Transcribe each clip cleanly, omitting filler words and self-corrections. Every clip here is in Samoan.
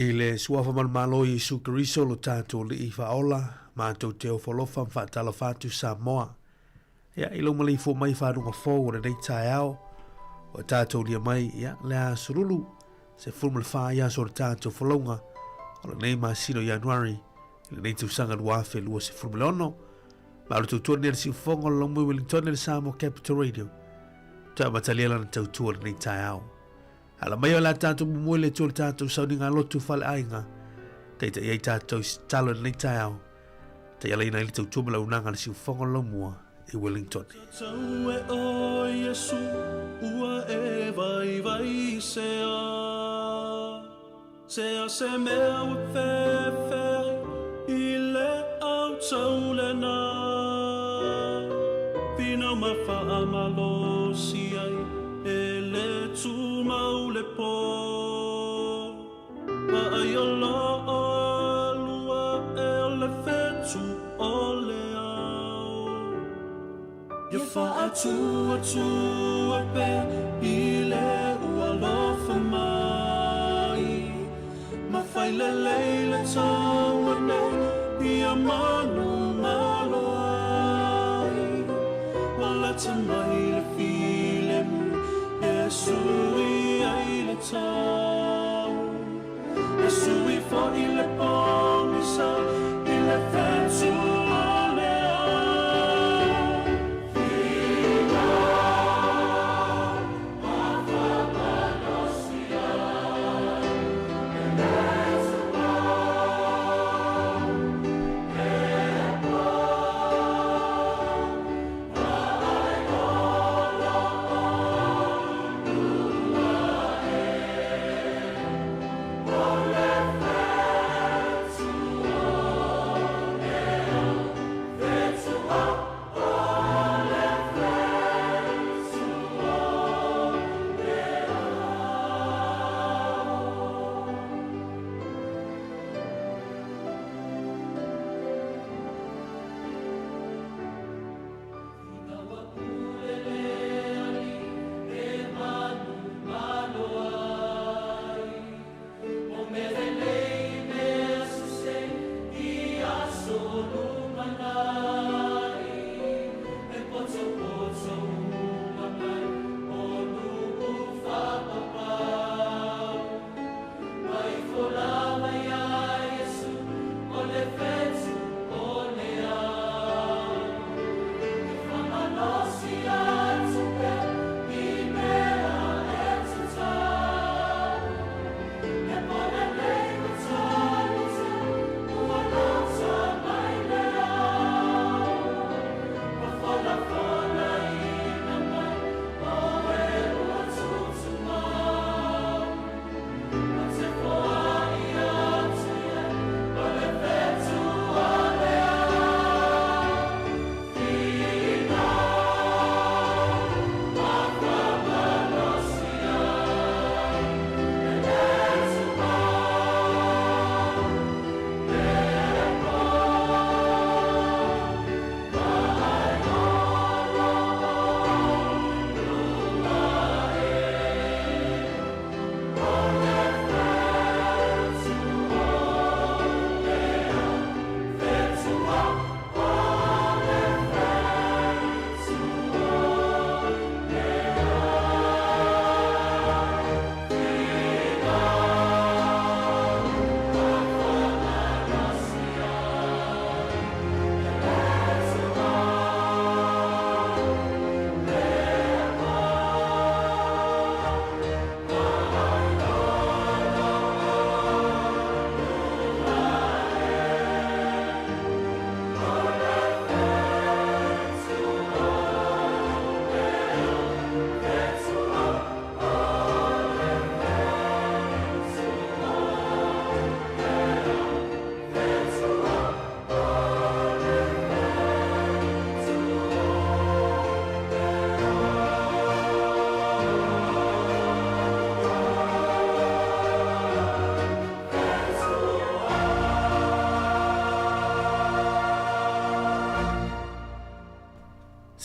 I le Suafa ma le Malo o Iesu Keriso lo tatou Alii Faaola, matou te ofo alofa ma faatalofa atu Samoa. Ia, i lou maleifua mai i fanuga fou o lenei taeao, ua tatou lia mai, ia, le aso lulu, 14 i aso o le tatou folauga o lenei masina o Ianuari, i lenei tausaga 2026. Ma o le tautua lenei a le siufofoga o le Lomui Wellington i le Samoa Capital Radio. Toe amatalia lana tautua i lenei taeao. Ala mai o le a tatou muamua i le Atua i le tatou sauniga lotu faleaiga. Taitai ai tatou i se tatalo i lenei taeao. Taialaina ai le tautua ma le auaunaga a le siufofoga o le Laumua i Wellington. Tau e o Iesu ua e vaivai se a Se a se mea ua fefe i le au tau lena Finau ma faamalosi ai e le tumau le po Vaai o lo olua e o le fetu o le ao Ia faatuatua pea i le ua alofa mai Ma fai lelei le taua nei ia manumalo ai Ua lata mai le filemu e sui ai le tau E sui foi le pogisa i le fetu o le ao.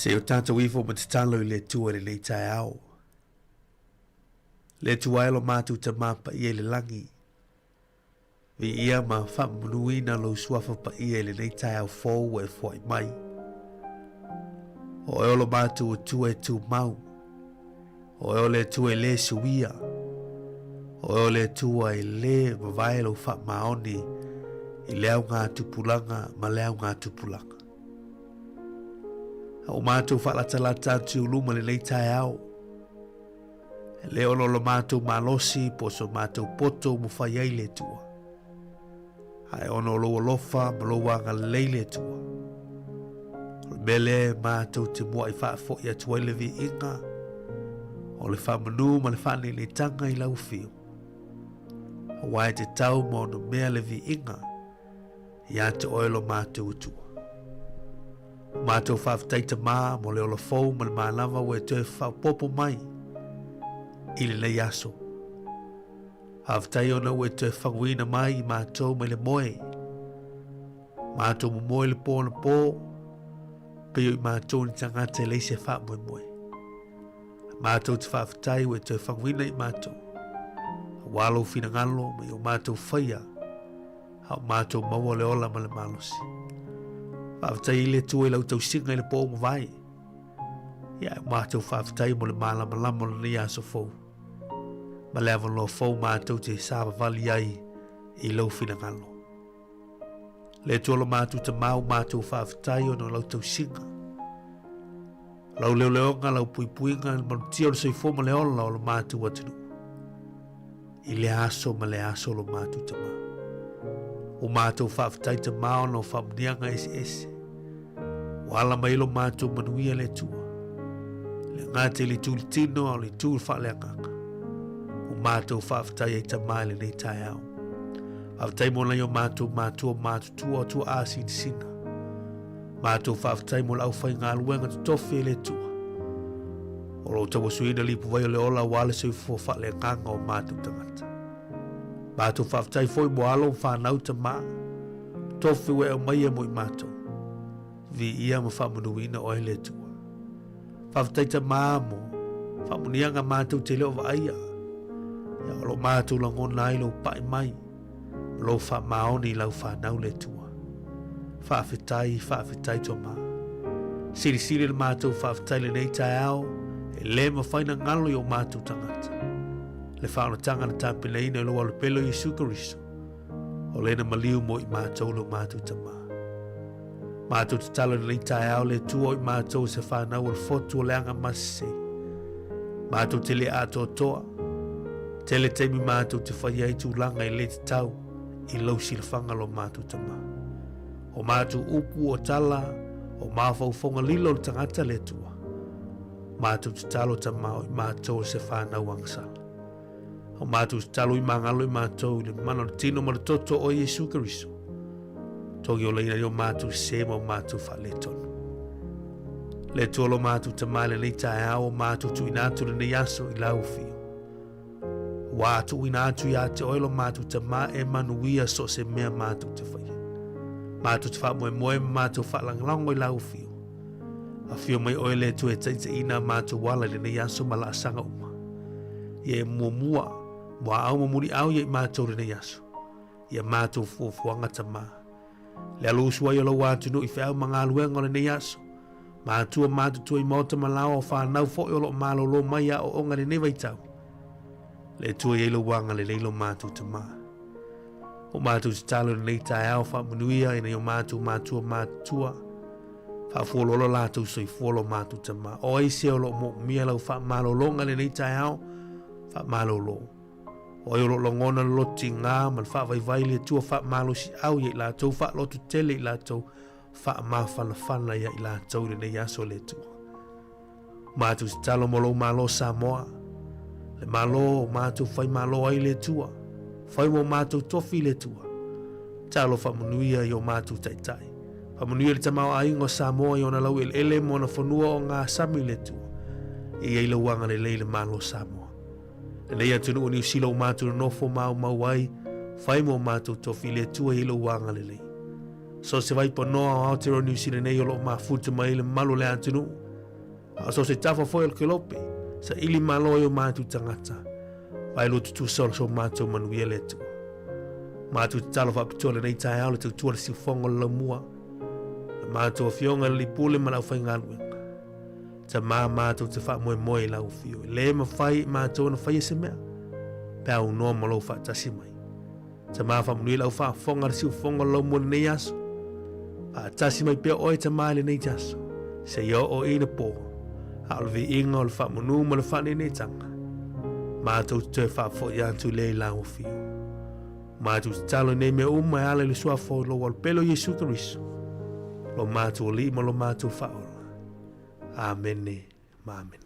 Se o tātou ifo ma tatalo i le Atua i lenei taeao. Le Atua e lo mātou tamā paia i le langi. Viia ma faamanuina lou suafa paia i lenei taeao fou ua e foai mai. O oe o lo matou Atua e tumau. O oe o le Atua e lē suia. O oe o le Atua e lē mavae lou faamaoni i le augatupulaga ma le augatupulaga. A ua matou faalatalata atu i ou luma i lenei taeao, e lē ona o lo matou malosi po o so matou poto ua mafai ai le Atua, ae ona o lou alofa ma lou agalelei le Atua. O le mea lea e matou te muai faafoi atu ai le viiga o le faamanu ma le faaneineitaga i lau afio, aua e te tau ma ono mea le viiga ia te oe lo matou Atua. O matou faafetai Tamā mo le ola fou ma le manava ua e toe faaopoopo mai i lenei aso. Faafetai ona ua e toe faguina mai i matou mai le moe. Matou momoe le pō anapo, pei o i matou ni tagata e leai se faamoemoe. Matou te faafetai ua e toe faguina i matou, aua lou finagalo ma i o matou faia, a o matou maua le ola ma le malosi. Faafetai i le Atua i lau tausiga i le pō ua mavae. Ia, matou faafetai mo le malamalama o lenei aso fou. Ma le avanoa fou matou te savavali ai i lou finagalo. Le Atua lo matou Tamā, ua matou faafetai ona o lau tausiga. Lau leoleoga, lau puipuiga, le malutia o le soifua ma le ola o lo matou atunuu. I lea aso ma lea aso lo matou Tamā. Ua matou faafetai Tamā ona o faamuniaga eseese. Ua ala mai lo matou manuia le Atua. Le gata i le itu i le tino a o le itu i le faaleagaga. Ua matou faafetai ai Tamā i lenei taeao. Faafetai mo nai o matou matua matutua o tuaa sinasina. Matou faafetai mo le aufaigaluega totofi e le Atua. O lo o tauasuina lipuvai o le ola aua le soifua faaleagaga o matou tagata. Matou faafetai foi mo alo ma fanau Tamā. Tofi ua e aumaia mo i matou. Viia ma faamanuina oe le Atua. Faafetai Tamā mo faamuniaga matou te le o vaaia. Ia o lo matou lagona ai lou pai mai ma lou faamaoni i lau fanau le Atua. Faafetai, faafetai Tamā. Silisili le matou faafetai lenei taeao e le mafai na galo i o matou tagata. Le faaolataga na tapenaina i lou alopele o Iesu Keriso. O lena maliu mo i matou lo matou Tamā. Matou tatalo i lenei taeao le Atua o i matou se whanau o le fotu o le aga masese. Matou te le atoatoa. Tele taimi matou te whai ai tūlanga i le te tau i lau silafanga lo matou Tamā. O matou upu o tala, o mawhaufonga lilo o le tangata le Atua. Matou tatalo Tamā o i matou o se whanau agasala. O matou tatalo i magalo i matou i le mana o le tino ma le toto o Iesu Keriso. Togi olaina i o matou sē ma o matou faaletonu. Le Atua lo matou Tamā i lenei taeao o matou tuuina atu lenei aso i lau afio. Ua tuuina atu ia te oe lo matou Tamā e manuia so o se mea matou te faia. Matou te faamoemoe ma matou faalagolago i lau afio. Afio mai oe le Atua e taitaiina a matou ala i lenei aso ma laasaga uma. Ia e muamua, muaau ma muliau ia i matou lenei aso. Ia matou fuafuaga Tamā. Le alu usu ai o lou atunuu i feau ma galuega o lenei aso. Matua matutua i maota ma laoa o whanau foi o loo malōlō mai aoaoga i lenei vaitau. Le Atua i ai lou agalelei lo matou Tamā. O matou tatalo i lenei taeao faamanuia i nai o matou matua matutua. Faafualoalo latou soifua lo matou Tamā. O ai se o loo moomia lau faamalologa i lenei taeao, faamalolo. O ai o loo lagona le loto tigā ma le faavaivai le Atua faamalosiau ia i latou, faalototele i latou, faamafanafana ia i latou i lenei aso le Atua. Matou tatalo mo lou Malo Samoa, le Malo o matou faimalo ai le Atua, fai mo matou tofi le Atua. Talo faamanuia i o matou taitai. Faamanuia le tamaoaiga o Samoa i ona laueleele ma ona fanua o gasami le Atua. E i ai lau agalelei le Malo Samoa. Lenei atunuu o Niu Sila ua matou nonofo maumau ai, fai mo matou tofi le Atua i ai lou agalelei. So se vaipanoa o Aotearoa Niu Sila nei o loo mafuta mai ai le mamalu o le atunuu. A o so se tafa foi o le kelope, saili malo ai o matou tagata. Vaelua tutusa o so matou manuia le Atua. Matou tatalo faapitoa lenei taeao le tautua le siufogo o le laumua. Le matou afioga i le Alii Pule ma le aufaigaluega. Tamā matou te faamoemoe i lau afio. E le mafai e matou ona faia se mea, pe a aunoa ma lou faatasi mai. Tamā faamanuia i lau faafofoga le siufofoga o lau mo lenei aso. Faatasi mai pea oe Tamā i lenei aso, seia oo i le pō, a o le viiga o le faamanu ma le faaneeneetanga, matou te toe faafoi atu lea i lau afio. Matou tatalo i nei mea uma e ala i le suafa o lou Alopele o Iesu Keriso, lo matou Alii ma lo matou Faaola. Amene ma amene.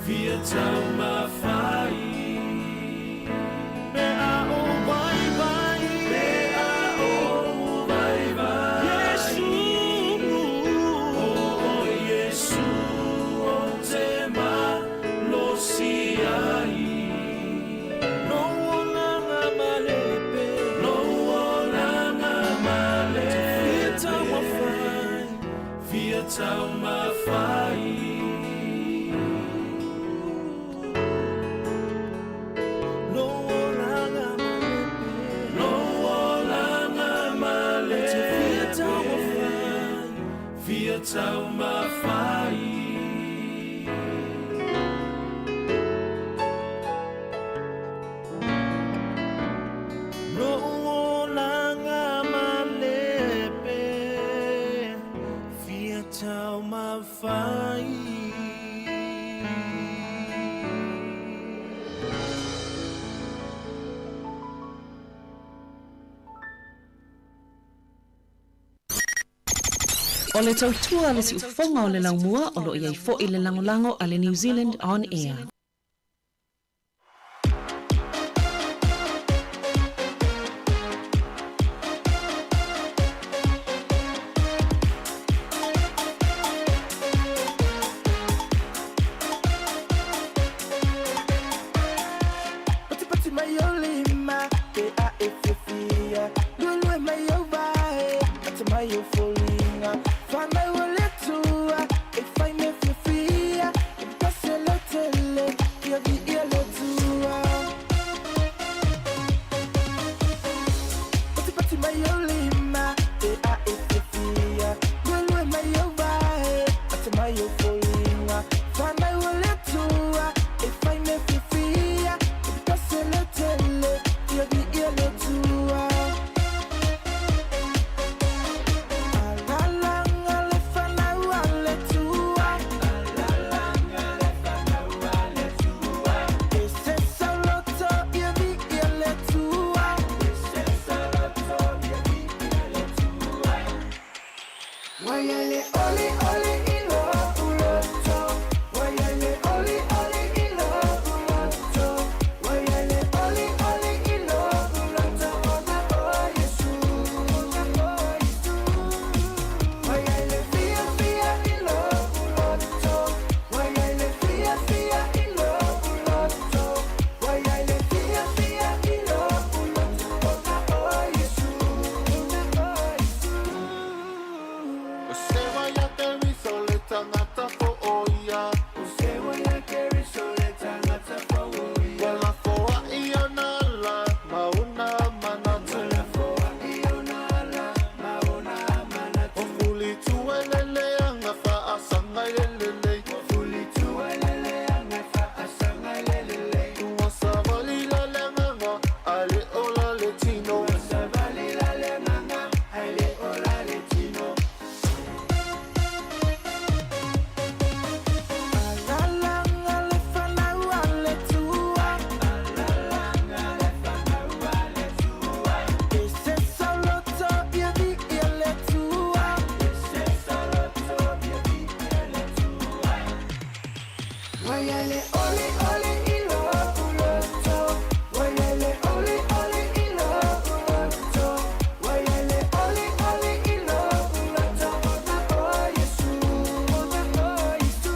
Fia taumafai Pe a ou vaivai Pe a ou vaivai Iesu O oe Iesu ou te malosi ai Lou olaga malepe Lou olaga malepe Fia taumafai Fia taumafai Lou olaga malepe Lou olaga malepe Fia taumafai Fia taumafai Lou olaga malepe Fia taumafai. O le tautua a le siufofoga o le laumua o lo o i ai foi le lagolago a le New Zealand On Air. Patipati mai ou lima pe a e fiafia Luelue mai ou vae Ata mai ou foliga Whanau o le Atua E whai mea fiafia E pasi e leo tele Ia viia le Atua Patipati mai ou lima pe a e fiafia Luelue mai ou vae Ata mai ou foliga Whanau o le Atua E whai mea fiafia E pasi e leo tele Ia viia le Atua Alalaga le fanau a le Atua E se sauloto ia viia le Atua Ua i ai le olioli i lo'u loto Ua i ai le olioli i lo'u loto Ua i ai le olioli i lo'u loto Ona o Iesu Ona o Iesu Ua i ai le fiafia i lo'u loto Ua i ai le fiafia i lo'u loto Ua i ai le fiafia i lo'u loto Ona o Iesu Ona o Iesu O sewa ia Keriso le tangata fo'oia. O sewa ia Keriso le tangata fo'oia. Ua lafoa'i ona ala ma ona manatu. Ua lafoa'i ona ala ma ona manatu. O fulituae le leaga fa'asaga i le lelei. O fulituae le leaga fa'asaga i le lelei. Ua savali la le agaga ae le ola le tino. Ua savali la le agaga ae le ola le tino. Alalaga le fanau a le Atua E se sauloto ia viia le Atua Ua i ai le olioli i lo'u loto Ua i ai le olioli i lo'u loto Ua i ai le olioli i lo'u loto Ona o Iesu Ona o Iesu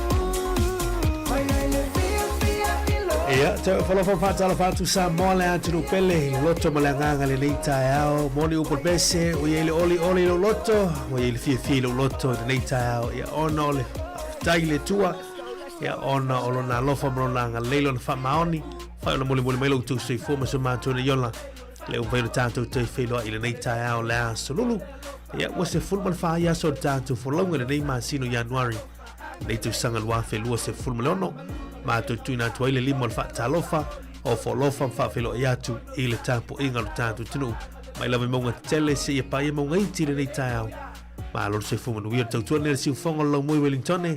Ua i ai le fiafia i lo'u Ia, toe falofa faatalofa atu Samoa le atunuu pele i le loto ma le agaga i lenei taeao. Moni upu o le pese, ua i ai le olioli i lou loto, ua i ai le fiafia i lou loto i lenei taeao. Ia, ona o le faafetai i le Atua, ia, ona o lona alofa ma lona agalelei, lona faamaoni, fai ona molimoli mai lo outou soifua ma so matou nei ola. Le ua mafai ona tatou toe feiloai i lenei taeao le aso Lulu. Ia, ua 14 aso o le tatou folauga i lenei masina o Ianuari. Lenei tausaga 2026, matou tuuina atu ai le lima o le faatalofa, ofo alofa ma faafeiloai atu i le tapuaiga o le tatou atunuu. Mai lava i mauga tetele seia paia mauga iti i lenei taeao. Malo le soifua manuia o le tautua nei a le siufofoga o le Laumui Wellingtone,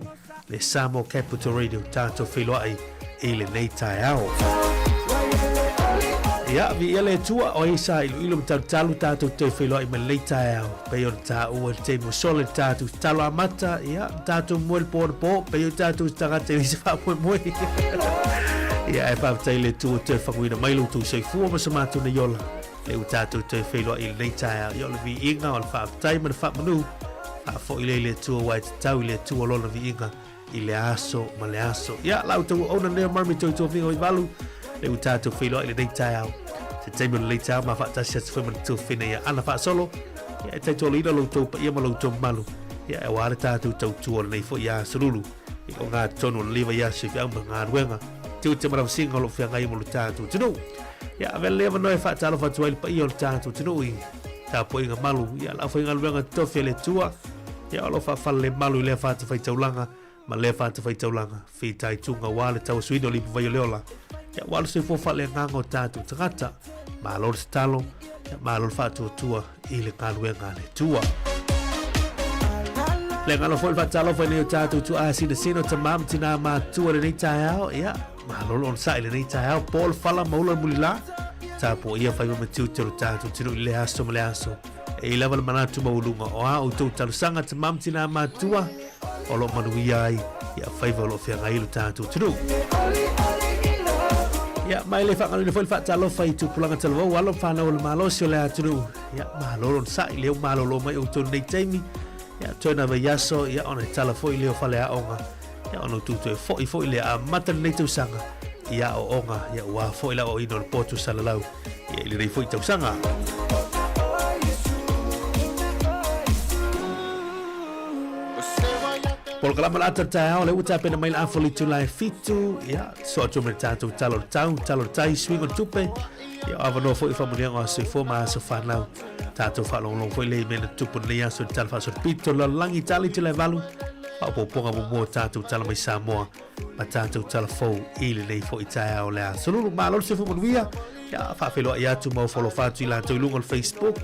le Samoa Capital Radio, tatou feiloai i lenei taeao. Ia, viia le Atua, o ai sa iloilo ma talutalu tatou toe feiloai mai lenei taeao. Pei ona taua i le taimi ua sola i le tatou tatalo amata, ia, ma tatou moe le po anapo, pei o tatou se tagata e leai se faamoemoe. Ia, ae faafetai i le Atua ua toe faguina mai lo outou soifua ma so matou nei ola, lea ua tatou toe feiloai i lenei taeao. Ia, o le viiga, o le faafetai ma le faamanu, faafoi lea i le Atua aua e tatau i le Atua lona viiga i le aso ma le aso. Ia, la outou auauna lenei o Marmy Toitofiga Oivalu, le ua tatou feiloai i lenei taeao. Se taimi o lenei taeao ma faatasi atu foi ma le tuafafine ia Ana Faasolo. Ia, e taitoaloina lo outou paia ma lo outou mamalu. Ia, e aua le tatou tautua o lenei foi aso lulu. I o ngā tonu o le liva i aso i whiau ma galuega. Tiute ma rawsinga o lo whiangai mo le tatou atunuu. Ia, avea lenei avanoa e faatalofa atu ai le paia o le tatou atunuu i tapuaiga malu. Ia, le aufaigaluega totofi a le Atua. Ia, o lo o faafalelemalu i lea fatafaitaulaga ma lea fatafaitaulaga, fitaituga aua le tauasuina o le ipuvai o le ola. Ia, aua le soifua faaleagaga o tatou tagata. Malo le tatalo, ia, malo le faatuatua i le galuega a le Atua. Le galo foi le faatalofa i nei o tatou tuaa sinasina o tamā ma tinā matutua i lenei taeao. Ia, malo le onosai i lenei taeao, po le fala ma ula le mulilā. Tapuaia faiva ma tiute o le tatou atunuu i lea aso ma lea aso. E i lava le manatu maualuga o a outou talosaga tamā ma tinā matutua o lo o manuia ai ia faiva o lo o feagai ai lo tatou atunuu. Ia, ma e le faagaloina foi le faatalofa i tupulaga talavou, alo ma fanau o le malosi o le atunuu. Ia, malo le onosai, lea ua malolo mai outou i lenei taimi. Ia, toe nai vaiaso, ia, ona e tala foi lea o faleaoga. Ia, ona outou toe foi foi lea amata lenei tausaga i aoaoga, ia, aua foi le aoaoina o le potu salalau, ia, i lenei foi tausaga. Polokalama le ata o le taeao, lea ua tapena mai le afa o le itula e 7, ia, so atu ma le tatou tala o le tau, tala o le tai, suiga o le tupe, ia, o avanoa foi i faamanuiaga o aso soifua ma aso fanau. Tatou faalogologo foi lea i mea na tutupu i lenei aso i le tala faasolopito, lalolagi, tala itula e 8, faaopoopoga muamua o tatou tala mai Samoa ma tatou tala fou i lenei foi taeao o le aso lulu. Malo le soifua manuia, ia, faafeiloai atu ma ofo alofa atu i latou i luga o le Facebook,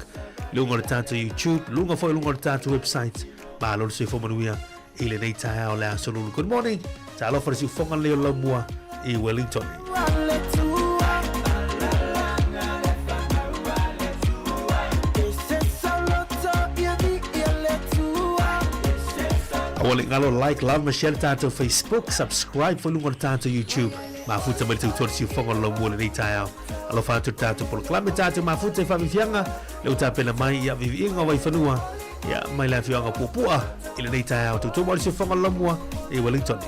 luga o le tatou YouTube, luga foi luga o le tatou website. Malo le soifua manuia i lenei taeao o le aso lulu. Good morning. Talofa le siufoga lenei o le laumua i Wellington. Aua le galo like, love ma share le tatou Facebook, subscribe foi luga o le tatou YouTube. Mafuta mai le tautua le siufoga o le laumua lenei taeao. Alofa atu le tatou polokalame, tatou mafuta i faafiafiaga, le ua tapena mai ia viviiga o Vaifanua, ia mai le afioaga o Puapua i lenei taeao. Tautua mai le siufoga o le laumua i Wellington.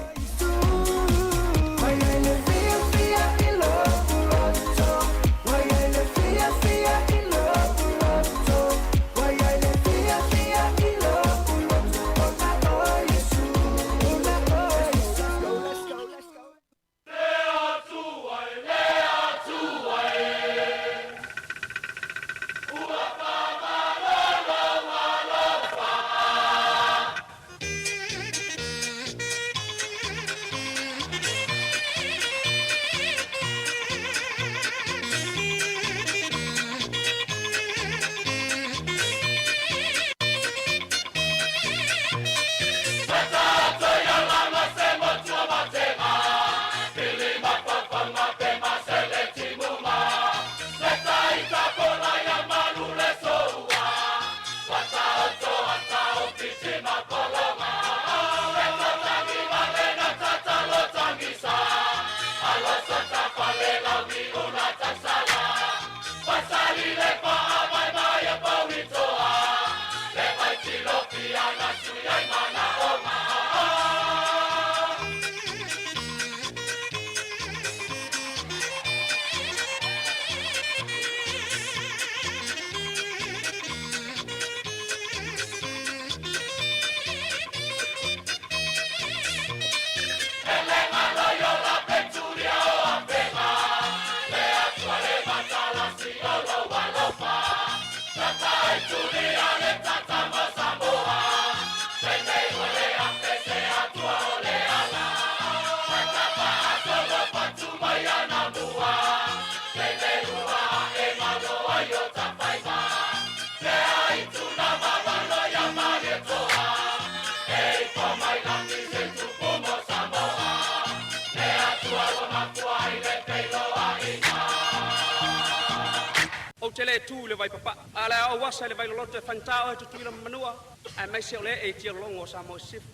te le tu i le Vaipapaa, a o le a ou asa i le Vailoloto e faigata oe Tutuila ma Manua, aemaise o le ee i tialologo o Samoa i Sisifo.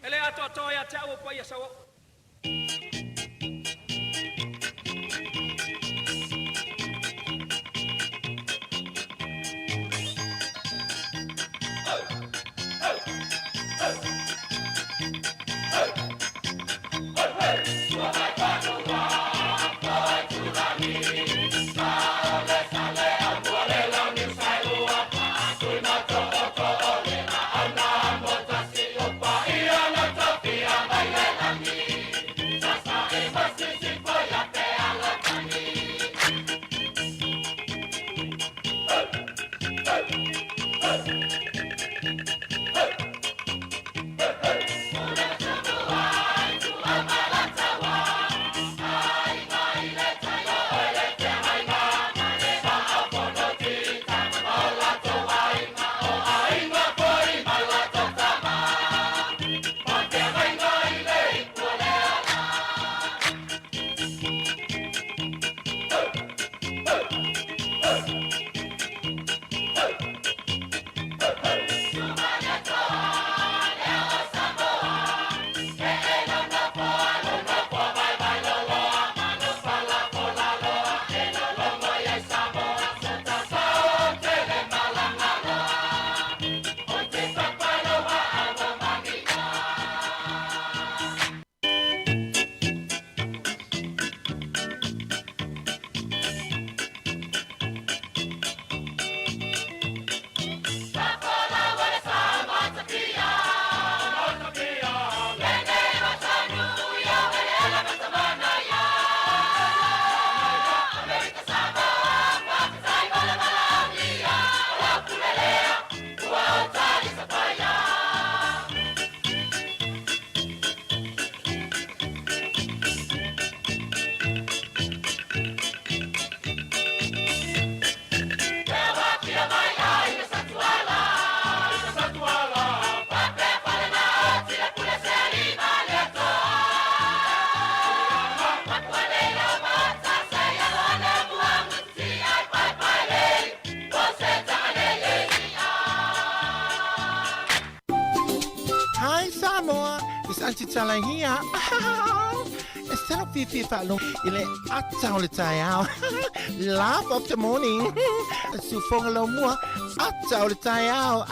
E le atoatoa ia te au o paia sauoo. Hi Samoa, it's Auntie Tala here. E sala fifi whaalong i le ata o le taeao. Laugh of the morning. Sufonga lo mua, ata o le taeao.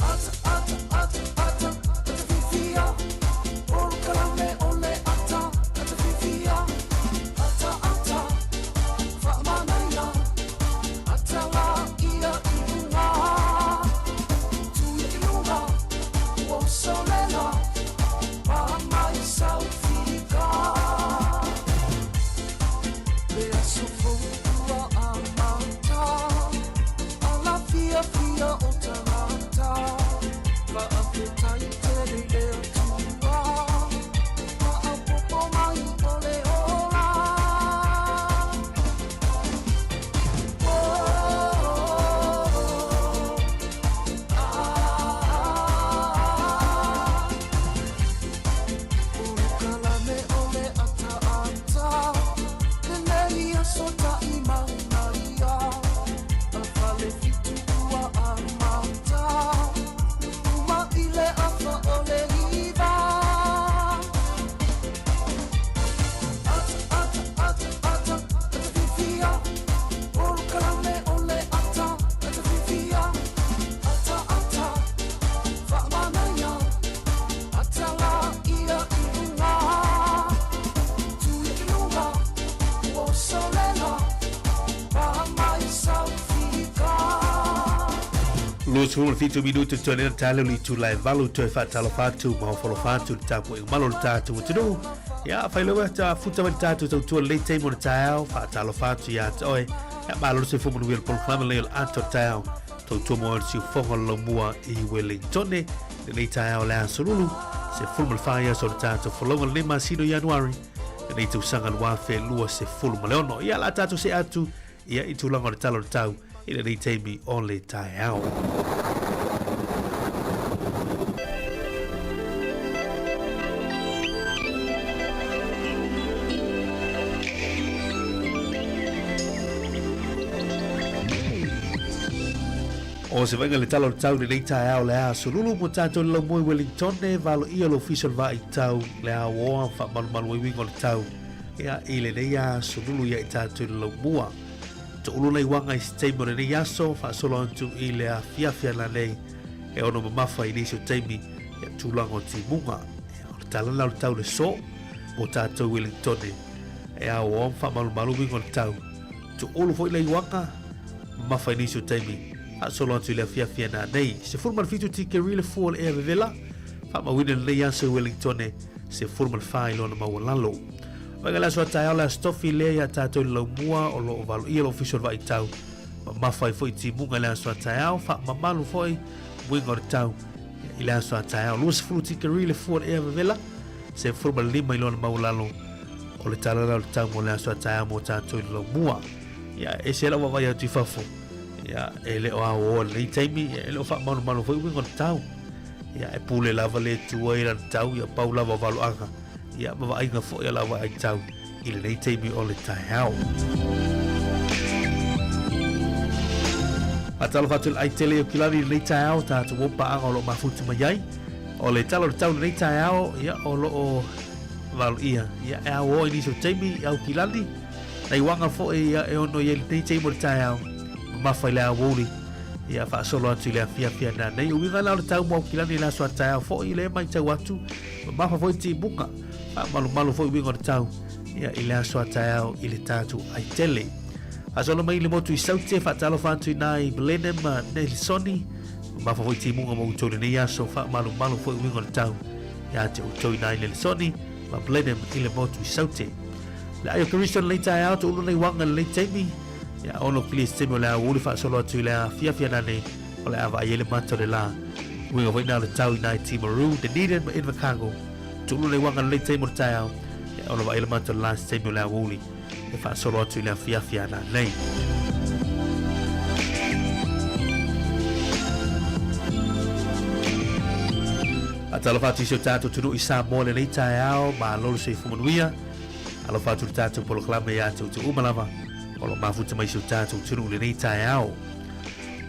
Ata, ata, ata, ata, ata fifia. Oro kalame. 27 minute toe lena tae leo le itula e 8 toe faatalofa atu ma ofalofa atu le tapuaiga malo o le tatou atunuu. Ia, faileua ta futa mai le tatou tautua lenei taimi o le taeao, faatalofa atu ia te oe. Ia, malo le soifua manuia le polokalame lenei o le ato o le taeao. Tautua mo le siufoga o le laumua i Wellingtone lenei taeao le aso Lulu, 14 aso o le tatou folauga lenei masina o Ianuari lenei tausaga 2026. Ia, la tatou see atu ia i tulaga o le tala o le tau i lenei taimi o le taeao. O se vaaiga i le tala o le tau i lenei taeao le aso Lulu mo tatou i le laumoe Wellington e valoia le ofisa o le vaaitau le aoa faamalumalu ai uiga o le tau ia i lenei aso Lulu ia i tatou i le laumua. Toulu nai uaga i se taimi o lenei aso faasolo atu i le afiafi ananei e ono mamafa i nisi o taimi ia tulaga o timuga. Ia, o le tala lena o le tau le so mo tatou i Wellington e aoao ma faamalumalu uiga o le tau. Toulu foi nai uaga mamafa i nisi o taimi faasolo atu i le afiafi ananei. 17 tikeri le fua o le ea vevela faamauina lenei aso i Wellington 14 i lona maualalo. Vaega le aso a taeao le aso tofi lea ia tatou i le laumua o lo o valoia le ofisa o le vaaitau. Mamafa ai foi timuga i le aso a taeao, faamamalu foi uiga o le tau i le aso a taeao. 20 tikeri le fua o le ea vevela, 15 i lona maualalo o le tala la o le tau mo le aso a taeao mo tatou i le laumua. Ia, e ese lau vaavaai atu i fafo. Ia, e le o aoa lenei taimi, e le o faamalumalu foi uiga o le tau. Ia, e pule lava le Atua i lana tau, ia pau lava o valoaga, ia ma vaaiga foi a lau vaai tau i lenei taimi o le taeao. Faatalofa atu i le ai tele o Kilani i lenei taeao, tatou o paaga o lo o mafutu mai ai. O le tala o le tau i lenei taeao, ia, o lo o valoia, ia, e ao i nisi o taimi i Aukilani, nai uaga foi ia, e ono i ai lenei taimi o le taeao, mamafa i le aoauli, ia faasolo atu i le afiafi ana nei. O uiga la o le tau mo Aukilani i le aso a taeao foi, le matau atu, mamafa foi timuga, faamalumalu foi uiga o le tau, ia, i le aso a taeao i le tatou ai tele. Faasolo mai i le motu i Saute, faatalofa atu i nai Milene ma Nelsoni, mamafa foi timuga mo outou i lenei aso, faamalumalu foi uiga o le tau, ia te outou i nai Nelsoni ma Blenheim i le motu i Saute. Le ai o Keriso i lenei taeao, toulu nei uaga i lenei taimi, ia ono kili se taimi o le aoauli faasolo atu i le afiafi ananei o le a vaai ai le mata o le la. Uiga foi na o le tau i nai Timaru, Dunedin ma Invercargill. Toulu nei uaga i lenei taimi o le taeao, ia ono vaai le mata o le la se taimi o le aoauli e faasolo atu i le afiafi ananei. Faatalofa atu i si o tatou atunuu i Samoa i lenei taeao, malo le soifua manuia. Alofa atu le tatou polokalame ia te outou uma lava o lo o mafuta mai si o tatou atunuu i lenei taeao.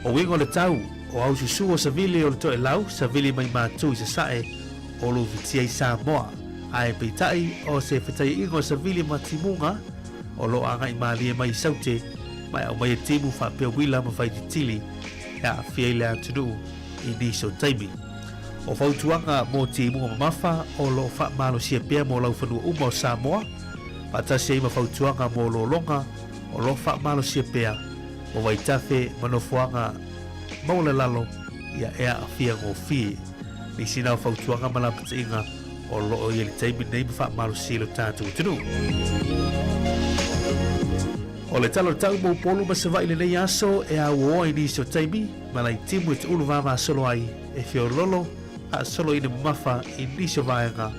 O uiga o le tau, o aususu o savili o le toelau, savili mai matou i sasae o Lufitia i Samoa. Ae peitai, o se fetaiaiga o savili ma timuga o lo o agai malie mai i Saute, ma e aumaia timu faapea uila ma faititili e aafia ai le atunuu i nisi o taimi. O fautuaga mo timuga mamafa o lo o faamalosia pea mo laufanua uma o Samoa, faatasi ai ma fautuaga mo lologa o lo o faamalosia pea mo vaitafe ma nofoaga maualalalo ia e aafia gofie. Nisi na o fautuaga ma lapataiga o lo o i ai le taimi lenei ma faamalosia i lo tatou atunuu. O le tala o le tau mo Upolu ma Savaii lenei aso e auoa i nisi o taimi ma laitimu e tuulu vavasolo ai e feololo faasolo ina mamafa i nisi o vaega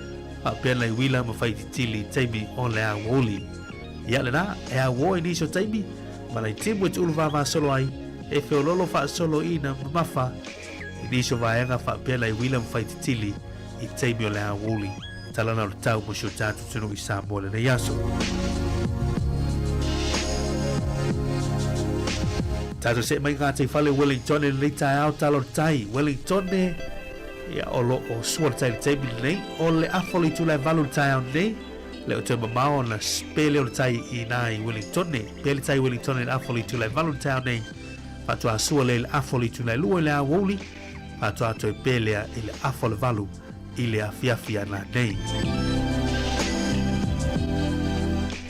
faapea nai uila ma faititili i taimi o le aoauli. Ia lena, e auoa i nisi o taimi ma laitimu e tuulu vavasolo ai e feololo faasolo ina mamafa i nisi o vaega faapea nai uila ma faititili i taimi o le aoauli. Talana o le tau mo si o tatou atunuu i Samoa i lenei aso. Tatou see mai ngā teifale Wellington i lenei taeao tala o le tai. Wellington, ia, o lo o sua le tai i le taimi lenei. O le afa o le itula e 8 i le taeao nei, le o toe mamao ona pele o le tai i nā i Wellington. Pele tai Wellington i le afa o le itula e 8 i le taeao nei. Faatoa sua lea i le afa o le itula e 2 i le aoauli. Faatoa toe pelea i le afa o le 8 i le afiafi ana nei.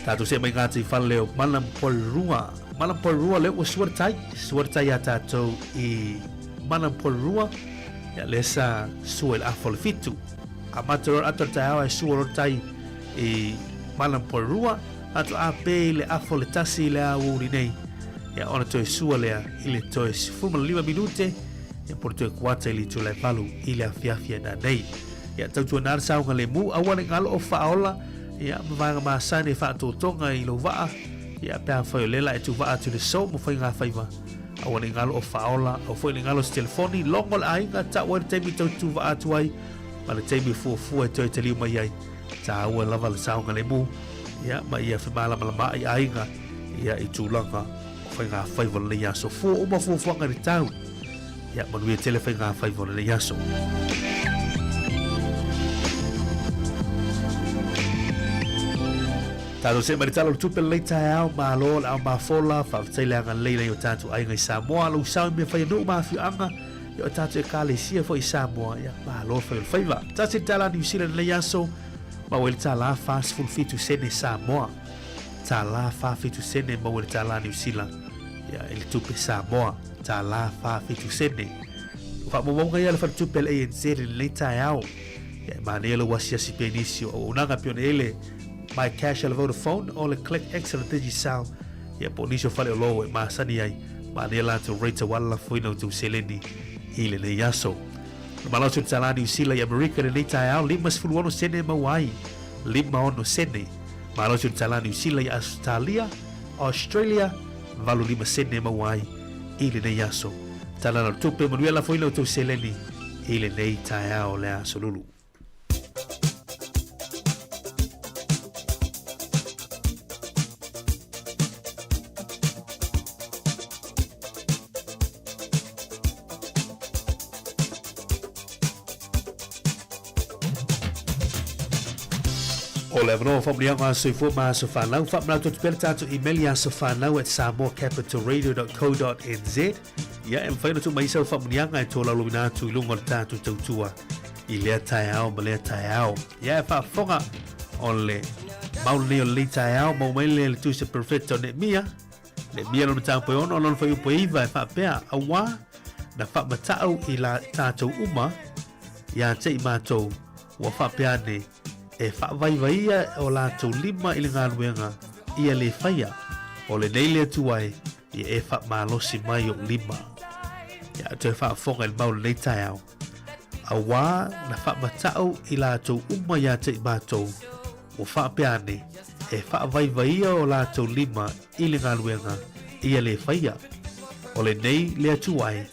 Tātou see mai ngā whale o Malampoirua. Malampoirua le ua sua le tai. Sua le tai a tātou i mana ma Porirua, ia lea sa sua i le afa o le 7. Amata loa le ata o le taeao ae sua loa le tai i mana ma Porirua, faatoa pe i le afa o le 1 i le aoauli nei, ia ona toe sua lea i le toe 15 minute, ia po o le toe kuata i le itula e 8 i le afiafi ai nanei. Ia tautuana le saogalemu, aua ne i galo o faaola, ia ma vaega masani e faatotoga i lou vaa, ia pe afai o lea la e tuvaa atu i le so ma faigafaiva, aua ne i galo o faaola, aua foi ne i galo se telefoni, logo le aiga, tau ai le taimi tau tuvaa atu ai, ma le taimi fuafua e toe taliu mai ai. Tāua lava le saogalemu, ia ma ia femalamalama ai aiga, ia i tulaga o faigafaiva o lenei aso. Fua uma fuafuaga i le tau, ia manuia tele faigafaiva o lenei aso. Tātou se mai le tala o le tupe lenei taeao, malo le ao mafola, faafetai le agalelei nai o tātou aiga i Samoa, lou sao i mea whai nuu ma afioaga, ia o tātou ekalesia foi i Samoa, ia malo whai o le faiva. Tasi le tāla New Zealand lenei aso, maua i le tāla 47 sene Samoa. Tālā 47 sene maua i le tālā Niu Sila, ia, i le tupe Samoa, tālā 47 sene. O faamaumauga ia a le faletupe a le ANZ i lenei taeao. Ia, e manaia lou asiasi pea i nisi o auaunaga pei ona i ai le My Cash a le Vodafone o le Click X a le Digicel, ia po o nisi o faleoloa ua e masani ai, manaia latou rate aua le lafoina o tou seleni i lenei aso. O le malosi o le tālā Niu Sila i Amerika i lenei taeao, 56 sene e maua ai, 56 sene. Malosi o le tālā Niu Sila i Ausetalia, Australia, 85 sene e maua ai i lenei aso. Tala la tupe, manuia lafoina o tou seleni i lenei taeao o le aso lulu. O le avanoa faamanuiaga a soifua ma aso fanau, faamanatu atu pea le tatou email i asofanau@samoacapitalradio.co.nz. Ia, e mafai ona tuu mai sau faamanuiaga e tolaulauina atu i luga o le tatou tautua i lea taeao ma lea taeao. Ia, e faafofoga o le mau lenei o lenei taeao, mau mai le le tusi perfecto o Neemia, Neemia lona mataupu e 6, lona fuaiupu e 9 e faapea, auā na faamatau i la tatou uma ia te i matou ua faapea ane, e faavaivaia o latou lima i le galuega ia le faia, o lenei le Atua e, ia e faamalosi mai ou lima. Ia toe faafofoga i le mau lenei taeao. Auā na faamatau i latou uma ia te i matou, ua faapea ane, e faavaivaia o latou lima i le galuega ia le faia, o lenei le Atua e,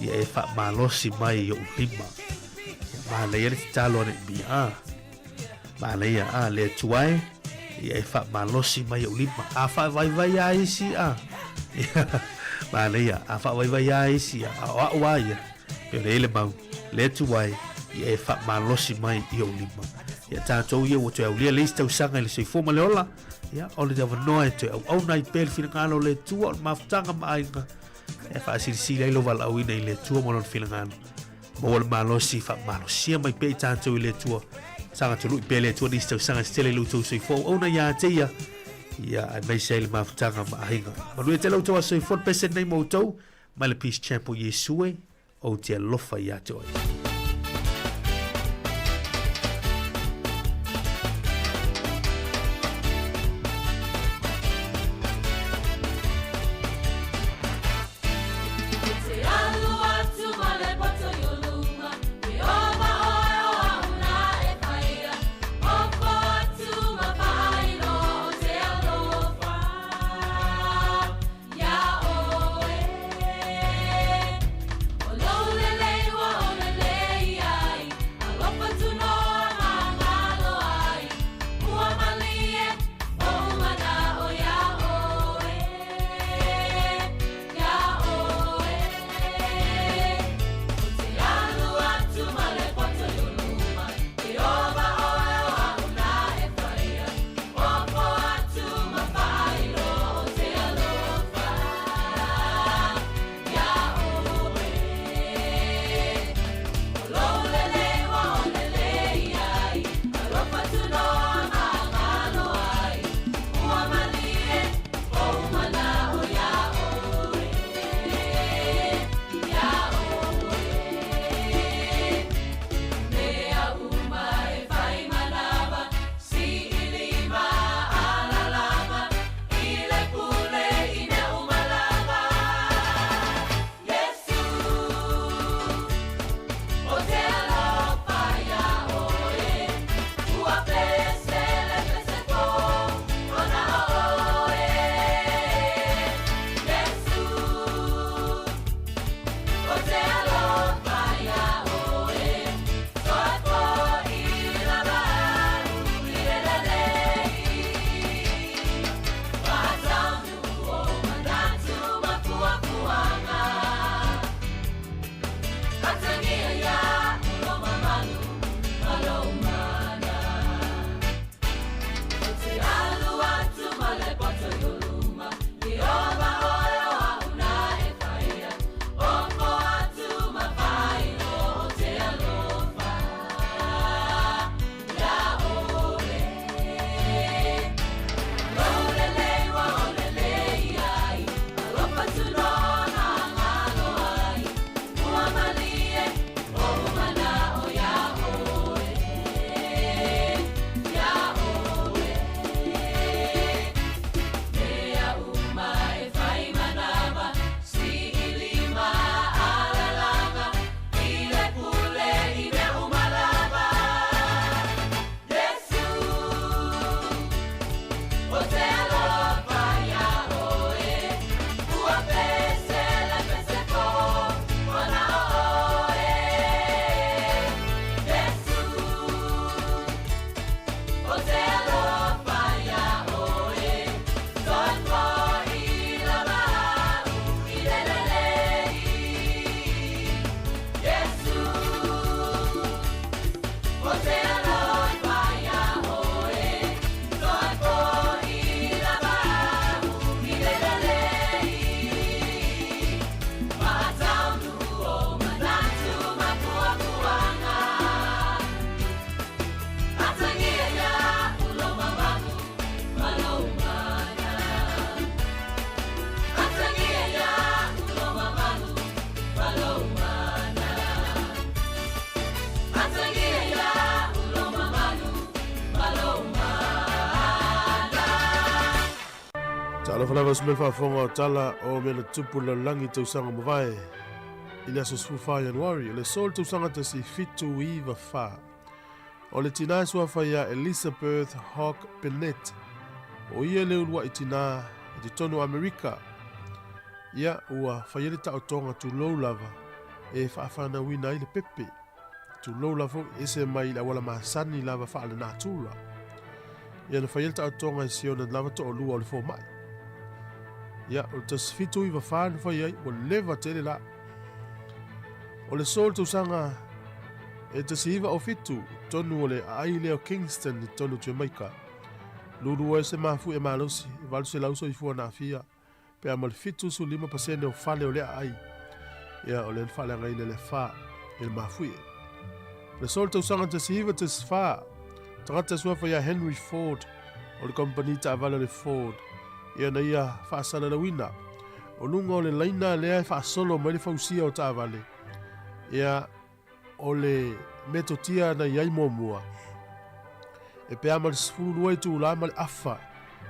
ia e faamalosi mai i ou lima. Ia manaia le tatalo a Neemia, a. Manaia, a, le Atua e, ia e faamalosi mai i ou lima. A faavaivai a isi, a. Manaia, a faavaivai a isi, a, o au a ia. Pei ona i ai le mau, le Atua e, ia e faamalosi mai i ou lima. Ia tatou ia ua toe aulia le isi tausaga i le soifua ma le ola, ia, o le avanoa e toe auauna ai pea le finagalo o le Atua, o le mafutaga ma aiga, e faasilisili ai lou valaauina i le Atua ma lona finagalo. Maua le malosi, faamalosia mai pea i tatou i le Atua. Saga tului pea le Atua nisi tausaga se tele i lo outou soifua auauna ia te ia, ia aemaise ai le mafutaga ma aiga. Manuia tele outou aso soifua, le pese lenei mo outou, mai le Peace Chapel Iesu e, ou te alofa ia te oe. Talofa lava usi mai le faafofoga o tala o mea na tutupu i le lalolagi i tausaga ua mavae i le aso 14 Ianuari o le aso o le tausaga 1794. O le tinā e suafa ia Elizabeth Hogg Bennett, o ia le ulua'i tinā i totonu o Amerika. Ia, ua fai ai le taotoga tulou lava e faafanauina ai le pepe. Tulou lava foi, ese mai i le auala masani lava faale-natura. Ia, na fai ai le taotoga i si ona lava toalua o le fomai. Ia, o le 1794 na fai ai, ua leva tele la. O le aso o le tausaga e 1907, totonu o le aai lea o Kingston i totonu o Jamaica, lulu ai se mafuie malosi e 800 soifua na aafia, pe a ma le 75% o fale o lea aai, ia o lea na faaleagaina e le afa i le mafuie. O le aso o le tausaga 1914, tagata suafa ia Henry Ford o le kamupani taavale o le Ford, ia na ia faasalalauina o luga o le laina lea e faasolo mai le fausia o taavale, ia o le metotia na i ai muamua, e pe a ma le 12 itulā ma le afa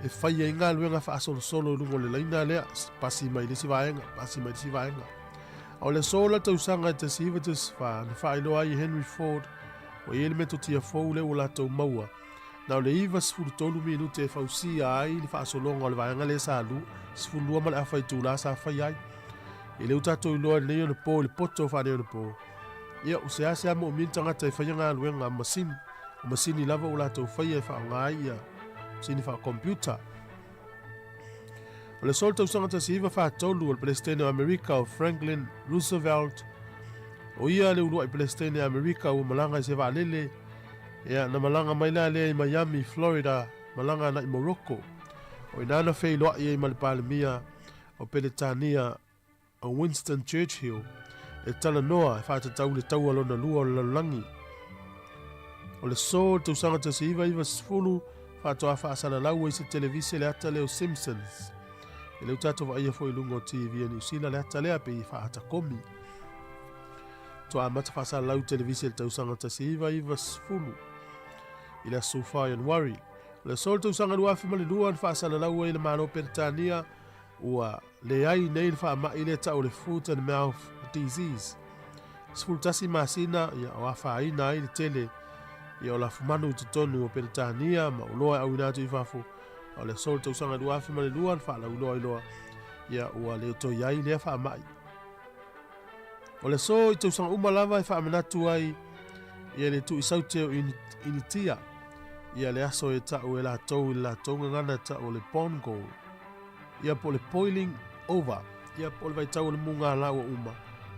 e fai ai galuega faasolosolo i luga o le laina lea, pasi mai le isi vaega, pasi mai le isi vaega. A o le aso la tausaga e 1914 na faailoa ai e Henry Ford ua i ai le metotia fou lea ua latou maua, Na o le 93 minute e fausia ai le faasologa o le vaega lea sa 12 ma le afa itula sa fai ai. E le o tatou iloa i lenei onapo i le poto o faaneionapo. Ia, ua seasea moomia ni tagata e faia galuega a masini, o masini lava ua latou faia e faaaoga ai ia masini faa-computer. O le aso o le tausaga 1943 o le Peresetene o Amerika o Franklin Roosevelt, o ia le uluai Peresetene a Amerika ua malaga i se vaalele. Ia, na malaga mai la lea i Miami, Florida, malaga ana i Morocco. O i ina na feiloai ai ma le Palemia o Peretania o Winston Churchill e talanoa e faatatau i le taua lona lua o le lalolagi. O le aso o le tausaga 1990 faatoa faasalalau ai se televise le ata lea o Simpsons. E le o tatou vaaia foi i luga o TV a Niu Sila le ata lea pei e faatakomi. Toa amata faasalalau televise i le tausaga 1990 i le aso 4 Ianuari. O le aso o le tausaga 2002 na faasalalau ai le Malo Peretania ua leai nei le faamai lea tau o le foot and mouth disease. 11 masina ia o afaina ai le tele ia o lafumanu i totonu o Peretania ma oloa e auina atu i fafo. O le aso o le tausaga 2002 na faalauiloa ai loa ia ua le toe i ai lea faamai. O le aso i tausaga uma lava e faamanatu ai ia le tuuisaute o Initia, ia le aso e tau e latou i le latou gagana e tau o le Bongol, ia po o le boiling over, ia po o le vaitau o le mugala ua uma,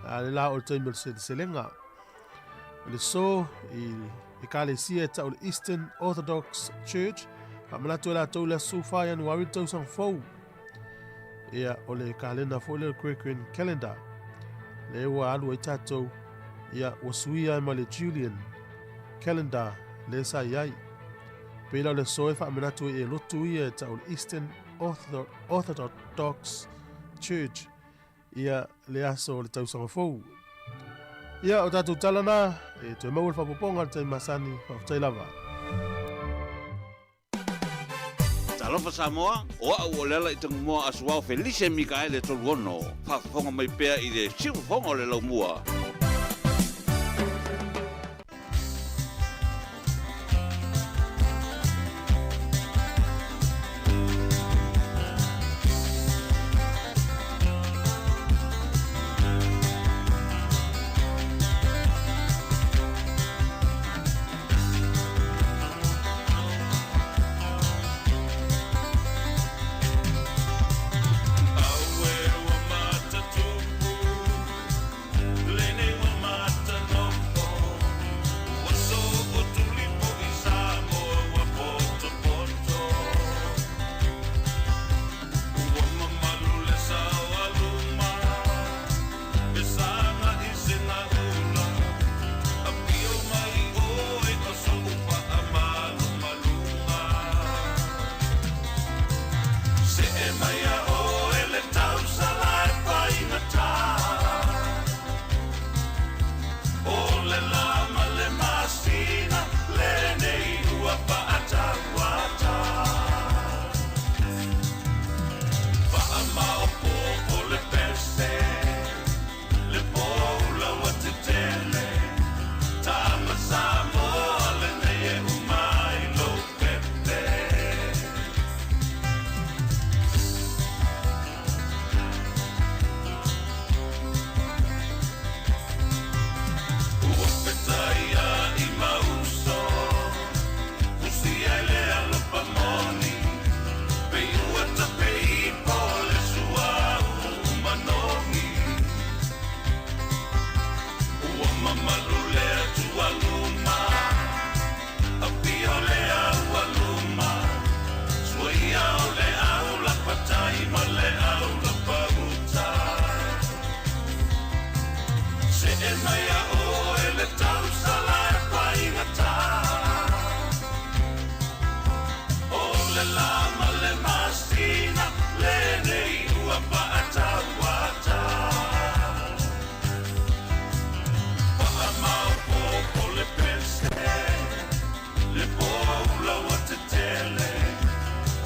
a le la o le taimi o le seleselega. O le aso i ekalesia e tau o le Eastern Orthodox Church, faamanatu e latou i le aso 14 Ianuari le tausaga fou. Ia, o le kalena foi lea o le Gregorian Calendar, lea ua alu ai tatou, ia, ua suia ai ma le Julian Calendar lea sa i ai. Pei la o le aso e faamanatu ai e lotu ia e tau o le Eastern Orthodox Church, ia le aso o le tausaga fou. Ia, o tatou tala na, e toe maua le faaopoopoga i le taimi masani, faafetai lava. Talofa Samoa, o a'u o Lealaitagumoa Asuao Felise Mikaele Toluono, faafofoga mai pea i le siufofoga o le laumua. See mai a oe le tausala e faigata. O le la ma le masina lenei ua faatauata. Faamaopoopo le pese, le poula ua tetele.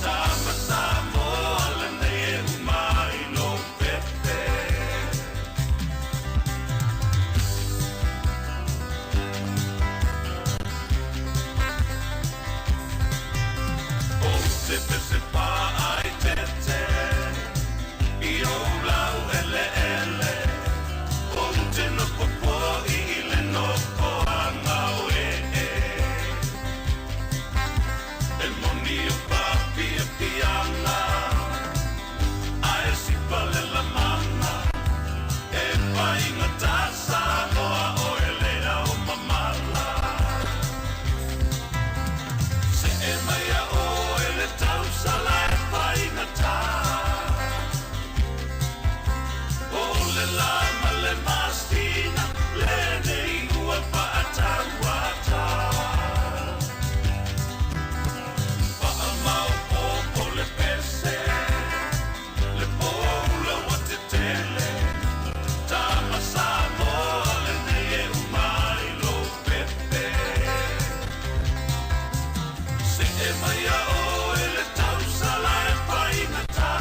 Tama Samoa lenei e uma ai lou pepe. Ou te pese paai tete i ou lau eleele. Ou te nofo foi i le nofoaga o ee. E moni o faapiapiaga ae sipa le lamaga. E faigata Samoa oe le ao mamala. See mai a oe le tausala e faigata. O le la ma le masina lenei ua faatauata. Faamaopoopo le pese, le poula ua tetele. Tama Samoa lenei e uma ai lou pepe. See mai a oe le tausala e faigata.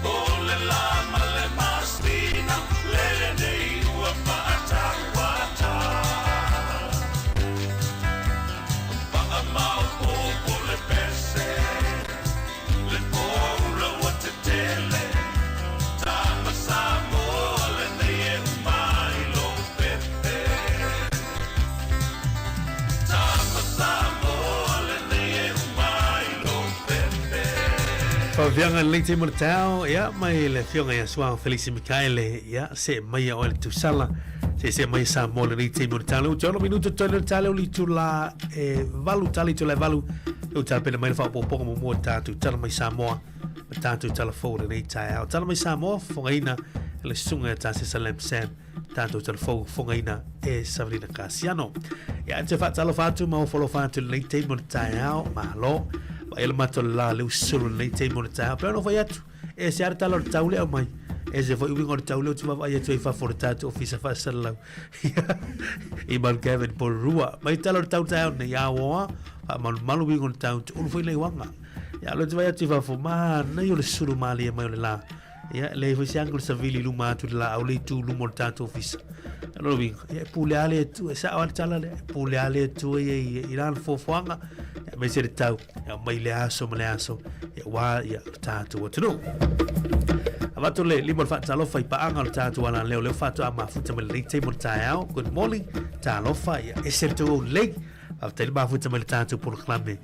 O le la ma le masina lenei ua faatauata. Faamaopoopo le pese, le poula ua tetele. Tama Samoa lenei e uma ai lou pepe. Tama Samoa lenei e uma ai lou pepe. Faaviaga lenei taimi o le taeao, ia, mai le afioga ia Suao Felisi Mikaele, ia, see mai oe le tausala, se see mai Samoa lenei taimi o le taeao. Le ua minuto totoe le taeao le itula e 8 tala itula e 8, le ua tapena mai le faaopoopoga muamua o le tatou Tala Mai Samoa ma tatou tala fou lenei taeao. Tala Mai Samoa, fofogaina e le susuga ia Tasesa Lam Sam, tatou tala fou fofogaina e Savelina Kasiano. Ia, te faatalofa atu ma ofo atu lenei taimi o le taeao, malo. Vaai le matou le la le usulu lenei taimi o le taeao. Pe ono fai atu, e se ara tala o le tau lea mai. E se foi uiga o le tau lea o te vaavaai atu ai fafo o le tatou ofisa faasalalau. I Mount Gavin, Porirua. Mai tala o le tau taeao nei, a oa, faamalumalu uiga o le tau, te ulu foi le uaga. Ia, lo te vai atu i fafo, manaia o le sulu malie mai o le la. Ia, leai foi se agi o le savili i luma atu i le laau le itu luma o le tatou ofisa. Ia, lona uiga, ia, e pule lava le Atua, e sao lava le tala lea, e pule lava le Atua ia i lana foafoaga, ia, aemaise le tau, ia, mai le aso ma le aso, ia, aua, ia, le tatou atunuu. Avatu le lima o le faatalofa i paaga o le tatou alaleo leo faatoa mafuta mai lenei taimi o le taeao. Good morning, talofa, ia, ese le tou aulelei. Faafetai le mafuta mai le tatou polokalame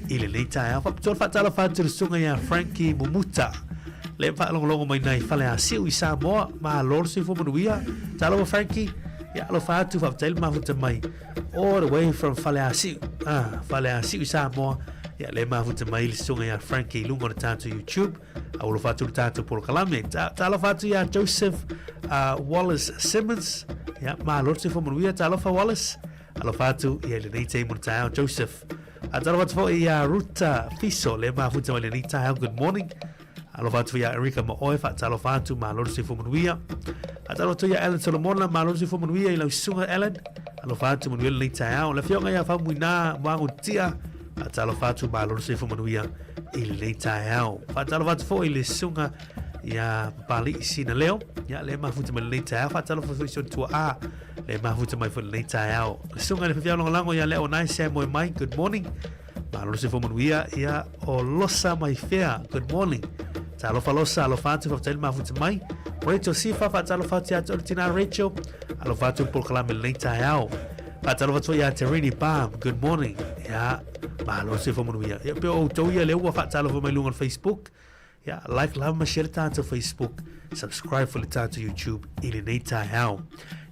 i lenei taeao. Faapitoa le faatalofa atu i le susuga ia Frankie Mumuta. Le faalogologo mai nai Faleasiu i Samoa. Malo le soifua manuia. Talofa Frankie. Ia alofa atu, faafetai le mafuta mai all the way from Faleasiu. Ah, Faleasiu i Samoa. Ia le mafuta mai le susuga ia Frankie i luga o le tatou YouTube. Alofa atu le tatou polokalame. Talofa atu ia Joseph Wallace Simmons. Ia, malo le soifua manuia. Talofa Wallace. Alofa atu ia i lenei taimi o le taeao Joseph. Alofa atu foi ia Ruta Fiso le mafuta mai lenei taeao. Good morning. Alofa atu ia Erika Maoe, faatalofa atu, malo le soifua manuia. Faatalofa atu ia Ellen Solomona, malo le soifua manuia i lau susuga Ellen. Alofa atu manuia lenei taeao. Le afioga ia Faumuina Moagutia, faatalofa atu, malo le soifua manuia i lenei taeao. Faatalofa atu foi i le susuga ia Papali'i Sina Leo, ia le mafuta mai lenei taeao. Faatalofa foi i si ona tuaa le mafuta mai foi lenei taeao. Le susuga i le faifeau lagolago ia Leo Nai Sam Oe Mai, good morning. Malo le soifua manuia ia o Losa mai fea, good morning. Talofa Losa, alofa atu, faafetai le mafuta mai. Rachel Sifa, faatalofa atu ia te oe le tina Rachel. Alofa atu le polokalame lenei taeao. Faatalofa atu foi ia Terini Palm, good morning. Ia, malo le soifua manuia. Ia, pe o outou ia lea ua faatalofa mai luga o le Facebook. Ia, like lava ma share le tatou Facebook, subscribe foi le tatou YouTube i lenei taeao.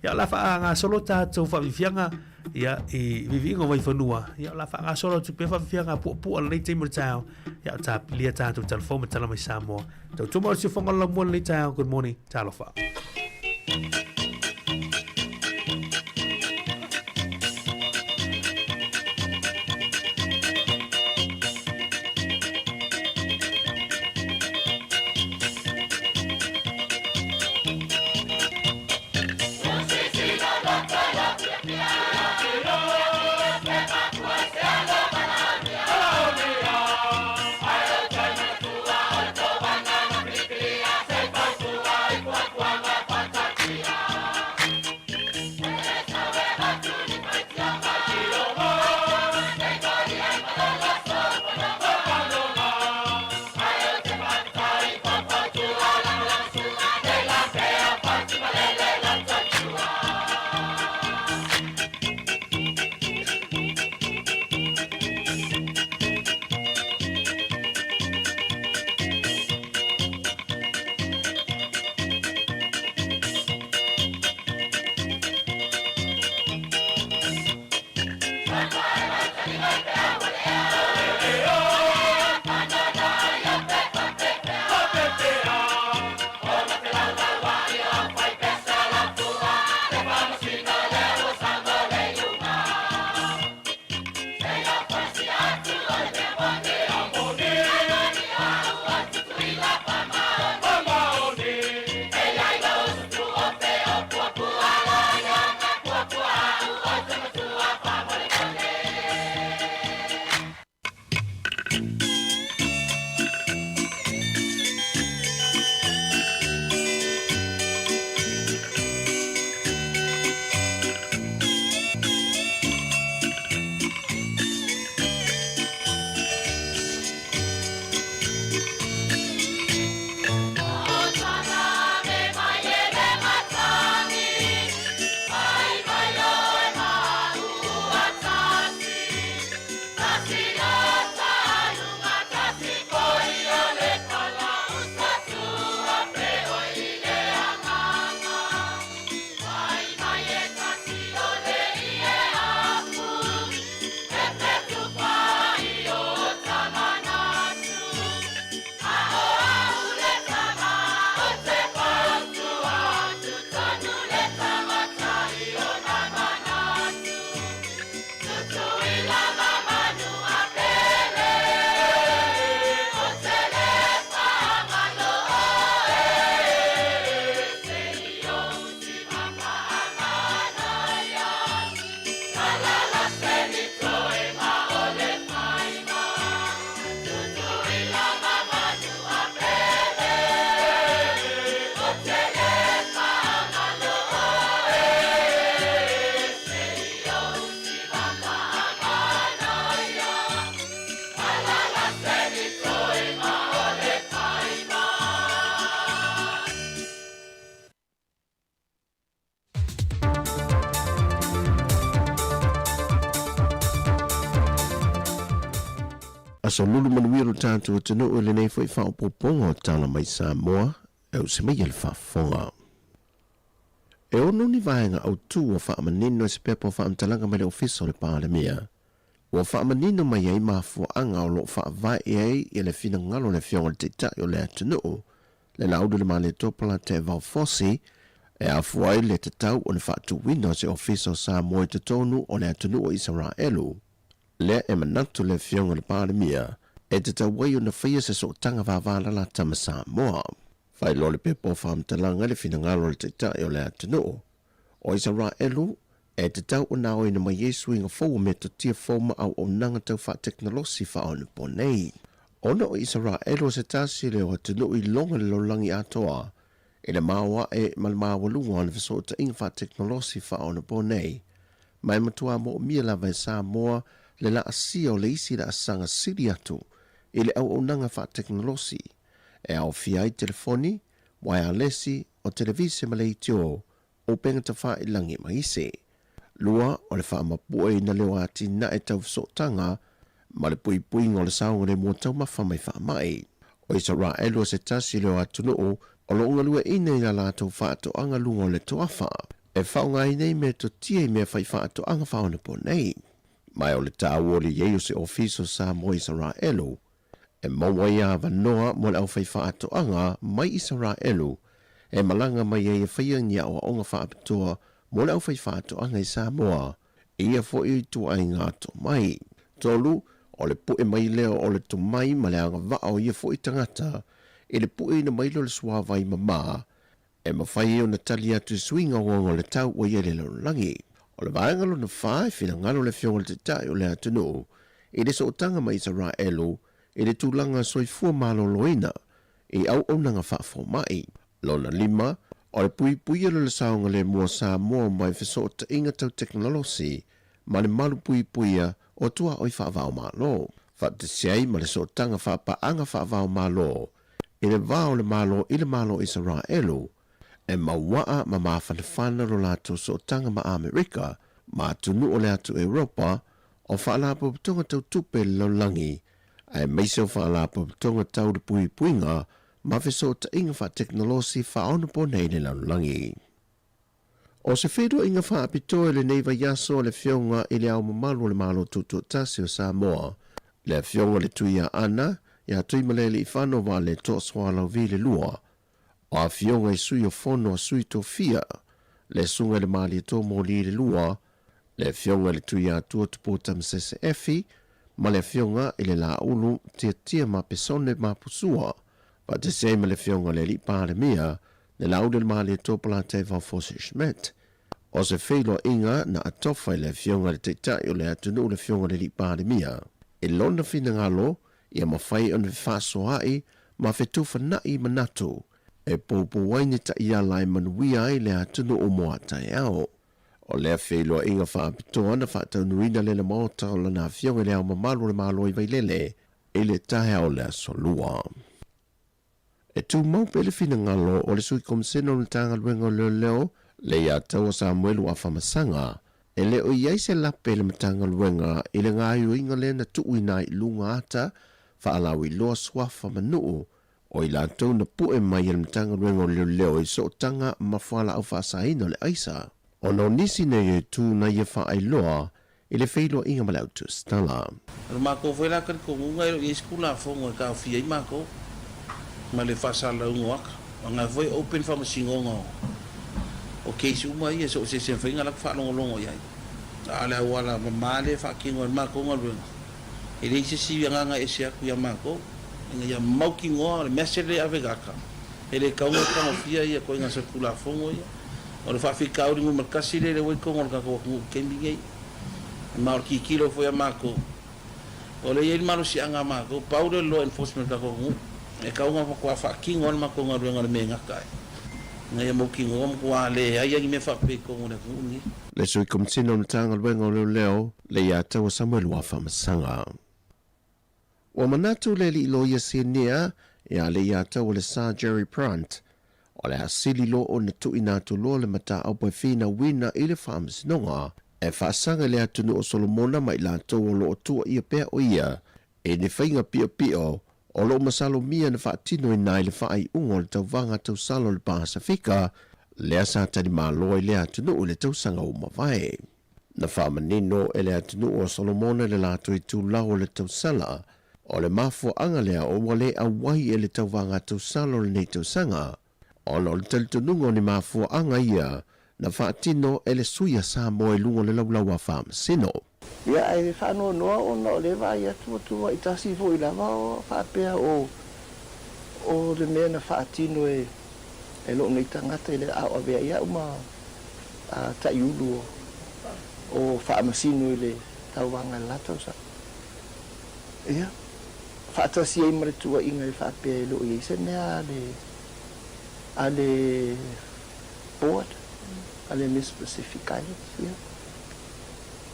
Ia, o le a faagasolo tatou faafiafiaga ia, i viviiga o Vaifanua. Ia, o le a faagasolo atu pea faafiafiaga puapua lenei taimi o le taeao. Ia, o tapilia tatou telefoni ma tala mai Samoa. Tautua ma o le siufofoga o le laumua lenei taeao. Good morning. Talofa. Aso lulu manuia lo tatou atunuu i lenei foi faaopoopoga o Tala Mai Samoa e use mai ai le faafofoga. E ono ni vaega autū ua faamanino e se pepa o faamatalaga mai le Ofisa o le Palemia. Ua faamanino mai ai mafuaaga o lo o faavae ai i le finagalo o le Afioga i le Taitai o le atunuu, le Laulu-le-Malietoa Polataivao Fosi, e afua ai le tatau o le faatuina o se Ofisa o Samoa i totonu o le atunuu o Isaraelu. Lea e manatu le Afioga i le Palemia e tatau ai ona faia se sootaga vavalalata ma Samoa. Faailoa le pepa o faamatalaga i le finagalo o le Taitai o le atunuu o Isaraelu e tatau ona aoina mai ai suiga fou o metotia fou ma auaunaga tau faatekonolosi faaonaponei. Ona o Isaraelu o se tasi lea o atunuu i loga le lalolagi atoa i le maoae ma le maualuga o le fesootaiga faatekonolosi faaonaponei, ma e matua moomia lava e Samoa le laasia o le isi laasaga sili atu i le auaunaga faatekonolosi e aofia ai telefoni, waialesi, o televise ma leitio, upega tafailagi ma isi. Lua, o le faamapueina lea o atinae tau fesootaga ma le puipuiga o le saogalemu o taumafa mai faamai. O Isaraelu o se tasi lea o atunuu o lo o galueaiina i la latou faatoaga luga o le toafa e faaaogaina ai metotia i mea fai faatoaga faaonaponei. Ma o le taua o le i ai o se Ofisa o Samoa Isaraelu e maua ai avanoa mo le aufaifaatoaga mai Isaraelu. e malaga mai ai e faia ni aoaoga faapitoa mo le aufaifaatoaga i Samoa i ia foi ituaiga tomai. 3, o le pu'e mai lea o le tomai ma le agavaa o ia foi tagata i le pu'eina mai lea o le suavai mamā e mafai ai ona tali atu i suiga ogaoga o le tau ua i ai le lalolagi. O le vaega lona fa, e finagalo le Afioga i le Taitai o le atunuu i le sootaga ma Isaraelu i le tulaga soifua maloloina i auaunaga faafomai. Lona lima, o le puipuia lea o le saogalemu o Samoa mai fesootaiga tau tekonolosi ma le malu puipuia o tuaoi faava-o-Malo. Faatasi ai ma le sootaga faapaaga faava-o-Malo i le va o le Malo i le Malo o Isaraelu, e mauaa ma mafanafana lo latou sootaga ma Amerika ma atunuu o le atu Europa o faalapotopotoga tau tupe i le lalolagi, aemaise o faalapotopotoga tau le puipuiga ma fesootaiga faatekonolosi faaonaponei i le lalolagi. O se feiloaiga faapitoa i lenei vaiaso a le Afioga i Le Ao Mamalu o le Malo Tutoatasi o Samoa, le Afioga i le Tuiaana ia Tuimalealiifano Vaaletoa Sualauvi le Lua, o Afioga i Sui o Fono a Sui Tofia, le Susuga i le Malietoa Moli le Lua, le Afioga i le Tuiatua Tupua Tamasese Efi ma le Afioga i le Laulu Tiatia Mapesone Mapusua, faatasi ai ma le Afioga i le Alii Palemia, le Laulu le Malietoa Polatei Vaofosi Schmidt. O se feiloaiga na atofa i le Afioga i le Taitai o le atunuu le Afioga i le Alii Palemia i lona finagalo ia mafai ona fefaasoaai ma fetuufana'i manatu e poupou ai ni taiala e manuia ai le atunuu mo a taeao. O lea feiloaiga faapitoa na faataunuina lena Maota o lana Afioga i Le Ao Mamalu o le Malo i Vailele i le taeao o le Aso Lua. E tumau pea le finagalo o le Sui Komisena o le Matagaluega o Leoleo, Leiataua Samuelu Afamasaga, e le o i ai se lape i le Matagaluega i le gaoioiga lea na tuuina ai i luga ata faalauiloa suafa ma nuu o i latou na pu'e mai e le Matagaluega o Leoleo i sootaga ma fualaau faasaina o le aisa, ona o nisi nei o itu na ia faailoa i le feiloaiga ma le autusitala. O le matou foi la talitonuga e le o i ai se Tulafono e taofia ai matou ma le faasalalauina o ata. Aua foi e open faamasinoga o case uma ia, so o se isi e mafai ona latou faalogologo i ai. A o le auala mama lea e faatino ai le matou galuega, e leai se isi agaga e ese atu ia matou, ina ia mautinoa o le message lea e ave i ata, e le tatau ona tagofia ia ituaiga solitulafono ia. O le faafitauli numera tasi lea ua i totonu o le tatou atunuu i le taimi lenei. Ma o le tilotilo foi a matou, o lea e i ai le malosiaga a matou, pau lea o le law enforcement o le tatou atunuu, e tatau ona matua faatino lava le matou galuega i le mea e gata ai, ina ia mautinoa matua leai lava ni mea faapea i totonu o le atunuu lenei. Le Sui Komisina o le Matagaluega o Leoleo, Leiataua Samuel Uafamasaga. Ua manatu le alii loia sinia ia Leiataua le Sir Jerry Prant, o le a sili loa ona tuuina atu loa le mataupu e finauina i le faamasinoga e faasaga i le atunuu o Solomona ma i latou o lo o tuuaia pea o ia i ni faiga piopio o lo o masalomia na faatinoina ai le faaiuga o le tauvaga tausala o le Pasefika lea sa talimalo ai lea atunuu i le tausaga ua mavae. Na faamanino e le atunuu o Solomona le latou itulau o le tausala, o le mafuaaga lea o ua le auai e le tauvaga tausala o lenei tausaga, ona o le talitonuga o ni mafuaaga ia na faatino e le sui a Samoa i luga o le laulau a Faamasino. Ia, ae faanoanoa ona o lea e vaai atu ua tuuai tasi foi lava o faapea o o le mea na faatino e e lou nei tagata i le a o avea ai au ma taiulu o faamasino i le tauvaga i le la tausaga. Ia, faatasi ai ma le tuuaiga e faapea e le o i ai se mea a le a le board a le Miss Pacific Islands. Ia,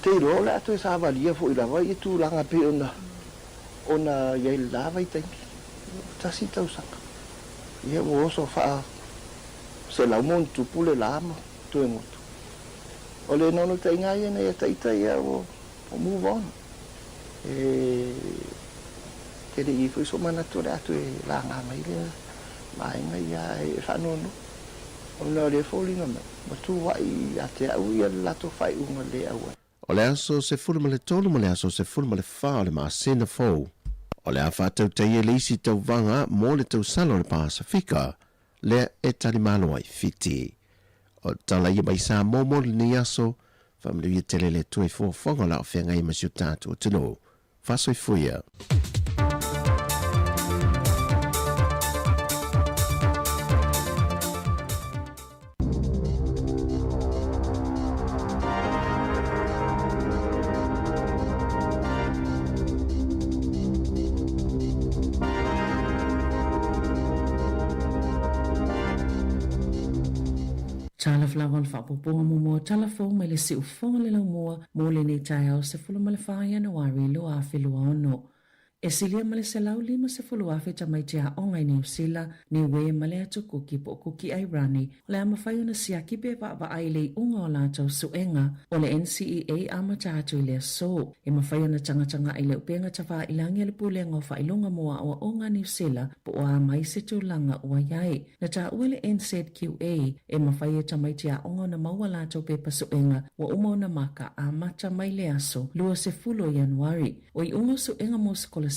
te iloa o le a toe savalia foi lava ia tulaga pei ona ona i ai i le la vaitaimi, tasi tausaga. Ia, ua oso faa 100+ le la ma toe goto. O le naunautaiga lava ia ina ia taita ia ua move on. E te le i ai foi sou manatu o le a toe laga mai lea vaega ia ae faanoanoa ona o lea e foliga mai ua tuuai ia te au ia le latou faaiuga le auai. O le aso 13 ma le aso 14 o le masina fou, o le a faatautaia le isi tauvaga mo le tausala o le Pasefika. lea e talimalo ai Fiti. O tala ia mai Samoa mo lenei aso, faamanuia tele le Atua i foafoaga o le a feagai ma si o tatou atunuu. Faasoifua. Tala lava o le faaopoopoga muamua o tala fou mai le siufofoga o le laumua mo lenei taeao 14 Ianuari 2026. E silia ma le 150,000 tamaiti aoga i Niu Sila, Niue ma le Atu Kuki po o Kuki Airani o le a mafai ona siaki pe vaavaai i le iuga o latou suega o le NCEA amata atu i le aso. E mafai ona tagatagai i le upega tafailagi a le Pulega o Faailoga mo Aoaoga a Niu Sila po o a mai se tulaga ua i ai. Na taua le NZQA e mafai e tamaiti aoga ona maua latou pepa suega ua uma ona maka amata mai le aso 20 o Ianuari. O iuga o suega mo sikolasipi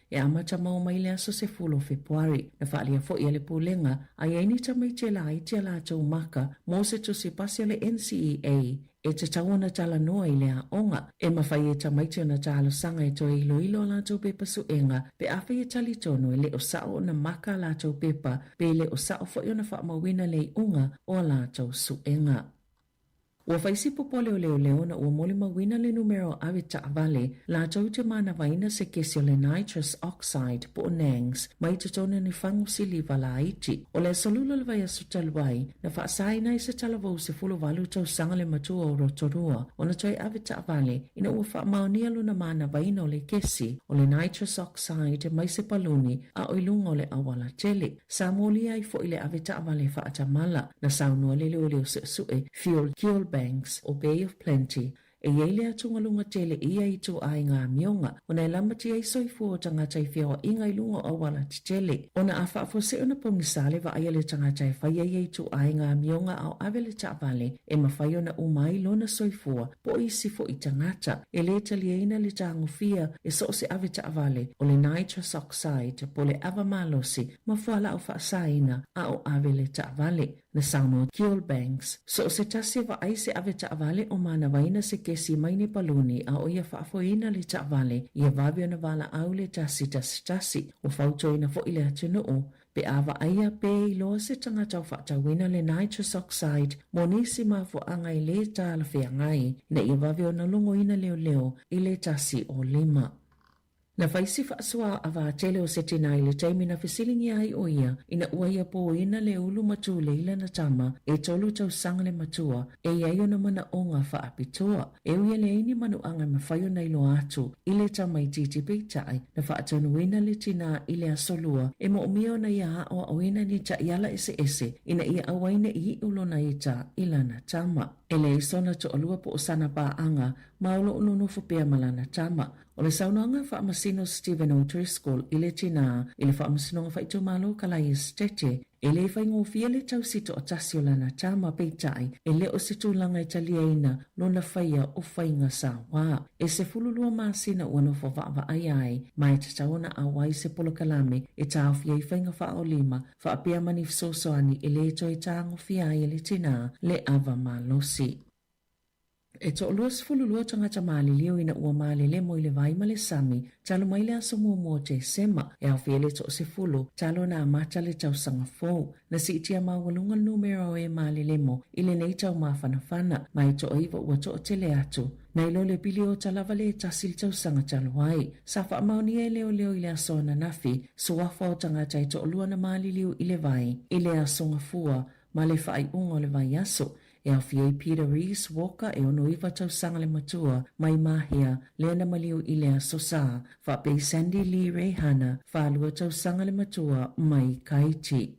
e amata maua mai le aso 10 o Fepuari. Na faaalia foi e le Pulega a i ai ni tamaiti e laiti a latou maka mo se tusi pasi a le NCEA e tatau ona talanoa i le aoga. E mafai e tamaiti ona talosaga e toe iloilo a latou pepa suega pe afai e talitonu e le o sao ona maka a latou pepa pe le o sao foi ona faamauina le iuga o a latou suega. Ua fai si popole o leoleo ona ua molimauina le numera o ave taavale latou te manavaina se kesi o le nitrous oxide po o NANGS mai totonu o ni fagu siliva laiti. O le aso Lula o le vaiaso talu ai, na faasaina ai se talavou 18 tausaga le matua o Rotorua ona toe ave taavale ina ua faamaonia lona manavaina o le kesi o le nitrous oxide mai se paluni a o i luga o le auala tele. Sa molia ai foi le ave taavale faatamala. Na saunoa le leoleo suesue Fuel Fuel Banks o Bay of Plenty e i ai le atugaluga tele i ia ituaiga amioga ona e lamatia ai soifua o tagata i feoaiga i luga o auala tetele. Ona a faafuasei ona pogisa le vaaia le tagata e faia ia ituaiga amioga a o ave le taavale e mafai ona uma ai lona soifua po o isi foi tagata. E lē taliaina le tagofia e so o se ave taavale o le nitrous oxide po o le ava malosi ma fualaau faasaina a o ave le taavale. Na saunoa Kiel Banks, so o se tasi e vaai se ave taavale o manavaina se kesi mai ni paluni a o ia faafoeina le taavale ia vave ona valaau le 111. Ua fautuaina foi le atunuu pe a vaaia pe iloa se tagata o faatauina le nitrous oxide mo nisi mafuaaga e lē talafeagai ina ia vave ona logoina leoleo i le 105. Na fai si faasoa avatele o se tinā i le taimi na fesiligia ai ʻo ia ina ua ia pōina le ulu ma tulei lana tama e tolu tausaga le matua e i ai ona manaʻoga faapitoa. E ui e leai ni manuaga e mafai ona iloa atu i le tamaitiiti peitai na faatonuina le tinā i le aso Lua e moomia ona ia aʻoaʻoina ni taʻiala eseese ina ia aua ai ne i iʻu lona ita i lana tama. E leai sona toʻalua po o sana pāʻaga ma o loʻo nonofo pea ma lana tama. O le saunoaga Faamasino Stephen O'Driscoll i le tinā i le Faamasinoga Faaitumalo Kalai Esetete, e lē faigofie le tausi toʻatasi o lana tama peitai e le o se tulaga e taliaina lona faia o faiga sauā. E 12 masina ua nofo vaavaai ai ma e tatau ona ʻauai se polokalame e taofi ai faiga faaolima faapea ma ni fesoasoani e lē toe tagofia ai e le tinā le ava malosi. E 22 tagata maliliu ina ua malelemo i le vai ma le sami talu mai le aso muamua o Tesema, e aofia le 10 talu ona amata le tausaga fou. Na siitia maualuga le numera o e malelemo i lenei taumafanafana, ma e 9 ua toʻatele atu. Nai lo le piliota lava le tasi le tausaga talu ai. Sa faamaonia e leoleo i le aso ananafi, suafa o tagata e toʻalua na maliliu i le vai i le aso Gafua ma le faaiuga o le vaiaso. E aofia ai Peter Rees Walker e 69 tausaga le matua mai Mahea lea na maliu i le aso Sa, faapea i Sandy Lee Reihana, 42 tausaga le matua mai Kaiti.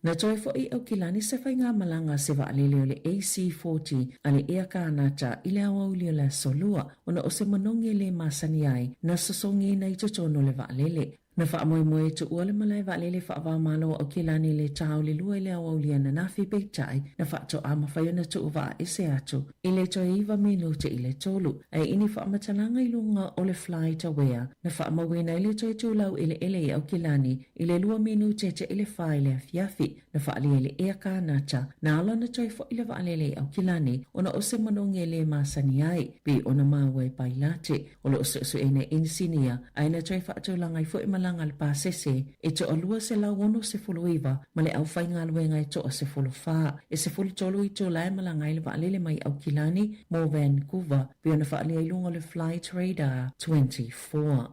Na toe foi i Aukilani se faigamalaga a se vaalele o le AC-40 a le Ea Kānata i le aoauli o le aso Lua ona o se manogi e lē masani ai na sosogiina i totonu o le vaalele. Na faamoemoe e tuua le malae vaalele faava-o-Malo o Aukilani i le ta o le 2 i le aoauli ananafi, peitai, na faatoa mafai ona tuu vaa ese atu i le toe 9 minute i le 3. Ae i ni faamatalaga i luga o le FlightAware, na faamauina ai le toe tu laueleele i Aukilani i le 2 minute te i le 4 i le afiafi. Na faaalia e le Ea Kānata, na ala ona toe fo'i le vaalele i Aukilani ona o se manogi e lē masani ai, pei ona maua e Pailate. O lo o suesueina e inisinia, ae na toe faatulaga ai foi malaga a le pasese e toa 269 ma le aufaigaluega e toa 14. E 13 itula e malaga ai le vaalele mai Aukilani mo Vancouver, pei ona faaalia i luga o le Flight Radar 24.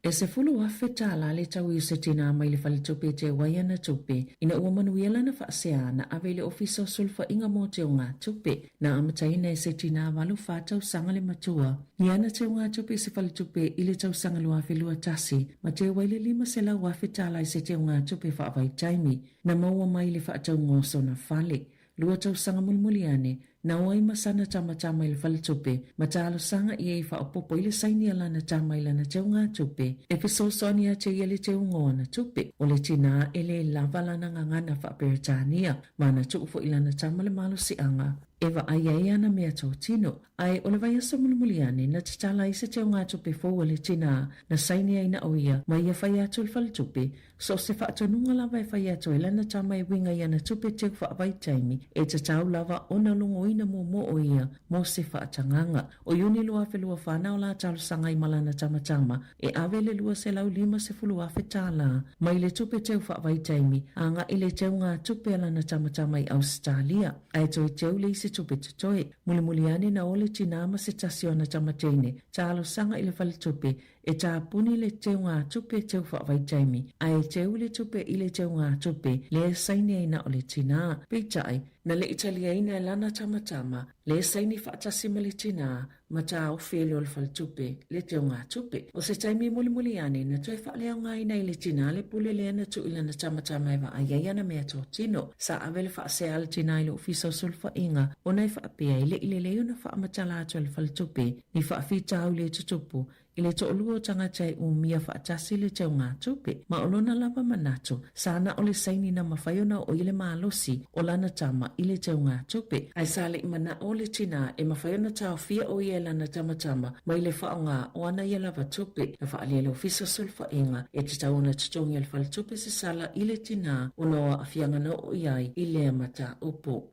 E $10,000 tālā le tau i se tinā mai le faletupe e teu ai ana tupe, ina ua manuia lana faasea na ave i le Ofisa o Sulufaiga mo Teugatupe. Na amataina e se tinā 84 tausaga le matua i ana teugatupe i se faletupe i le tausaga 2021 ma teu ai le $500,000 tālā i se teugatupe faavaitaimi na maua mai i le faatauga o sona fale. 2 tausaga mulimuli ane, na o ai ma sana tamatama i le faletupe, ma talosaga i ai e faaopoopo i le saini a lana tama i lana teugatupe, e fesoasoani ia te ia le teuga o ana tupe. O le tinā e lē lava lana gagana faa-Peretania, ma na tuu foi i lana tama le malosiaga e vaai ai ana meatotino. Ae o le vaiaso mulimuli ane, na tatala ai se teugatupe fou a le tinā, na saini ai na o ia, ma ia fai atu i le faletupe, So o se faatonuga lava e fai atu ai lana tama e uiga i ana tupe teu faavaitaimi, e tatau lava ona logoina muamua o ia mo se faatagaga. O Iuni 2024 na o la talosaga ai ma lana tamatama e ave le $250,000 tālā mai le tupe teu faavaitaimi agai le teugatupe a lana tamatama i Ausetalia, ae toe teu le isi tupe totoe. Mulimuli ane na o le tinā ma se tasi o ana tamateine talosaga i le faletupe E tāpuni le teugatupe teu faavaitaimi, ae teu le tupe i le teugatupe lea e saini ai na o le tinā. Peitai, na le i taliaina e lana tamatama, le saini faatasi ma le tinā, ma taofi e le o le faletupe le teugatupe. O se taimi mulimuli ane, na toe faaleaogaina ai le tinā le pule lea na tuu i lana tamatama e vaai ai ana meatotino. Sa ave le faasea a le tinā i le Ofisa o Sulufaiga ona e faapea e le i lelei ona faamatala atu e le faletupe ni faafitauli e tutupu i le toalua o tagata e umia faatasi le teugatupe, ma o lona lava manatu, sa na o le saini na mafai ona oo i le malosi o lana tama i le teugatupe. Ae sa le i manao le tinā e mafai ona taofia o ia e lana tamatama mai le faaaoga o ana ia lava tupe. Na faaalia e le Ofisa o Sulufaiga e tatau ona totogi e le faletupe se sala i le tinā ona o aafiaga na oo i ai i lea mataupu.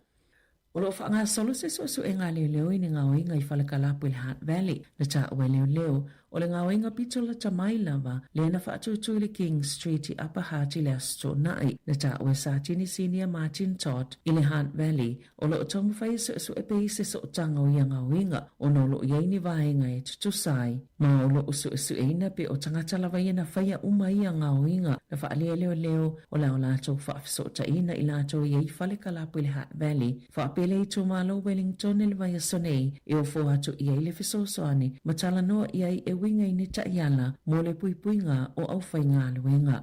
O lo o faagasolo se suesuega a leoleo i ni gaoiga i Falekalapu i le Hutt Valley. Na taua e leoleo, o le gaoiga pito lata mai lava lea na faatūtū i le King Street i Upper Hutt i le Aso Toonai. Na taua e Satini Sinia Martin Todd i le Hutt Valley, o lo o taumafai e suesue pea i se sootaga o ia gaoiga ona o lo o i ai ni vaega e tutusa ai ma o lo o suesueina pe o tagata lava ia na faia uma ia gaoiga. Na faaalia e leoleo o le a o latou faafesootaina i latou e i ai falekalapu i le Hutt Valley, faapea le itumalo Wellington i le vaiaso nei e ofo atu i ai le fesoasoani ma talanoa i ai e uiga i ni taiala mo le puipuiga o aufaigaluega.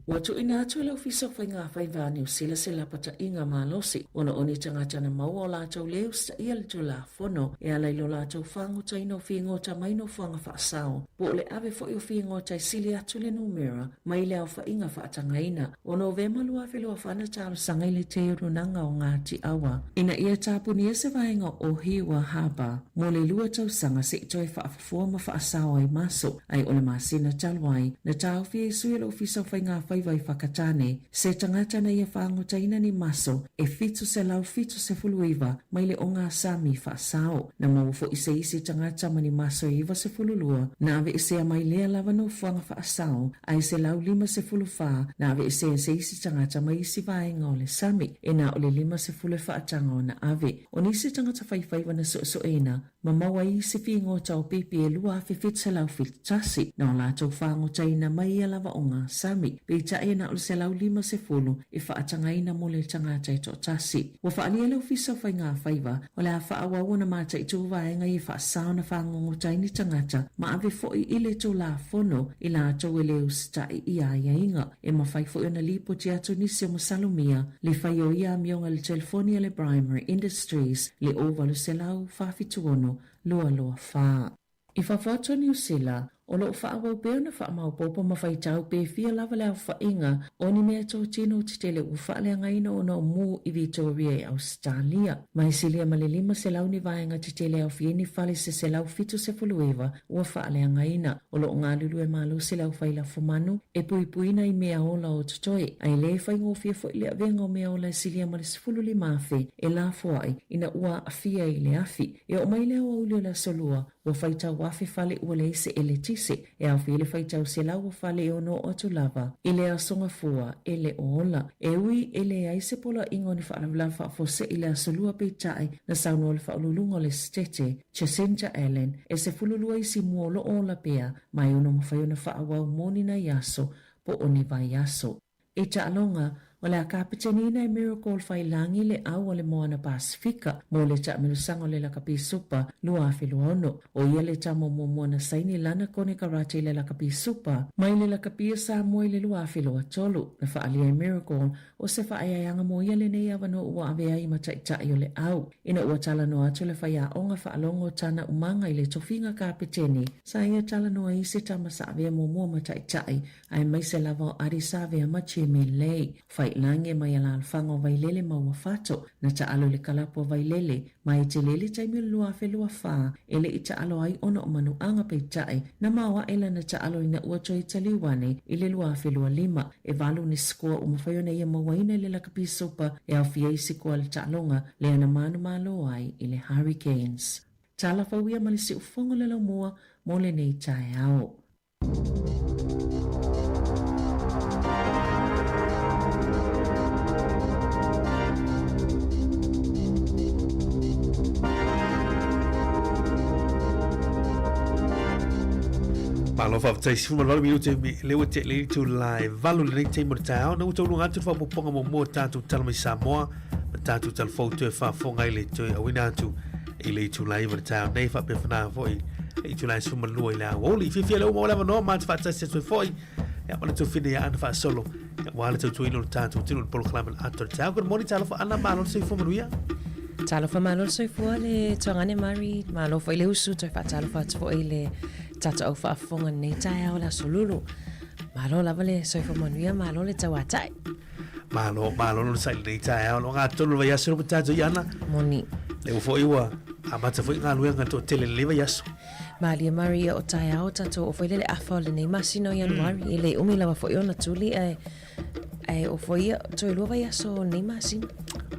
Ua tuuina atu e le Ofisa o Faiga Faiva a Niu Sila se lapataiga malosi ona o ni tagata na maua o latou lē usitaia le Tulafono e ala i lo latou fagotaina o figota mai nofoaga faasao po o le ave foi o figota e sili atu le numera mai le aofaiga faatagaina. O Novema 2024 na talosaga i le Teurunaga o Ngāti Awa ina ia tapunia se vaega o Ohiwa Harbour mo le 2 tausaga se i toe faafofoa ma faasao ai maso, ae o le masina talu ai, na taofi ai sui o le Ofisa o Faiga Faiva i Whakatane, se tagata na ia faagotaina ni maso e 779 mai le ogasami faasao. Na maua foi se isi tagata ma ni maso e 92 na aveesea mai lea lava nofoaga faasao, ae 154 na aveesea e se isi tagata mai isi vaega o le sami, e na o le 50 e faataga ona ave. O nisi tagata faifaiva na suesueina, ma maua ai isi figota o pipi e 2,771 na o latou fagotaina mai ia lava ogasami, peitai e na o le 150 e faatagaina mo le tagata e toatasi. Ua faaalia e le Ofisa o Faiga Faiva, o le a faaauau ona mataitu vaega ia faasao na fagogota ai ni tagata ma ave foi i le Tulafono i latou e lē usitai i aiaiga. E mafai foi ona lipoti atu nisi o masalomia le fai o ia amioga i le telefoni a le Brymer Industries le 0800 476 224. I fafo atu o Niu Sila, O lo o faaauau pea ona faamaopoopo ma faitau pe fia lava le aofaiga o ni meatotino tetele ua faaleagaina ona o mū i Vitoria i Ausetalia. Ma e silia ma le 500 ni vaega tetele e aofia ai ni fale se 179 ua faaleagaina. O lo o galulue malosi le aufai lafumanu e puipuina i meaola o totoe, a e le faigofie foi le avega o meaola e silia ma le 15,000 e lafoai ina ua aafia i le afi. E oo mai le aoauli o le Aso Lua, ua faitau afe fale ua leai se eletise, e aofia ai le faitau selau o fale e ono oo atu lava i le Aso Gafua e le o ola. E ui e leai se poloaiga o ni faalavelave faafuasei i le Aso Lua peitai na saunoa le Faauluuluga o le Setete, Jacinta Allan, e 12 isi mua o lo o ola pea ma e ono mafai ona faaauau mo ni nai aso po o ni vaiaso. I taaloga, o le a kapeteniina e Miracle Failangi le au a le Moana Pasifika mo le taamilosaga o le Lakapi Supa 2026. ʻO ia le tama muamua na saini lana konekarate i le Lakapi Supa mai le Lakapi a Samoa i le 2023. Na faaalia e Miracle o se faaeaeaga mo ia lenei avanoa ua avea ai ma taitai o le au. Ina ua talanoa atu le faiaoga faalogo Tana Umaga i le tofiga kapeteni, sa ia talanoa ai i se tama sa avea muamua ma taitai aemaise lava o Adi Savea ma Jamie Lay. Failangi mai alaalafaga o Vailele ma Uafato, na taalo i le kalapu a Vailele, ma e tele le taimi o le 2024 e le i taalo ai ona o manuaga peitai, na maoae lana taalo ina ua toe taliu ane i le 2025. E valu ni sikoa ua mafai ona ia mauaina i le lakapi supa e aofia ai sikoa le taaloga lea na manumalo ai i le Hurricanes. Tala fou ia ma le siufofoga o le laumua mo lenei taeao. Malo faafetai 18 minute me le ua te le itu la e valu lenei taimi o le taeao na ua tauluga atu le faaopoopoga muamua o tatou tala mai Samoa ma tatou tala fou toe faafofoga i le toe auina atu i le itula iva le taeao nei faapea fana foi le itula e 12 i le aoauli. Fiafia le uma o le avanoa ma te faatasi atu ai foi ia ma le tofina ia Ana faasolo ia ua le tautuaina o le tatou tino le polokalame le ato le taeao. Good morning, talofa Ana, malo le soifua manuia. Talofa malo le soifua le tuagane Mari, malo foi le usu, toe faatalofa atu foi le tatou au faafofoga lenei taeao le aso lulu. Malo lava le soifua manuia, malo le tauatai. Malo, malo le onosai i lenei taeao. Lo ngā tonu le vaiaso ma tātou i ana. Moni. Le ua foi ua amata foi galuega toatele i lenei vaiaso. Malie Mari o taeao tatou o foi le le afa o lenei masina o Ianuari. E le umi lava foi ona tuli ae ae o foi ia toe lua vaiaso o lenei masina.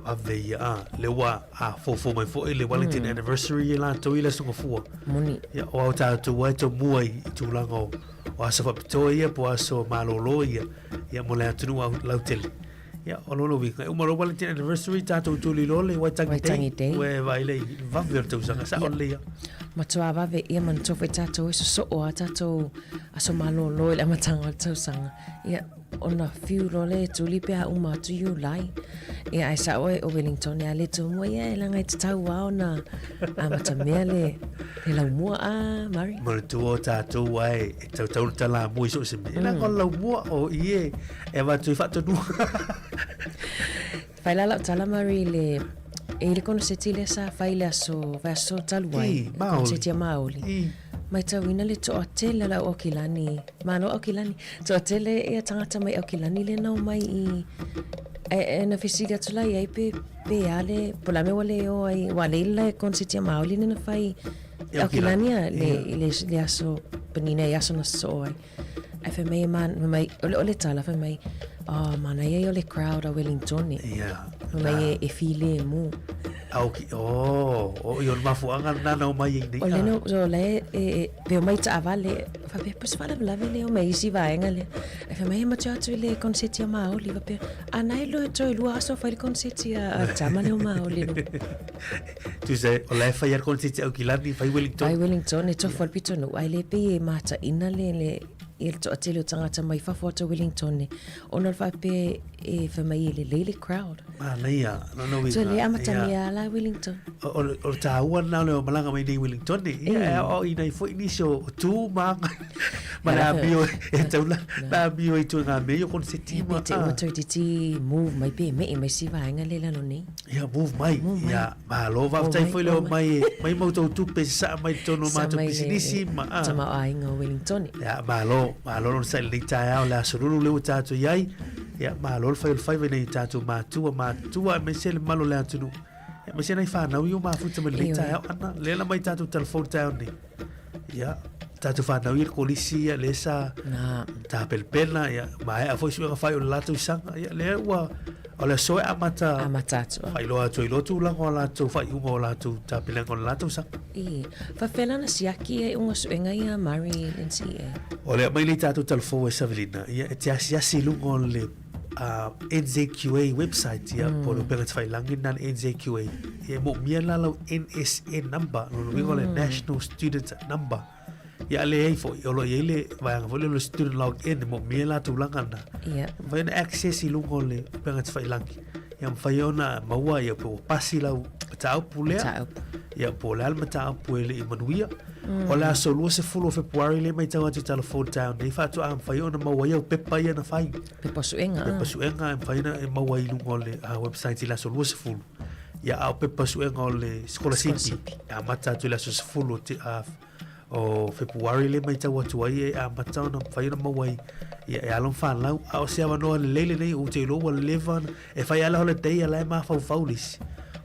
Ave ia a, le ua a fofo mai foi le Wellington anniversary e latou i le aso Gafua. Moni. Ia o au tātou ai tau mua i tulaga o, o aso faapitoa ia po aso malōlō ia. Ia mo le atunuu au lautele. Ia o lona uiga, e uma loa Wellington anniversary tatou tuli loa le Waitangi Day. Waitangi Day. Ua e vaai lea i vave o le tausaga, sao lelei lava. Matua vave ia manatua foi tatou e sosoo a tatou aso malōlō i le amataga o le tausaga. Ia ona fiu loa lea e tuli pe a uma atu Iulai. Ia ae sao ai o Wellington ia le tumua ia e leaga e tatau lava ona amatamea le le laumua a Murray. Manatua o tatou ae e tautau le talamua i so o se mea. E leaga o le laumua o i e e avatu ai faatonuga. Fai la lau tala Murray i le e i le konoseti lea sa fai i le aso vaiaso talu ai. I, Maoli. Konoseti a Maoli. I. Maitauina le toatele o le au Aukilani, malo Aukilani, toatele ia tagata mai Aukilani lea na omai i, e, e na fesili atu la iai pe, pe a le, po o le a mea ua le o ai, ua le i le konoseti a Maoli lea na fai i Aukilani a, le, i le, le aso, penina i aso na sosoo ai. Ae fai mai e man, fai mai, o le, o le tala, fai mai, oh, manaia ia o le crowd a Wellingtone. Yeah. Fai mai e, e filemu. Au ki, oh, o i o le mafuaaga lena na omai ai nei. O le no, o le, e, e, pe omai taavale, faapea, po o se faalavelave lea omai i isi vaega lea. Ae fai mai e matua atu i le koneseti a Maoli, faapea, a na e loe toe lua aso fai le koneseti a, a tama lea o Maoli. No. Tusa, o la e fai a le koneseti Aukilani, fai Wellington. Fai Wellington, e tofu a le pitonuu, ae le pei e mataina le, le, ia le toatele o tagata mai fafo atu o Wellington ona o le faapea e fai mai e lelei le crowd. Manaia, lona uiga. So lea amatamea ia la Wellington. O, o, o tāua na o le malaga mai nei Wellington, ia e o i nei foi nisi o tū ma ma le amio e taula na amio i tu ngā mea o konseti ma. Te ua tau titi move mai pe me mai si vaenga le lalo nei. Ia move mai, ia malo faafetai foi le omai mai ma outou tupe sasaa mai totonu o matou pisinisi ma a. Tamaoaiga o Wellington. Ia malo, malo le onosai i lenei taeao le aso lulu lea ua tatou i ai. Ia malo le fai o le faiva i nai o tatou matua, matutua aemaise le mamalu o le atunuu. Aemaise nai fanau ia ua mafuta mai lenei taeao ana lea na mai tatou telefoni taeao nei. Ia tatou fanau ia i le kolisi ia lea sa tapenapena ia maea foi suega fai o le latou saga ia lea ua o le aso e amata amata atu faailoa atu ai loa tulaga o latou faaiuga o latou tapenaga o le latou saga. I faafefea la ona siaki ia iuga suega ia Murray NCEA? O le aumai nei tatou talafou e Savelina ia e te asiasi i luga o le NZQA website ia po o le upega tafailagi lena a le NZQA ia e moomia la lau NSN number lona uiga o le National Student Number ia a leai foi o lo o i ai le vaega foi lea o le student login e moomia la tulaga lena Ia. e mafai ona access i luga o le upega tafailagi ia mafai ona maua ia pe ua pasi lau mataupu lea Mataupu. ia po o le a le mataupu e le i manuia O le aso 20 o Fepuari lea e matau atu i Talafou Town nei faatoa mafai ona maua ai au pepa ia na fai. Pepa suega. Pepa suega e mafai ona e maua i luga o le website i le aso 20. Ia a o pepa suega o le sikolasipi e amata atu i le aso 10 o te, o Fepuari lea e matau atu ai e amata ona mafai ona maua ai ia e alo ma fanau. A o se avanoa lelei lenei ou te iloa ua leva ona E fai lava le holiday a la e mafaufau le isi.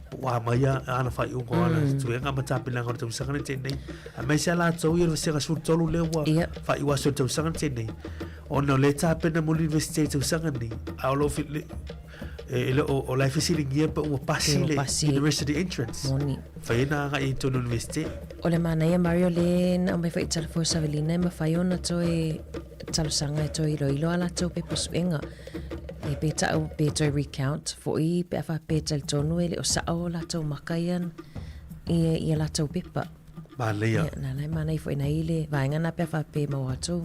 Po ua mai a ana faaiuga o ana suega ma tapenaga o le tausaga nei tenei. Aemaise lava latou ia o le vasega 13 lea ua faaiu aso i le tausaga nei tenei. Ona o lea e tapena mo le universite i le tausaga nei, a o lo o e le o, o la e fesiligia pe ua pasi le university entrance. Moni. Fai ai na agai i totonu o le universite. O le manaia Mario lea na aumai foi i Talafou Savelina e mafai ona toe talosaga e toe iloilo a latou pepa suega. E pe ta'u pe toe recount fo'i pe a faapea e talitonu e le o sa'o o latou maka ia i ia latou pepa. Manaia. Ia, na la e manaia fo'i nai le vaega na pe a faapea e maua atu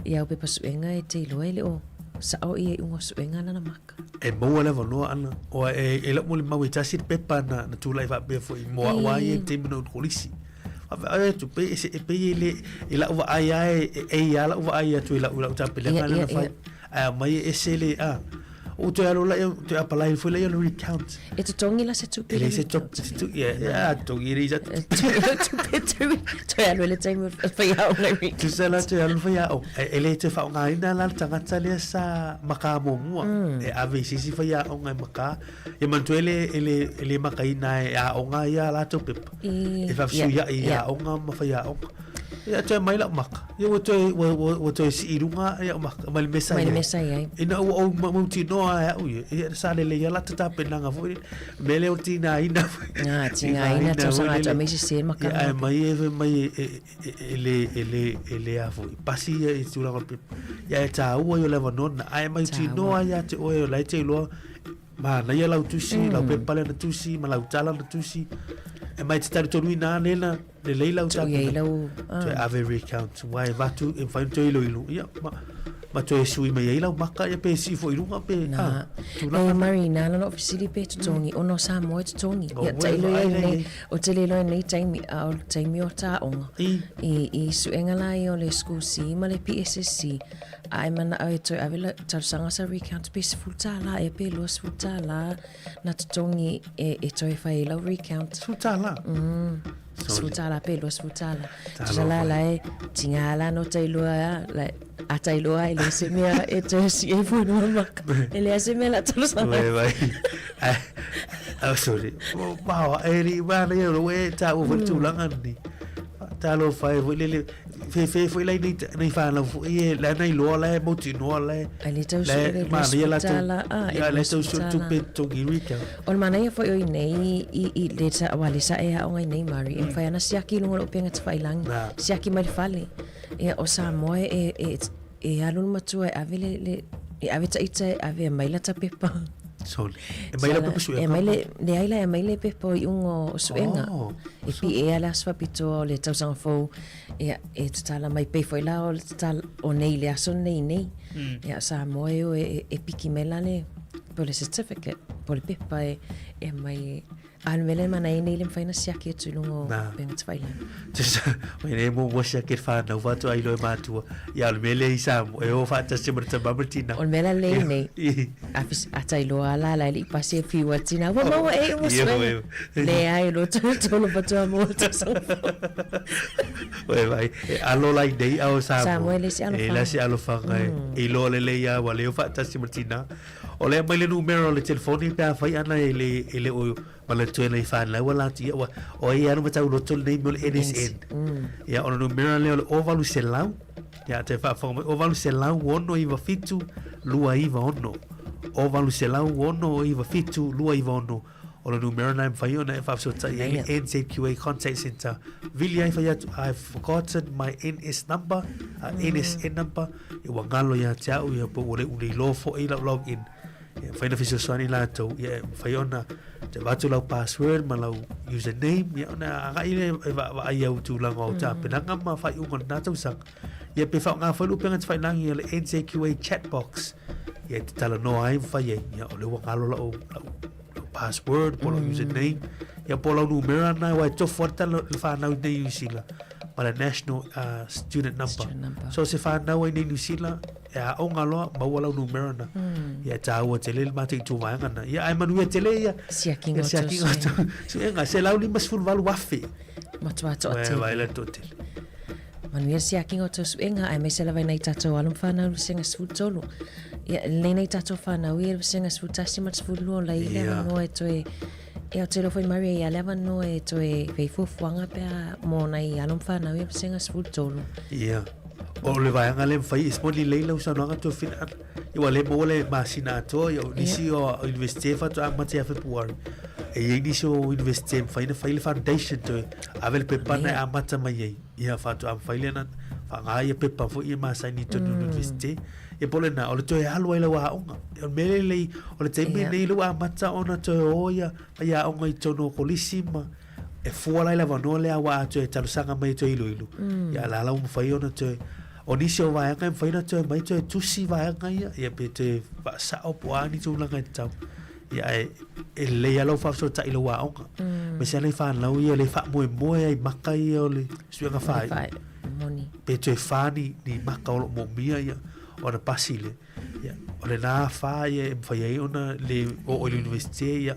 i au pepa suega e te iloa e le o sa'o ia iuga o suega lana maka. E maua le avanoa ana, oa e, e la'u molimau e tasi le pepa na, na tula'i faapea fo'i mo a'u a ia i le taimi na ou i le kolisi. Faapea, atu, pei e, e pei e le, i la'u vaai a e, e ei a la'u vaai atu i la'u, la'u tapenaga lea na fai. Ae aumai e ese le, a, ou toe alu laia, toe apalai foi laia o le recount. E totogi la se tupe E leai se tupe, se tupe, ia, ia, a totogi e leai sa tupe. Toe alu i le taimi o le faiaoga i recount. Tusa la toe alu i le faiaoga. E le toe faaaogaina la le tagata lea sa makā muamua. E ave i se isi faiaoga e makā. Ia manatua e le, e le, e le makaina e aoga ia a latou pepa. I, E faafesuiai i aoga ma faiaoga. Ia toe mai lau maka. Ia ua toe, ua, ua, ua toe sii i luga ia maka, mai le mea sa Mai le iai. mea sa iai. Ina ua ou mautinoa e au ia, ia sa lelei lava lata tapenaga foi lele. Mea lea o le tigaina foi. Ah, tigaina, tausaga atu aumai sese le makaga. Ia, ae mai e fai mai e, e, e, e le, e le, e le a foi. Pasi ia i tulaga o le pepa. Ia e tāua ia o le avanoa lena. Ae mautinoa ia te oe o la e te iloa manaia lau tusi, lau pepa lea na tusi, ma lau tala na tusi. E mai te talitonuina lea na lelei lau Tuu i ai lau, ah. Toe ave recount. Ua e avatu, e mafai ona toe iloilo. Ia, ma, ma toe sui mai ai lau maka, ia pe sii foi i luga, pe, Na. ah, tulaga E na. Murray, na ala na ofisili pe totogi, ona o Samoa e totogi. O, Ia, ua tailo e ia vaai nei, nei. o te le iloa i nei taimi, a o le taimi o taoga. I. I, i suega la ia o le School C ma le PSSC, a e manao e toe ave la talosaga sa recount pe $10 ea pe $20 na totogi e, e toe fai ai lau recount. $10? $10 pe $20. Tusa la la e tiga la no tailua a, la a tailua e leai se mea e toe sii ai fua i maka. E leai se mea la talosaga. Vai, vai. Ai, oh, sorry. Maoa, e li manaia o e tāua foi le tulaga lenei. Talofa e foi lele, fefe foi lai nei, nei whanau foi e, la nei loa la e mautinoa la e. Ai le tau La sue e le manaia latou, $20, ah, e ia le tau sue $20. tupe totogi retail. O le manaia foi o i nei, i, i le sa, aua le sa e aoga i nei, Murray, e mafai ana siaki i luga o le upega tafailagi, siaki mai le fale. Ia, o Samoa e, e, e alu le matua e ave le, le, e ave taita e ave mai lata pepa. Sole. E mai la pepa suega. E mai le, leai la e mai le pepa o iuga o suega. Oh. E PA le aso faapitoa o le tausaga fou, ia, e tatala mai pei foi la o le tatala, o nei le aso nei nei. Ia, Samoa e o e, e piki mai la le, po o le certificate, po o le pepa e, e aumai e, A le mea lea mana e nei le mafai ona siaki atu i luga o upega tafailagi. Tusa, mai nei mo mo siaki le whānau whātua ai loe mātua. Ia o le mea lea i Samoa, e o whaatasi ma le tama ma le tina. O le mea la lea i nei, a tailoa a la la e le i pasi e whiu a tina, ua maua e ua suega. Leai, lo tolu tolu faatoa maua le tausaga fou. Oe vai, e alo la i nei ao Samoa. Samoa e le isi alofaga. E le isi alofaga e iloa lelei a ua le o faatasi ma le tina. O lea mai le numera o le telefoni pe afai ana e le e le o manatua nei whanau a lātou ia ua o ai anu matau loto lenei mea o le NSN. Ia o le numera lea o le 0800 ia te whaafonga mai 0800 697 296 0800 697 296 o le numera na e mawhai ona e whaafesotai ai le NZQA Contact Centre. Vili ai whai atu, I've forgotten my NS number, NSN number, ia ua ngalo ia te au, ia po ua le ule iloa foʻi lau login. Ia mafai ona fesoasoani latou, ia e mafai ona te avatu lau password ma lau username, ia ona agai lea e vaavaai au tulaga o tapenaga ma faaiuga o lena tausaga. Ia pe faaaoga foi le upega tafailagi o le NZQA chat box, ia e te talanoa ai ma fai ai, ia o lea ua ngalo lau, lau, lau password po lau username, ia po lau numera na aua e tofu atu le whanau i nei New Zealand ma le national student number. Student number. So se whanau ai nei New Zealand, e aoga loa, maua lau numera na. Ia e tāua tele le mātou i tō vaega na. Ia ai manuia tele ia. Siakinga o tō suenga. Suenga, se lau 58,000. Matua toatele. Vai la toatele. Manuia le siakiga o tou suega, aemaise lava i nai tatou alo ma fanau i le vasega 13. Ia, lelei nai tatou fanau ia i le vasega 11 ma le 12, o la e i le avanoa e toe, ia, ou te iloa foi Maria e i ai le avanoa e toe fai fuafuaga pe a mo nai alo ma fanau ia i le vasega 13. Ia. O le vaega lea e mafai, e moni lelei lau saunoaga Tuafina Ana. Ia ua le maua le masina atoa, ia o nisi o Universite e faatoa amata ia Fepuari. E i ai nisi o Universite e mafai ona fai le foundation toe ave le pepa na e amata mai ai. Ia faatoa mafai lea ona faaaoga ia pepa foi ia masani i totonu o le Universite. Ia po o lena, o le toe alu ai lau aoga. O le mea lea lelei, o le taimi lenei lea ua amata ona toe o ia faiaoga i totonu o kolisi ma e fua la i le avanoa lea aua a toe talosaga mai e toe iloilo, ia la la ua mafai ona toe, o nisi o vaega e mafai ona toe aumai toe tusi vaega ia, ia pe toe faasao po o a ni tulaga e tatau. Ia ae e lelei lava lau faafesootai i lau aoga. Aemaise lava nai fanau ia le faamoemoe ai i maka ia o le suiga faaiu. Pe toe fa ni, ni maka o lo o moomia ia ona pasi lea. Ia, o lena fa ia e mafai ai ona le oo i le universite ia,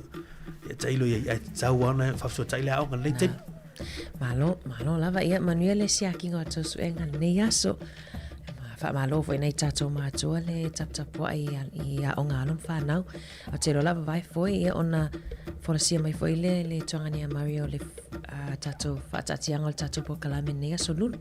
ia tailo i ai, ae tatau lava ona faafesootai le aoga i lenei taimi. Malo, malo lava. Ia, manuia le siakiga o tou suega i lenei aso. Faamalo foi nai tatou matua le taputapuai i aoga alo ma fanau. Ou te iloa lava vae foi ia ona folasia mai foi le le tuagani a Maria o le tatou faataatiaga o le tatou polokalame i lenei aso lulu.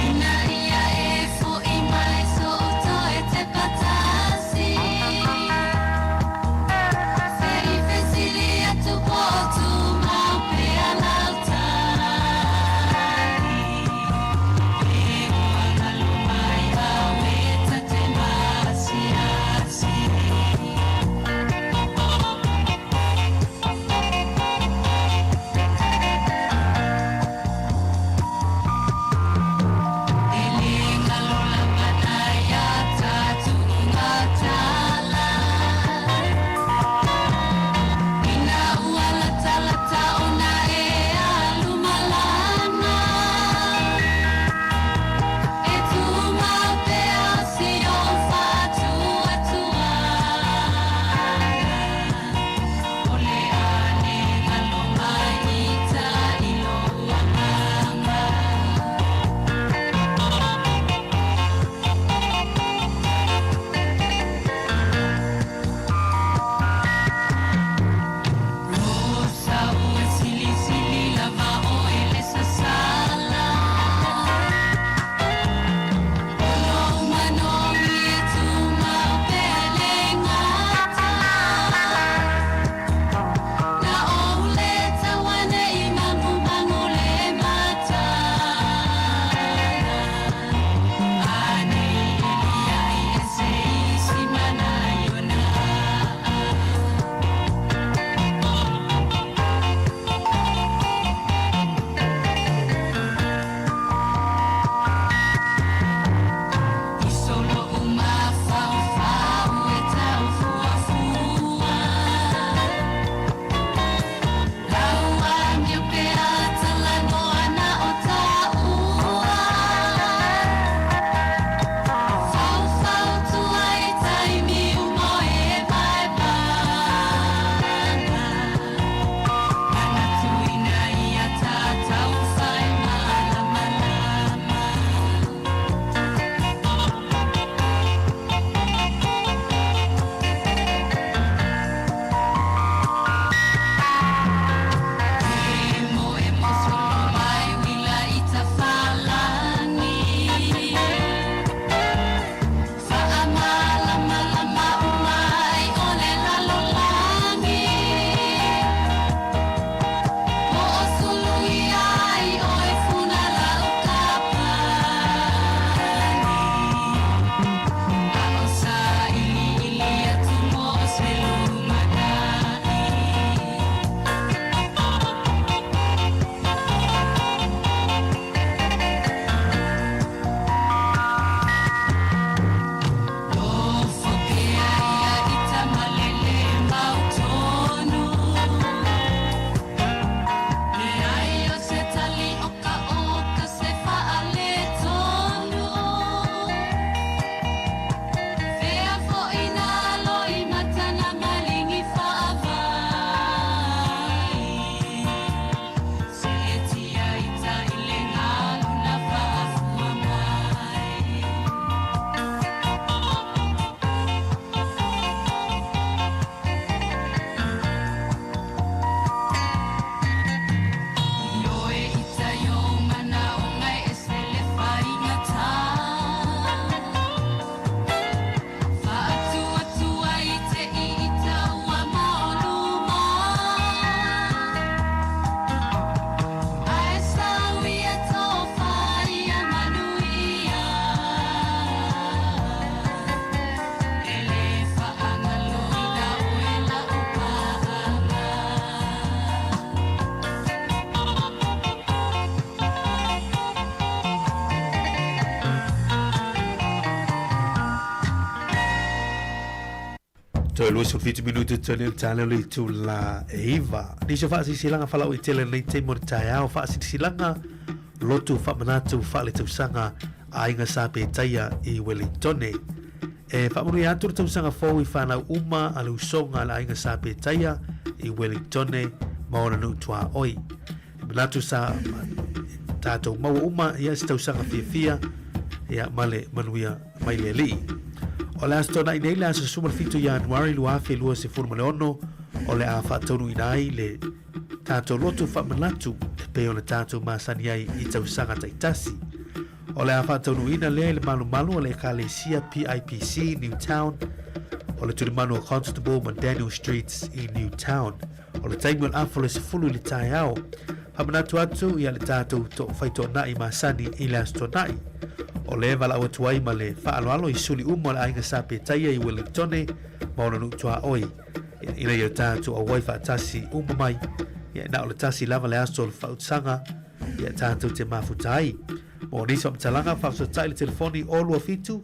Ina ia e foʻi mai soʻu toe tepa tasi. Toe 27 minute toe le tale o le itula e iva. Nisi o faasilasilaga faalauaitele lenei taimi o le taeao, faasilasilaga lotu faamanatu faaletausaga a Aiga Sa Petaia i Welingtone. E faamanuia atu le tausaga fou i whanau uma a le usoga a le Aiga Sa Petaia i Wellingtone ma ona nuu tuaoi. E manatu sa tātou maua uma ia se tausaga fiafia ia ma le manuia mai le Alii. O le aso Toonai nei, le aso 17 Ianuari 2026, o le a faataunuuina ai le tātou lotu faamanatu e pei ona tātou masani ai i tausaga taitasi. O le a faataunuuina lea i le malumalu o le Ekalesia PIPC Newtown, o le tulimanu o Constable ma Daniel Streets i Newtown. O le taimi o le afa o le 10 i le taeao. Faamanatu atu ia le tātou to, faitoonai masani i le Aso Toonai. O le valaau atu ai ma le faaaloalo i suli uma o le aiga Sa Petaia i Wellingtone ma ona nuu tuaoi. Ia, ina ia tātou auai faatasi uma mai. Ia, na o le tasi lava le aso o le faautasaga ia tātou te mafuta ai. Mo nisi faamatalaga, faafesootai i le telefoni 027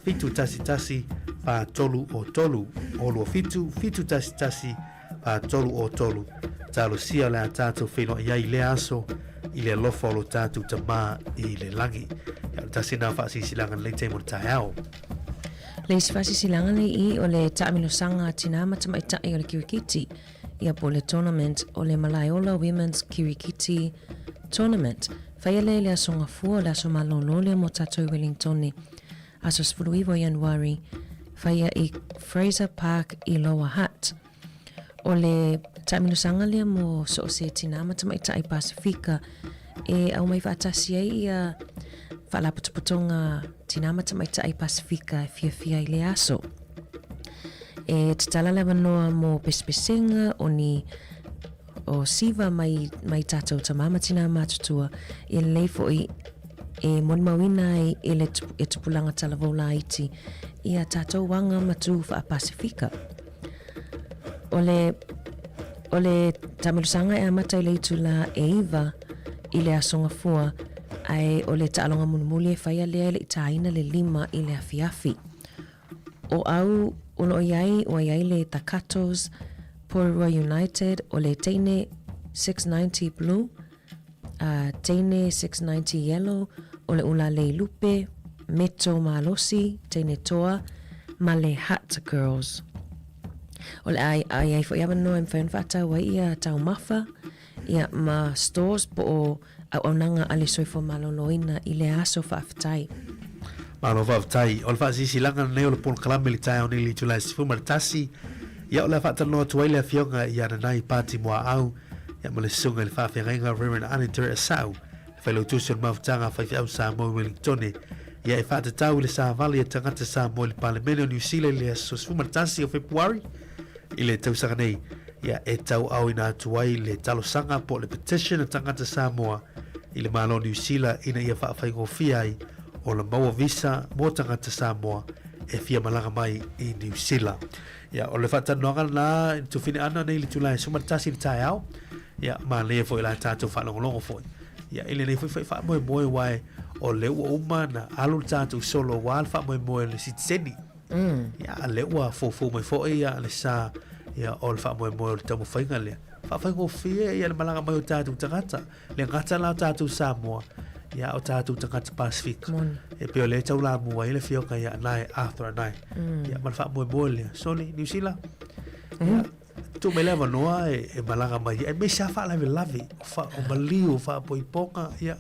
711 4303, 027 711 4303. Talosia o le a tātou feiloai ai i lea aso i le alofa o lo tātou Tamā i le lagi. Ia, o le tasi lena faasilasilaga lenei taimi o le taeao. Le isi faasilasilaga nei i o le taamilosaga a tinā ma tamaitai o le kirikiti, ia po o le tournament o le Malaeola Women's Kirikiti Tournament. Faia lea i le Aso Gafua o le aso malōlō lea mo tātou i Wellingtone. Aso 19 o Ianuari, faia i Fraser Park i Lower Hutt. O le taamilosaga lea mo so o se tinā ma tamaitai Pasifika e aumai faatasi ai ia faalapotopotoga tinā ma tamaitai Pasifika e fiafia i lea aso. E tatala le avanoa mo pesepesega o ni o siva mai, mai tātou tamā ma tinā matutua, ia lelei foʻi e molimauina ai e le e tupulaga talavou laiti ia tātou aga ma tū faa-Pasifika. O le, o le taamilosaga e amata i le itulā e iva i le Aso Gafua, ae o le taaloga mulimuli e faia lea e le i tāina le lima i le afiafi. O au o lo o i ai, ua i ai le Takatos Porirua United, o le teine 690 Blue, a teine 690 Yellow, o le Ulalei Lupe, Meto Malosi, teine Toa, ma le Hutt Girls. O le a i ai foʻi avanoa e mafai ona faatau ai ia taumafa, ia ma stores po o auaunaga a le soifua maloloina i le aso faafetai. Malo faafetai. O le faasilasilaga lenei o le polokalame i le taeao nei i le itula e 11, ia o le a faatalanoa atu ai le Afioga ia Nanai Pati Muaau ia ma le Susuga i le Faafeagaiga Reverend Anita Asau, le Failautusi o le Mafutaga a Faifeau Samoa i Wellingtone, ia e faatatau i le savali a tagata Samoa i le Palemene o Niu Sila i le aso 11 o Fepuari i le tausaga nei. Ia, e tauaaoina atu ai le talosaga po o le petition a tagata Samoa i le Malo o Niu Sila ina ia faafaigofie ai ona maua visa mo tagata Samoa e fia malaga mai i Niu Sila. Ia, o le faatalanoaga lena i le tufine ana nei i le itula e 11 i le taeao. Ia, manaia foi la tatou faalogologo foi. Ia, i lenei foi foi faamoemoe aua o lea ua uma ona alu le tatou solo aua le faamoemoe o le sitiseni. Ia, a lea ua foufou mai foi ia le sa ia, o le faamoemoe o le taumafaiga lea. Faafaigofie ia le malaga mai o tatou tagata. Le gata la o tatou Samoa, ia o tatou tagata Pasifika. E pei o lea e taulamua ai le afioga ia Anae, Arthur Anae. Ia, ma le faamoemoe lea. Soli, Niu Sila, ia, tuu mai le avanoa e, e malaga mai ai, aemaise lava faalavelave, o, fa, o maliu, o faapoipoga, ia,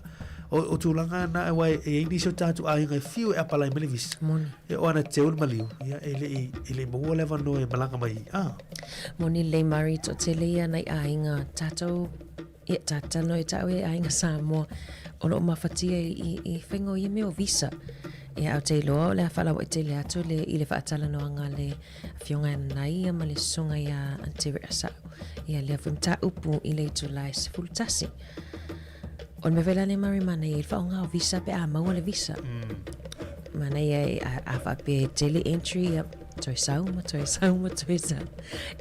o, o tulaga na, aua e i ai nisi o tatou aiga e fiu e apalai mai le visa. Moni. E o ana teu le maliu, ia, e le i, e le i maua le avanoa e malaga mai ai. Ah. Moni lelei Murray, toatele ia nai aiga tatou Ia, ta talanoa e ta'u e aiga Samoa o lo'o mafatia i, i faiga o ia mea o visa. Ia, ae ou te iloa o le a faalauaitele atu le, i le faatalanoaga a le Afioga ia Nanaia ma le Susuga ia Aunty Reasa'u ia lea foi mataupu i le itula e 11. O le mea foi la lea Murray manaia i le faaaoga o visa pe a maua le visa. Manaia e, a, a faapea e tele entry, ia, toe sau ma toe sau ma toe sau.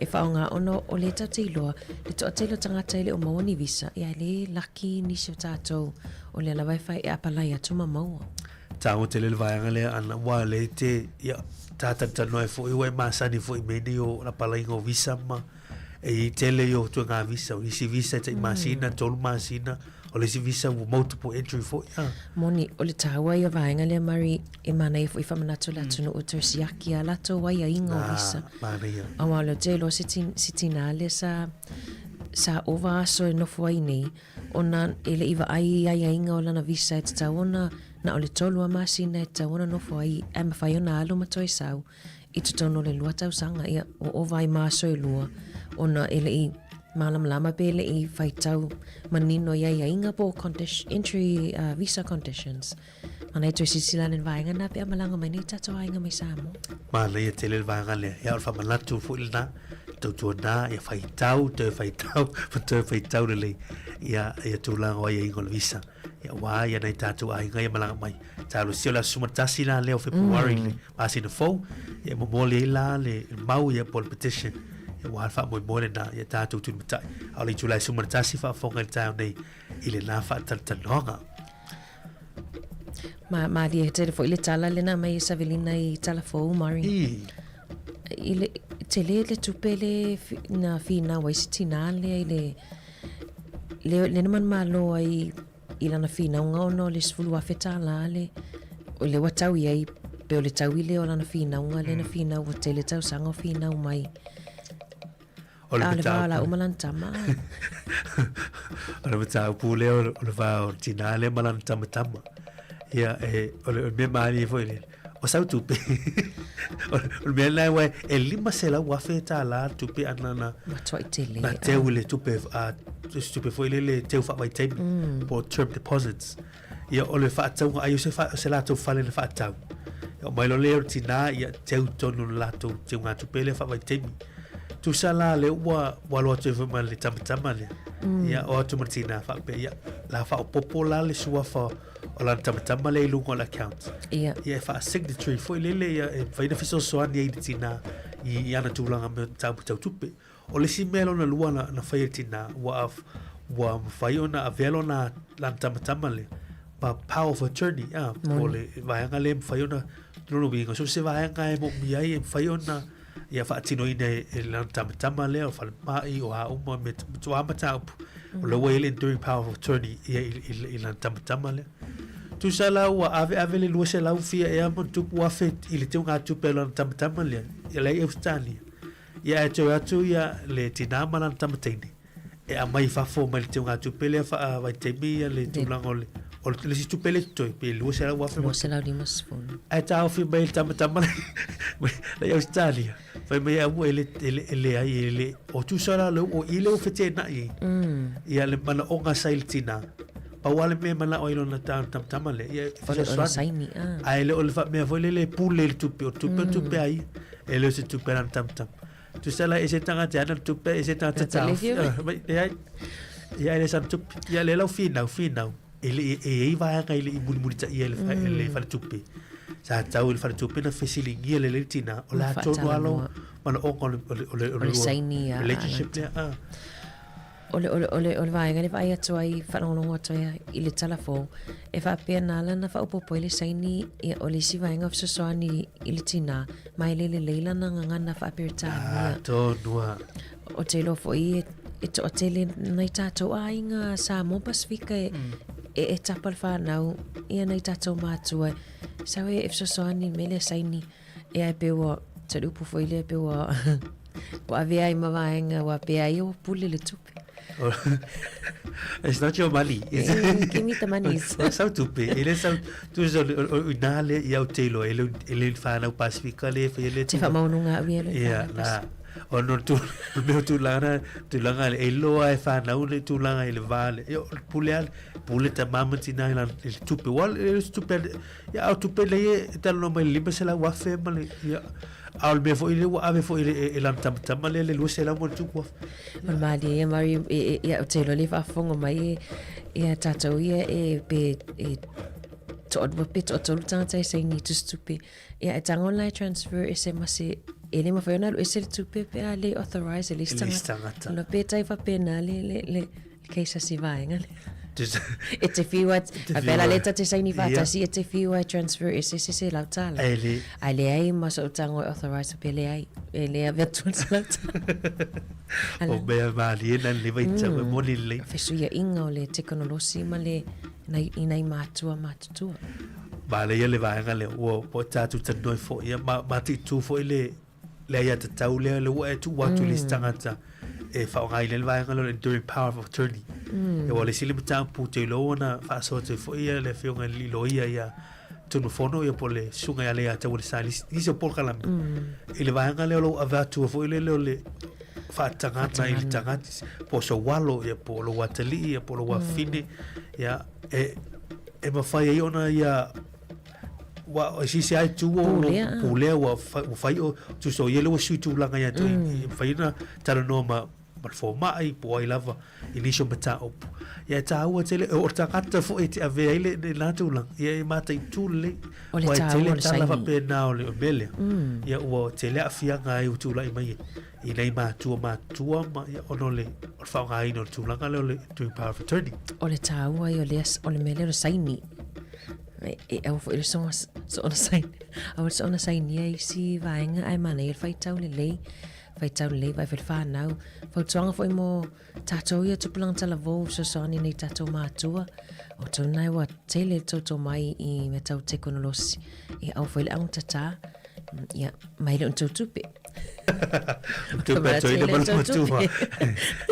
E faaaoga ona o lea tatou te iloa le toatele o tagata e le o maua ni visa, ia e le laki nisi o tatou o lea lava e fai e apalai atu ma maua. Tāua tele le vaega lea ana ua le te ia tātanitanua ai foi ua e masani foi i mea nei o lapalaiga o visa ma e i tele i o tuaiga visa o isi visa e tai masina 3 masina o le isi visa ua multiple entry foi a. Moni, o le tāua ia vaega lea Murray e manaia foi faamanatu le atunuu e toe siaki a latou aiaiga o visa. Manaia. Aua o lea ou te iloa se se tinā lea sa sa ova aso e nofo ai nei ona e le i vaai i aiaiga o lana visa e tatau ona na o le 3 lava masina e tatau ona nofo ai ae mafai ona alu ma toe sau i totonu o le 2 tausaga. Ia, ua ova ai ma aso e 2 ona e le i malamalama pe le i faitau manino i aiaiga po o entry visa conditions. Mana e toe silasila ane i le vaega lena pe a malaga mai nei tatou aiga mai Samoa. Manaia tele le vaega lea. Ia o le faamanatu foi lena, tautuana, ia faitau, toe faitau, ma toe faitau lelei ia, ia tulaga o aiaiga o le visa. Ia aua ia nai tatou aiga ia malaga mai. Talosia o le aso 11 la lea o Fepuari le masina fou, ia e momoli ai la le mau ia po o le petition. Ia aua le faamoemoe lena ia tatou tulimatai. A o le itula e 11 faafofoga i le taeao nei i lena faatalatalanoaga. Ma, malie tele foi le tala lena mai e Savelina i tala fou, Murray. I. I le, tele le tupe le na finau ai se tinā lea i le, le, le na manumalo ai i lana finauga ona o le $10,000 le, o le ua tau i ai, pe o le taui lea o lana finauga lea na finau ua tele tausaga o finau mai. O le A o le va o la mataupu. uma lana tama. O le mataupu lea o le va o le tinā lea ma lana tamatama. Ia, e, o le, o le mea malie foi lea, o sau tupe. O le mea lena aua e $500,000 le tupe ana na, Matuai tele. na teu i le tupe, a, se tupe foi lele teu faavaitaimi, po o term deposits. Ia, o le faatauga ai o se, o se latou fale na faatau. Ia, omai loa lea o le tinā, ia, teu tonu le latou teugatupe lea faavaitaimi. Tusa la lea ua, ua alu atu ai foi ma le tamatama lea. Ia, o atu ma le tinā faapea, ia, la faaopoopo la le suafa o lana tamatama lea i luga o le account. Ia. Ia, e faa-signatory foi lele, ia, e mafai ona fesoasoani ai i le tinā i, i ana tulaga mea mataupu tau tupe. O le isi mea lona lua na, na fai e le tinā, ua, ua mafai ona avea lona, lana tamatama lea, ma power of attorney, a, po o le vaega lea e mafai ona, lona uiga, so o se vaega e moomia ai e mafai ona ia faatinoina e, e lana tamatama lea, o falemai, o a uma, me, o a mataupu, o lea ua i ai le enduring power of attorney ia i, i, i lana tamatama lea. Tusa la ua ave ave le 200 fia ea ma tupu afe i le teugatupe a lana tamatama lea, ia la i Ausetalia. Ia ae toe atu ia le tinā ma lana tama teine e aumai i fafo mai le teugatupe lea faavaitaimi ia le tulaga o le o le isi tupe lea totoe pe 200,000 ma 250. Ae taofi mai le tamatama la i Ausetalia fai mai aua e le e le e leai e le o tusa la le o i le ua feteenai ai ia le manaoga sa i le tinā pau lava le mea e manao ai lona tamatama lea ia e O le fesoasoani saini, ah. ae le o le mea foi lele e pule i le tupe o le tupe o le tupe a ia E le o se tupe a lana tamatama. Tusa la e se tagata e ana le tupe, e se tagata taofi. Mai, leai. Ia e le sana tupe. Ia lea lau finau, finau. E le e i ai vaega e le i mulimulitaia e le, mm. le faletupe. Sa tau i le faletupe na fesiligia le le tina. O le a tonu alo manaoga o le, o le, o le, o le saini a relationship lea. Ah. O le, o le, o le, o le vaega lea vaai atu ai, faalogologo atu ai i le tala fou, e faapea na ala ona faaopoopo ai le saini, ia, o le isi vaega o fesoasoani i le tinā, ma e le lelei lana gagana faa-Peretania. Ah, tonu lava. Ou te iloa foi e, e toatele nai tātou aiga Samoa Pasifika e, mm. e, e tapa le whānau, ia nai tātou mātua, sau e, e fesoasoani me le saini. Ia e pei ua, so le upu foi lea e pei ua, ua avea ai ma vaega ua pea ai ua pule le tupe. It's not your money. It's Give me the money. O sau tupe. E le sau, tu so, o ina le i au te iloa, e le, e le whanau Pasifika le, whai le Te whamaunuga au ia le Ia, whanau na. O no tu, mea tulaga, tulaga le, e loa e whanau le tulaga i le vā le, e o pule ale, pule ta mama tina i le tupe. Wa, e le tupe, Ia, a o tupe nei e talanoa mai le 500,000 ma le, ia, a o le mea foi lea ua ave foi e, e, e lana tamatama lea le 200 ma le tupu afe. O le malie ia Murray, e, e, ia, ou te iloa le faafofoga mai e, ia tātou ia e pe e toalua pe toatolu tagata e saini i tusitupe. Ia e tago la e transfer ese ma se e le mafai ona alu ese le tupe pe a le authorize e le isi E le isi tagata. tagata. Ona pe tai faapena le, le, le, le case a si vaega lea. E te whiu ai, a pēlā le ta te saini whātasi, e te whiu ai transfer ese se $100. E le. Ai leai ma so'u tago e authorize pe leai, e le ave atu le $100. O mea malie na le vaitau e moni lelei. Fesuiaʻiga o le tekonolosi ma le nai, i nai matua matutua. Manaia le vaega lea, ua, ua tatou talanoa ai foi, ia, ma, ma titu foi le, le aiatatau lea, le ua e tuu atu i le isi tagata e faaaogaina ai le vaega lea o le enduring power of attorney. Aua o le isi lea mataupu ou te iloa ua na faasoa atu ai foi le Afioga i le alii loia ia Tunumafono ia po o le Susuga ia Leiataua Lesa i nisi o polokalame i le vaega lea o lou ave atu foi lele o le faatagana i le tagata po o sou alo ia po o lou atalii ia po o lou afafine ia e e mafai ai ona ia ua sisi ai tu o Pulea. pulea ua ua fai o tusa o ia lea ua sui tulaga ia te oe e mafai ona talanoa ma ma le fomai po o ai lava i nisi o mataupu. Ia e taua tele, o le tagata foi e te avea ai le, lena tulaga, ia e mataitu lelei. O le Aua e taua tele o le tala saini. faapena o le mea lea. Ia ua tele aafiaga ai ua tulai mai i nai matua matutua ma ia ona o le, o le faaaogaina o le tulaga lea o le doing power of attorney. O le taua ia o lea, o le mea lea o le saini. E, e aua foi le soga, soona saini, aua le soona sainia isi vaega ae manaia le faitau lelei. Faitau lelei vaai foi le whānau. Fautuaga foi mo tātou ia tupulaga talavou fesoasoani nei tātou mātua. O tau nai ua tele le toutou mai i mea tau tekonolosi. Ia aua foi le augatata. Ia, mai le o ni tou tupe. O le tupe a toeaina ma le matua.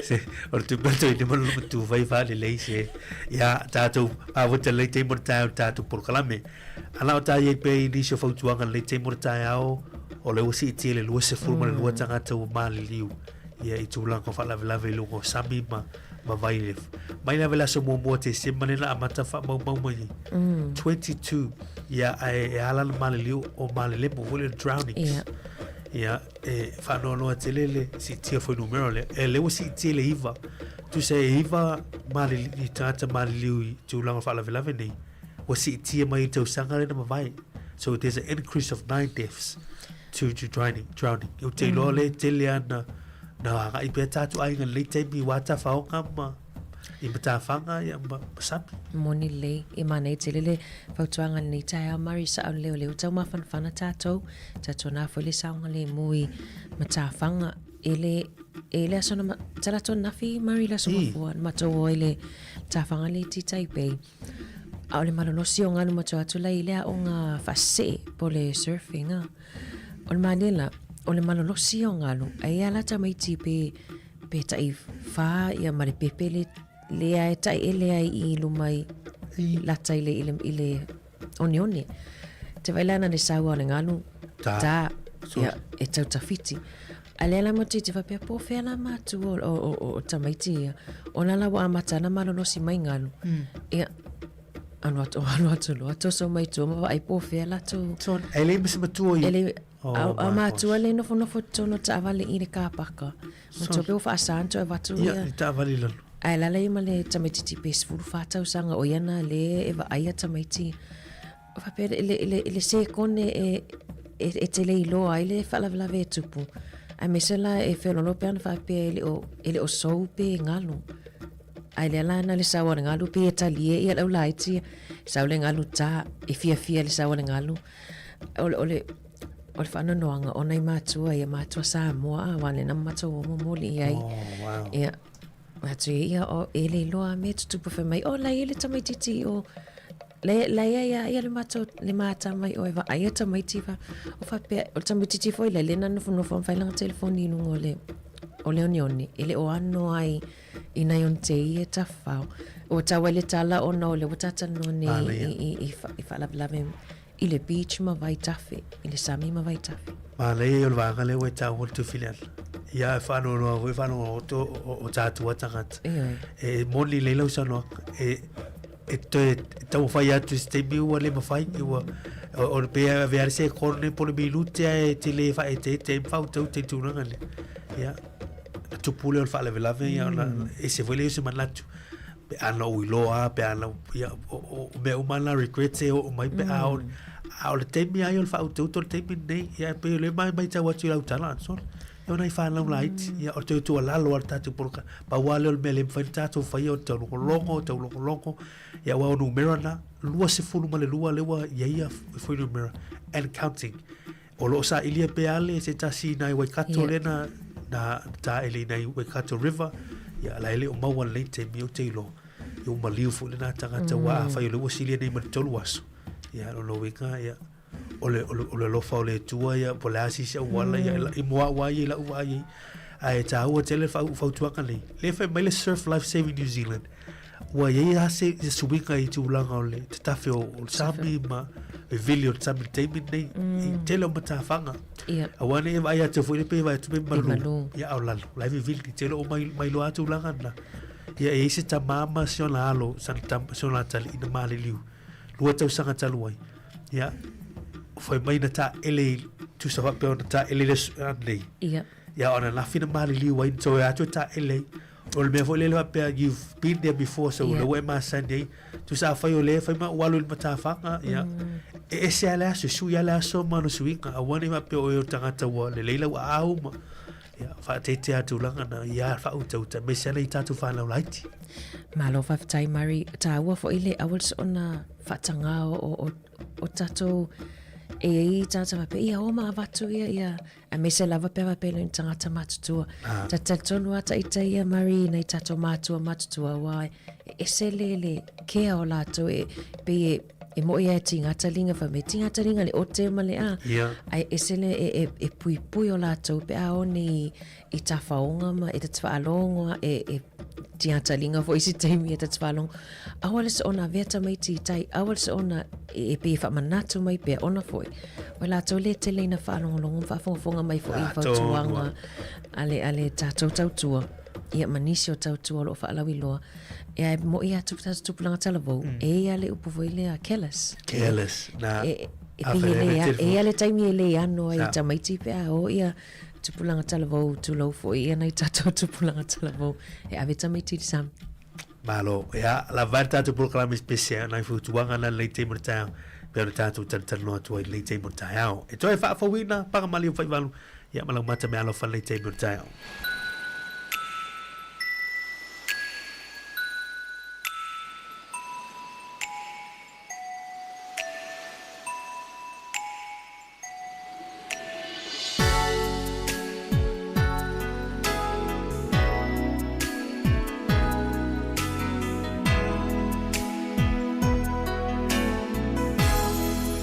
Se, o le tupe a toeaina ma le matua fai faalelei se. Ia, tātou, avoita lelei taimi o le taeao i le tātou polokalame. Ana o tā iai pea i nisi o fautuaga lelei taimi o le taeao, o lea ua siitia i le 22 tagata ua maliliu ia i tulaga o faalavelave i luga o sami ma, ma vai le. Mai lava i le aso muamua o Tesema lea na amata faamaumau mai ai. 22 ia ae e ala ona maliliu o malelemo foi lea drownings. Ia. Ia, e faanoanoa tele le siitia o fuainumera lea. E lea ua siitia i le iva. Tusa e iva malili, i tagata maliliu i tulaga o faalavelave nei. Ua siitia mai i le tausaga lea na mavae. So there's an increase of 9 deaths to, to drowning. drowning. Ou te iloa lea e tele lava na, na agai pea tātou aiga i lenei taimi i wā tawhaonga ma i Matawhanga ia ma, ma sami. Moni lelei, e manaia tele le fautuaga i lenei taeao Mari sao lelei o lea ua taumafanafana tatou, tatou na foi le saogalemu i Matawhanga e le e le aso na tala atu ananafi Mari le aso mafua na matou o ai le Matawhanga le i Taipei. A o le malolosi o galu matou atu la i le aoga faasesee po o le surfing a. O le malie la, o le malolosi o galu, ai a la tamaiti pe, pe taʻi fa ia ma le pepe le, lea e taʻiele ai i luma i, lata i le, i le, i le oneone. Te vaai la na le saua o le galu, Ta. ta, ia, e tau tawhiti. A lea la matou te faapea, po o fea la matua o, o, o, o tamaiti ia. Ona la ua amata ana malolosi mai galu. Ia, alu atu, alu atu loa, toso mai tua ma vaai po o fea latou. So, e le ma se matua i... E le, Oh, a, a my matua gosh. le nofonofo i totonu o taavale i le kāpaka. Matua pe ua faasa na toe avatu Ia, ia. i taavale i lalo. Ae alaala ia ma le tamaitiiti pe 14 tausaga, o ia na le e vaaia tamaiti. Faapea le, le, le, le sekone e, e, e te le iloa ai le faalavelave e tupu. Aemaise la e feololo pe ana faapea e le o, e le o sou pe galu. Ae lea la na le sau a le galu pe e talie ia le au laiti, sau le galu ta, e fiafia le sau a le galu. O le, o le, o le faanoanoaga ona i matua ia, matua Samoa a, aua lena ma matou o momoli i ai. Oh, wow. Ia, atu ia, o, e le iloa mea tutupu fai mai, o, la e i ai le tamaitiiti o, La la ia ia ia le matou le mata mai oe vaaia tamaiti fa o faapea o le tamaitiiti foi la lea na nofonofo ma fai lana telefoni i luga o le o le oneone e le o ano ai i nai ona te ia tafafao. Ua tau ai le tala ona o lea ua talanoa nei Manaia. i, i, i, i faalavelave i le beach ma Vaitafe, i le sami ma Vaitafe. Manaia ia o le vaega lea ua e taua le Tufileana. Ia e faanoanoa foi faanoanoa o, o, o tātou a tagata. Ioe. E moni lelei lau saunoaga. E, e toe taumafai atu i se taimi ua le mafai, ua o, o le pei e avea le sekone po o le minute ae e te le faaeteete ai ma faautaute i le tulaga lea. Ia, na tupu lea o le faalavelave, ia ona ese foi lea o se manatu. Pe a na ou iloa, pe a na, ia, o, o, o mea uma na regrets e oo mai pe a o, a o le taimi lava ia o le faautaute o le taimi lenei, ia e pei o lea e matau atu i lau tala Ansola. O nai whanau laiti, ia, o le toe tuualalo a le tatou poloka, pau lava lea o le mea le mafai ona tatou faia o le taulogologo, taulogologo, ia aua o numera na, 22 lea ua i ai ia fuainumera and counting. O lo o sailia pea le se tasi nai Waikato lea na, na taele i nai Waikato River, ia la e le o maua lenei taimi ou te iloa. Ia ua maliu foi lena tagata aua afai o lea ua silia nei ma le 3 aso. Ia lona uiga, ia, o le, o le, o le alofa o le Atua ia, po o le a se isi auala ia, i mo au lava ia i lau vaai ai. Ae taua tele le fautuaga nei. Lea fai mai le Surf Life Saving New Zealand, ua i ai lava se suiga i tulaga o le tatafe o le sami ma le vili o le sami i le taimi lenei, i tele o matafaga. Aua ne i vaai atu foi lea pe vaai atu pe malu, ia a o lalo, la e vivili, tele o mailoa tulaga na. Ia e i ai se tama ma si ona alo, si ona atalii na maliliu, 2 tausaga talu ai. Ia, fai mai na taele i, tusa faapea ona taele i le aso ananei. Ia, ona nafi na maliliu ai, na toe atu e taele ai. O le mea foi lele faapea, you've been there before, so lea ua e masani ai. Tusa afai o lea e fai ma ou alu i le matafaga, ia, e ese lava le aso, e sui lava le aso ma ona suiga. Aua ne i faapea o oe o le tagata ua lelei lau aau ma, ia, faatetea tulaga na, ia faautauta, aemaise lava nai tatou fanau laiti. Malo faafetai Murray, taua foi le aua le soona faatagā o tatou e i ai tagata faapea, ia o ma avatu ia, ia, aemaise lava pe a faapea e le o ni tagata matutua. Ta talitonu lava ita ia Murray i nai tatou matua matutua aua e ese le le kea o latou e pei e e mo'i lava e tiga taliga fai mai, tiga taliga le ote ma le a. Ae ese le e e puipui o latou pe a o nei i tafaoga ma e ta te faalogo a e e tiga taliga foi isi taimi e ta te faalogo. Aua le soona avea tamaiti i tai, aua le soona e pei e faamanatu mai pea ona foi. O latou le tele ina faalogologo ma faafogafoga mai foi i fautuaga a le a le tatou tautua ia ma nisi o tautua o lo o faalauiloa. Ia e mo'i atu tatou tupulaga talavou, e i ai lava le upu foi lea careless. Careless, na. E pei e le, e i ai le taimi e le ano ai tamaiti pe a o ia tupulaga talavou, tulou foi ia nai tatou tupulaga talavou e ave tamaiti i le sami. Malo, ia, lava ai le tatou polokalame special nai fautuaga na lenei taimi o le taeao, pei ona tatou talatalanoa atu ai i lenei taimi o le taeao. E toe faafouina Pagamalie ma Faivalu, ia ma lau mata meaalofa i lenei taimi o le taeao.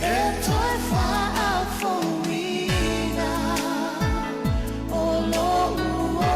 E toe faafouina o lou ola.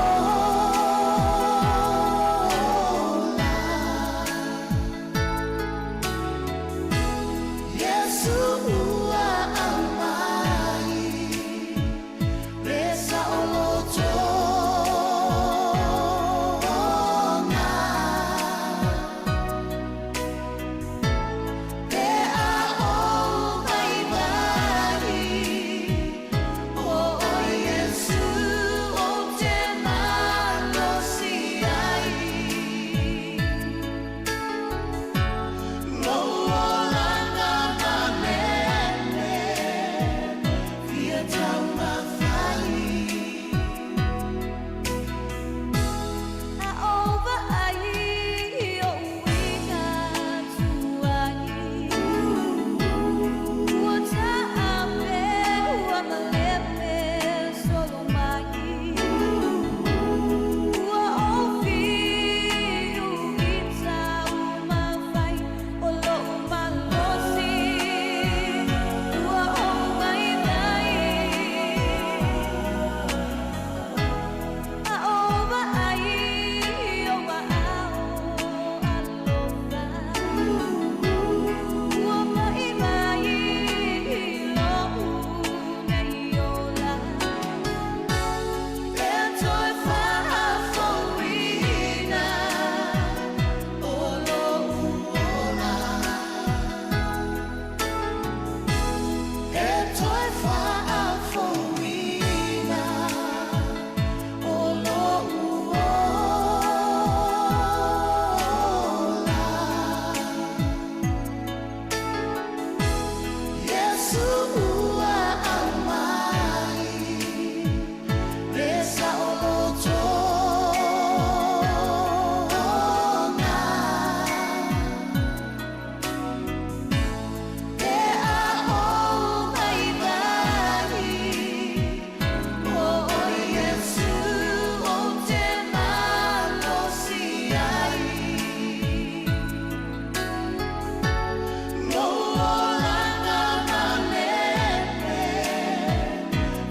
olaga malepe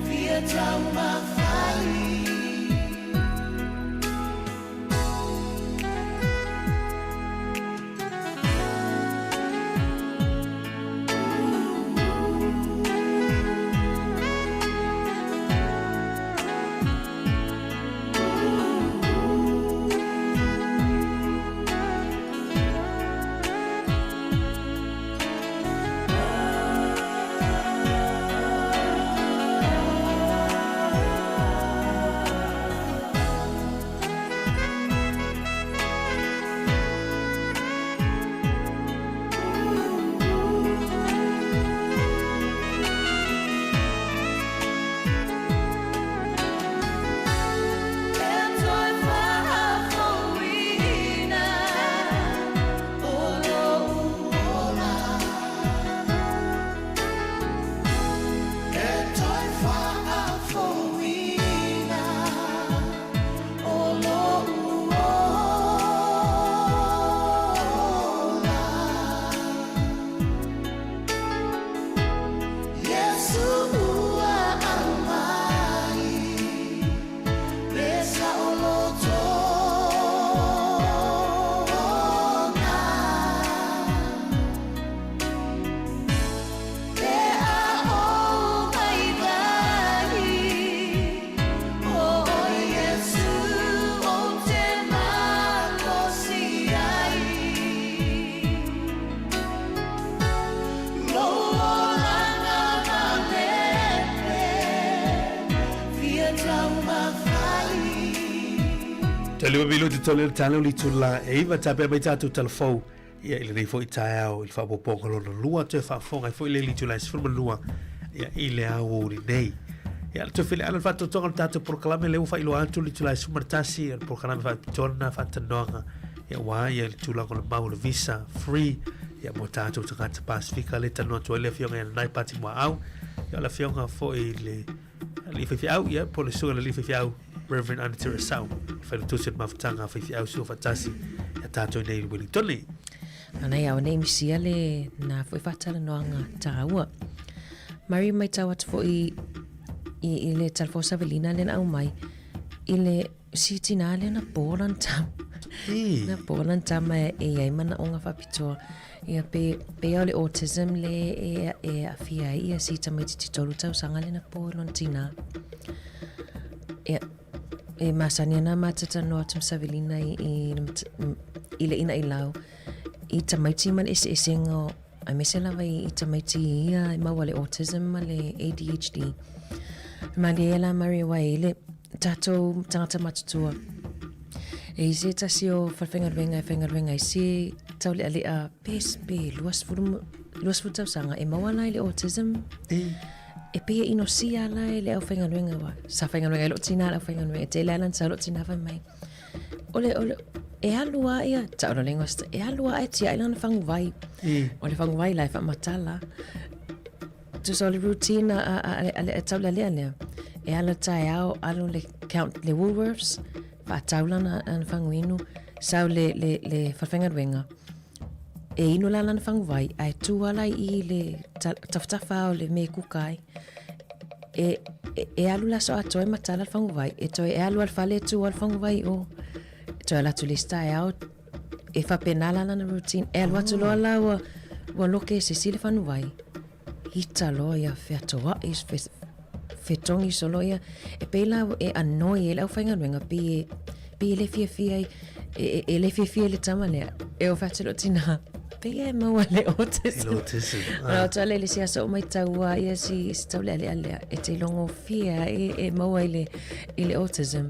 fia taumafai. E toe faafouina o lou ola. E toe faafouina o lou ola. Iesu ua aumai le saolotoga. Pe a ou vaivai, o oe Iesu ou te malosi ai. Lou olaga malepe fia taumafai. Taliua minute tole le tala o le itula e iva tapea mai tatou talafou ia i lenei foi taeao i le faaopoopoga lona lua toe faafofoga ai foi le itula e 12 ia i le aoauli nei. Ia le toe filiana le faatoatoga o le tatou polokalame lea ua faailoa atu le itula e 11 o le polokalame faapitoa lena faatalanoaga ia aua ia le tulaga o le mau o le visa free ia mo tatou tagata Pasifika lea e talanoa atu ai le afioga ia Nanai Pati Muaau ia o le afioga foi i le alii faifeau ia po o le susuga i le alii faifeau Reverend Anitera Sau le failautusi o le mafutaga a faifeau sua faatasi ia tatou i nei i Wellington. Ana ia nei misia le na foi faatalanoaga taua. Mari maitau atu foi i, i le talafou Savelina lea na aumai i le si tinā lea na po lana tama. Na po lana tama e, e iai manaoga faapitoa. Ia pe, pe o le autism le e, e aafia ai ia si tamaitiiti tolu tausaga le na po i lona tinā. Ia, e masani ana ma talanoa atu ma Savelina i, i, i le ina'ilau i tamaiti ma le eseesega o aemaise lava i, i tamaiti ia e maua le autism ma le ADHD. Malie la Mary aua e i le tatou tagata matutua. E i se tasi o falefaigaluega e faigaluega ai se taulealea pe, pe 20, 20 tausaga e maua la i le autism. E pei e inosia la e le aufaigaluega aua sa faigaluega ai lou tina le aufaigaluega e tele lava lana sau lou tina fai mai. O le, o le, e alu lava ia, tau le igoa e alu lava ae tiai lana faguvai. O le faguvai la e faamatala. Tusa o le routine a, a, a, a, a taulealea lea, e ala taeao, alu le count le Woolworths, faatau lana, lana faguinu, sau le, le, le falefaigaluega, e inu la lana faguvai, ae tu ala i i le tafatafa o le mea e kuka ai. E, e, e alu le aso atoa e matala le faguvai, e toe e alu a le fale e tu a le faguvai i o. E toe alu atu le isi taeao, e faapena la lana routine. E alu atu loa la ua, ua loke e se isi le fanuvai. Hita loa ia featoa'i, fe, fetogi solo ia. E pei la e annoy ai le aufaigaluega, pei e, pei e le fiafia ai, e, e, e le fiafia i le tama lea. E o fai atu lou tinā, pei e maua le autism. Le autism. Ona atu ale i le isi aso o maitau a ia si, si taulealea lea, e te ilogofie a e, e maua i le, i le autism.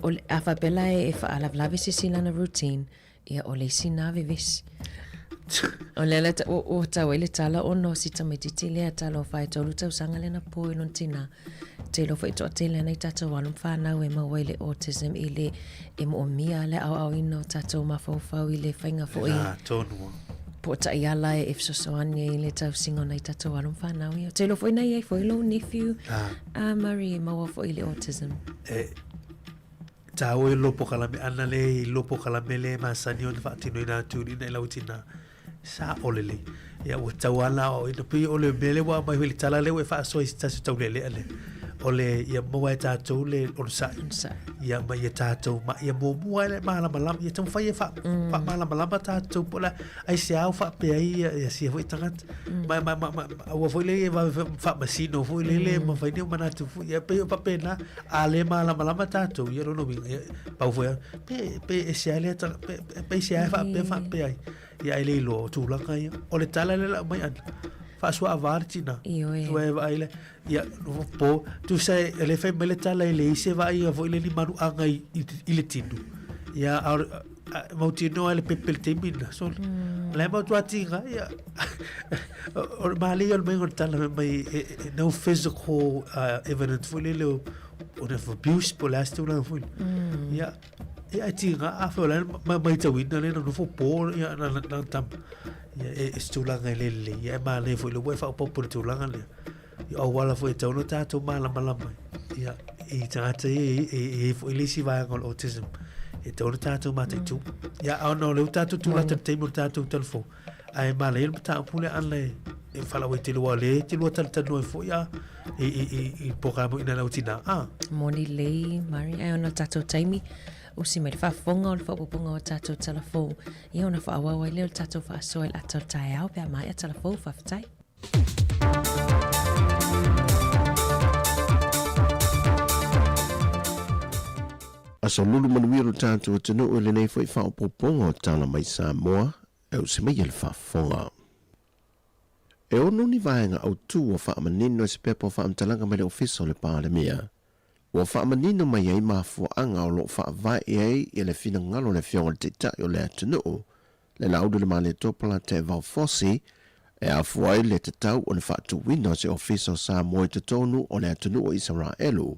O le, a faapea la e, e faalavelave se isi i lana routine, ia o le isi na vevesi. O lea la o, o tau ai le tala ona o si tamaitiiti lea talofa e tolu tausaga lea na po i lona tinā. Te iloa foi e toatele ana i tatou alo ma fanau e maua ai le autism i le e moomia le aoaoina o tatou mafaufau i le faiga foi Ah, tonu. po o taiala e fesoasoani ai i le tausiga o nai tatou alo ma fanau ia. Ou te iloa foi na i ai foi lou nephew Ah. a Murray e maua foi i le autism. E tāua i lo polokalame ʻana le i lo polokalame le e masani ona faatinoina atu i ina i lau tinā. Sa'o lelei. Ia ua tatau lava ona aoaoina. Pei o le mea lea ua aumai foi i le tala lea ua e faasoa i se tasi o taulealea lea, o le ia maua e tatou le onosai. Onosai. Ia ma ia tatou ma ia muamua ai le malamalama, ia taumafai e faamalamalama tatou po o le a, aisea ua faapea ai ia, ia sia foi tagata. Ma, ma, ma, ma, aua foi le ia vave faamasino foi lele ma fai ni manatu foi. Ia pei o faapena, a le malamalama tatou, ia lona uiga, ia, pau foi lava, pe, pe aisea lea tagata, pe, pe aisea e faapea faapea ai. Ia ai le iloa o tulaga ia. O le tala lea lau mai ana, faasuaava le tina. Ioe. Ua e vaai le, ia, po, tusa e le fai mai le tala e leai se vaaiga foi le ni manuaga i, i, i le tino. Ia, a, a, mautinoa le pepe le taimi na, so, mm. le mau tuatinga, ia, o le mali o le mai o le tala mai, e, e, no physical evidence foi le le o, o abuse po le a se tulaga foi. Ia, Ia e tiga, afai o la e maitauina lea na nofo po ia na, na, na tama. Ia e, e se tulaga e le lelei. Ia e manaia foi le ua e faaopoopo i le tulaga lea. Ia auala foi e tatau ona tatou malamalama ai. Ia i tagata ia e, e, e i ai foi le isi vaega o le autism. E tatau ona tatou mataitu. Ia a ona o lea ua tatou tulata i le taimi o le tatou talafou. Ae manaia le mataupu lea ana e, e faalauaitele aua o lea e te lua talatalanoa ai foi a i, i, i, i polokalame ina lau tina. Ah. Moni lelei, Mari, ai ona o le tatou taimi, usi mai le faafofoga o le faaopoopoga o tatou tala fou. Ia ona faaauau ai lea o le tatou faasoa i le ata o le taeao pe a maea tala fou. Faafetai. Aso lulu manuia lo tatou atunuu i lenei foi faaopoopoga o Tala mai Samoa e usi mai e le faafofoga. E ono ni vaega autū ua faamanino i se pepa o faamatalaga mai le Ofisa o le Palemia. Ua faamanino mai ai mafuaaga o lo o faavae ai le finagalo o le Afioga i le Taitai o le atunuu, le Laulu-le-Malietoa Polataivao Fosi, e afua ai le tatau o le faatuina o se Ofisa o Samoa i totonu o le atunuu o Isaraelu.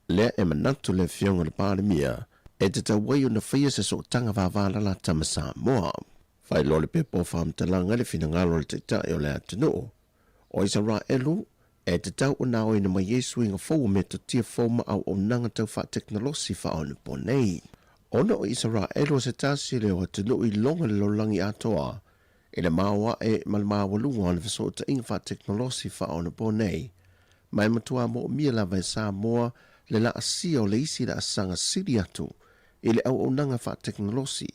Lea e manatu le Afioga i le Palemia e tatau ai ona faia se sootaga vavalalata ma Samoa. Faailoa le pepa o faamatalaga i le finagalo o le Taitai o le atunuu o Isaraelu e tatau ona aoina mai ai suiga fou o metotia fou ma auaunaga tau faatekonolosi faaonaponei. Ona o Isaraelu o se tasi lea o atunuu i loga le lalolagi atoa i le maoae ma le maualuga o le fesootaiga faatekonolosi faaonaponei, ma e matua moomia lava e Samoa le laasia o le isi laasaga sili atu i le auaunaga faatekonolosi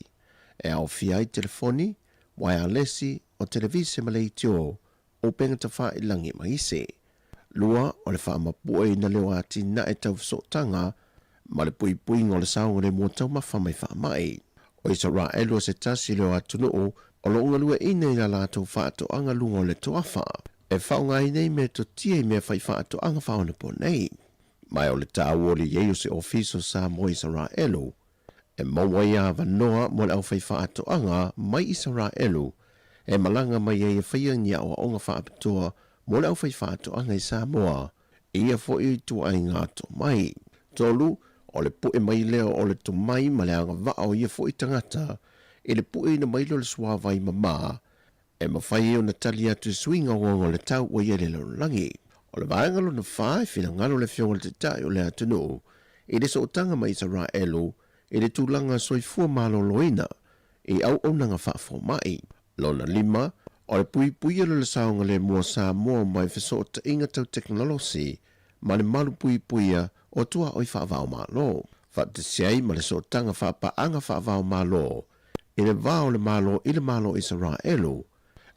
e aofia ai telefoni, waialesi, o televise ma leitio, upega tafailagi ma isi. Lua, o le faamapueina lea o atinae tau fesootaga ma le puipuiga o le saogalemu o taumafa mai faamai. O Isaraelu o se tasi lea o atunuu o lo o galueaiina i la latou faatoaga luga o le toafa e faaaogaina ai metotia i mea fai faatoaga faaonaponei. Ma o le taua o le i ai o se Ofisa o Samoa Isaraelu e maua ai avanoa mo le aufaifaatoaga mai Isaraelu e malaga mai ai e faia ni aoaoga faapitoa mo le aufaifaatoaga i Samoa, i ia foi ituaiga tomai. Tolu, o le puʻe mai lea o le tomai ma le agavaa o ia foi tagata i le puʻeina mai lea o le suavai mama e mafai ai ona tali atu i suiga ogaoga o le tau ua i ai le lalolagi. O le vaega lona fa e finagalo le Afioga i le Taitai o le atunuu i le sootaga ma Isaraelu i le tulaga soifua maloloina i auaunaga faafomai. Lona lima, o le puipuia lea o le saogalemu o Samoa mai fesootaiga tau tekonolosi ma le malu puipuia o tuaoi faava-o-Malo. Faatasi ai ma le sootaga faapaaga faava-o-Malo i le va o le Malo i le Malo o Isaraelu,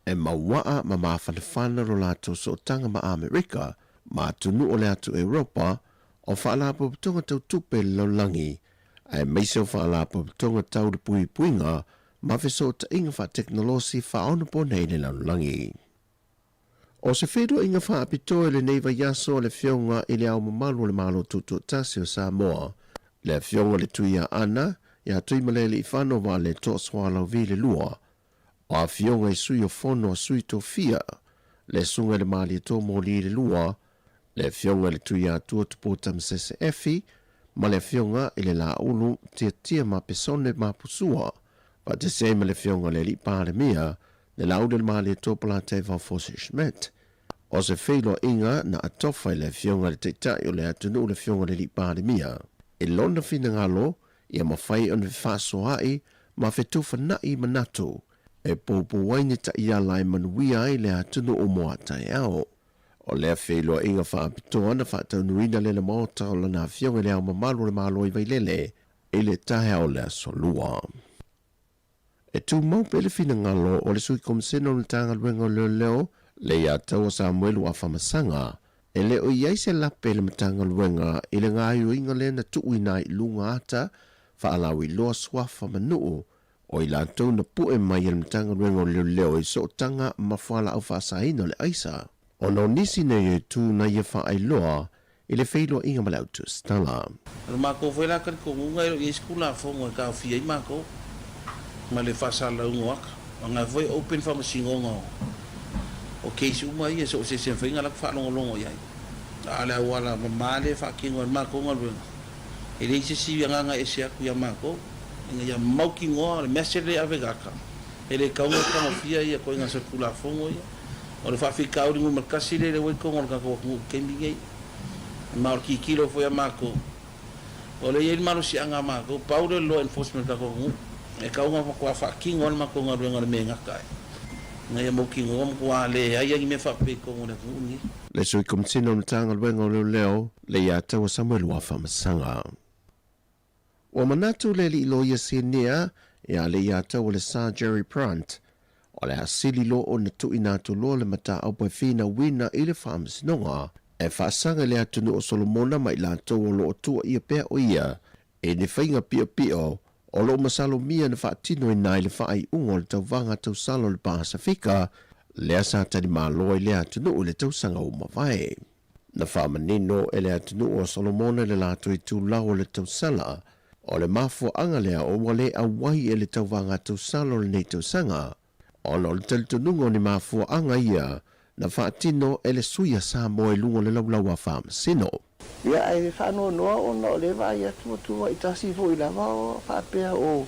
e mauaa ma mafanafana lo latou sootaga ma Amerika ma atunuu o le atu Europa o faalapotopotoga tau tupe i le lalolagi, aemaise o faalapotopotoga tau le puipuiga ma fesootaiga faatekonolosi faaonaponei i le lalolagi. O se feiloaiga faapitoa i lenei vaiaso a le Afioga i Le Ao Mamalu o le Malo Tutoatasi o Samoa, le Afioga i le Tuiaana ia Tuimalealiifano Vaaletoa Sualauvi le Lua, o Afioga i Sui o Fono a Sui Tofia, le Susuga i le Malietoa Moli le Lua, le Afioga i le Tuiatua Tupou Tamasese Efi ma le Afioga i le Laulu Tiatia Mapesone Mapusua, faatasi ai ma le Afioga i le Alii Palemia, le Laulu le Malietoa Polataivao Fosi Schmidt. O se feiloaiga na atofa i le Afioga i le Taitai o le atunuu le Afioga i le Alii Palemia i lona finagalo ia mafai ona fefaasoaai ma fetufanai manatu. e poupou ai ni taʻiala e manuia ai le atunuu mo a taeao. O lea feiloaiga faapitoa na faataunuuina lea i le Maota o Lana Afioga i Le Ao Mamalu o le Malo i Vailele i le taeao o le Aso Lua. E tumau pea le finagalo o le Sui Komisena o le Matagaluega o Leoleo, Leiataua Samuelu Afamasaga, e le o i ai se lape i le Matagaluega i le gaoioiga lea na tuuina ai i luga ata faalauiloa suafa ma nuu o i latou na pue mai e le Matagaluega o Leoleo i sootaga ma fualaau faasaina o le aisa, ona o nisi nei e tu na ia faailoa i le feiloaiga ma le autusitala. O le matou foi la talitonuga e le o i ai se Tulafono e taofia ai matou ma le faasalalauina o ata. Aua foi e open faamasinoga o case uma ia so o se isi e mafai ona latou faalogologo i ai. A o le auala mama lea e faatino ai le matou galuega, e leai se isi agaga e ese atu ia matou ina ia mautinoa o le message lea e ave i le ata, e le tatau ona tagofia ia ituaiga solitulafono ia. O le faafitauli numera tasi lea ua i totonu o le tatou atunuu i le taimi lenei. Ma o le tilotilo foi a matou, o lea e i ai le malosiaga a matou, pau lea o le law enforcement o le tatou atunuu, e tatau ona matua faatino lava le matou galuega i le mea e gata ai, ina ia mautinoa matua leai lava ni mea faapea i totonu o le atunuu lenei. Le Sui Komisina o Matagaluega o Leoleo, Leiataua Samuel Uafamasaga. Ua manatu le alii loia sinia ia Leiataua le Sir Jerry Prant, o le a sili loa ona tuuina atu loa le mataupu e finauina i le Faamasinoga e faasaga i le atunuu o Solomona ma i latou o lo o tuuaia pea o ia i ni faiga piopio o lo o masalomia na faatinoina ai le faaiuga o le tauvaga tausala o le Pasefika lea sa talimalo ai lea atunuu i le tausaga ua mavae. Na faamanino e le atunuu o Solomona le latou itulau o le tausala, o le mafuaaga lea o ua le auai e le tauvaga tausala o lenei tausaga, ona o le talitonuga o ni mafuaaga ia na faatino e le sui a Samoa i luga o le laulau a Faamasino. Ia ae faanoanoa ona o lea vaai atu ua tuuai tasi foi lava o faapea o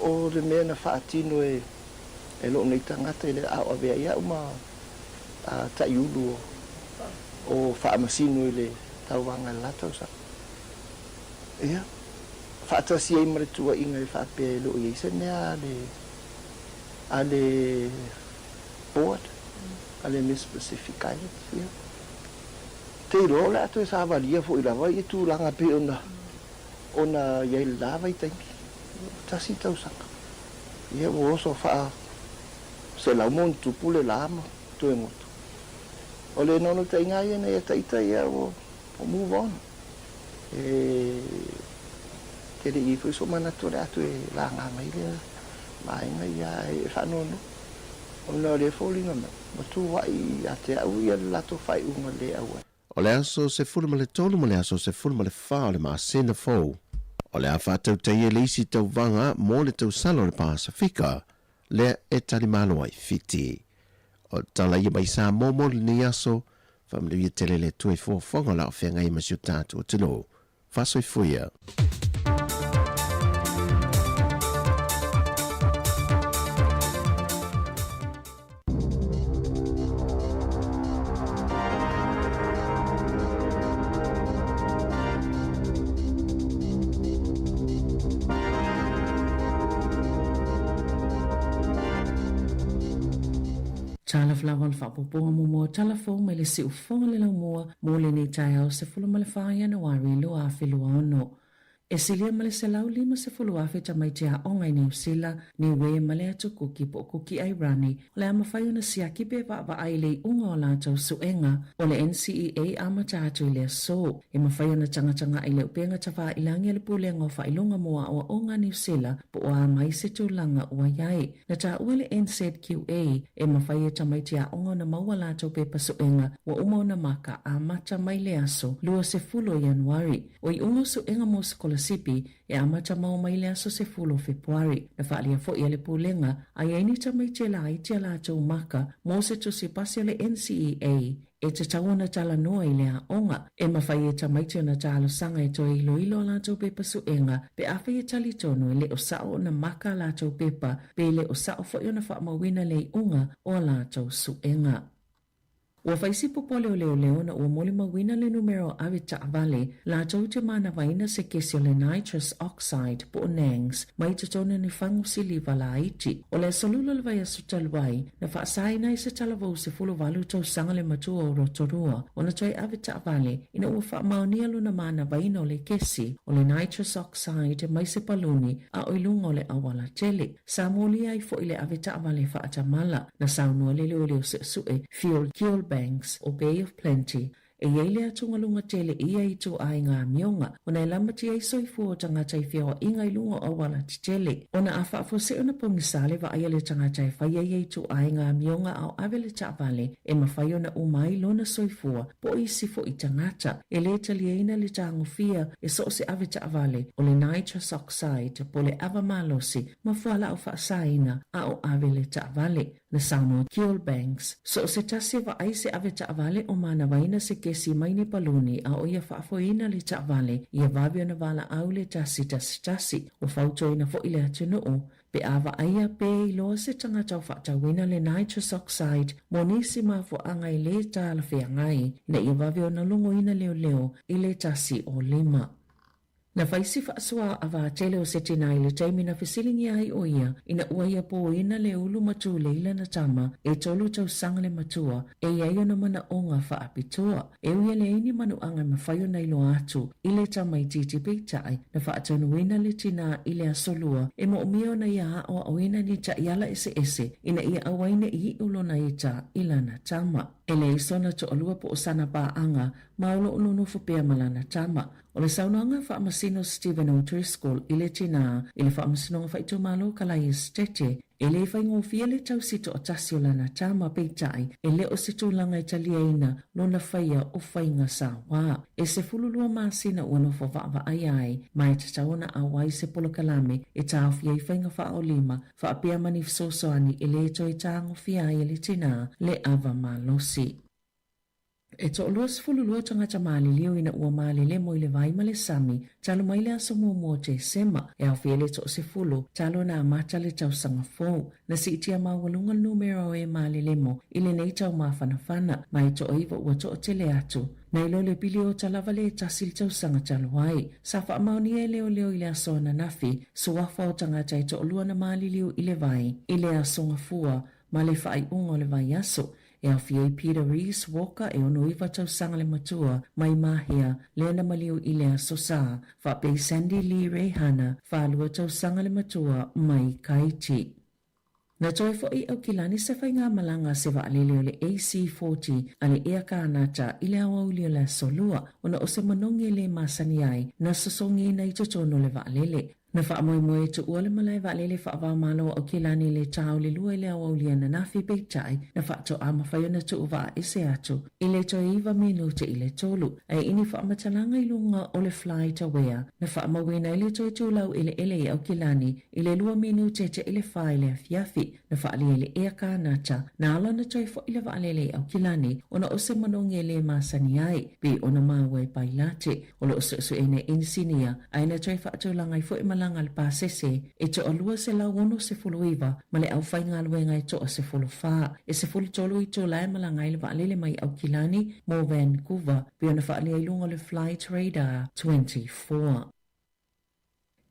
o le mea na faatino e e lou nei tagata i le a o avea ai au ma taiulu o faamasino i le tauvaga i le la tausaga. Ia, faatasi ai ma le tuuaiga e faapea e le o i ai se mea a le, a le board, a le Miss Pacific Islands. Ia, te iloa o le a toe savalia foi lava ia tulaga pei ona, ona i ai i le la vaitaimi, tasi tausaga. Ia, ua oso faa 100+ le la ma toe goto. O le naunautaiga lava ia ina ia taita ia ua move on. E tele i ai foi sou manatu o le a toe laga mai lea vaega ia ae faanoanoa ona o lea e foliga mai ua tuuai ia te au ia le latou faaiuga le auai. O le aso 13 ma le aso 14 o le masina fou, o le a faatautaia le isi tauvaga mo le tausala o le Pasefika lea e talimalo ai Fiti. O tala ia mai Samoa mo lenei aso, faamanuia tele le Atua i foafoaga o le a o feagai ma si o tatou atunuu. Faasoifuia. Tala Flower le faaopoopoga muamua o tala fou mai le siufofoga le laumua mo lenei taeao 14 Ianuari 2026. E silia ma le 150,000 tamaiti aoga i Niu Sila, Niue ma le Atu Kuki po o Kuki Airani o le a mafai ona siaki pe vaavaai i le iuga o latou suega o le NCEA amata atu i le aso. E mafai ona tagatagai i le upega tafailangi a le Pulega o Faailoga mo Aoaoga a Niu Sila po o a mai se tulaga ua i ai. Na taua le NZQA e mafai e tamaiti aoga ona maua latou pepa suega ua uma ona maka amata mai le aso 20 o Ianuari. O iuga o suega mo sikolasipi e amata mau mai le aso 10 o Fepuari. Na faaalia foi e le Pulega a i ai ni tamaiti e laiti a latou maka mo se tusi pasi a le NCEA e tatau ona talanoa i le aoga. E mafai e tamaiti ona talosaga e toe iloilo a latou pepa suega pe afai e talitonu e le o sao ona maka a latou pepa pe le o sao foi ona faamauina le iuga o a latou suega. Ua fai si popole o leoleo ona ua molimauina le numera o ave taavale latou te manavaina se kesi o le nitrous oxide po o NANGS mai totonu o ni fagu siliva laiti. O le aso Lula o le vaiaso talu ai, na faasaina ai se talavou 18 tausaga le matua o Rotorua ona toe ave taavale ina ua faamaonia lona manavaina o le kesi o le nitrous oxide mai se paluni a o i luga o le auala tele. Sa molia ai foi le ave taavale faatamala. Na saunoa le leoleo suesue Phil Gilbanks o Bay of Plenty, E i ai le atugaluga tele i ia ituaiga amioga, ona e lamatia ai soifua o tagata i feoaiga i luga o auala tetele. Ona a faafuasei ona pogisa le vaai a le tagata e faia ia ituaiga amioga a o ave le taavale, e mafai ona uma ai lona soifua po o isi foi tagata. E le taliaina le tagofia e so o se ave taavale o le nitrous oxide po o le ava malosi ma fualaau faasaina a o ave le taavale. Na saunoa Gilbanks, So o se tasi e vaai se ave taavale o manavaina se kesi mai ni paluni a o ia faafoeina le taavale ia vave ona valaau le 111. Ua fautuaina foi le atunuu pe a vaaia pe iloa se tagata o faatauina le nitrous oxide mo nisi mafuaaga e lē talafeagai ina ia vave ona logoina leoleo i le 105. Na fai si faasoa ava tele o se tina i le taimi na fesiligia ai ʻo ia ina ua ia pōina le ulu ma tulei lana tama e tolu tausaga le matua e i ai ona manaʻoga faapitoa. E ui e leai ni manuʻaga e mafai ona iloa atu i le tamaitiiti peitai na faatonuina le tina i le aso Lua e moʻomia ona ia aʻoaʻoina ni taʻiala eseese ina ia aua ai neʻi iʻu lona ita i lana tama. E leai sona toʻalua po o sana pāʻaga ma o loʻo nonofo pea ma lana tama. O le saunoaga Faamasino Stephen O'Driscoll i le tinā i le Faamasinoga Faaitumalo Kalai Esetete, e lē faigofie le tausi toatasi o lana tama peitai e le o se tulaga e taliaina lona faia o faiga sauā. E 12 masina ua nofo vaavaaia ai ma e tatau ona auai se polokalame e taofia ai faiga faaolima faapea ma ni fesoasoani e lē toe tagofia ai e le tinā le ava malosi. E toa-22 tagata maliliu ina ua malelemo i le vai ma le sami talu mai le aso muamua o Tesema, e aofia ai le toasefulu talu ona amata le tausaga fou. Na siitia maualuga le numera o e malelemo i lenei tau mafanafana, ma e toaiva ua toatele atu. Nai lo le piliota lava le tasi le tausaga talu ai. Sa faamaonia e leoleo i le aso ananafi, suafa o tagata e toalua na maliliu i le vai i le aso Gafua ma le faaiuga o le vaiaso. E aofia ai Peter Rees Walker e 69 tausaga le matua mai Mahea lea na maliu i le Aso Sa, faapea i Sandy Lee Reihana, 42 tausaga le matua mai Kaiti. Na toe foi i Aukilani se faigamalaga a se vaalele o le AC-40 a le Ea Kānata i le aoauli o le Aso Lua ona o se manogi e lē masani ai na sosogiina i totonu o le vaalele. Na faamoemoe e tuua le malae vaalele faava-o-Malo o Aukilani i le tā o le lua i le aoauli ananafi, peitai, na faatoa mafai ona tuu vaaese atu i le toe iva minute i le tolu. Ae i ni faamatalaga i luga o le FlightAware, na faamauina ai le toe tulau eleele i Aukilani i le lua minute te i le fa i le afiafi. Na faaalia e le Ea Kānata, na ala ona toe foʻi le vaalele i Aukilani ona o se manogi e lē masani ai, pei ona maua e Pailate. O lo o suesueina e inisinia, ae na toe faatulaga ai foi malaga a le pasese e toa-269 ma le aufaigaluega e toa-14. E 13 itula e malaga ai le vaalele mai Aukilani mo Vancouver, pei ona faaalia i luga o le Flight Radar 24.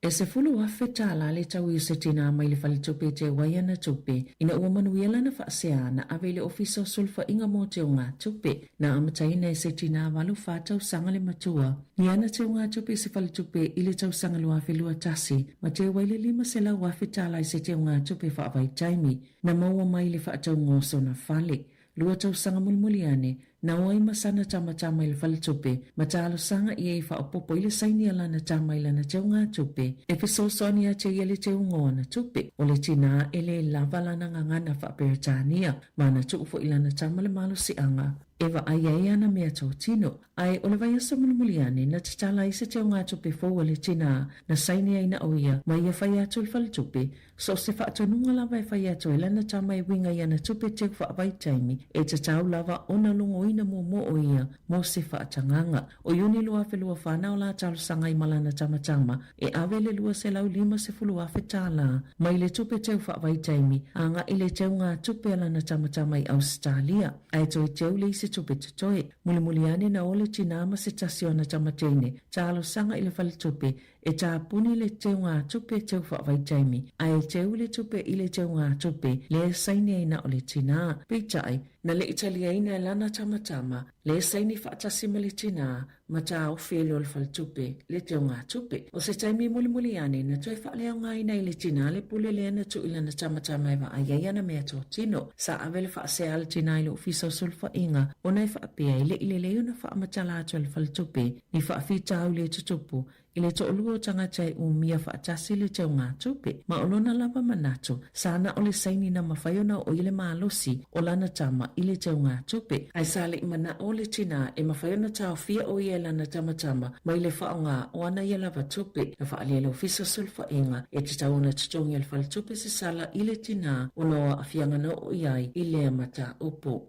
E $10,000 tālā le taui o se tinā mai le faletupe e teu ai ana tupe ina ua manuia lana faasea na ave i le Ofisa o Sulufaiga mo Teugatupe. Na amataina e se tinā 84 tausaga le matua ni ana teugatupe i se faletupe i le tausaga 2021 ma teu ai le $500,000 tālā i se teugatupe faavaitaimi na maua mai i le faatauga o sona fale. Lua tausaga mulimuli ane, na o ai ma sana tamatama i le faletupe, ma talosaga i ai faaopoopo i le saini a lana tama i lana teugatupe, e fesoasoani atu ai ia le teuga o ana tupe. O le tinā e lē lava lana gagana faa-Peretania, ma na tuu foi i lana tama le malosiaga e vaai ai ana meatotino. Ae o le vaiaso mulimuli ane, na tatala ai se teugatupe fou a le tinā, na saini ai na o ia ma ia fai atu i le faletupe, So o se faatonuga lava e fai atu ai lana tama e uiga i ana tupe teu faavaitaimi, e tatau lava ona logoina. faatinoina muamua o ia mo se faatagaga. O Iuni 2024 na o la talosaga ai ma lana tamatama e ave le $250,000 tālā mai le tupe teu faavaitaimi agai i le teugatupe a lana tamatama i Ausetalia, ae toe teu le isi tupe totoe. Mulimuli ane na o le tinā ma se tasi o ana tamateine talosaga i le faletupe e tapuni le teugatupe teu faavaitaimi, ae teu le tupe i le teugatupe lea e saini ai na o le tinā. Peitai, na le i taliaina e lana tamatama le saini faatasi ma le tinā ma taofi ai loa le faletupe le teugatupe. O se taimi mulimuli ane na toe faaleaogaina ai le tinā le pule lea na tuu i lana tamatama e vaai ai ana meatotino. Sa ave le faasea a le tinā i le Ofisa o Sulufaiga ona e faapea e le i lelei ona faamatala atu e le faletupe ni faafitauli e tutupu i le toalua o tagata e umia faatasi le teugatupe, ma o lona lava manatu, sa na o le saini na mafai ona oo i le malosi o lana tama i le teugatupe. Ae sa le i manao le tinā e mafai ona taofia o ia e lana tamatama mai le faaaoga o ana ia lava tupe. Na faaalia e le Ofisa o Sulufaiga e tatau ona totogi e le faletupe se sala i le tinā ona o aafiaga na oo i ai i lea mataupu.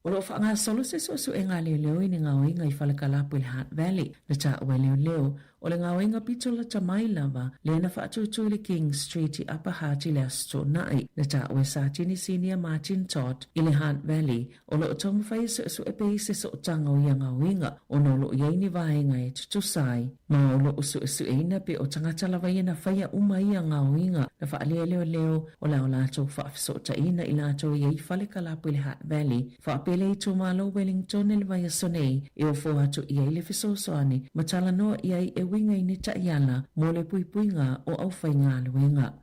O lo o faagasolo se suesuega a leoleo i ni gaoiga i Falekalapu i le Hutt Valley. Na taua e leoleo, o le gaoiga pito lata mai lava lea na faatūtū i le King Street i Upper Hutt i le Aso Toonai. Na taua e Satini Sinia Martin Todd i le Hutt Valley, o lo o taumafai e suesue pea i se sootaga o ia gaoiga ona o lo o i ai ni vaega e tutusa ai. Ma o lo o suesueina pe o tagata lava ia na faia uma ia gaoiga na faaalia e leoleo o le a o latou faafesootaina i latou e i ai fale kalapu i le Hutt Valley, faapea le itumalo Wellington i le vaiaso nei e ofo atu i ai le fesoasoani ma talanoa i ai e uiga i ni taiala mo le puipuiga o aufaigaluega.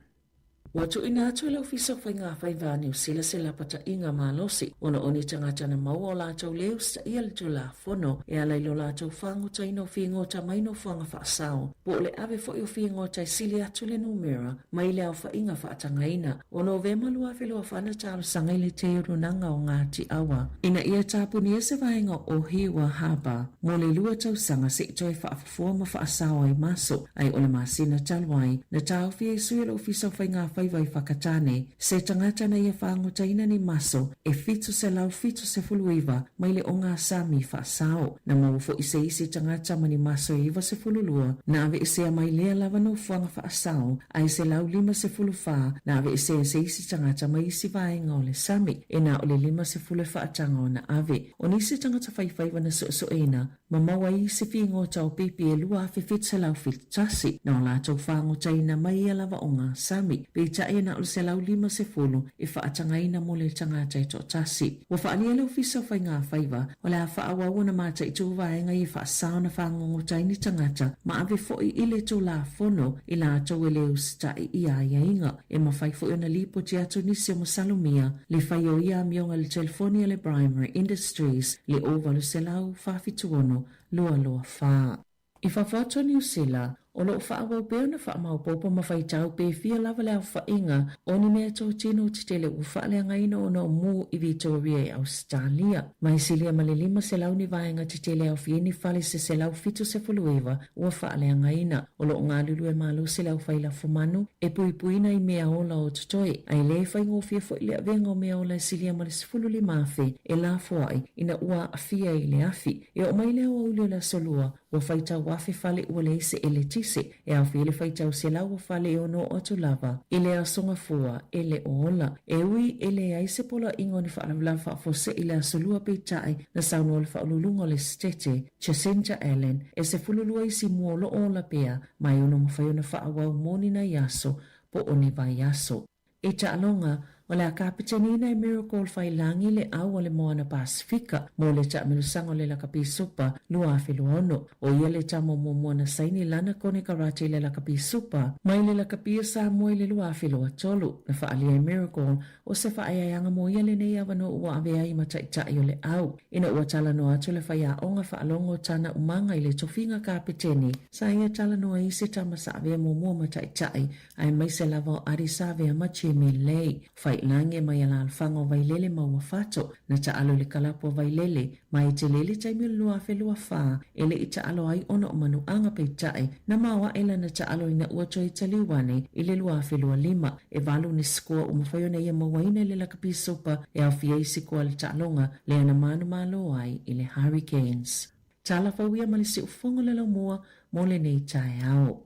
Ua tuuina atu e le Ofisa o Faiga Faiva a Niu Sila se lapataiga malosi ona o ni tagata na maua o latou le usitaia le Tulafono e ala i lo latou fagotaina o figota mai nofoaga faasao po o le ave foi o figota e sili atu le numera mai le aofaiga faatagaina. O Novema 2024 na talosaga i le Teurunaga o Ngāti Awa ina ia tapunia se vaega o Ohiwa Harbour mo le lua tausaga se i toe faafofoa ma faasao ai maso, ae o le masina talu ai, na taofi ai sui o le Ofisa o Faiga Faiva i Whakatane, se tagata na ia faagotaina ni maso e 779 mai le ogasami faasao. Na maua foi se isi tagata ma ni maso e 92 na aveesea mai lea lava nofoaga faasao, ae 154 na aveesea e se isi tagata mai isi vaega o le sami, e na o le 50 e faataga ona ave. O nisi tagata faifaiva na suesueina, ma maua ai se figota o pipi e 2,771 na o latou fagotaina mai ia lava ogasami, peitai e na o le 150 e faatagaina mo le tagata e toatasi. Ua faaalia e le Ofisa o Faiga Faiva, o le a faaauau ona mataitu vaega ia faasao na fagogota ai ni tagata ma ave foi i le Tulafono i latou e le usitai i aiaiga. E mafai foi ona lipoti atu nisi o masalomia le fai o ia amioga i le telefoni a le Primary Industries le 0800 476 224. I fafo atu o Niu Sila, o lo o faaauau pea ona faamaopoopo ma faitau pe fia lava le aofaiga o ni meatotino tetele ua faaleagaina ona o mū i Vitoria i Ausetalia. Ma e silia ma le 500 ni vaega tetele e aofia ai ni fale se 179 ua faaleagaina. O lo o galulue malosi le aufai lafumanu e puipuina i mea ola o totoe, a e le faigofie foi le avega o mea ola e silia ma le 15,000 e lafoai ina ua aafia i le afi. E oo mai le aoauli o le Aso Lua, ua faitau afe fale ua leai se eletise, e aofia ai le faitau selau o fale e ono oo atu lava i le Aso Gafua e le o ola. E ui e leai se poloaiga o ni faalavelave faafuasei i le Aso Lua peitai na saunoa le Faauluuluga o le Setete, Jacinta Allan, e 12 isi mua o lo o ola pea ma e ono mafai ona faaauau mo ni nai aso po o ni vaiaso. I taaloga, o le a kapiteniina e Miracle Faiilagi le au a le Moana Pasifika mo le taamilosaga o le Lakapi Supa 2026. O ia le tama muamua na saini lana konekarate i le Lakapi Supa mai le Lakapi a Samoa i le 2023. Na faaalia e Miracle o se faaeaeaga mo ia lenei avanoa ua avea ai ma taitai o le au. Ina ua talanoa atu le faiaoga faalogo Tana Umaga i le tofiga kapeteni, sa ia talanoa i se tama sa avea muamua ma taitai aemaise lava o Ardie Savea ma Jamie Lay. Tafailagi mai alaalafaga o Vailele ma Uafato, na taalo i le kalapu a Vailele, ma e tele le taimi o le 2024 e le i taalo ai ona o manuaga peitai, na maoae lana taalo ina ua toe taliu ane i le 2025. E valu ni sikoa ua mafai ona ia mauaina i le lakapi supa e aofia ai sikoa a le taaloga lea na manumalo ai i le Hurricanes. Tala fou ia ma le siufofoga o le laumua mo lenei taeao.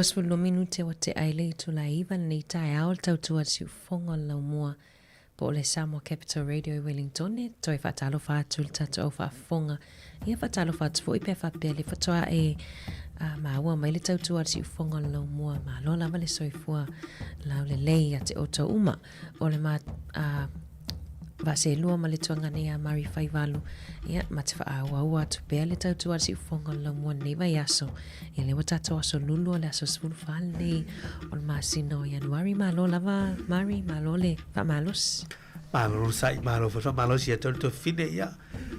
22 minute ua tea i le itula e 9 lenei taeao le tautua a le siufofoga o le laumua po o le Samoa Capital Radio i Wellington e toe faatalofa atu i le tatou au faafofoga. Ia faatalofa atu foi pe a faapea le faatoa e maua mai le tautua a le siufofoga o le laumua. Malo lava le soifua laulelei ia te outou uma. O le ma, vaaselua ma le tuaga nei a Mari Faivalu, ia, ma te faaauaua atu pea le tautua a le siufofoga o le laumua lenei vaiaso. Ia lea ua tatou aso lulu o le aso 14 lenei o le masina o Ianuari. Malo lava Mari, malo le faamalosi. Malo le sa'i, malo foi le faamalosi ia te oe le tuafafine, ia,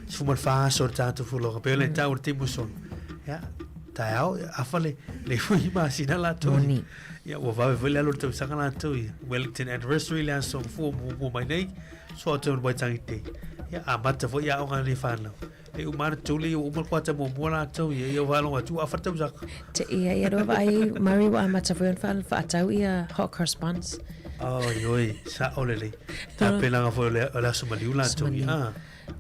14 aso o le tatou folauga. Pei ona e taua i le taimi ua sola, ia, taeao, ia, afa le, le foi masina latou. Moni. Ia, ua vave foi le alu o le tausaga latou, ia. Wellington anniversary le aso gafua muamua mai nei, so atu le Waitangi Day. Ia, amata foi aoga a lenei fanau. E uma ana tuli, ua uma le kuata muamua latou ia, ia ua faalogo atu ua afa le tausaga. Te ia, ia roa vaai Murray ua amata foi ona faatau ia hot cross buns. Oi, oi, sa'o lelei. Tapenaga foi o le, o le aso maliu latou ia. Ah.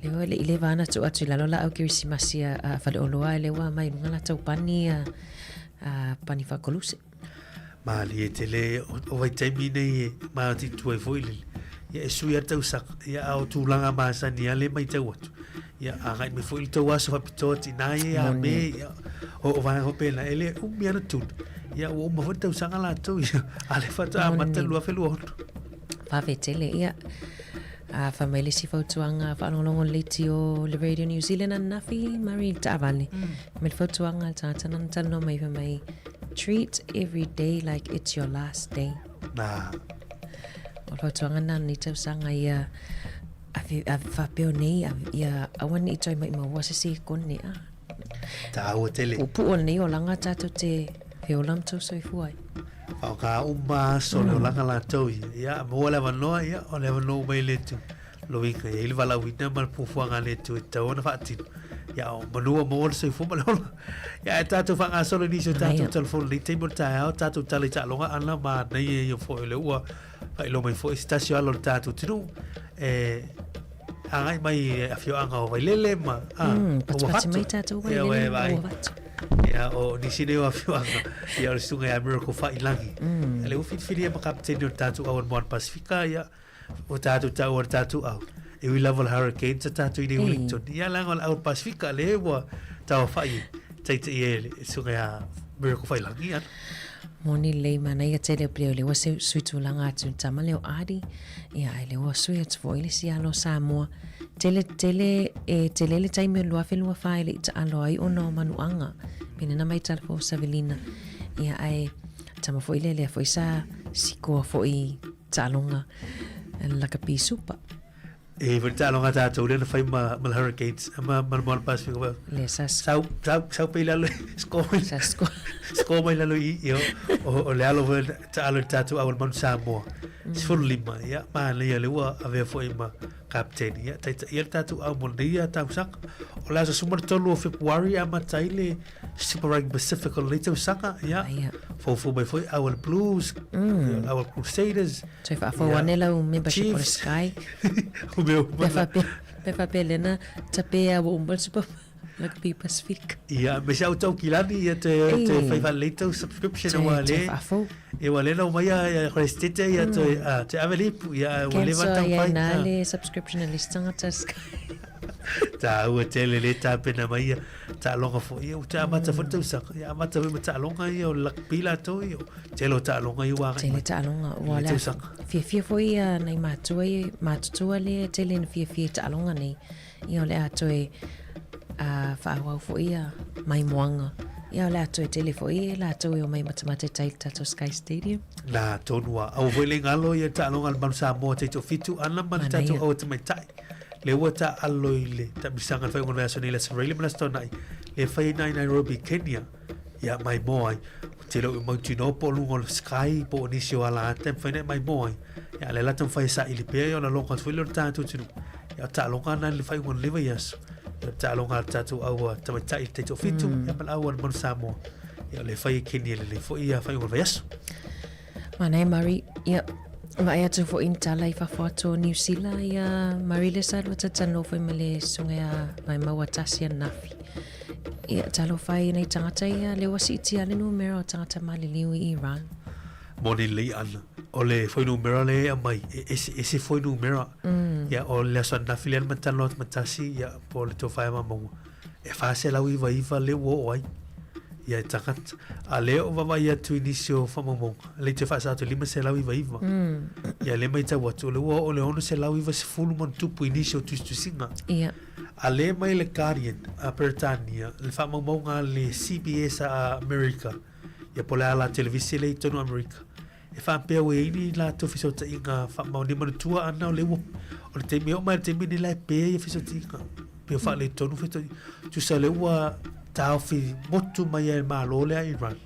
Leo e le'i leva ana tuu atu i lalo laau kerisimasi a, a faleoloa e leo a mai luga latou pani a, a pani faakoluse. Malie tele o, o vaitaimi nei e maoti tu ai foi lele. Ia e sui a tausaga, ia a o tulaga masani a le matau atu. Ia agai mai foi le tou aso faapitoa tinā ia a me, ia o, o vaega faapena e le umi ana tunu. Ia ua uma foi le tausaga latou ia, a le faatoa amata 2026. Vave tele, ia. A fai mai le isi fautuaga faalogologo lelei o le Radio New Zealand ananafi, Mari i le taavale. Mai le fautuaga a le tagata na talanoa mai fai mai, treat every day like it's your last day. Nā. O le fautuaga na nei tausaga ia ave, ave faapea o nei, ave, ia aua ne i toe maʻimau se sekone a. Tāua tele. Puupuu o lenei olaga tatou te feola ma tou soifua ai. Faaaoga uma aso le olaga latou ia. Ia, maua le avanoa, ia, o le avanoa uma i le Atua. Loiga, e i ai le valaauina ma le fuafuaga a le Atua e tatau ona faatino. Ia, o manu ua maua le soifua ma le ola. Ia, ae tatou faagasolo i nisi o tatou telefoni i lenei taimi o le taeao, tatou tala i taaloga ana manaia ia foi o lea ua faailoa mai foi se tasi o alo o le tatou atunuu e agai mai i le afioaga o Vailele ma a, Mm, o patipati Uafato. mai tatou Ia, Vailele ua e ma vaai. Uafato. Ia, o nisi nei o afioaga, ia o le susuga ia Miracle Fa'ilagi. Mm. Le ua filifilia ma kapiteni o le tatou au o le Moana Pasifika, ia, ua tatou taua le tatou au. E ui lava o le Hurricanes a tatou i nei Wellington. Ia, leaga o le au o le Pasifika, le ua tauafa'i e taita'i e le susuga ia Miracle Fa'ilagi, ana. Moni lelei manaia tele o pele o le ua sui tulaga atu le tama lea o Adi ia ai le ua sui atu foi le isi alo o Samoa tele tele e tele le taimi o le 2024 e le i taalo ai ona o manuaga pele na mai tala fo Savelina ia ai tama foi lea lea foi sa sikoa foi taaloga lakapi supa. E foi le taaloga a tatou lea na fai ma, ma le Hurricanes, ma, ma le Moana Pacific. Ma, Le sa sau, sau, sau pe i lalo, score mai, sa score. score mai lalo i, i o, o, o le alo foi taalo i le tatou au o le Manu Samoa. 15, ia, manaia le ua avea foi ma kapiteni. Ia, taitaia le tatou au mo lenei ia tausaga. O le aso 13 o Fepuari e amata ai le Super Rugby Pacific o lenei tausaga. Ia, Ia. foufou mai foi au a le Blues, mm. au a le Crusaders, Toe faafou ane lau membership o le Sky. O mea uma Pe faapea, pe faapea lea na tapea ua uma le Super Rugby Pacific. Ia, me se au tau kilani, ia te, te fai whalei tau subscription ua Toe le. faafou. Ia ua le na umai ia Presidente ia toe, a, te ave le ipu, ia ua leva Cancel tau ia fai. nā Ah. le subscription a le isi tagata Sky. Tāua tele le tapena mai ia taaloga foi. Ia, ua te amata foi le tausaga. Ia amata foi ma taaloga ia o le rugby latou ia. Tele o taaloga ia ua agai Tele mai. taaloga. Ua I le le tausaga. fiafia foi ia nai matua ia, matutua lea tele na fiafia i taaloga nei. Ia o le a toe a faaauau foi ia maimoaga. Ia o le a toe tele foi e latou e omai matamata tai i le tatou Sky Stadium. Nā, tonu a. Aua foi le galo ia taaloga a le Manu Samoa taitoafitu ana ma le Manaia. tatou aua tamaitai. Le ua taalo i le taamilosaga i le faaiuga o le vaiaso nei le Aso Faraile ma le Aso Toonai. Le fai ai i Nairobi, Kenya. Ia maimoa ai. Ou te le o i mautinoa po o luga o le Sky po o nisi o ala ata e mafai ona e maimoa ai. Ia a o lea la taumafai e saili pea ia ona loga atu foi lea o le tatou atunuu. Ia o taaloga na i le faaiuga o lenei vaiaso. Ia o le taaloga a le tatou aua tamaitai i le taitoafitu ia ma le aua a le Manu Samoa. Ia o le fai e Kenya i lenei foi ia faaiuga o le vaiaso. Manaia Murray, ia vaai atu foi ni tala i fafo atu o Niu Sila, ia Murray le sa lua talatalanoa foi ma le susuga ia Maimau Atasi ananafi. Ia talofa ai nai tagata ia lea ua siitia le numera o tagata maliliu i Iran. Moni lelei ana. O le fuainumera lea e aumai, e eseese fuainumera. Ia, o le aso ananafi lea na matalanoa atu ma Tasi, ia, po o le tofa e maumauga, e 499 lea ua oo ai ia e tagata. A lea o vaavaai atu i nisi o faamaumauga, lea i toe faasa atu e 599. Ia, lea e matau atu, o lea ua oo i le 690 ma ona tupu i nisi o tusitusiga. Ia. A lea mai le Guardian a Peretania, le faamaumauga a le CBS a Amerika, ia po o le ala televise lea i totonu o Amerika, e faapea ua i ai ni latou fesootaiga faamaonia manatua ana o lea ua, o le taimi e oo mai i le taimi lenei la e pē ia fesootaiga, pei o faaletonu fesootaiga. Tusa o lea ua taofi motu mai ai e le Malo lea a Iran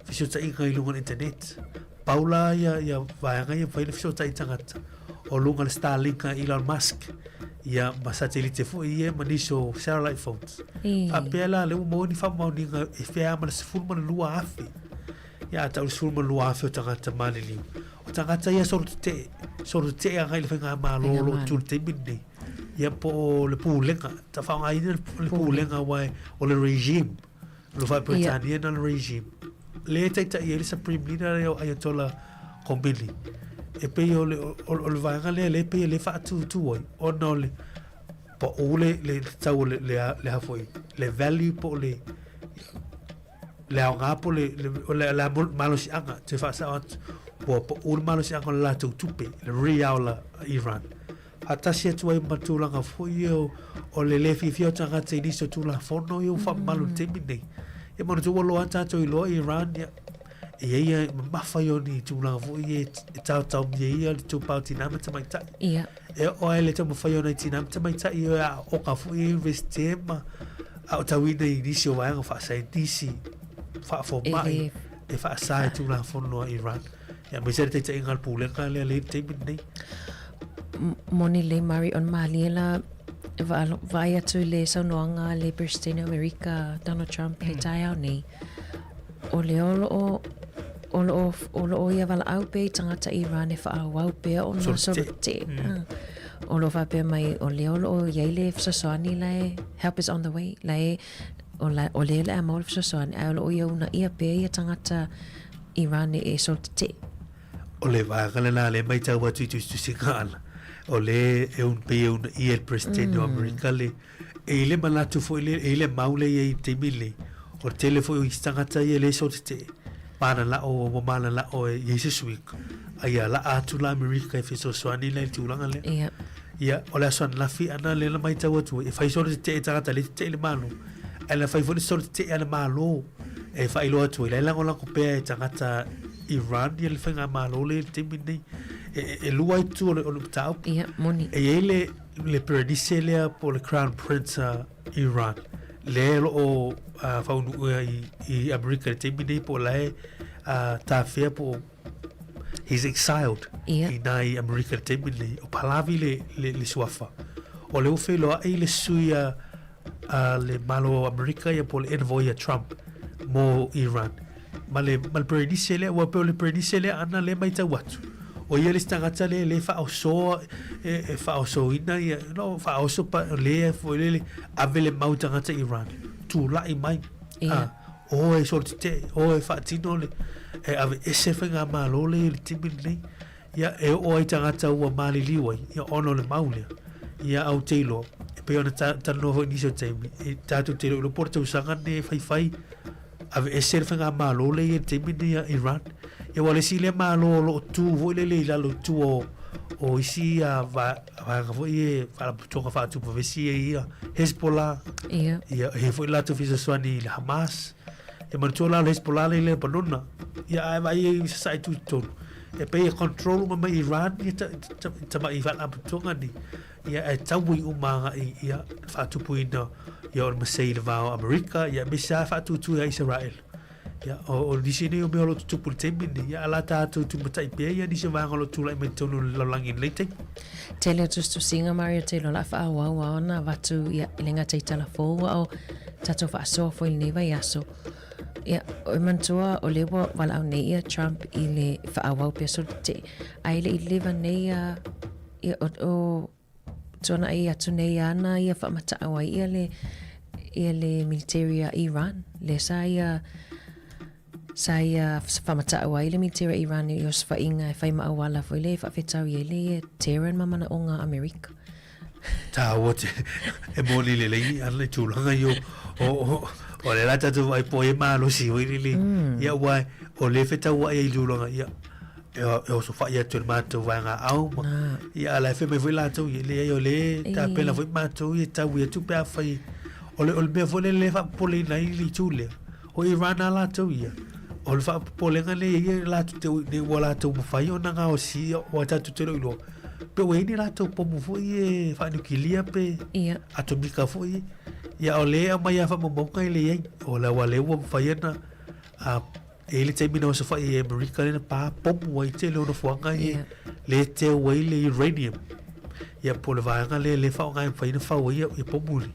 fesootaiga i luga o le internet. Pau la ia, ia vaega ia mafai ona fesootai tagata o luga o le Starlink a Elon Musk, ia ma satelite foi ia ma nisi o satellite phones. Faapea la lea ua maua ni faamaoniga e fea ma le 12,000. Ia a tau le 12,000 o tagata maliliu. O tagata ia solo tetee, solo tetee agai i le faigamalo o lo o tu i le taimi lenei. Ia po o le pulega, ta faaaogaina le pulega aua o le regime. O le faa-Peretania na le regime. Lea e taitai ai le Supreme Leader lea o Ayatollah Khomeini. E pei o le, o le vaega lea lea e pei e le faatūtū ai, ona o le pau le, le tau o le, le, le a foi, le value po o le, le aoga po le, le, o le, le malosiaga, te faasao atu, ua pau le malosiaga o le latou tupe, le rial a Iran. Faatasi atu ai ma tulaga foi ia o, o le lē fiafia o tagata i nisi o Tulafono ia ua faamamalu i le taimi lenei. Ia manatua ua loa tatou iloa Iran, ia, e i ai ia mamafa ia o ni tulaga foi ia e taotaomia ai ia le itupa o tinā ma tamaitai. Ia. E oo ai le taumafai o nai tinā ma tamaitai ia e aooga foi i Universite ma aotauina i nisi o vaega faasaienitisi, faafomai, e faasa e Tulafono a Iran. Ia aemaise le taitaiga a le Pulega lea lea i le taimi lenei. Moni lelei Mari ona malie la vaai atu i le saunoaga a le Peresetene o Amerika Donald Trump i le taeao nei, o lea o loo o loo o loo ia valaau pea i tagata Iran e faaauau pea ona solotetee. O loo faapea mai o lea o loo iai le fesoasoani la e help is on the way la e o la o lea o le a maua le fesoasoani ae o loo ia uunaia pea ia tagata Iran e solotetee. O le vaega lena lea e matau atu i tusitusiga ana, o lea e un pei e uunaia e le Peresetene o Amerika le E i le manatu foi lea, e i le mau lea e i ai i le taimi lenei, o le tele foi o isi tagata ia e le sotetee, mananao, ua mananao e i ai se suiga, a ia laa atu la Amerika e fesoasoani la i le tulaga lea. Ia. Ia, o le aso ananafi ana lea na matau atu ai, e fai solo tetee tagata le tetee i le Malo, ae na fai foi le solo tetee a le Malo e faailoa atu ai, la e lagolago pea e tagata Iran ia le faigamalo lea i le taimi lenei. E, e, e lua itu o le, o le mataupu. Ia, moni. E i ai le, le Perenise lea po o le Crown Prince a Iran, lea o lo o uh, faunuua i, i Amerika i le taimi nei po o la e uh, tafea po o he's exiled yeah. i nā i Amerika i le taimi nei. O Pahlavi le, le, le suafa. O le ua feiloai le sui a, a le Malo o Amerika ia po o le envoy a Trump mo Iran. Ma le, ma le Perenise lea, ua pei o le Perenise lea ana lea matau atu. O ia le isi tagata lea lea faaosoa, e, e faaosoina ia, no, faaoso pa, lea foi lele, ave le mau tagata Iran. Tulai mai. Ia. Ah, o e solo tetee, o e faatino le, e ave ese faigamalo lea i le taimi lenei. Ia, e oo ai tagata ua maliliu ai, ia ona o le mau lea. Ia, ae ou te iloa, e pei ona talanoa foi i nisi o taimi, e tatou te iloa po o le tausaga lenei e faifai, aveese le faigamalo lea i le taimi lenei a Iran. Ia, aua o le isi lea malo o lo o tu foi lele i lalo i tua o, o isi vaega foi ia faalapotopotoga faatupavesi ia ia Hezbollah. Ia. Ia, he foi latou fesoasoani i le Hamas. E manatua la o le Hezbollah lea i Lebanona. Ia, ae vaai ai i sasae tu i totonu. E pei e control uma mai Iran ia tama'i faalapotopotoga nei. Ia, ae taui uma agai ia faatupuina ia o le masei i le va o Amerika, ia aemaise lava faatutu ia Isaraela. Ia, o, o nisi nei o mea o lo o tutupu i le taimi lenei, ia a la tātou tūmatai pea ia nisi o vaega o lo o tulai mai totonu o le lalolagi i lenei taimi. Tele o tusitusiga Mario te iloa la faaauau a ona avatu ia e le gata i tala fou a o tatou faasoa foi i lenei vaiaso. Ia, e manatua o lea ua valaau nei ia Trump i le faaauau pea solotetee, ae le i leva nei ia, ia o, o tuanai atu nei ana ia faamatau ai ia le, ia le military a Iran, lea sa ia sa ia faamatau ai le military a Iran i osofaiga e fai ma auala foi lea e faafetau i ai le Tehran ma manaoga a Amerika. Tāua te e moni lelei ana le tulaga i o o o o le la tātou vaai po e malosi foi lele ia aua o lea e fetauai ai i tulaga ia e e osofai atu e le matou vaega ao ma ia a la e fai mai foi latou ia leai o lea e tapena foi matou ia e taui atu pe afai o le o le mea foi lele e faapopoleina ai le itu lea o Iran a latou ia o le faapopolega lea ia latou te ui nei ua latou mafai ona gaosia ua tatou te le o iloa pe ua i ai ni latou pomu foi e faaniukilia pe Ia. atomika foi ia o lea e aumai lava faamaumauga e leai o le aua lea ua mafai ona a e i ai le taimi na osofai ai e Amerika lea na pa pomu ai tele o nofoaga ia Ia. lea e teu ai le uranium ia po o le vaega lea lea e faaaoga e mafai ona fau ai ia pomu nei.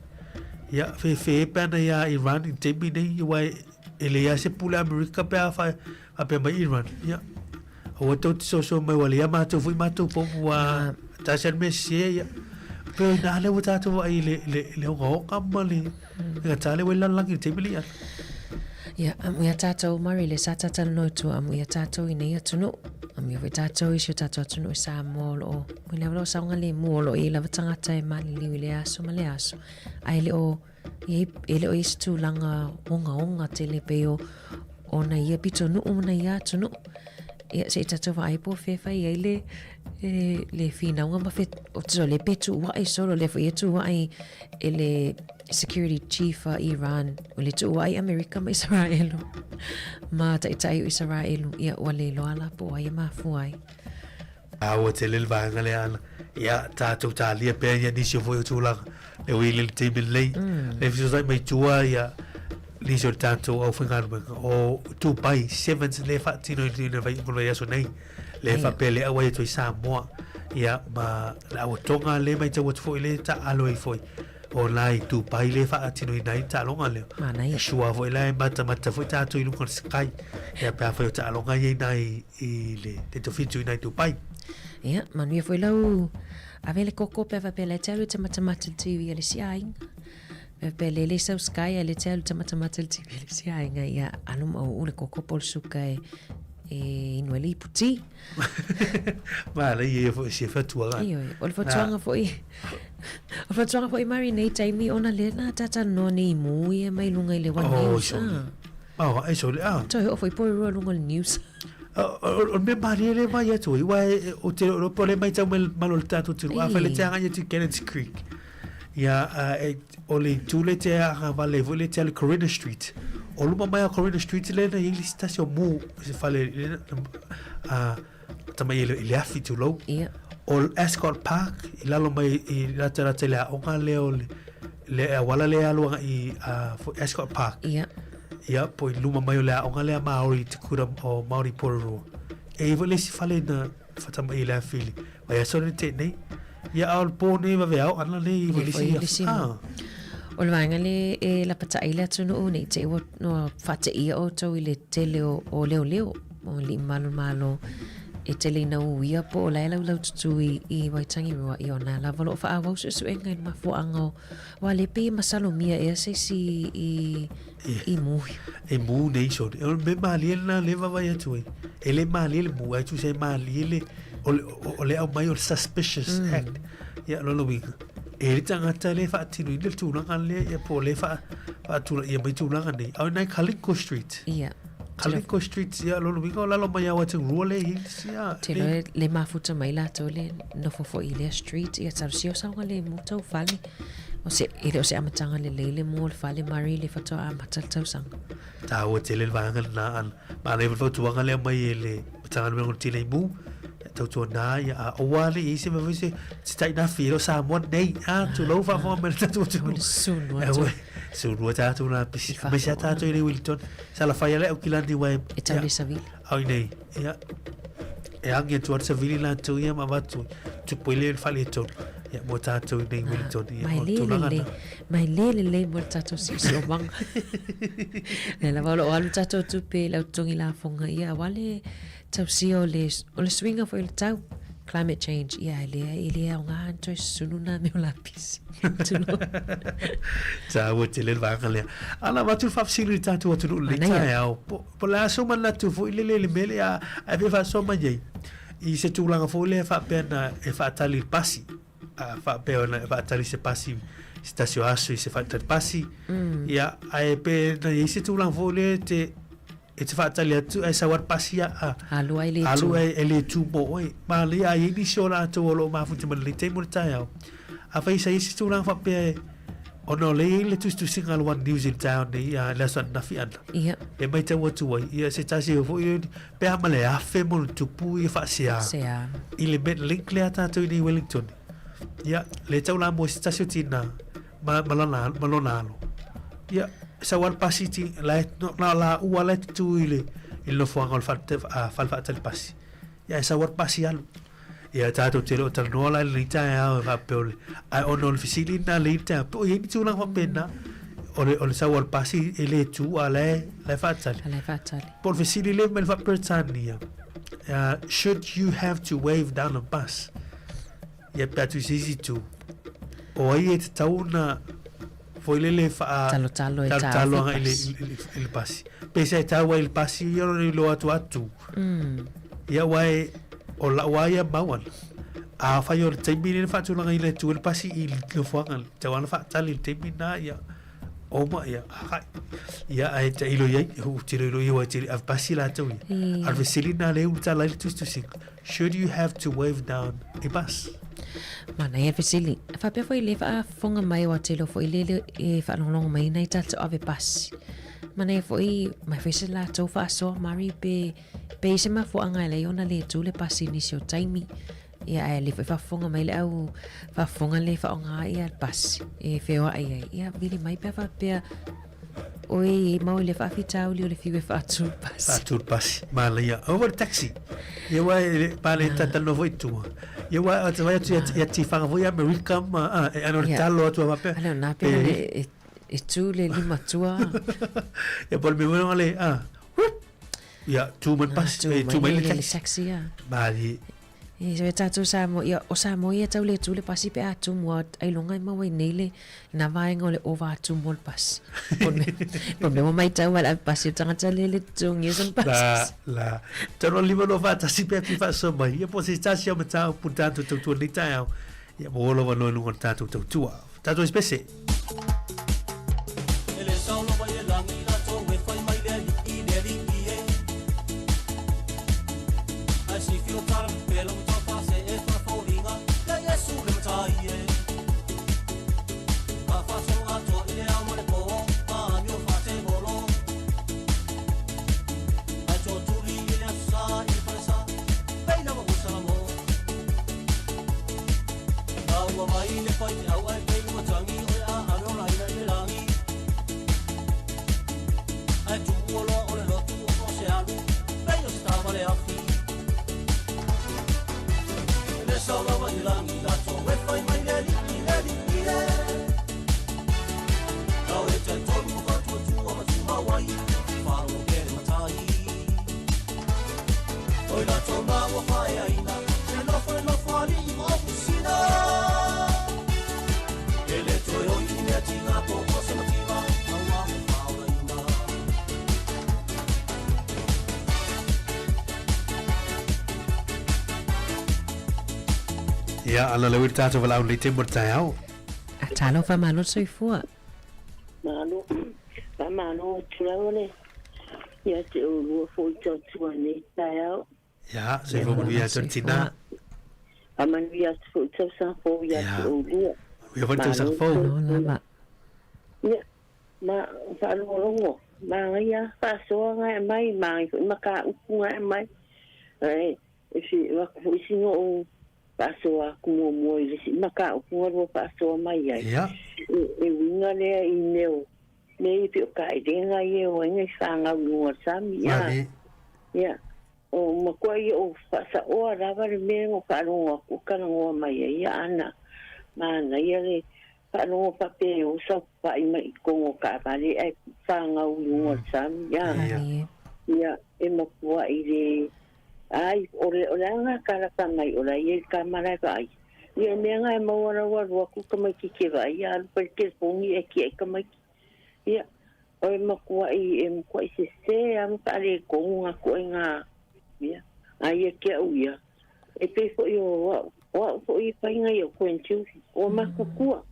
Ia fefe pe ana iā Iran i le taimi nei aua e leai lava se pule a Amerika pe a faapea mai Iran. Ia. Aua tou te soso mai ua le ia matou foi matou pomu ua tasi a le mea sese ia. Pe o ina lea ua tatou vaai i le, le, le ogaoga ma le faigata lea ua i le lalolagi i le taimi lenei. Ia, amuia tatou Murray le sa tatalanoa i tua, amuia tatou i nei atunuu. Amuia foi tatou i si o tatou atunuu i Samoa o lo o, o lea o lo o saogalemu, o lo o i ai lava tagata e maliliu i lea aso ma lea aso. Ae le o i ai, e le o i ai se tulaga ogaoga tele pei o, o nai ia pitonuu ma nai ia atunuu. Ia, se i tatou vaai po o fea e fai ai le, le, le finauga ma fe, o te le pe tuua'i solo, lea foi e tuua'i e le security chief a Iran, o le tuua'i Amerika ma Isaraelu, ma taitai o Isaraelu, ia, ua le iloa la po o ai e mafua ai. A ua tele le vaega lea ana. Ia, tatou talia pea ia nisi o foi o tulaga. Le ui le taimi lelei. Le fesoasoani mai tua ia nisi o le tatou aufaigaluega o Dubai Sevens le faatino i le vai o le aso nei. Le faapea le auai atu i Samoa. Ia, ma le auatoga le matau atu foi le taalo ai foi. O la i Dubai le faatinoina ai le taaloga lea. Manaia. E sure foi la e matamata foi tatou i luga o le sky. Ia pe afai o taaloga ia i na i i le te tawhiti i nai Dubai. Ia, manuia foi lau ave le koko pe a faapea la e te alu e te matamata i le TV a le isi aiga. Pe faapea le le sau Sky ae le te alu te matamata i le TV a le isi aiga, ia alu ma uu le koko po o le suka e, e inu ai le ipu ti. Manaia ia foi se fatuaga. Ioe, o le fatuaga foi, o le fatuaga foi Mari nei taimi ona lea na talatalanoa nei i mu ia mai luga i le One Oh, News. sole. Ah. Oh, ai sole, ah. Toe oo foi Porirua luga o le news. O le mea malie lea mai atu ai, aua ou te iloa po o lea matau mai ma le tatou atunuu, afai le te agai atu i Cannons Creek, ia, o le itu lea e te agavale ai foi lea e te alu i Corinna Street. O luma mai o Corinna Street lea na i ai le isi tasi o mu, se fale, tamai i le afi tulou. Ia. O Ascot Park, i lalo mai i latalata i le aoga lea o le, le auala lea e alu agai i Ascot Park. Ia. Ia, po i luma mai o le aoga lea Māori, te kura o Māori Porirua. E i ai foi le isi fale na whatamai i le afi i le vaiaso le te nei. Ia, a o le pō nei vave ao ana le i Le foi le isi. Ah. O le vaega le e lapataʻi le atunuu nei te i ua ua faateia outou i le tele o, o leoleo o alii malomalo e tele ina uia po o la e laulaututu i, i Waitangirua i ona lava o lo o faaauau suesuega i le mafuaaga o Ua le pei e masalomia ea se isi i, i mu. E mu nei sone. O le mea malie lena lea e vaavaai atu ai. E le malie le mu, ae tusa e malie le, o le, o le aumai o le suspicious act. Ia, lona uiga, e le tagata le faatinoina le tulaga lea, ia po o le faatulaia mai tulaga nei. A o ina i Kalinko Street. Ia. Kalinko Street, ia, lona uiga o lalo mai au Waitangirua lea e i ai le isi, a, Te loa le mafuta mai latou le nofo foi i lea street, ia talosia o saogalemu tau fale. O se, e le o se amataga lelei le mua o le fale Murray le faatoa amata le tausaga. Taua tele le vaega lena ana. Manaia foi le fautuaga lea mai e le Matagaluega o le Tinei Mu, ia tautuana ia a aua le i ai se mea foi se se tainafi e le o Samoa nei, a tulou faafofoga mai le tatou atunuu. O le sunu atu. E, sunu a tatou lapisi. Aemaise a tatou i le Wellington. Sa la fai a le Aukilani ua e... E tau le savili. Au i nei, ia, e agi atu ai le savili latou ia ma avatu tupu ai lea i le faaletonu ia mo tatou i nei Wellington ia Mai o le tulaga lelei, na. mai le lelei mo le tatou siosiomaga. Lea lava o lo o alu tatou tupe i le au totogi lafoga ia aua le tausia o le, o le suiga foi o le tau, climate change, ia e le, e le aoga ona toe sunu nā mea o lapisi. Tulou. Taua tele le vaega lea. Ala avatu le faafesili i le tatou atunuu i lenei Manaia. taeao. Po, Po o le a sou manatu foi lele i le mea lea, ae pe faasoa mai ai i se tulaga foi lea faapea na e faatali i le pasi, a faapea ona e faatali se pasi se tasi o aso i se faatali pasi, ia, ae pe na i ai se tulaga foi lea e te, e te faatali atu ae sau lava le pasi a, a, Alu ai le tu. alu ai e le tu mo oe. Malie a i ai nisi o latou o lo o mafuta mai lenei taimi o le taeao. Afai sa i ai se tulaga faapea e, Ona o lea e i ai le tusitusiga a le One News i le taeao nei, i le aso ananafi ana. Ia. E matau atu ai, ia se tasi foi, pe a ma le 1,000 ma ona tupu ia faasea. Faasea. I le Metlink lea a tatou i nei Wellington. Ia, le tau la mo se tasi o tina ma, ma, lana, ma lona alo. Ia, sau lava le pasi ti, la, no, na la ua la e tutū i le, i le nofoaga o le fale, fale faatali pasi. Ia, e sau lava le pasi alu. Ia tatou te le o talanoa la i lenei taeao e faapea o le, ae ona o le fesili lena lea i le taeao, po o i ai ni tulaga faapena, o le, o le sau a le pasi e le tu a la e, la e faatali. A la e faatali. Po o le fesili lea mai le faa-Peretania, Should you have to wave down a bus? Ia pe atu i se isi itu, o ai e tatau ona foilele whaa Talotalo e talotalo tāu anga i le, pasi. i, le, i le pasi. Pe sa e tāu ai i le pasi, ia ona i lo atu atu. Ia wai, o la wai ia mauana. A whai o le taimi le whaatulanga i le tu le pasi i le nofoanga. Te wana whaatali le taimi nā ia. Oma ia, akai. Ia ai te ilo iai, hu tiro ilo ia wai tiri av pasi lātou ia. Ia. A le fesili nā le ulu tālai le tusitusiga. Should you have to wave down a bus? Manaia le fesili. Faapea foi le faafofoga mai o Atelo foi le le e faalogologo mai nai tatou ave pasi. Manaia foi mai foi se latou faasoa mari pe pe i se mafuaaga e leai ona le tu le pasi i nisi o taimi. Ia ae le foi faafofoga mai le au faafofoga le faaaoga ia le pasi e feoai ai. Ia vili mai pe a faapea Oi, e mau i le faafitauli o le fiu e faatu le pasi. Faatu le pasi. Manaia. Aua le taxi. Ia ua e pa le tatalo foi tua. Ia ua atu vai atu ia tiwhanga foi Amerika ma a e ano le talo atu a faapea. Ale na pe le e tu le lima tua. Ia po le mea le a. Ia tu mai pasi, e tu mai le taxi. Taxi ia. Mali. E so e tātou Samoa, ia, o Samoa ia tau le tū le pasi pe a tumu a ailoga e maua ai nei le na vaega o le ova a tumu o le pasi. Po le mea, po le mea ua maitau ai le ave pasi o le tagata le le totogia sana La, pasi. la, tau lima no whaatasi pe atu i whaasoa mai. Ia po se tasi au ma tāu pu tātou tautua nei taeao. Ia mo olo wa noa lunga o tātou tautua. Tātou espese. E le sao lava i lagi latou e fai mai le alii le alii e. Ae sifi o tala pepela ua taufase e faafofoga ia Iesu le Matai e. Ka faasolo atoa i le ao ma le po ma amio faatevolo. Ae toatuli i le aso sa i le falesa pei lava ua Salamo. Na ua mai le faifeau ae pei ua tagi o le a ave o laina i le lagi. Ae tuua loa o le lotu o toasealu pei o se taavale afi. E le sao lava i lagi latou e fai mai le alii le alii e. Lau e talitonu ma faatuatua ma tumau ai, faalogo pea le matai. Oi latou ma ua faeaina, le nofo le nofo alii ma ofusina. E le toe oi i mea tiga po o se mativa, auā le faaolaina. Ia, ana le ui tātou walaau nei te mo le taeao. A talofa malo le soifua. Malo, faamalo atu lava le ia te oulua foi tautua i nei taeao. Ia, soifua manuia atu le tina. Faamanuia atu foi tausaga fou ia te oulua. Manuia foi le tausaga fou. Malo lava. Ia, ma faalogologo, manaia faasoa gae mai, manaia foi mataupu gae mai. Ae, e fi aku foi sina ou faasoa aku muamua i le isi mataupu na lua faasoa mai ai. Ia. E, e uiga lea i mea o mea ia pei o kaelega ia o ai i fagau i luga o le sami. Ia. Mali. Ia. O matua ia o faasaoa lava le mea na faalogo atu o talanoa mai ai ia ana. Manaia le faalogo faapea e o saofai mai i totonu o taavale ae fagau i luga o le sami. Ia. Ia. Ia, e matua i le ai, o le, o le aga tala fai mai o la ia i le kamala e vaai. Ia, o le mea lena e maua lau alu atu tamaitiiti e vaai, ia alu pai le telefoni e tiai tamaiti. Ia, o le matuai, e matuai sese lava ma faaletonu na ituaiga mea. A ia te au ia, e pei foi o au, o au foi e faiga i au grandchildren, o matutua.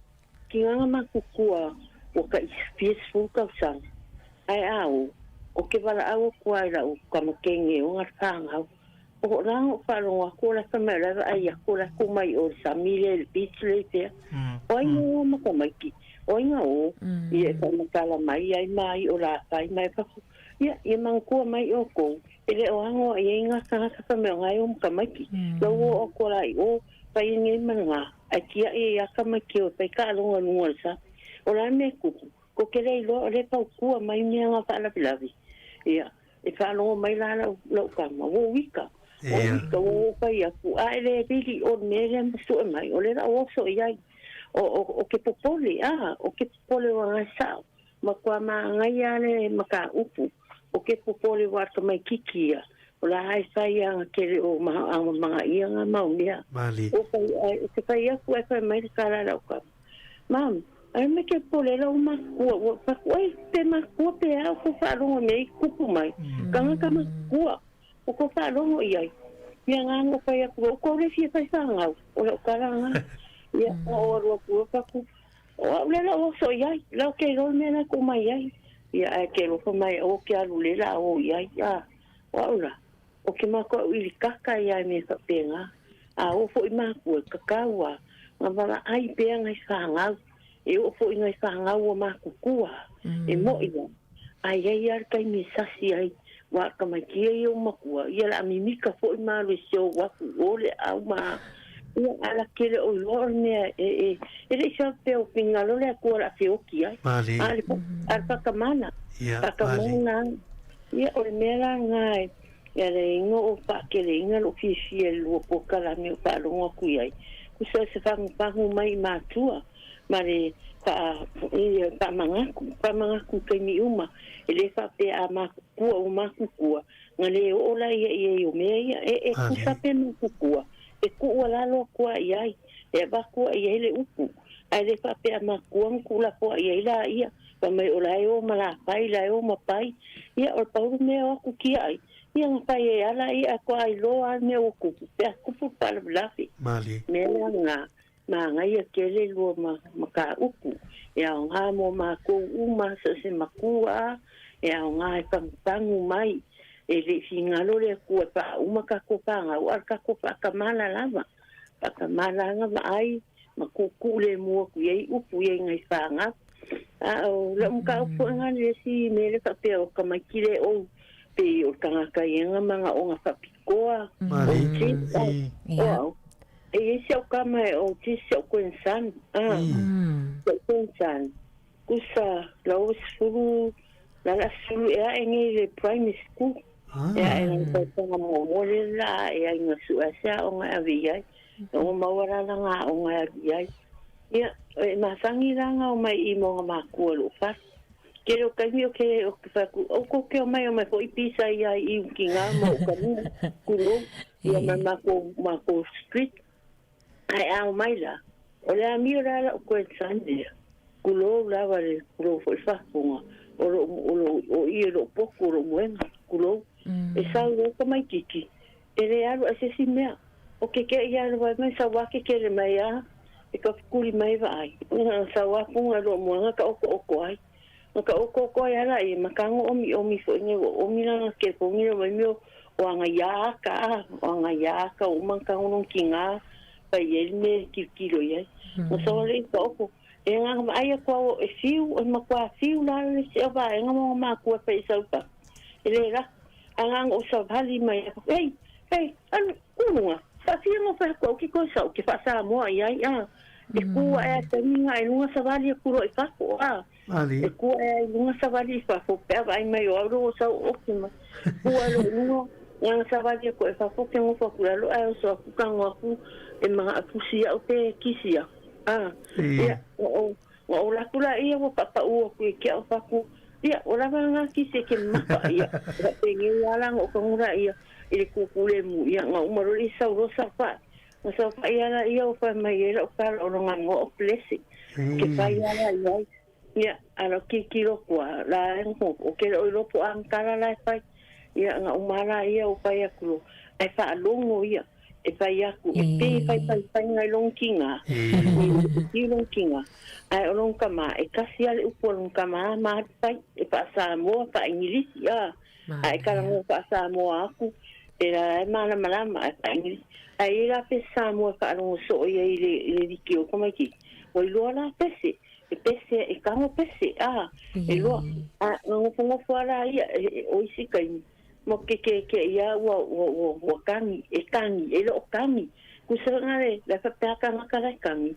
Tiga na matutua ua tai fia sefulu tausaga, ae a o, ou te valaau atu lava i lau tama teine e ona le fanau. O la na ou faalogo atu o la e fai mai o la e vaai atu o la e tu mai o le sami lea i le beach lea i fea. O ai o ma tamaiti, o ai na o, ia e faamatala mai ai ma ai o la fai mai fafo. Ia, ia manatua mai outou, e le o ago i ai ngā tagata fai mai o ngā e o ma tamaiti. Lau o atu la i o, fai e nei ma ngā, ae tia'i ai a tamaiti o e fai taaloga i luga o le sami. O la mea e tupu, ko te le iloa o le paukua mai mea ngā faalavelave. Ia, e faalogo mai la lau, lau tama, ua uika. Ua uika, ua o fai atu, a e le vili o le mea lea ma sue mai, o le la o oso i ai. O, o, o ke popole, a, o ke popole o ngā sao. Matua māngaia le mataupu, o ke popole ua tamaititi ia, O la ai fai anga kele o ma anga manga ia nga mau mea. Mali. O fai ai o te fai aku ai fai mai le kala lau ka. Mam, ai me ke pole lau makua, ua paku ai pe makua pe au ko whaarongo mea i kupu mai. Kanga ka makua, o ko whaarongo i ai. Ia ngā ngo fai aku, o ko le fia fai whangau, o lau kala ngā. Ia, o aru aku o paku. O au le lau oso i ai, lau ke roi mea la ko mai ai. Ia, ai ke rofa mai o ke alu le la o i ai. Ia, o au la, o ke mako au ili kaka i ai me whapenga. A o fo i mākua, kakau a, ngā wala ai pea ngai whangau. E o fo i ngai whangau o mākukua, e mo ia. Ai ai ar kai me sasi ai, wa ka mai kia i o makua. Ia la mimika fo i mālu e se o waku o le au ma. Ia ala kele o loa o mea e e e le isa pe o pingalo le akua la whioki ai. Mali. A le a le whakamana. Ia, mali. Whakamana. Ia o le mea la ngā e ia le ingo o whakele inga lo fiafia le lua pokala me o whaalongo aku i ai. Kusa se whangu mai i mātua. Ma le wha, i, whamangaku, whamangaku kei mi uma. E le whapea a mākukua o mākukua. Nga le o la ia ia i o mea ia. E, e kusa pe mākukua. E kuua lalo kua i ai. E awakua i ai le upu. Ai le whapea mākua ngkula kua i ai la ia. Pa mai o la e o ma la pai, la e o ma pai. Ia o le pauru mea o aku kia ai. Ia nga pai e ala ia kua ai loa mea o kupu. Pea kupu palavilavi. Mali. Mea la ngā. Māngaia kele lua ma, ma ka upu. E ao ngā mō mākou uma sa se makua, e ao ngā e pangupangu mai. E le fingalo le akua e pā uma ka ko pāngau ar ka ko whakamana lava. Whakamana anga ma ai, ma kūkū le mua ku iei upu iei ngai whāngau. A o le umka upu ngā le si me le whapea o kamaikile o pe o tangaka i nga manga o nga whapikoa. Mali. O te, o, o au. E i si au kama e o ti si au koensan. Ah, si au koensan. Kusa, la o sefulu, la la sefulu e ae nei le primary school. E ae ngai tautanga mo mo le la e ai nga su a se a o ngai awe i ai. O maua la la ngā o ngai alu i ai. Ia, e masangi la ngā o mai i mo ngā mākua lo whare. Ke reo kaimi o ke o ke whaku, o ko ke o mai o mai fo i pisa i ai i ki ngā mo o kamina, kulo, ia mai mako, mako street, ai ao mai la. O le amio la la o koe Sunday, kulo la wale, kulo fo i whapunga, o lo, o lo, o i e lo poku, o lo muenga, kulo. E sau o ka mai titi, e le alu a se si mea, o ke ke i alu mai sa wake ke le mai a, e ka fukuli mai wa ai. Nga sa wapunga lo muenga ka oko oko ai. Nga ka oko oko ai ala i makango omi omi fo inge o omi la nga ke pongi mai mio o anga ia aka a, o anga ia aka o mankango nong ki ngā pai e me ki kilo i ai. Nga sa wale i ka oko, e ngā ma ai ako au e fiu, e makua fiu la le se o va e ngā mo makua pa i saupa. E le ra, a ngā o sa vali mai ako, ei, ei, anu, kulunga, fa fia mo fa ko ki ko sa o ke fa sa moa i ai a. E kua e a taminga e lunga sa vali e kuro i fafo a. Mali. E kua e ai lunga sa vali i fafo, pe ava ai mai o auro o sau o ki ma. Kua lo lunga, ngā sa vali e ko e fafo ke ngofa kura lo ai o so aku ka ngoa ku e mga apusi au pe kisi au. A, ia, o, o, o la kula ia wa papa ua ku e kia o faku. Ia, o lava ngā kisi e ke maka ia. Wa pe nge ia la ngo ka ngura ia i le kukule mu ia ngā umaro i sau ro sa fa. Nga sa fa ia la ia o fa mai e la o ka o ngā ngo o blessing. Ke fa ia la ia. Ia, ala ki ki ro kua la e ngo o ke o ropo ang kala la e fai. Ia ngā umara ia o fai aku lo. Ai fa longo ia. E fai aku, e pe fai fai fai ngai long kinga. I long kinga. Ai o long kama, e kasi ale upu o long kama, ma fai, e pa Samoa, pa Ingilisi, a. Ai kala ngo pa Samoa aku, e la e mana malama, e pa Ingilisi. Ai e la pe Samoa pa longo so ia i le liki o kamaiki. O i loa la pese, e pese, e kango pese, a. E loa, a ngofo ngofo ala ia, e, o isi kai, mo ke ke ke ia ua ua ua ua kangi, e kangi, e loo kangi. Kusa nga le, la fa pea kanga ka lai kangi.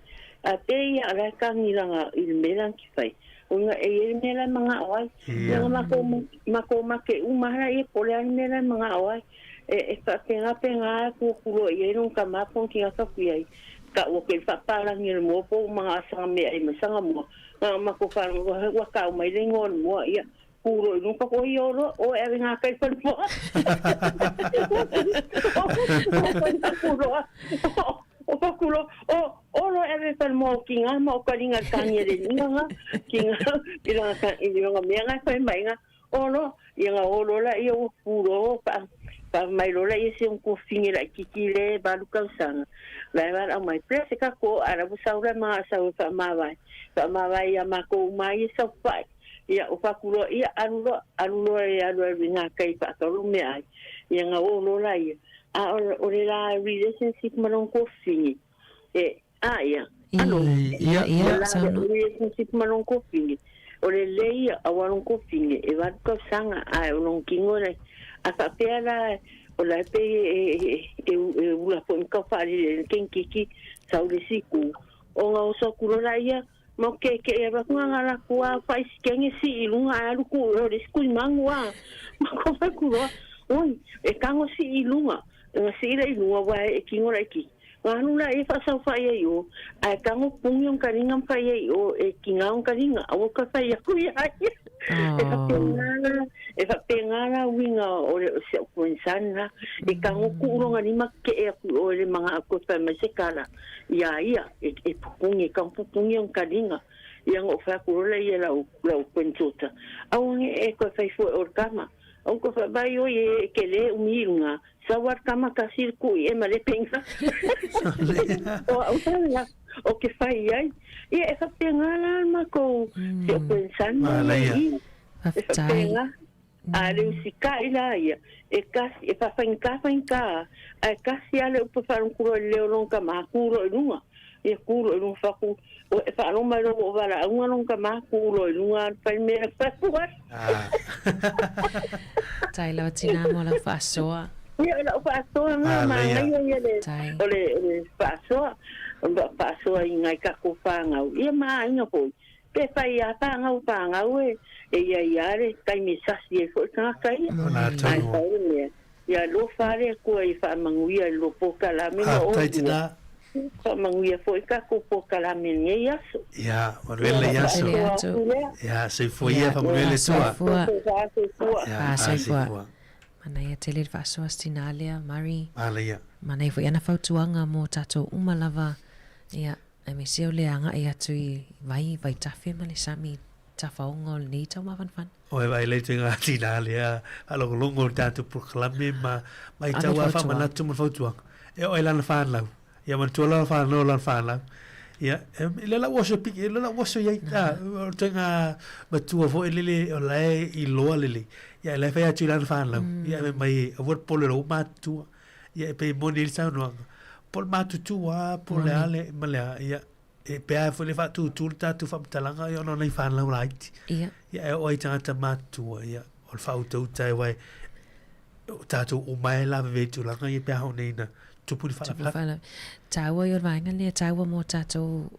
A te ia lai kangi langa i le mea ki whai. O nga e e mea lai mga o ai. Nga mako, mako make umahara ia pole ai mea lai mga o ai. E, e fa penga penga a ku kulo i e nung ka mapong ki nga kaku ai. Ka ua ke whaparangi le mua po mga asanga mea i masanga mua. Nga mako whanau, ua kau mai le ngoa mua ia. Kulo i luka ko i olo o e ave ngā kai whanua. O pakulo, o olo e ave whanua o ki ngā ma o karinga kāngi re ninga ngā, ki ngā, i ranga, i ranga mea ngā whai mai ngā, olo, i ngā olo la i o puro, pa, pa mai lola i se un ko fingi la kiki le balu kausanga. La e wala mai pre se ka ko ara bu saura ma sa fa ma vai. Fa ma vai ya ma ko mai sa fa. Ia o pakulo ia alu alu loa e alu alu i ngā kai whaakaru me ai. Ia ngā o lola ia. A o le la relationship ma long kofingi. E, a ia. Ano. Ia, ia, sauno. Relationship ma long kofingi. O le le ia a walong kofingi. E waru ka sanga a o long kingo le. A whapea la o la pe e ula po ka whaare le kenkiki sa o le siku. O ngā o sa kurola ia. Ma ke ke e ba nga la kua fa iskenge si ilunga alu ku o le siku mangu a ma ko fa ku ro oi e kango si ilunga nga si ila ilunga wa e kingo la ki nga nu la e fa sa fa ye yo a kango pungi on karinga fa ye yo e kinga on karinga a ka fa ya ku ya e fa penga e fa penga la winga o le se ko insana e kango ku ro nga ni ma ke e ku o le manga ko fa ma se kala ia ia e pupungi ka pupungi on karinga ia ngo fa ku le ia la la kwentota au e ko fa fo o kama au ko fa ba yo ye ke le umilunga sa war kama ka sir ku e ma le penga o au ta la o ke fa ia ia e fa penga la ma ko se o pensando ia e fa penga a le usika ila ia e kasi e fa fainka fainka a kasi ale upa fa kuro le olon ka ma kuro i lunga e kuro i lunga fa ku o e fa loma lo o vala unga long ka ma kuro i lunga fa me fa ku Tai lau tina mo lau faasoa. Ia lau faasoa nga ma ngai ia le o le faasoa o le faasoa i ngai ka ko whangau ia ma inga foi pe whai a whangau whangau e e ia ia re kai me sasi e foi ka kai ai ai me ia lo whare kua i whamanguia lo pokalame ma o tai tina whamanguia foi ka ko pokalame nei aso ia manuele ia aso ia soifua ia whamanuele tua ia soifua Mana ia tele le faasoa sina lea Mari. Mala ia. Mana ia foi ana fautuaga mo tatou uma lava. Ia, aemaise o le agaʻi atu i vai, vaitafe ma le sami tafaoga o lenei taumafanafana. O e vai lei tuiga tina lea faalogologo o le tatou polokalame ma matau a faamanatu ma le fautuaga. E oo ai lana fanau. Ia manatua lana fanau lana fanau. Ia, e le lau oso piki, le lau oso iai, o tuiga matua foi lele o lae i loa lele. Ia, e lae fai atu i lana fanau. Ia, e mai, aua le pole lou matutua. Ia, e pei moni ai le saunoaga. Po le matutua, po le a le, ma le a, ia, e pe a foi le faatūtū le tatou faamatalaga, ia ona o nai fanau laiti. Ia. Ia, e oo ai i tagata matutua, ia, o le faautautae uae, o tatou uma e lavevea i tulaga ia pe a oo nei ina tupu ni faalavelave. Taua ia o le vaega lea, taua mo tatou,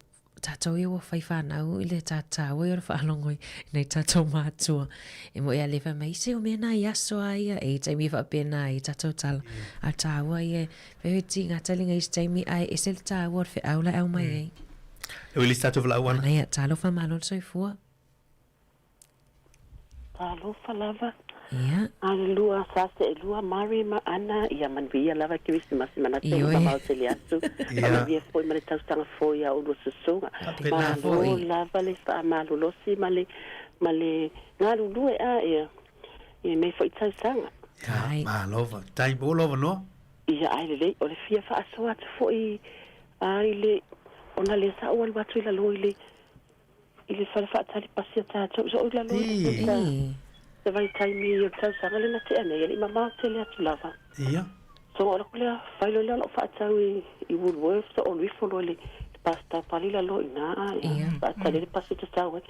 tatou ia ua fai fanau i le taua ia o le faalogo i nai tatou matua. E moe a le fai mai, se o mea nā i aso a ia, e taimi faapena ai tatou tala. A taua ia, fai hoi ti ngā talinga i se taimi, ae ese le taua o le feau la e au mai ai. E ui le isi tatou valaauana. Manaia, talofa malo le soifua. Talofa lava. Ia. Alelua sa se elua Mari ma Ana ia manuia lava Kerisimasi manatu e Ioe. mamao tele atu. Ia. Faamanuia foi ma le tausaga foi a oulua susuga. Faapena Malo foi. lava le faamalolosi ma le ma le galulue a ia i lenei foi tausaga. Ia, Ai. malo faafetai mo lou avanoa. Ia ae lelei o le fia faasoa atu foi a i le ona lea sa ou alu atu i lalo i le i le fale faatali pasi a tatou so o i lalo i le Ii. Ii. se vaitaimi o le tausaga lena tea nei e leʻi mamao tele atu lava. Ia. So o le aku lea fai loa lea o la'u fa'atau i i Woolworths o alu ifo loa i le bus stop a le i lalo i'ina ia Ia. fa'atali ai le pasi tatau ai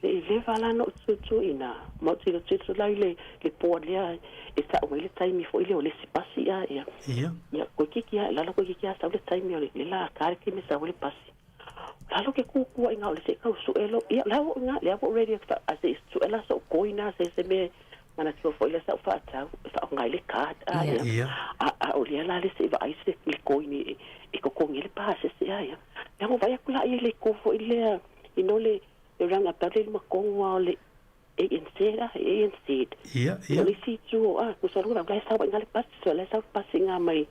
le i leva la na ou tutu i'ina ma ou tilotilo la i le le board lea e ta'u ai le taimi fo'i lea o le isi pasi a ia Ia. ia koikiki a lalo koikiki a sau le taimi o le le la ka le taimi e sau ai le pasi lalo ke kukuaʻiga o le seʻi tausuʻe lo ia la ua i'ina lea ua ou ready atu a seʻi suʻe la soʻu koina se se mea manatua foʻi lea sa ou faatau e faaaoga ai le card a Ia. ia Ia. a a o lea la le seʻi vaai se le koini e e totogi ai le pasese a ia lea ua vaai atu laia i le itu foʻi lea i no le le roundabout le luma tonu a o le ANC la, ANC. Ia, ia. O le isi itu o a, kusa lua la sau ai ngale pasi, so la sau pasi nga mai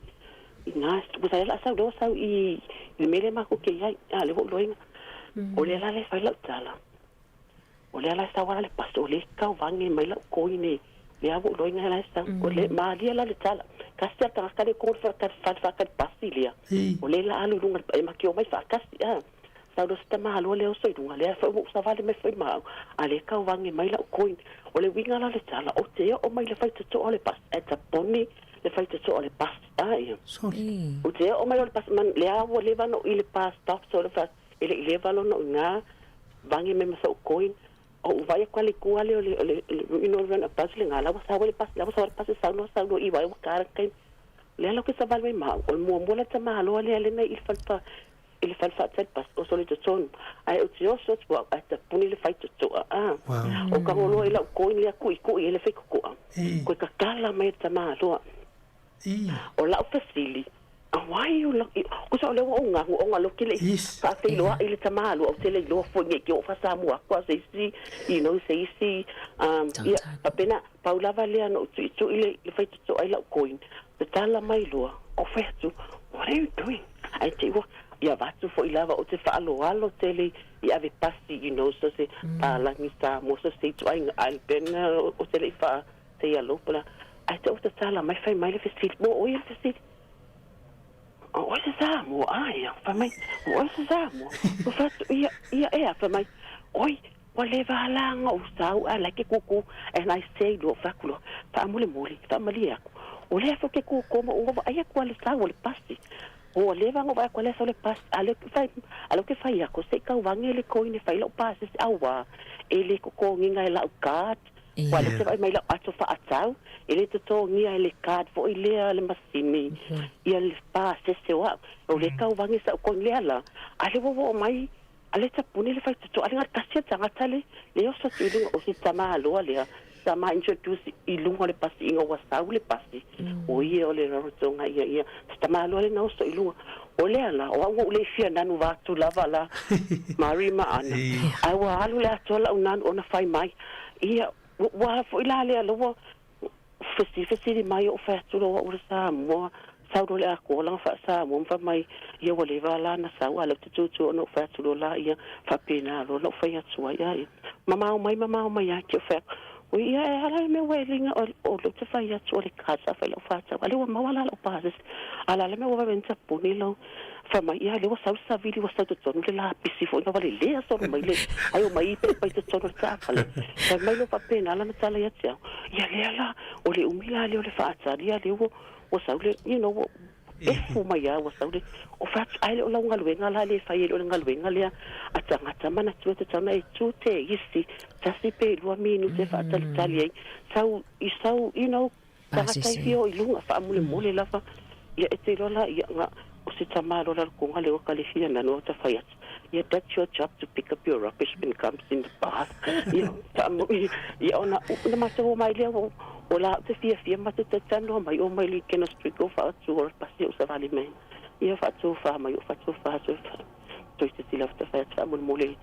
i nga, kusa la sau leo sau i le mele ma ku ke ai, a le wo loinga. O le la le fai lau tala. O le la sau ala le pasi, o le kau vange mai lau koine. Le a wo loinga la sau, o le malia la le tala. Kasi a tanga kare ko fa ka fa fa ka pasi lia. O le la alu lunga e makio mai fa kasi a. Sau lo se tama aloa lea o soiluga lea foi ua ou savali mai foi ma au a lē kauvaga mai la'u coin. O le uiga la le tala o te o'o mai le faitoto'a o le pasi ae taponi le faitoto'a o le pasi aia o te o'o mai o le pasi man lea ua leva na i le bus stop so le fa e le'i leva lona uigā vage mai ma so'u coin. O ou vaai aku a le itu ale o le o le you know run a bus le gā la ua sau ai le pasi la ua sau ai le pasi saunoa saunoa i vai ua kara lea la ke savali mai ma au o le muamua la tamāloa lea lena i le falepa i le fale faatali pasi o sole totonu ae ou te oso atu au ae tapuni le faitotoa a o kagoloa i lau coin lea kuʻikuʻi ai le faikokoʻa koe kakala mai le tamāloa o lau fesili auai o lau kusa o lea ua ou gagu ona loki le faafeiloaʻi le tamāloa ou te le iloa foi nei ke oo faasamua aku a se isi you know se isi ia faapena pau lava lea na ou tuʻituʻi le le faitotoa i lau coin tatala mai loa o fai atu what are you doing ae te i ua ia avatu foʻi lava ou te faaloalo tele i ave pasi you know so se palagi Samoa so se ituaiga ae le pena o te leʻi faa te ia lopa ae te ua tatala mai fai mai le fesili mo oi le fesili o oi se Samoa aia fai mai o oi se Samoa o fai atu ia ia ea fai mai oi ua leva alaga ou sau ae la ke kūkū and I say loa fai atu loa faamolemole faamalie aku o lea foi ke kūkū ma ua vaai aku a le sau o le pasi ua leva ona vaai aku a le sau le pasi a le fai a le ke fai aku se i kauvaga le coin e fai lau pasese auā e lē totogiga e la'u card ua le te vaai mai lau ato faatau e lē totogia e le card foʻi lea le masini ia le pasese o a'u o lē kauvaga sa'u coin lea la a le ua oo mai a le tapuni le faitotoa ale gatasi a tagata le le oso atu i luga o se tamāloa lea sa ma introduce i luga o le pasiʻiga ua sau le pasi o ia o le rarotoga ia ia se tamāloa le na oso i luga o lea la o au ou le fia nanu vatu lava la Mari ma Ana ae ua alu le atoa la'u nanu ona fai mai ia ua foʻi la lea loa fesifesili mai o'u fai atu loa a'u le Samoa sau loa le akoa laga faasamoa ma fai mai ia ua leva la na sau a le ou te tutū ona ou fai atu loa la ia faapena loa la'u fai atu ai ai mamao mai mamao mai a ke fai atu ui ia e ala le mea ua e liga o le ou te fai atu o le kasa fai la'u fatau a le ua maua la la'u pasese a la le mea ua vaveni tapuni lau fai mai ia le ua sau le savili ua sau totonu le lapisi foʻi na valelea solo mai le ai o mai pepa i totonu o le taafale fai mai loa faapena lana tala ia te au ia lea la o le umi la lea o le faatali ia lea ua ua sau le you know ua efu mai a ua sau le o fai atu ae le o lau galuega la le fai e le o le galuega lea a tagata manatua e tatau ona e tu te isi tasi pe lua minute e faatalitali ai sau i sau you know tagata i fia o i luga faamolemole lava ia e te iloa la ia ga o se tamā loa lalokoga le ua kalefia nanu o ta fai atu ia that's your job to pick up your rubbish when it comes in the bath ia faamo ia ona na matou o mai lea o o la ou te fiafia matou tatanoa mai o mai le Keno Street o faatu o le pasi o savali mai ia faatofā mai o faatofā atu toe sisila ta fai atu faamolemole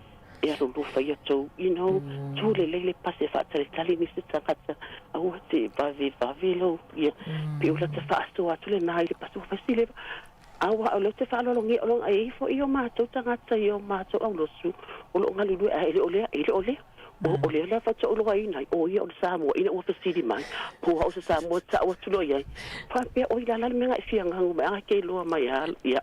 e alolofa ia tou you know tu lelei le pasi e faatalitali nisi tagata aua te vave vave lou ia pe o lata faasoa atu lenā i le pasi ua fai sile aua o lea ou te faaaloalogia o loga e i ai foʻi o matou tagata i o matou aulosu o loo galulue ae le o lea e le o lea o lea la faatoʻulogaina ai o ia o le Samoa ina ua fesili mai po o au se Samoa taʻu atu loa iai faapea oi la la le mea gaʻi fiagagu mai aga ke iloa mai a ia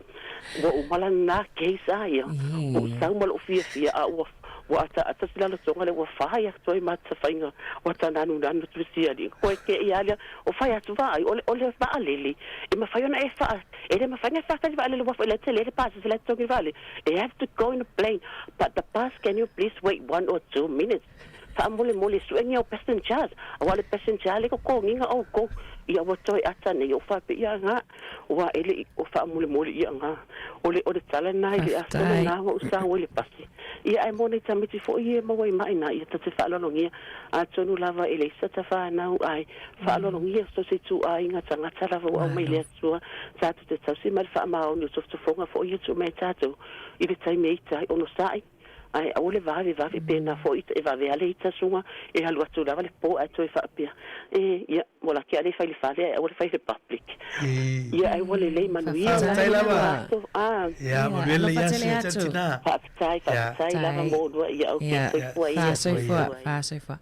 ua uma lana case a ia ua ou sau ma loʻu fiafia a ua ua ataata se lalotoga lea ua fai atu ai ma tafaiga ua tananunanu atu le sialiʻi koe ke ia lea o fai atu vaai o le o le vaalele e mafai ona e faa e le mafai ona e faatali vaalele ua foi la tele le pasese la totogi le vaalele they have to go in a plane but the bus can you please wait 1 or 2 minutes faamolemole suʻegia o passengers auā le passenger le totogiga oukou ia ua toe ata nei o faapea ia aga ua e leʻi o faamolemole ia aga o le o le tala lena i le aso lena ua ou sau ai le pasi ia ae mo nei tamaiti foʻi e maua i maʻina ia ta te faaaloalogia atonu lava e leai sa tafanau ae faaaloalogia so se ituaiga tagata lava ua aumai le Atua tatou te tausi ma le faamaoni o tofotofoga foʻi ia tuu mai tatou i le taimi e ita ai ono saʻi. Ae aua le vave vave pe na foi e vave ale ita suga e alu atu lava le po ae toe faapea e ia ua laki a le fai le fale ae aua le fai le public. Ia ae ua lelei manuia. Faafetai lava. Ia, manuia lelei aso ia te tina. Faafetai, faafetai lava mo oulua. Ia, okay, soifua ia. Faasoifua, faasoifua.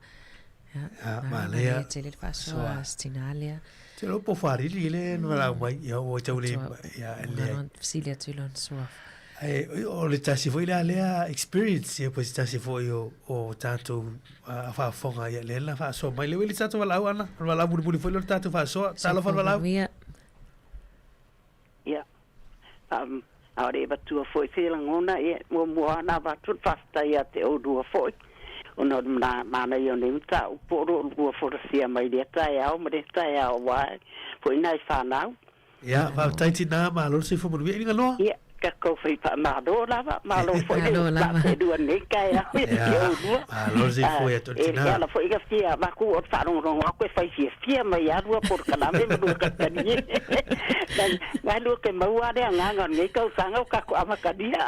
Ia, manaia. Tele le faasoa a si tina lea. Te iloa po o Faalili lea na valaau mai, ia ua tau le, ia, leai. Fesili atu i lona suafa. Ae o le tasi foi lea lea experience, ia po o se tasi foi o, o tatou faafofoga, ia lea na faasoa mai. Lea ua i le tatou valaau, Ana, o le valaau mulimuli foi lea o le tatou faasoa. Talofa le valaau. Ia, a o le avatua foi se lagona, ia, muamua lava ona avatu le faafetai ia te oulua foi, ona o le manaia o nei mataupu o lo o lua folasia mai lea taeao ma lea taeao aua foi nai fanau. Ia, faafetai tinā, malo le soifua manuia. I Ligaloa? Ia, tatou fai faamalo lava, malo foi le faafelua nei taeao ia te oulua. Malo le soifua ia te oe tinā. E ala foi na fia avatu o le faalogologo atu e fai fiafia mai lava lua polokalame ma lua kalikali. Na lua te maua lava le agaga o lenei tausaga o tatou amatalia.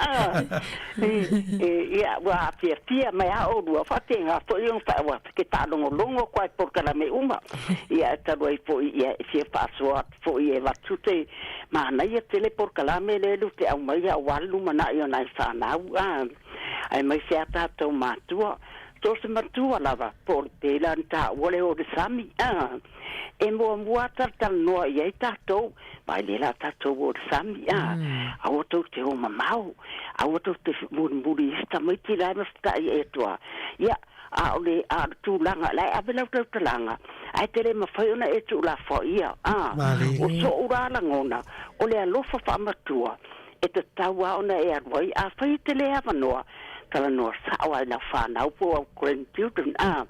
Ia, ua fiafia mai lava oulua, faapena foi ona te faalogologo atu lava i polokalame uma. Ia, talu ai foi ia e fia faasoa atu foi e avatu te manaia tele polokalame lea lu te aumaia aua le lumanai o nai fanau a aemaise a tatou matua so se matua lava po o le pela na taua le o le sami a e muamua talatalanoa i ai tatou vai le la tatou o le sami a aua tou te o mamao aua tou te mulimuli i isi tamaiti la e mafuta'i e tua ia A o le, a o le tulaga, la e ave lau tautalaga, ae te le mafai ona e tuulafoaia. A, o soʻu la lagona, o le alofa faamatua e tatau lava ona e alu ai. Afai e te le avanoa, talanoa sao lava i lau fanau po o au grandchildren, a,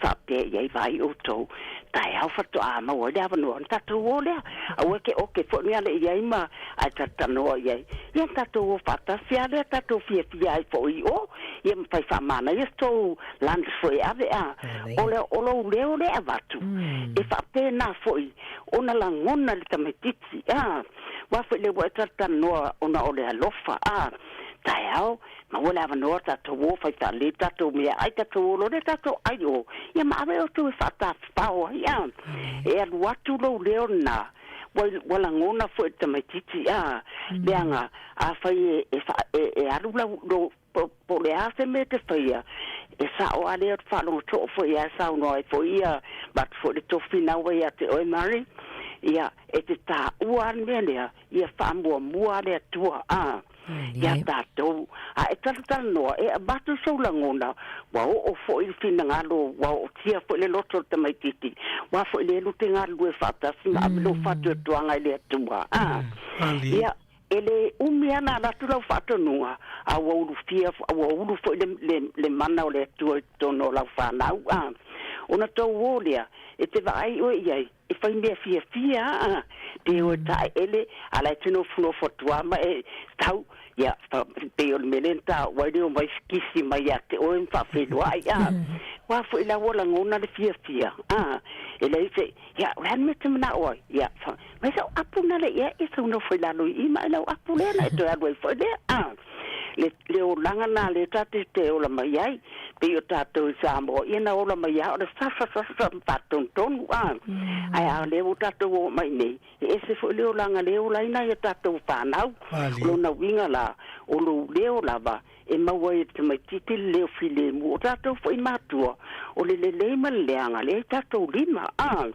faapea i ai vai outou, taeao faatoa maua ai le avanoa ona tatou o lea. Aua e ke oke foi ni ale i ai ma, ae talatalanoa i ai, ia ona tatou o faatasi lava lea, tatou fiafia ai foi i o. Ia ma fai faamanaia se tou lunch foi e ave a o le o lou leo lea e avatu e faapena foi ona lagona le tamaititi a aua foi lea ua e talatalanoa ona o le alofa a taeao maua le avanoa tatou o fai faalelei tatou meaai tatou o loa lea tatou ai o ia ma ave outou e faatafafao ai a e alu atu lou leo lena ua ua lagona foi e le tamaititi a leaga afai e e e, e alu lau lou Po, po o le a se mea e te faia, e sao lava lea o le faalogo too foi ia e saunoa ai foi ia, avatu foi le tofi naua ia te oe Mary, ia, e te taua lava le mea lea, ia faamuamua lava le Atua, a, ia tatou. A e talatalanoa, e avatu sou lagona, ua oo foi le finagalo, ua ootia foi le loto o le tamaitiiti, aua foi lea lu te galulue faatasi ma ave lou faatuatuaga i le Atua, a. Ia, E le umi lava ona alu atu lau faatonuga, a ua ulufia, ua ulu foi le, le, le mana o le Atua i totonu o lau fanau, a. Ona tou o lea, e te vaai oe i ai, e fai mea fiafia, a. Pe o e taeele, a la e te nofonofo atu lava ma e tau, ia, pei o le mea lea na taua ai le omai kisi mai ia te oe ma faafeiloai, a. Aua foi la ua lagona le fiafia, a. E leai se, Ia, o le a le mea e te manao ai? Ia, mai sau apu na le ia e sau nofo i lalo i i ma e lau apu lea na e toe alu ai foi lea. A, le, le olaga na lea tatou te ola mai ai, pei o tatou i Samoa, ia na ola mai lava o le sasa sasa ma faatonutonu, a. Ae a o lea ua tatou oo mai nei, e ese foi le olaga lea e ola ai nai a tatou fanau. O lona uiga la, o lou leo lava, E maua ai e le tamaititi le leo filemu o tatou foi matua, o le lelei ma le leaga lea i tatou lima, a.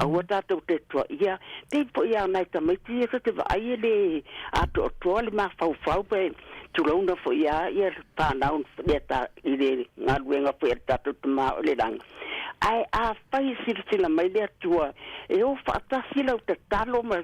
Aua tatou te tuaia, pei foi a o nai tamaiti ia ta te vaai e le atoatoa le mafaufau pe tulauna foi a ia fanau lea ta i le galuega foi a le tatou Tama o i le Lagi. Ae afai e silasila mai le Atua e o faatasi lau tatalo ma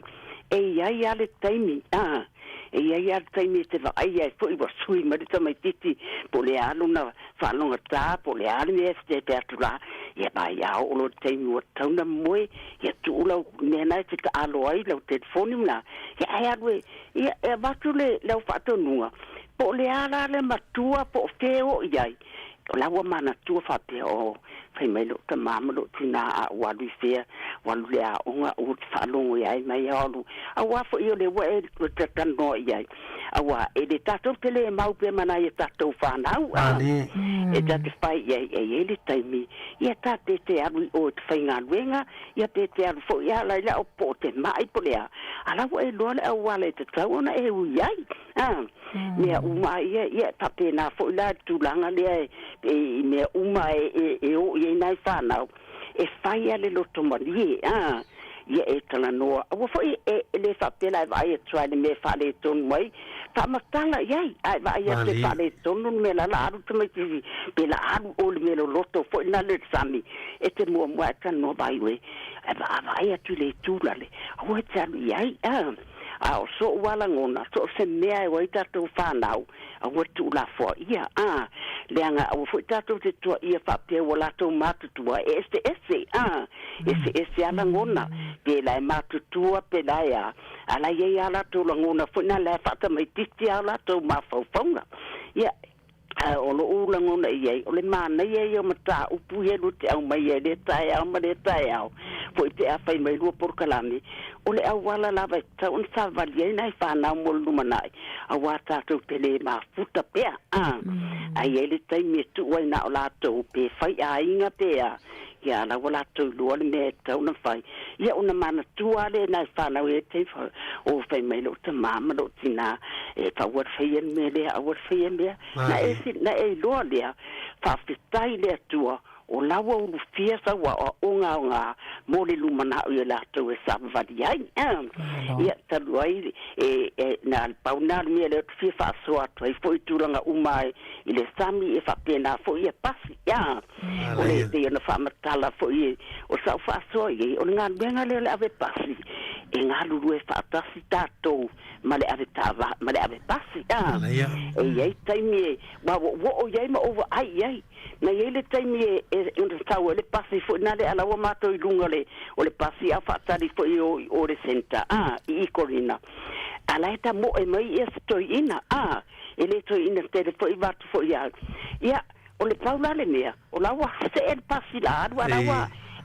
e i ai a le taimi, a. E i ai lava le taimi e te vaai ai foi ua sui mai le tamaitiiti po o le a lona faalogata po o le a le mea e fetepe atu la, ia vaai a oo loa le taimi ua tatau ona moe, ia tuu lau mea na e te taalo ai lau telefoni ma ia ae alu e, ia e avatu le lau faatonuga po o le a la le matua po o fea e oo i ai. O la ua manatua faapea, O, fai mai lou tamā ma lou tinā a ou alu i fea, ua alu i le aoga, aua te faalogo i ai mai au alu, auā foi o lea ua e talanoa i ai, auā e le tatou te lē mau pea ma nai a tatou fanau, a, e ta te fai i ai, e i ai le taimi, ia ta te te alu i o i te faigaluega, ia pe te alu foi a laila o po o te maʻi po o le a, a la ua e iloa le auala e tatau ona e ui ai. A, mea uma ia, ia, e faapena foi la le tulaga lea e, e, i mea uma e, e, e oo i ai nai fanau, e fai a le loto malie, a, ia e talanoa. Aua foi e, e le faapea la e vaai atu ai le mea e faaletonu ai, faamatala i ai, a e vaai atu e faaletonu le mea la la alu tamaiti, pe la alu o le mea loloto foi na le sami, e te muamua e talanoa vai oe, e vaavaai atu i le itu lale, aua e te alu i ai, a. A o soʻu a lagona, so o se mea e o ai tatou fanau, aua le tuulafoaia, a, leaga aua foi tatou te tuaia faapea ua latou matutua, e eseese, a, eseese a lagona, pela e matutua, pela e a, a la i ai a latou lagona foi na la e faatamaitiiti a latou mafaufauga. Ia, Ae o loʻu lagona i ai, o le manaia ia o mataupu ia lua te aumaia i lea taeao ma lea taeao, foi pe a fai mai lua polokalame, o le auala lava e tatau ona savali ai nai fanau mo le lumanai, auā tatou te lē mafuta pea, a. Ae i ai le taimi e tuu ai na o latou, pe fai aiga pe a, Ia ala ua latou iloa le mea e tatau ona fai, ia ona manatua lava lea i nai fanau e te o fai mai lou tamā ma lou tinā, e aua le faia le mea lea, aua le faia mea. Na e, na e iloa lea, faafetai i le Atua, o la ua ulufia sau aoaoga aoga mo le lumanai o latou e savavali ai. Ia, talu ai, e, e, na pau na le mea lea ou te fia faasoa atu ai foi i tulaga uma i le sami e faapena foi ia pasi. Ia. O le pei ona faamatala foi o sau faasoa i ai, o le galuega lea o le ave pasi, e galulue faatasi tatou ma le ave taava, ma le ave pasi, a. E i ai taimi e maooooo i ai ma ou vaai i ai. Na i ai le taimi e, e, e sau ai le pasi foi na le ala ua matou i luga o le, o le pasi a faatali foi o, o le centre, a, i Ikolina. A la e tamoe mai ia se toeaina, a, e le toeaina tele foi vaeatu foi au. Ia, O le pau la le mea, o la ua see le pasi la alu a la ua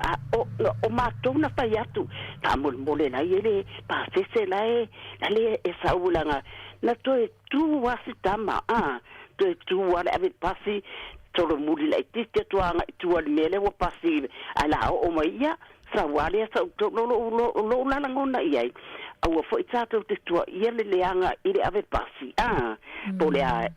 a o o matou na fai atu faamolemole la i ai le pasese la e la le e sau laga na toe tu a si tama a toe tu a le ave pasi solomuli laitiiti atu agai tua i le mea lea ua pasi ae la oo mai ia Sau a lea sau lo lo lo lou la lagona i ai, aua foi tatou te tuaia le leaga i le ave pasi, a, po o le a,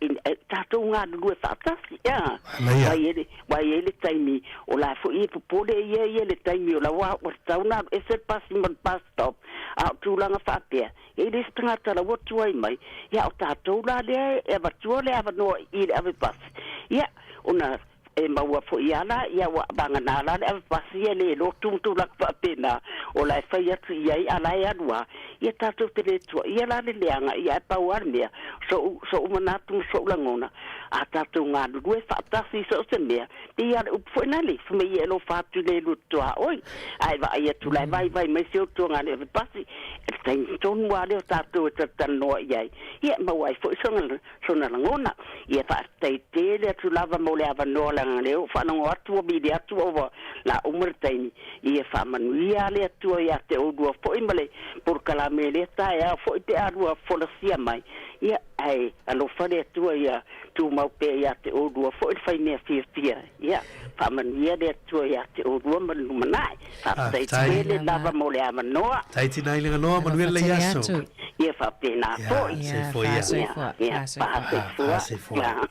tatou galulue faatasi, a. Ua i ai le, ua i ai le taimi, o la foi e popole ia ia le taimi o la ua, ua tatau ona alu ese le pasi ma le bus stop, a o tulaga faapea, e i ai le isi tagata la ua tuai mai, ia o tatou la lea e avatua le avanoa i le ave pasi, ia, ona E maua foi a la ia ua vagana la le ave pasi e le lotu ma tulaga faapena, o la e fai atu i ai a la e alu a, ia tatou te le tuaia la le leaga ia ae pau a le mea, soʻu, soʻu manatu ma soʻu lagona, a tatou galulue faatasi i so o se mea, pei a le upu foi na le, fai mai ia e lofa atu i le lutuaoi, a e vaai atu la e vaivai mai si ou tuaga le ave pasi, e le taimi tonu a lea o tatou e talatalanoa i ai, ia e maua ai foi sona sona lagona. Ia faafetai tele atu lava mo le avanoa leaga lea ua faalogo atu ua vili atu ua la uma le taimi. Ia faamanuia le Atua ia te oulua foi ma le polokalame i lea taeao foi pe a lua folasia mai. Ia, ae alofa le Atua ia tumau pea ia te oulua foi le faimea fiafia. Ia, faamanuia le Atua ia te oulua ma le lumanai. Faafetai tele lava mo le avanoa. Tai tina i le ganoa, manuia le aso. Ia faapena foi. Soifua ia. Ia, faasoifua. Faasoifua.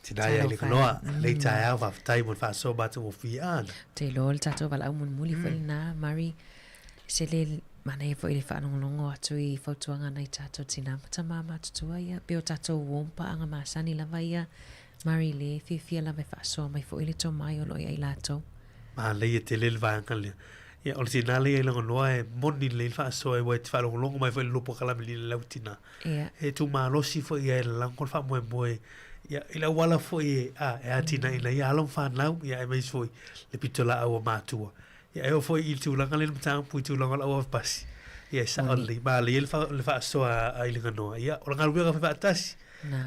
Tina ia i le ganoa, lei taeao faafetai mo le faasoa matagofie ana. Te iloa le tatou valaau mulimuli foi lena, Murray. Se le manaia foi le faalogologo atu i fautuaga a nai tatou tina ma tama matutua ia, pei o tatou uo ma paaga masani lava ia, Murray, le fiafia lava e faasoa mai foi le tomai o lo o i ai latou. Manaia tele le vaega lea. Ia, o le tina lea i Laganoa e moni lelei le faasoa aua e te faalogologo mai foi i le lupe kalame i le lau tina. Ia. E tumalosi foi ia e lalago le faamoemoe ia, i le auala foi e, a, e atinaeina ai alo ma fanau, ia, aemaise foi le pitolaau a matua. Ia, e oo foi i le tulaga lea i le mataupu i tulaga o le auavapasi, ia e sao lelei. Manaia le faasoa a Iliganoa. Ia, o le galuega fai faatasi.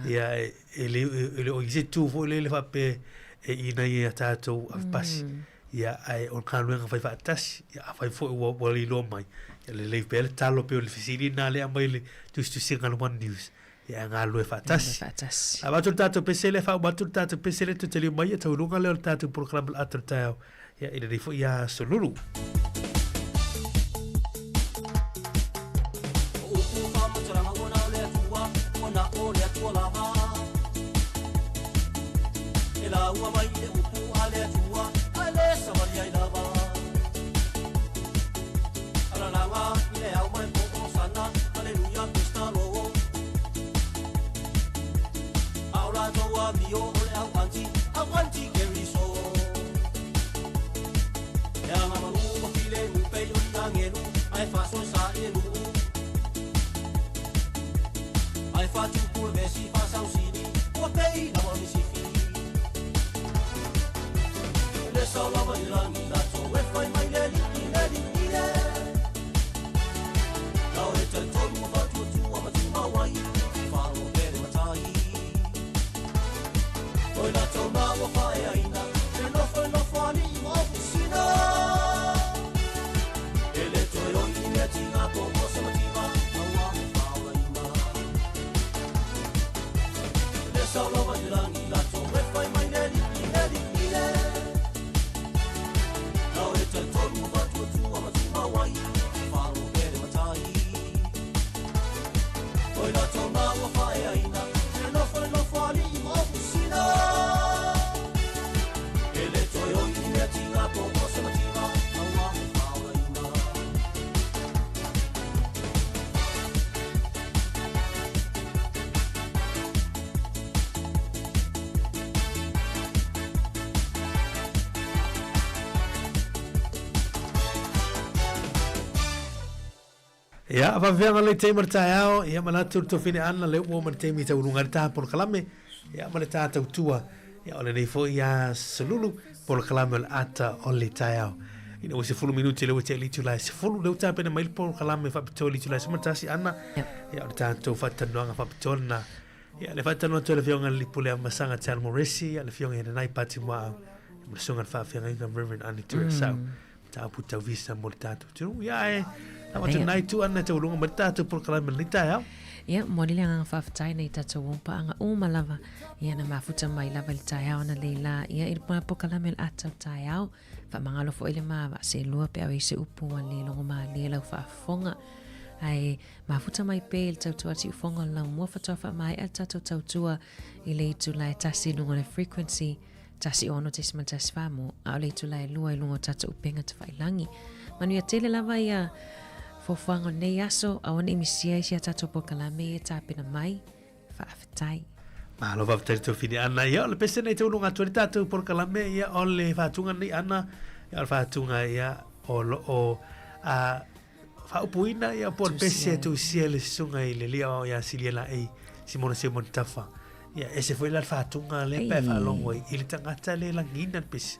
Ia, e le, e le o i se itu foi lele faapea e inai ai a tatou avepasi. Ia, ae o le galuega fai faatasi, ia afai foi ua, ua le iloa mai, ia lelei pea le talo pei o le fesili lena lea e aumai i le tusitusiga a le One News. Ia, e galulue faatasi. Faatasi. Avatu le tatou pese lea, faauma atu le tatou pese lea, toe taliu mai, ia tauiluga lea o le tatou polokalame o le ata o le taeao. Ia, i lenei foi aso lulu. Ia, faafefea le taimi o le taeao, ia manatu le tofine ana le ua ma le taimi taunuga i le taha polokalame, ia ma le taha tautua, ia o lenei foi ia Salulu polokalame o le ata o le taeao. Ina ua 10 minuti le ua tea i le itula e 10, lea ua tapena mai le polokalame faapitoa i le itula e 11 ana, ia o le tatou faatalanoaga faapitoa lena. Ia le faatalanoa atu ai le Afioga i le Pule Amasaga Te Moresi, ia le Afioga ia Nanai Patimuaau, ma le Susuga i le Faafeagaiga Reverend Ani Tuiasau. Mataupu tau visa mo le tatou atunuu. Ia e, lava atu nai tu ana taualuga mai le tatou polokalame lenei taeao. Ia, momoli le agaga faafetai nai tatou uampaanga uma lava. Ia, na mafuta mai lava i le taeao ana lei la. Ia, i le polokalame o le ata o le taeao. Faamagalo foi le ma vaaselua pe a o i ai se upu ua le logomalie lau faafofoga. Ae mafuta mai pea i le tautua siufoga o le laumua faatoa faamaea le tatou tautua i le itula e tasi i luga o le frequency 16.14 mo, a o le itula e lua i luga o tatou upega tafailagi. Manuia tele lava ia fuafuaga o lenei aso, aua ne i misia i si a tatou polokalame ia e tapena mai. Faafetai. Malo faafetai le tofini ana. Ia o le pese nei tauluga atu ai le tatou polokalame ia o le faatuga nei ana ia o le faatuga ia o lo o a faaupuina ia po o le pese e tusia le susuga i le lia o ia Silia Laei Simona Simon Tafa. Ia ese foi la le faatuga lea pe faalogo ai i le tagata le lagiina le pese.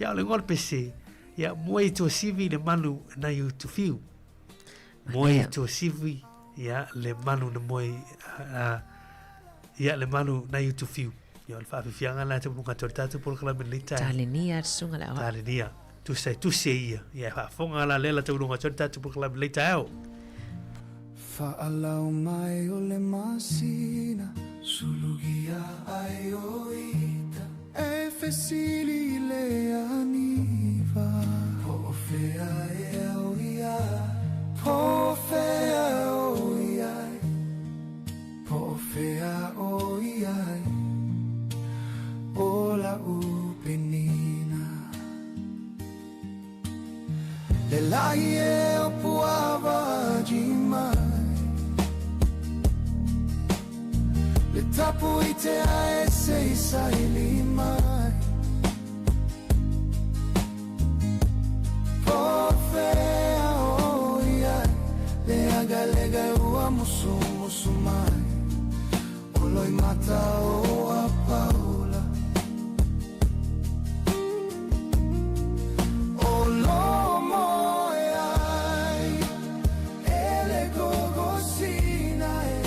Ia o le igoa o le pese ia moe i Tuasivi le manu nai Utufiu. Moe i Tuasivi ia le manu na moe ia le manu nai Utufiu. Ia o le faafiafiaga la te luga atu o le tatou polokalame lenei taeao. Talenia le susuga le aoao. Talenia. Tusa e tusi e ia. Ia e faafofoga la lea la tauluga atu ai le tatou polokalame lenei taeao. Faalau mai o le masina Sulugia ai o ita E fesili i le aniva Po o fea ea o ia Po o fea o iai Po o fea o iai O la'u penina Le lahi e o puava mai Le tapu i te ae se i saili mai Po o fea o iai Le agalega ua musumusu mai O loimata o apaula O lomo e ai E le gogosina e.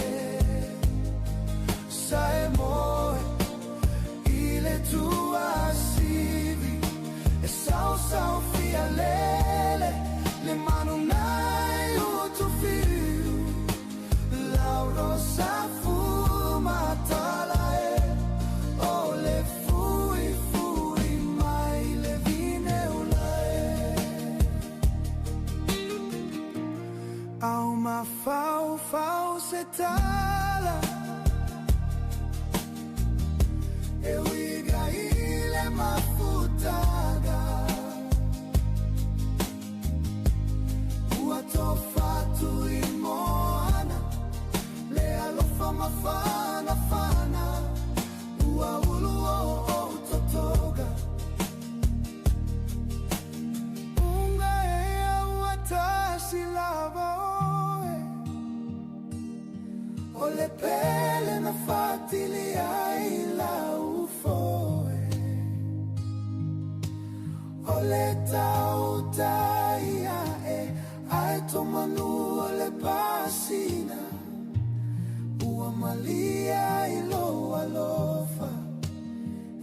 tala E uiga i le mafutaga Ua tofatu i moana Le alofa mafanafana Ua ulu o ou totoga Unga ea ua tasi lava oe O le pele na fatili ai lau foe O le tautai ae ae tomanu o le pasina Ua malia i lou alofa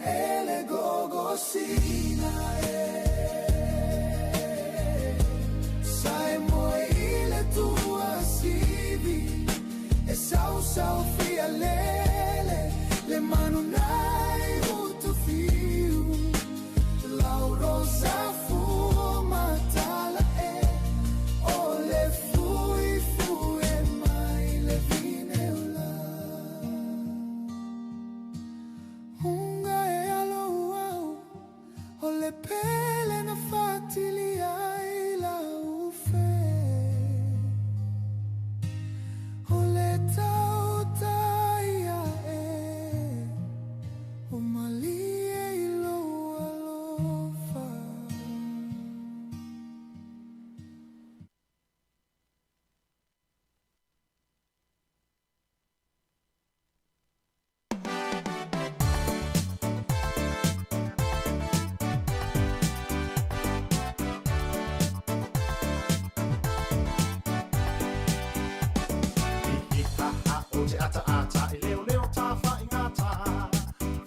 E le gogosina e Sae moe i le tuasivi E sausau fia lele Le manu nai utufiu Lau rosa fua matala e O le fui fui e mai le vine o la Unga e alo au O le pele na fatili ai lau fe O le tautai ae O malie i lou alofa. Hi ha ha o te ata ata e leo leo tā whai ngā tā.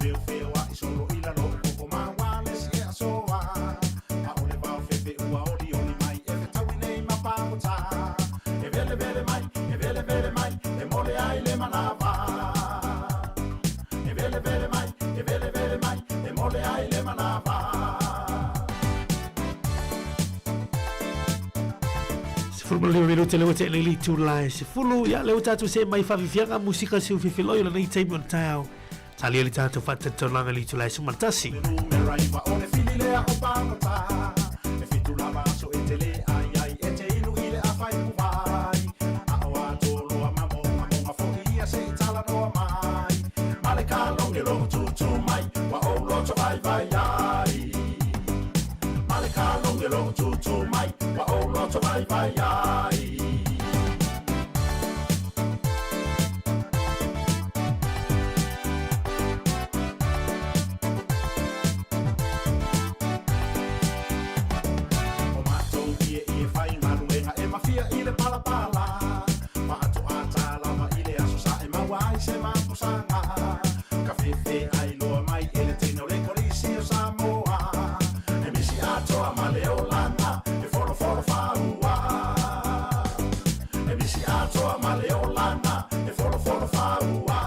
Whio whio a i solo i lalo o koko mā wā le si e asoa. A ole vao fefe ua oli oli mai e fetaui nei ma pāngota. E vele vele mai, e vele vele mai, e mole ai le manava. E vele vele mai, e vele vele mai, e mole ai le manava. 15 minute le ua te lei itula e 10, ia lea ua tatou see mai faafiafiaga musika seu fefiloi o lenei taimi o le taeao. Talia le tatou faatalitaunaga i le itula e 11. Numera iwa o le fili lea o pāngota. E fitu lava aso e te le ai ai e te inu i le awhai kuvai. A o a tōloa mamonga monga fo'i ia se i talanoa mai. Ma le kalonge logo tūtū mai, wa o loto vai vai ai. Ma le kalonge logo tūtū mai, wa o loto vai vai ai. O matou ie ie fai galuega e mafia i le palapala. Faatoa talava i le aso sa e maua ai se mapusaga. Ka fefe ai loa mai e le teine o le kolisi o Samoa. E misi atoa ma le olaga e folofolo faua. E misi atoa ma le olaga e folofolo faua.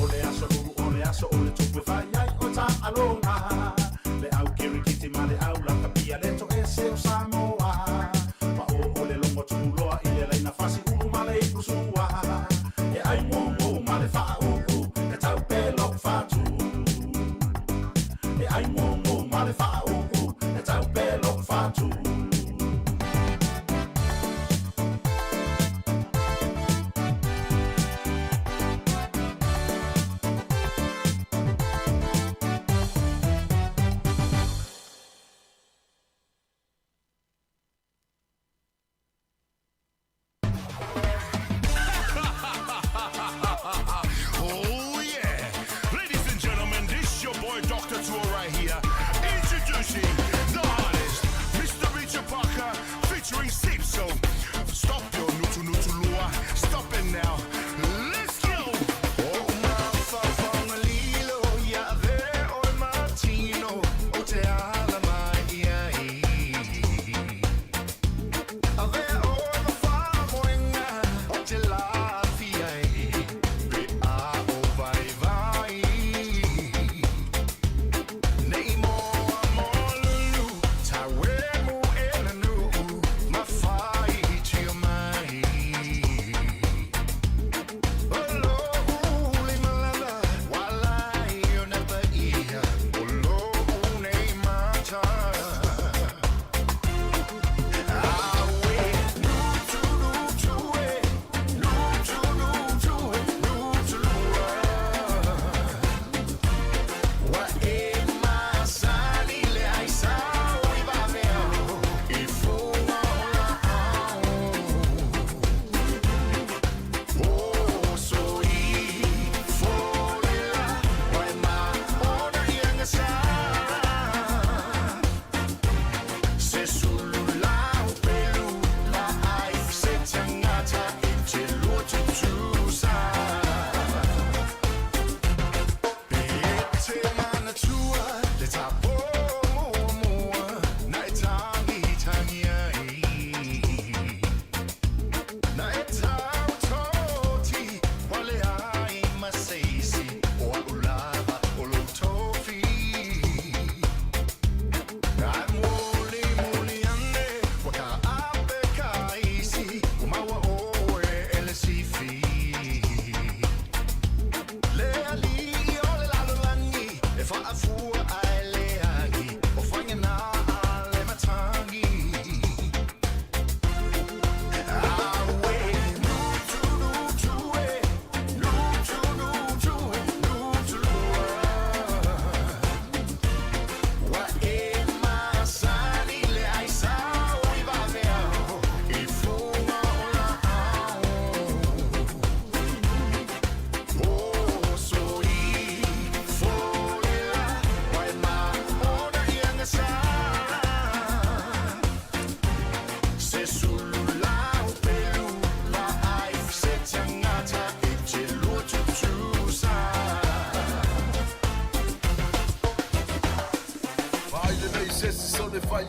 O le aso lulu o le aso o le tupu e fai ai o taaloga. Le au kirikiti ma le au lakapia le toese o Samoa. Ma o o le logo tuuloa i le laina fasi ulu ma le ipusua. E ai mumu ma le faauu e tau pelo fatu. E ai mumu ma le faauu e tau pelo fatu. Oh yeah! Ladies and gentlemen, this your boy Dr. Tour right here, introducing the hottest Mr.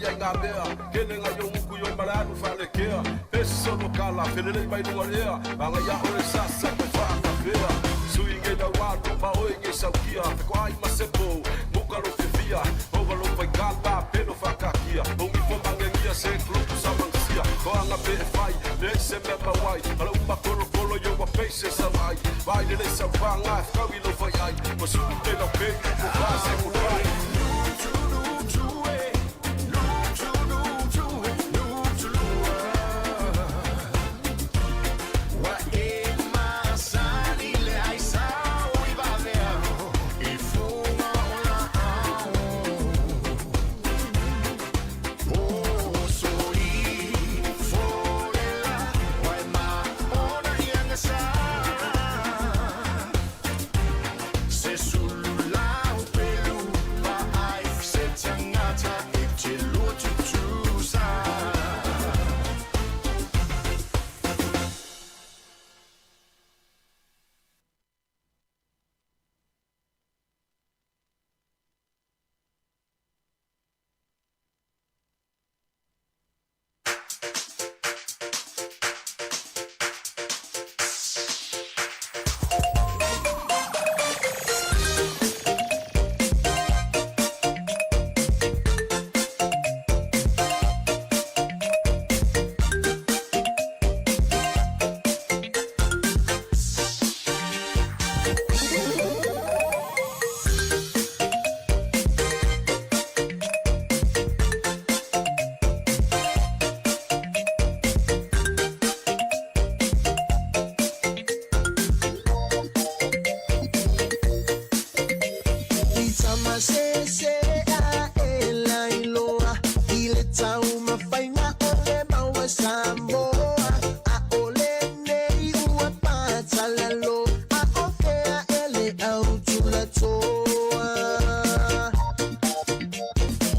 ai ngā mea. Kele ngā yo muku yo mara alu whalekea. Pesi sono kala, felele mai lunga lea. Manga ia ole sasa te whakawhea. Sui ngei lau alo, ma oe ngei saukia. Te ko ai masepo, muka lo fewhia. Ova lo whaikala, pelo whakakia. Ongi fo mangengia se klupu sa mangsia. Ko anga pe e whai, le se mea mawai. Ala uma kolo kolo yo wa peise sa vai. Vai le le sa whanga, whakawi lo whai ai. Ko su te lau pe, ko whase ko whai. Se sulu pelu pa ai se tangata e te lotu tusa. Itamasese a ela iloa i le taumafaiga o le maua Samoa a o lenei ua patalalo a o fea e le autulatoa.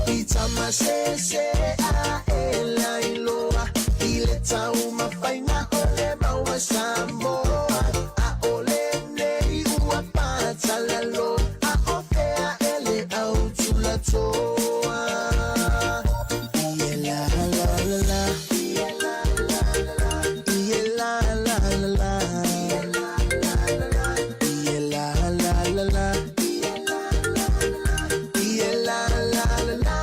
Itamasese a ela iloa i le taumafaiga o le maua Samoa a o lenei ua patalalo a o fea e le autulatoa. Ie la la la la. Ie la la la la. Ie la la la la. Ie la la la la.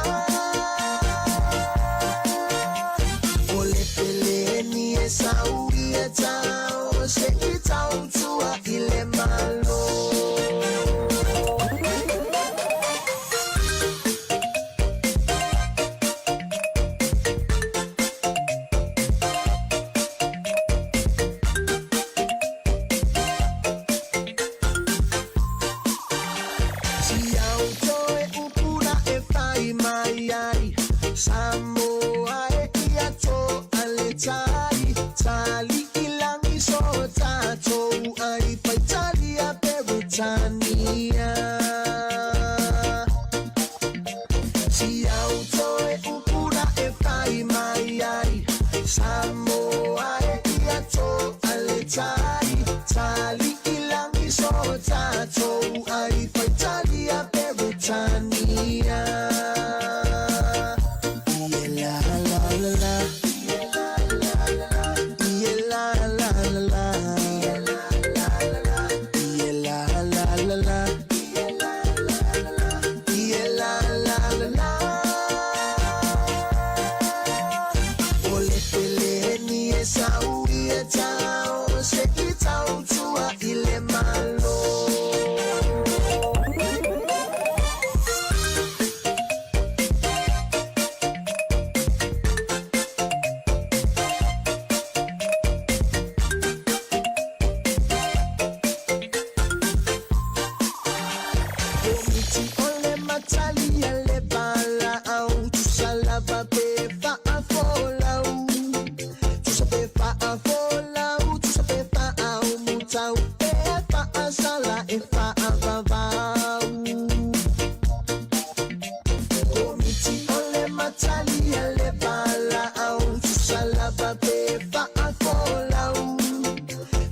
O le peleni e sau ia tau se i tau tua i le malo. Si auto e upura e fai mai ai Samoa e ia to ale tali Tali ilangi so tatou ai Fai tali a Peretania. Si auto e upura e fai mai ai Samoa e ia to ale tali Tali ilangi so tatou ai Fai tali a Peretania. Ie la la la la. Ie la la la la. Ie la la la la. Ie la la la la. O le peleni e sau ia tau se i tau tua i le malo. Komiti o le matali a le valaau tusa lava pe faafolau. Tusa pe faafolau, tusa pe faaumutau, pe faasala e faavavau. Komiti o le matali a le valaau tusa lava pe faafolau.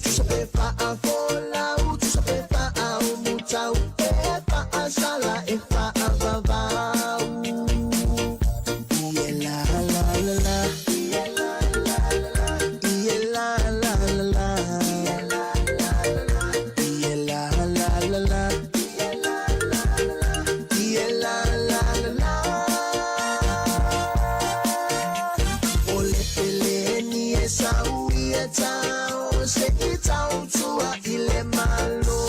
Tusa pe faafolau, tusa pe faaumutau, pe faasala e faavavau. Ie tau se i tautua i le Malo.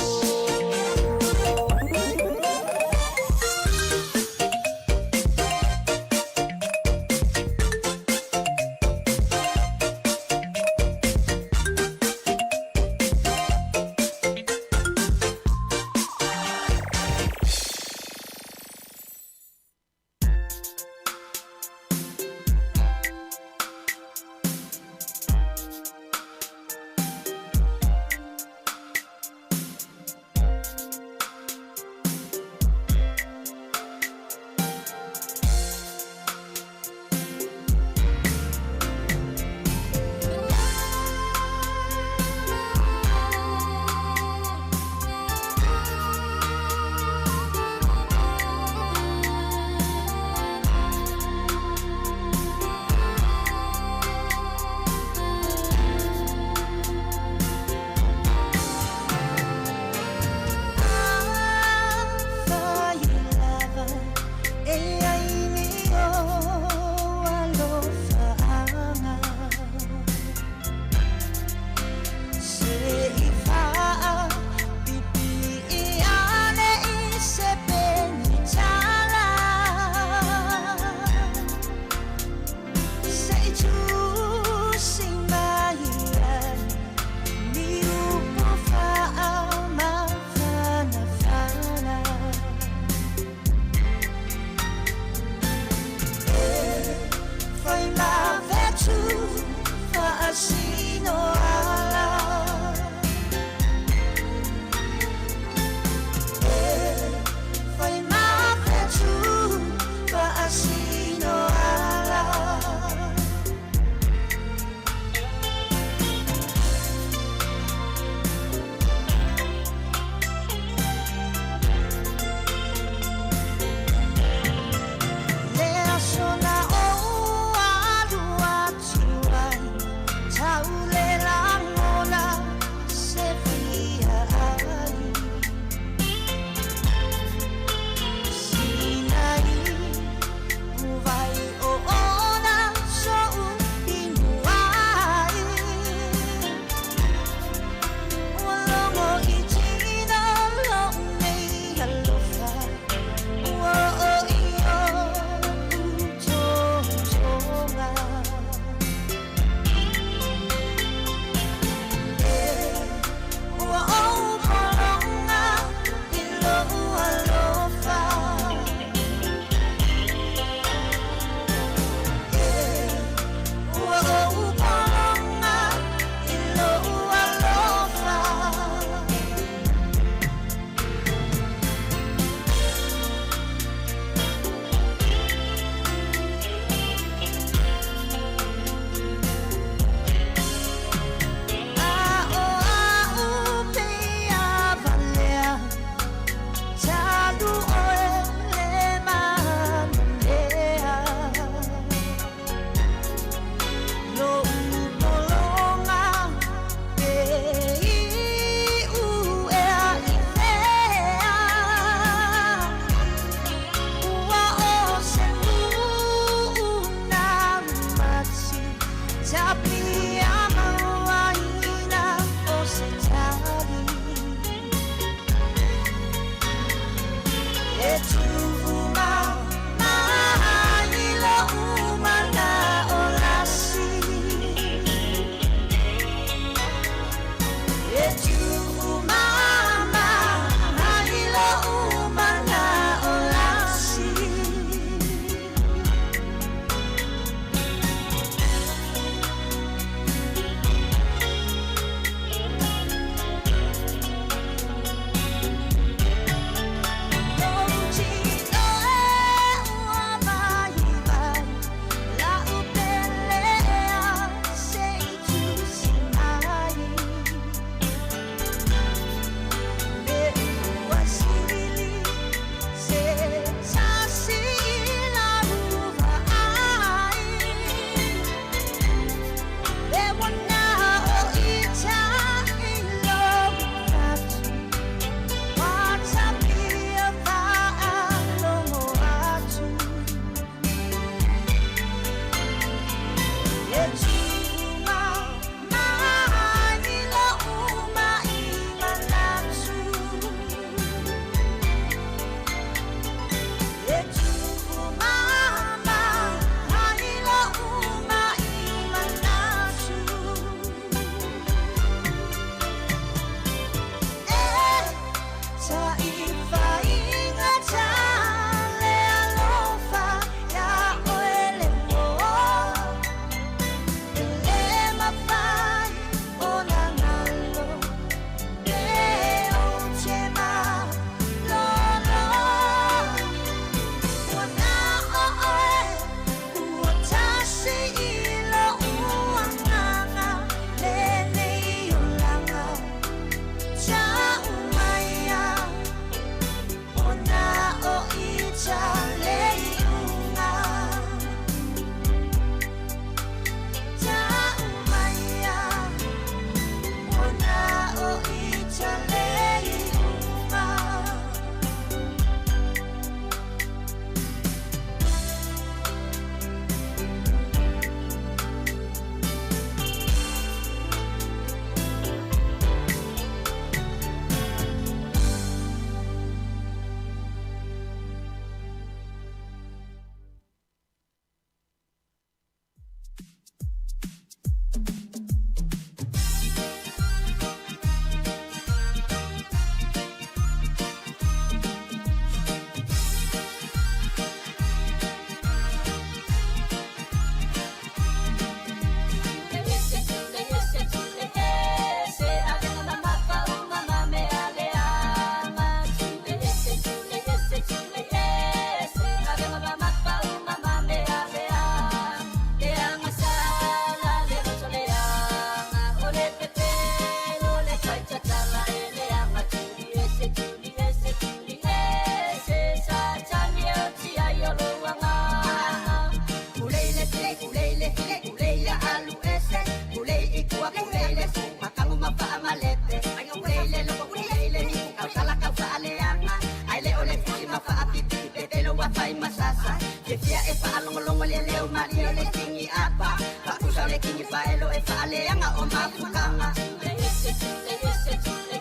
ali o le kingi apa. Papusa o le kingi paelo e faaleaga o mafutaga. Le ese, le ese, le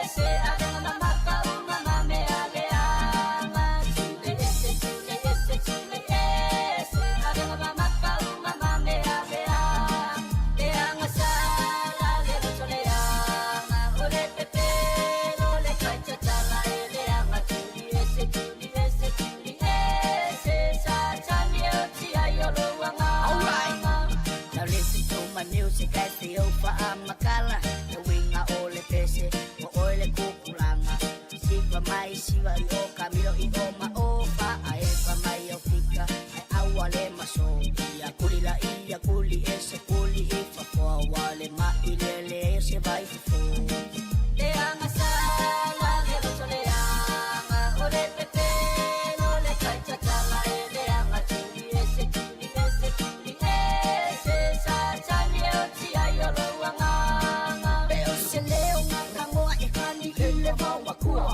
ese, avega mamafa uma ma mea leaga. Le ese, le ese, le ese, avega mamafa uma ma mea leaga. Leaga sala le loto leaga, o le pepelo le faitatala e leaga. Tuli ese, tuli ese, tuli ese, Satani e oti ai o lou agaga. Alright. Now listen to my music as the ofa a makala. Le winga o le pese, mo oe le kukulanga. Siva mai siva i o kamilo i o ma ofa. A efa mai o fika, ai aua le maso. Ia kuli la ia kuli ese kuli i fafoa. Wale ma i lele e se vai fofo. Leaga sala le loto leaga, o le pepelo le faitatala e leaga. Tuli ese, tuli ese, tuli ese, Satani e oti ai o lou agaga. Pe o se leo ngā kangoa e kani i le vau makua.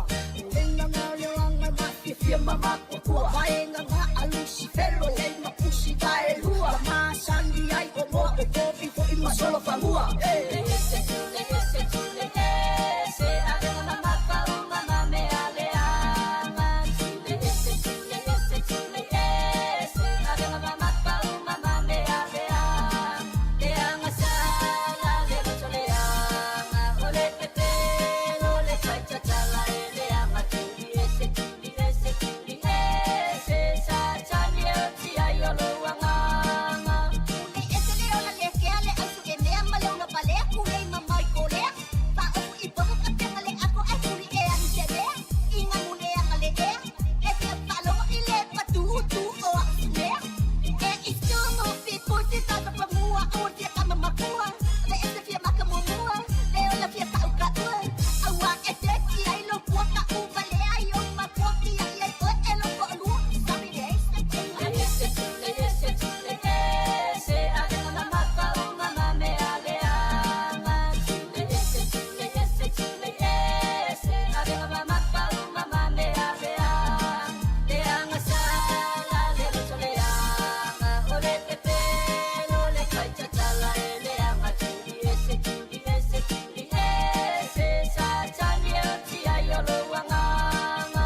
Uenga ngā leo anga ma fiafia ma makuakua. Vaenga ngā alusi felo lei mapusi vae lua. Masani ai o moa o kopi fo i masolo fangua. Le ese, le ese, le ese, avega mamafa uma ma mea leaga. Le ese, le ese, le ese, avega mamafa uma ma mea leaga. Leaga sala le loto leaga, o le pepelo le faitatala e leaga. Tuli ese, tuli ese, tuli ese, Satani e oti ai o lou agaga. Le ese le ona le kea le ausu e mea ma le una palea kulei ma mai kolea. Pa ofu i popo ka tenga le ako ai kuli e ani se mea. Inga mule anga le ea. E fia whalogo i le patu tu o a mea. E i tumu fi pusi tata pa mua o tia kama mapua. Le ese fia maka mumua. Le ola fia ka uka ua. Aua e te ki ai lo pua ka uva le ai o ma pua ki ai ai oe e lo po lua. Sabi le ese te Le ese, le ese, le ese, avega mamafa uma ma mea leaga. Le ese, le ese, le ese, avega mamafa uma ma mea leaga. Leaga sala le loto leaga, o le pepelo le faitatala e leaga. Tuli ese, tuli ese, tuli ese, Satani e oti ai o lou agaga.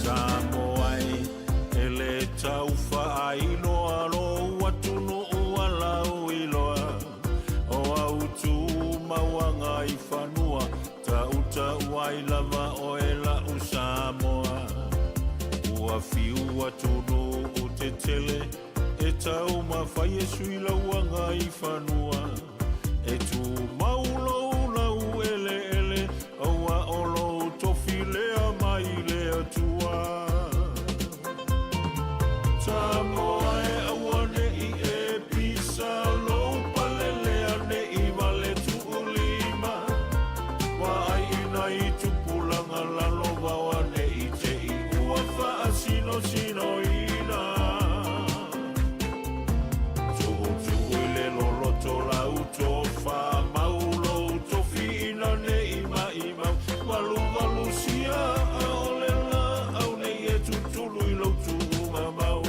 Samoa e, e le taufaaailoa lou atunuu alau iloa. O au tu mauaga i fanua, tautau ai lava oe lau Samoa. Ua fiu atunuu tetele, e taumafai e sui lauaga i fanua. E tumau lou lau eleele, aua o lou tofi lea mai le Atua. Samoa e aua nei e pisa lou palelea nei vale tuulima. Vaai ina i tupulaga lalo vaoa nei te i ua faasinosinoina. Tuutuu i le loloto lau tofa mau lou tofi ina nei maimau. Valuvalu sia a o le laau nei e tutulu i lou tuumamau.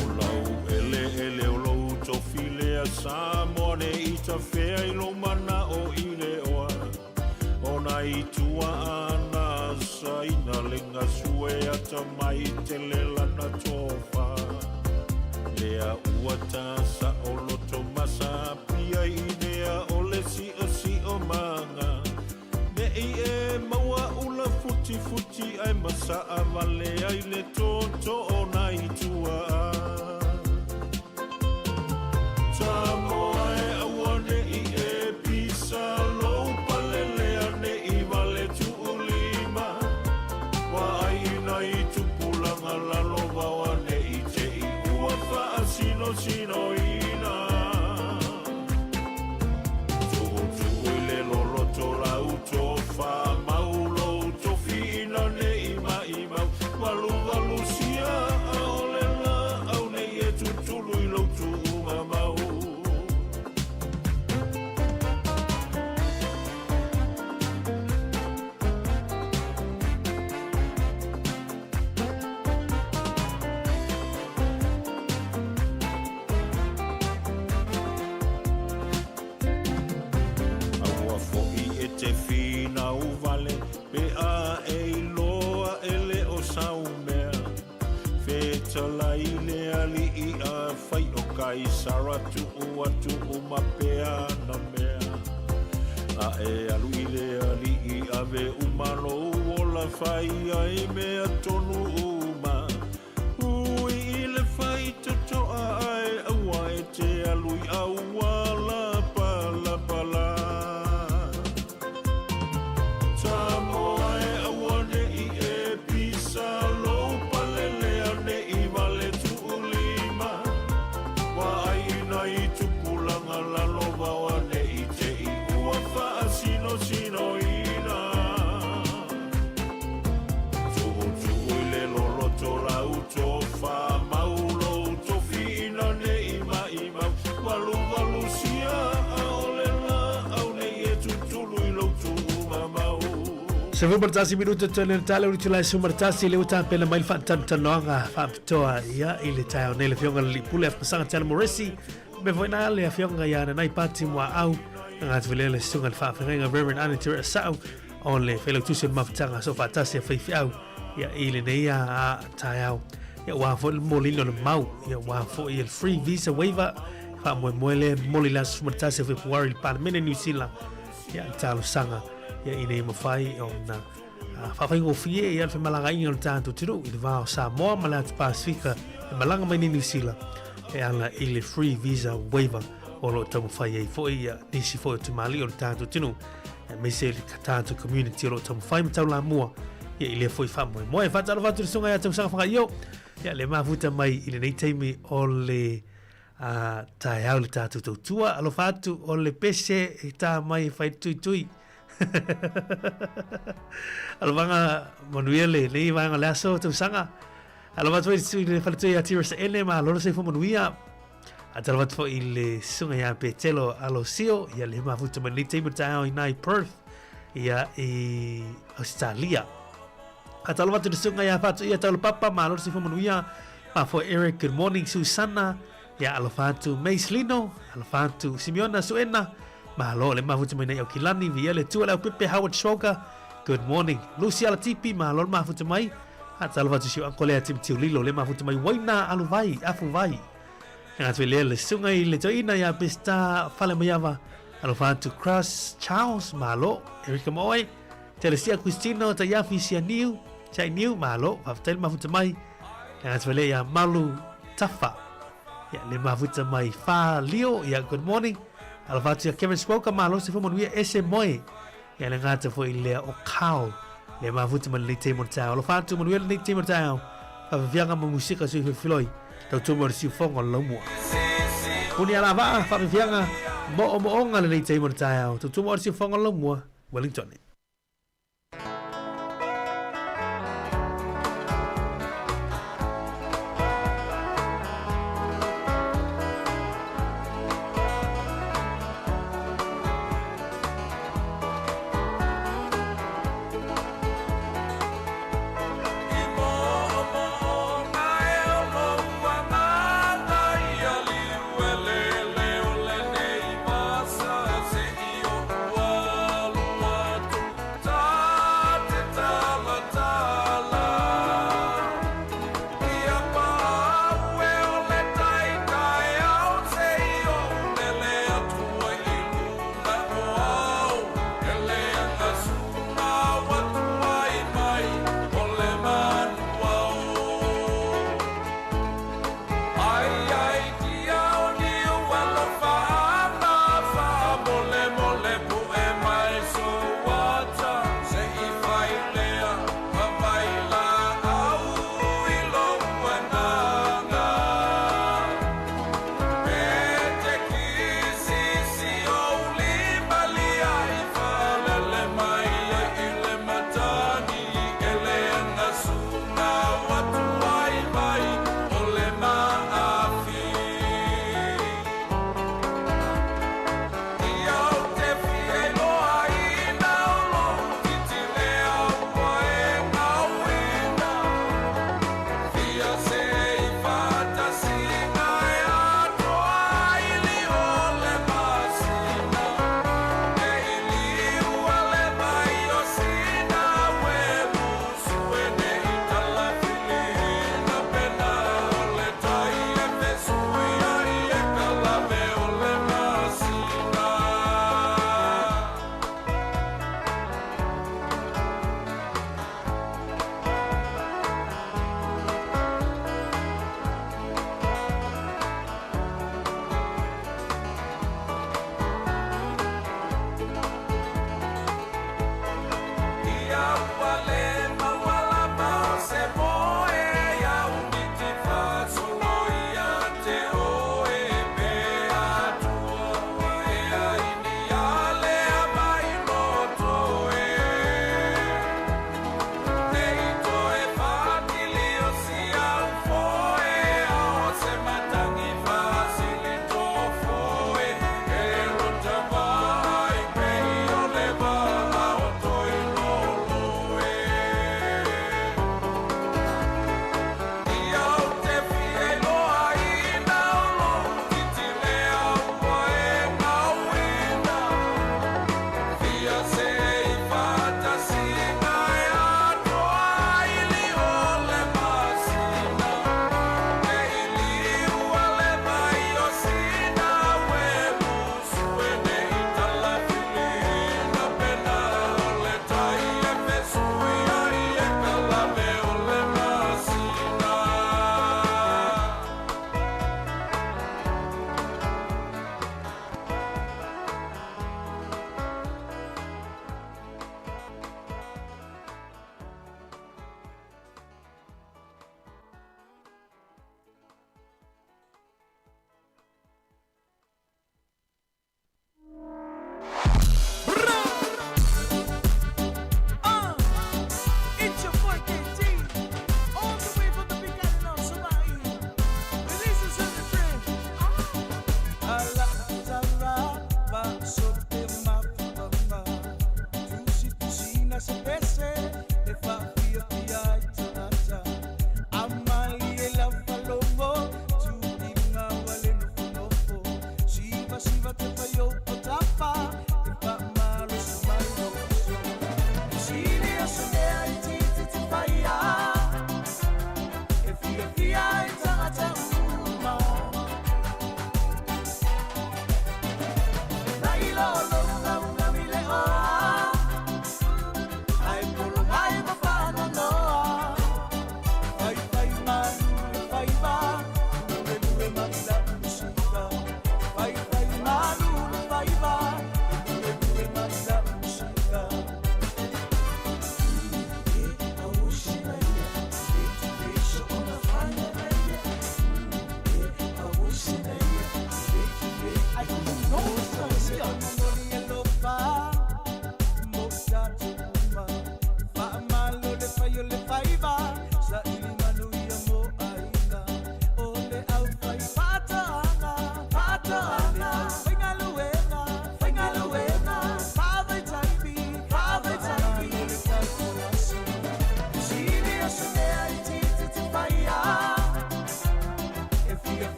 O lau eleele o lou tofi lea Samoa nei tafea i lou manao i le oa. O nai tua ana saina le gasue ata mai tele lana tofa. Lea ua tasa o loto masa pia i lea o le sio sio manga. Nei e maua ula futi futi ai masaa vale ai le toto o nai tua. Samoa e aua nei e pisa lou palelea nei vale tuulima. Vaai ina i tupulaga lalo vaoa nei te i ua faasinosinoina. Kaisara tu'u atu uma pea na mea. A e alu i le ali'i ave uma lou ola fai ai mea tonu uma. Ui i le faitoto'a ae aua e te alu i auala palapala. Samoa e aua ne'i e pisa lou palelea ne'i vale tu'ulima. Vaai i nai tupulaga lalovaoa ne'i te i ua fa'asinosinoina. Tu'utu'u i le loloto lau tofa mau lou tofiina ne'i ma'imau. Valuvalu sia a'ole la'au nei e tutulu i lou tu'umamau. 11 minuta toe le tale o tula su martasi le uta pena mai faatalanoaga faapitoa ia i le taeao nei le afioga i le Alii Pule Afamasaga Tala Moresi me foi na le afioga ia Nanai Pati Muaau na ngā tuwelea le susuga le faafeagaiga Reverend Ane Te Sa'u o le failautusi o le mafutaga so faatasi a faifeau ia i lenei a taeao ia ua foi le molina o le mau ia ua foi le free visa waiver faamoemoe le moli le aso 11 o Fepuari i le Palemene New Zealand ia le talosaga ia ina ia mafai ona faafaigofie ia le femalagaaiga o le tatou atunuu i le va o Samoa ma le atu Pasifika e malaga mai nei Niu Sila e ala i le free visa waiver o lo o taumafai ai foi ia nisi foi o tamalii o le tatou atunuu aemaise le tatou community o lo o taumafai ma taulamua ia i lea foi faamoemoe. Faatalofa atu i le susuga ia Tausaga Fagaio ia le mafuta mai i lenei taimi o le a taeao le tatou tautua. Alofa atu o le pese e tā mai e fai tuitui. Alofaga manuia le nei vaega o le aso tausaga. Alofa atu foi i le faletua ia Tira Saele ma lolo soifua manuia. Faatalofa atu foi i le susuga ia Petelo Alosio ia le mafuta mai lenei taimi o le taeao i nai Perth ia i Australia. Faatalofa atu i le susuga ia Faatuia Taulapapa, malo le soifua manuia. Ma foi Eric, good morning Susana, ia alofa atu Mace Lino, alofa atu Simeona Suena, malo le mafuta mai nei Aukilani, via le tua le aupepe Howard Schroger, good morning Lucy Alatipi, malo le mafuta mai. Faatalofa atu si o uncle lea Timothy Lilo, le mafuta mai Waina Aluvai, Afuvai. Atu i lea le susuga i le toeaina ia Pesta Falemaiava, alofa atu Crush Charles, malo, Erika Moe, Telesia Cristino Taiafi Sianiu, Sianiu, malo, faafetai le mafuta mai. Atu i lea ia Malu Tafa, ia le mafuta mai Fa Lio, ia good morning. Alofa atu ia Kevin Squawka, malo se manuia ese moe. Ia le gata foi lea o Carl, le mafuta mai lenei taimi o le taeao. Alofa atu manuia lenei taimi o le taeao. Faafiafiaga ma musika sui filifiloi. Tautua mo le siufoga o le laumua. Puni ala vaa, faafiafiaga moomooga lenei taimi o le taeao. Tautua mo le siufoga o le laumua. Wellington.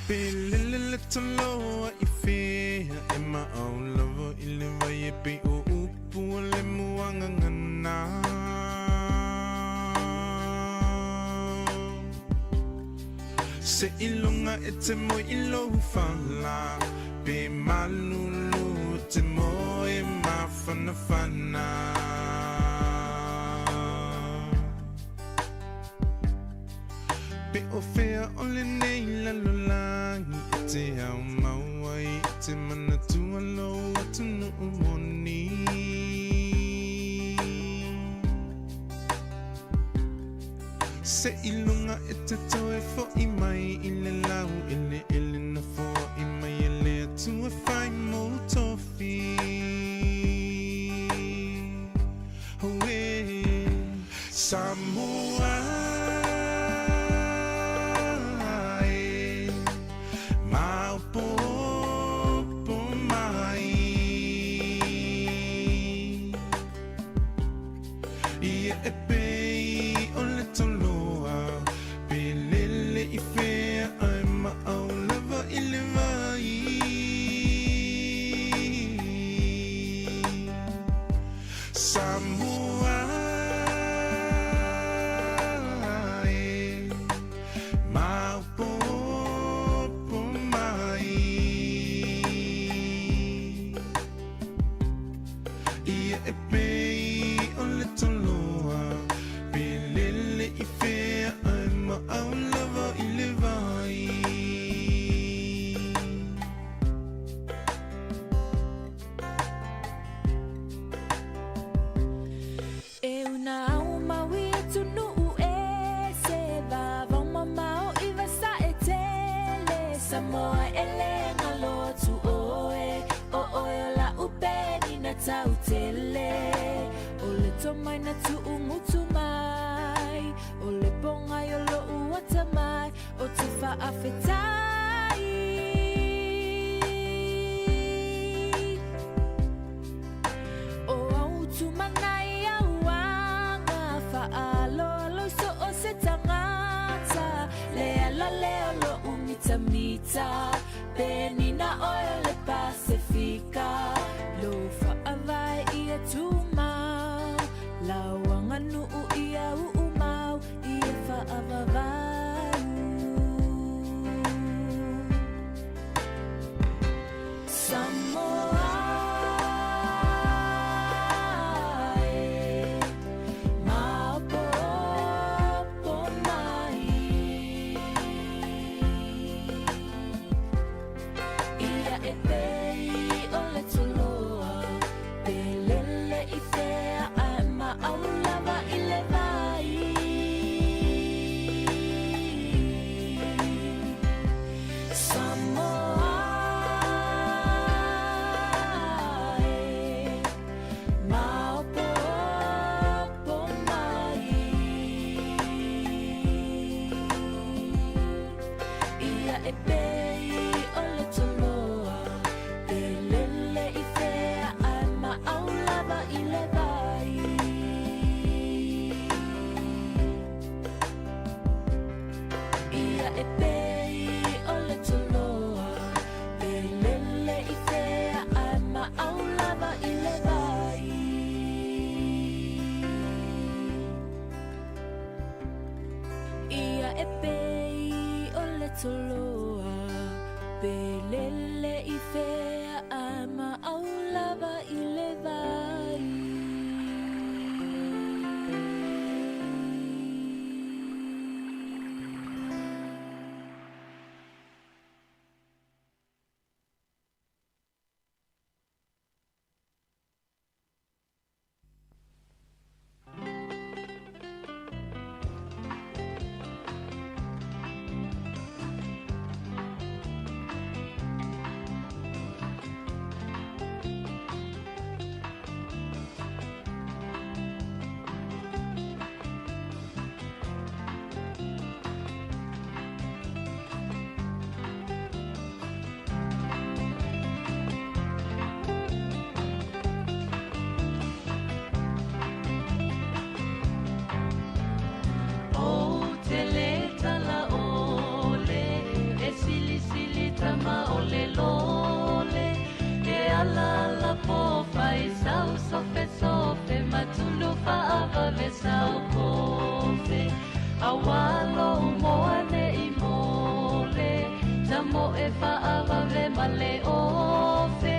Pe lele le toloa i fea e maau lava i le vai e pe o upu o le muangangana. Se ilonga e te moe i lou fala, pe malulu te moe mafanafana. Pe o fea o le nei lalolangi e te au maua i te manatua lo atunu moni. Se ilunga e te toe fo i mai i le lau e le ele na fo i mai e le atua whai mō tofi. Oe, Samoa e, maopopo mai. Ia e pei o le toloa, pe lele i fea ai maau lava i le vai. Samoa e maopopo mai. Ia e pei o le toloa, pe lele i fea ai ma au lava i le vai. E una au maui e tunuu e se vavau mamao i vasa e tele Samoa e le ngalo atu oe o oe o la upe ni na tau tele O le tomai na tuungutu mai o le pongai o lo uata mai o te whaafetai. O au tumanai au anga whaaloalo i so o se tangata Le ala leo lo umita mita pe nina oe o le Pasifika Lo whaavae ia tumau lauanga nuu ia uumau ia whaavavau. Samoa e maopopo mai. Ia e pei o le toloa pe lele i fea ae ma au lava i le vai. Samoa e maopopo mai. Ia e pei o le toloa pe lele i fea ae ma au lava i le vai. Ia e pei o le toloa pe lele i fea ae ma au lava i le vai. Ia e pei o le toloa pe lele i fea ae ma au lava i le vai. O te le tala ole, e silisili tama o le lole. E ala ala po fai sau sofe sofe, matulu faavave sau kofe. Awalo umoane i mole, tamo e faavave male ofe.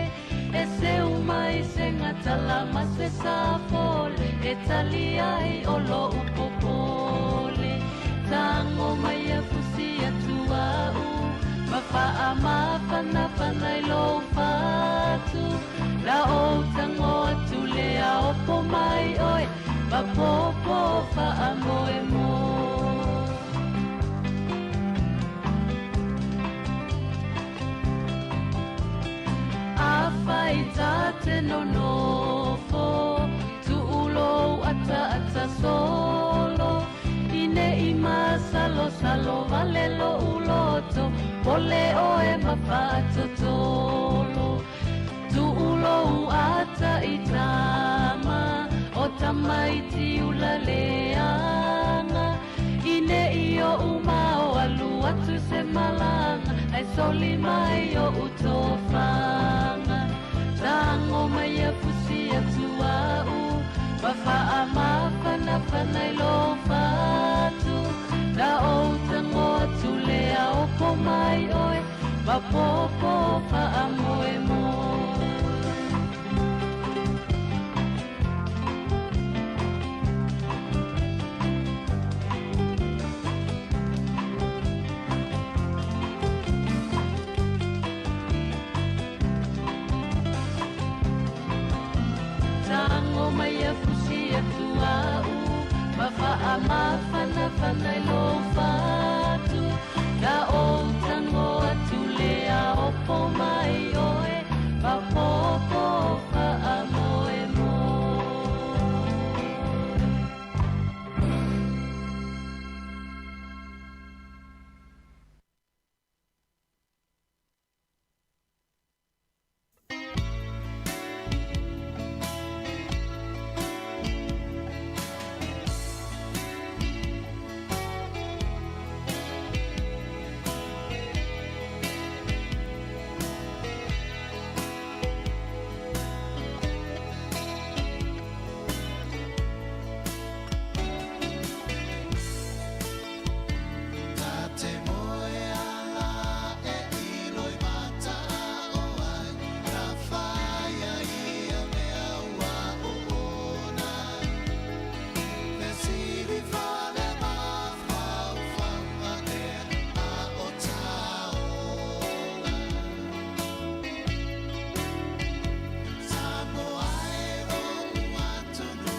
E se umai se ngatala ma se safole, e tali ai o lo upopole. Tango mai e fusi atu au, ma faa mafana fana i lo fatu. La o tango atu le ao po mai oi, ma popo faa moe mo. A fai tate no nofo, tuulo ata ata solo. Ine i masalo salo vale lo uloto, pole oe ma whaatotolo. Tuulo ata i tama, o tamaiti ula leanga. Ine i o umao alu atu se malanga, ai soli mai o utofanga. Tango mai a fusi atu au, faafanafana i lou fatu Na ou tago atu lea opo mai oe ma popo faamoemoe. Tago mai a fusi atu a'u ma faamafanafana i lou fatu Na ou tago atu lea opo mai oe ma popo faamoemoe. Ta te moe ala e ilo i mata o ai Na whaia ia mea ua o ona Fesili fale mawhau ea a o taola Samoa e ro uatunu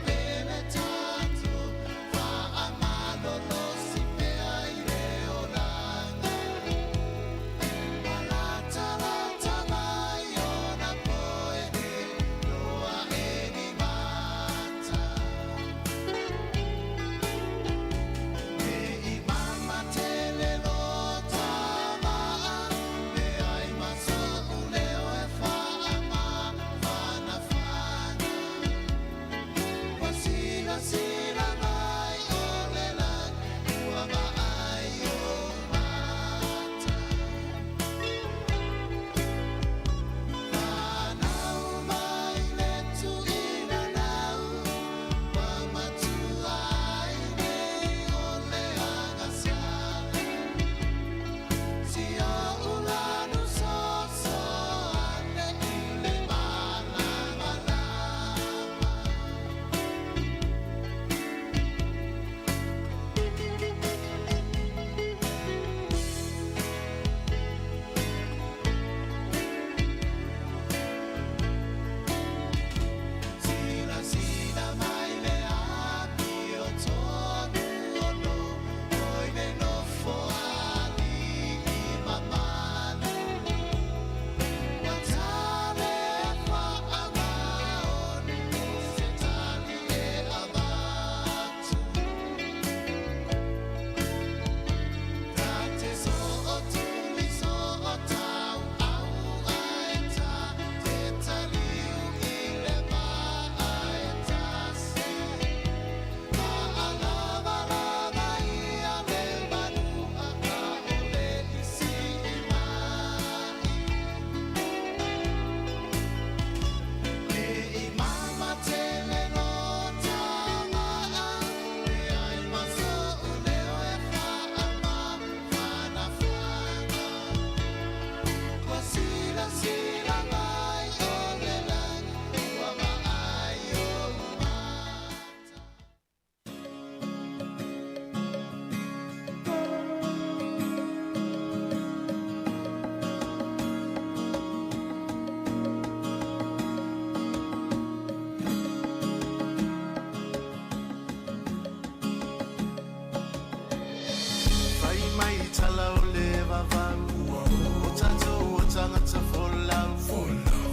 pele tātou Whaamalolo si pea i le oranga Malata lata mai ona poe e Loa e ni mata E i mama tele lo tamaa Le ai maso uleo e whaama Whana whana Wasila sila mai o le langi Ua maai o mata Whanau mai le tuina nau Wa matua ai nei o le agasala Si o ulanu so so ane i le malama lama. Sila sila mai le api o tonu ono Oi le nofo ali i mamalu Ua tale whaama onu se tali e avatu Ta te so o tuli so o tau au ai ta Te taliu i le maa e tasi Maalava lava ia le manua a o le isi i mai E i mama tele lo tamaa Le ai maso uleo e whaama Whana whana Wa sila sila mai o le langi Ua maai o mata. Fai mai tala o le vavau O tatou o tagata folau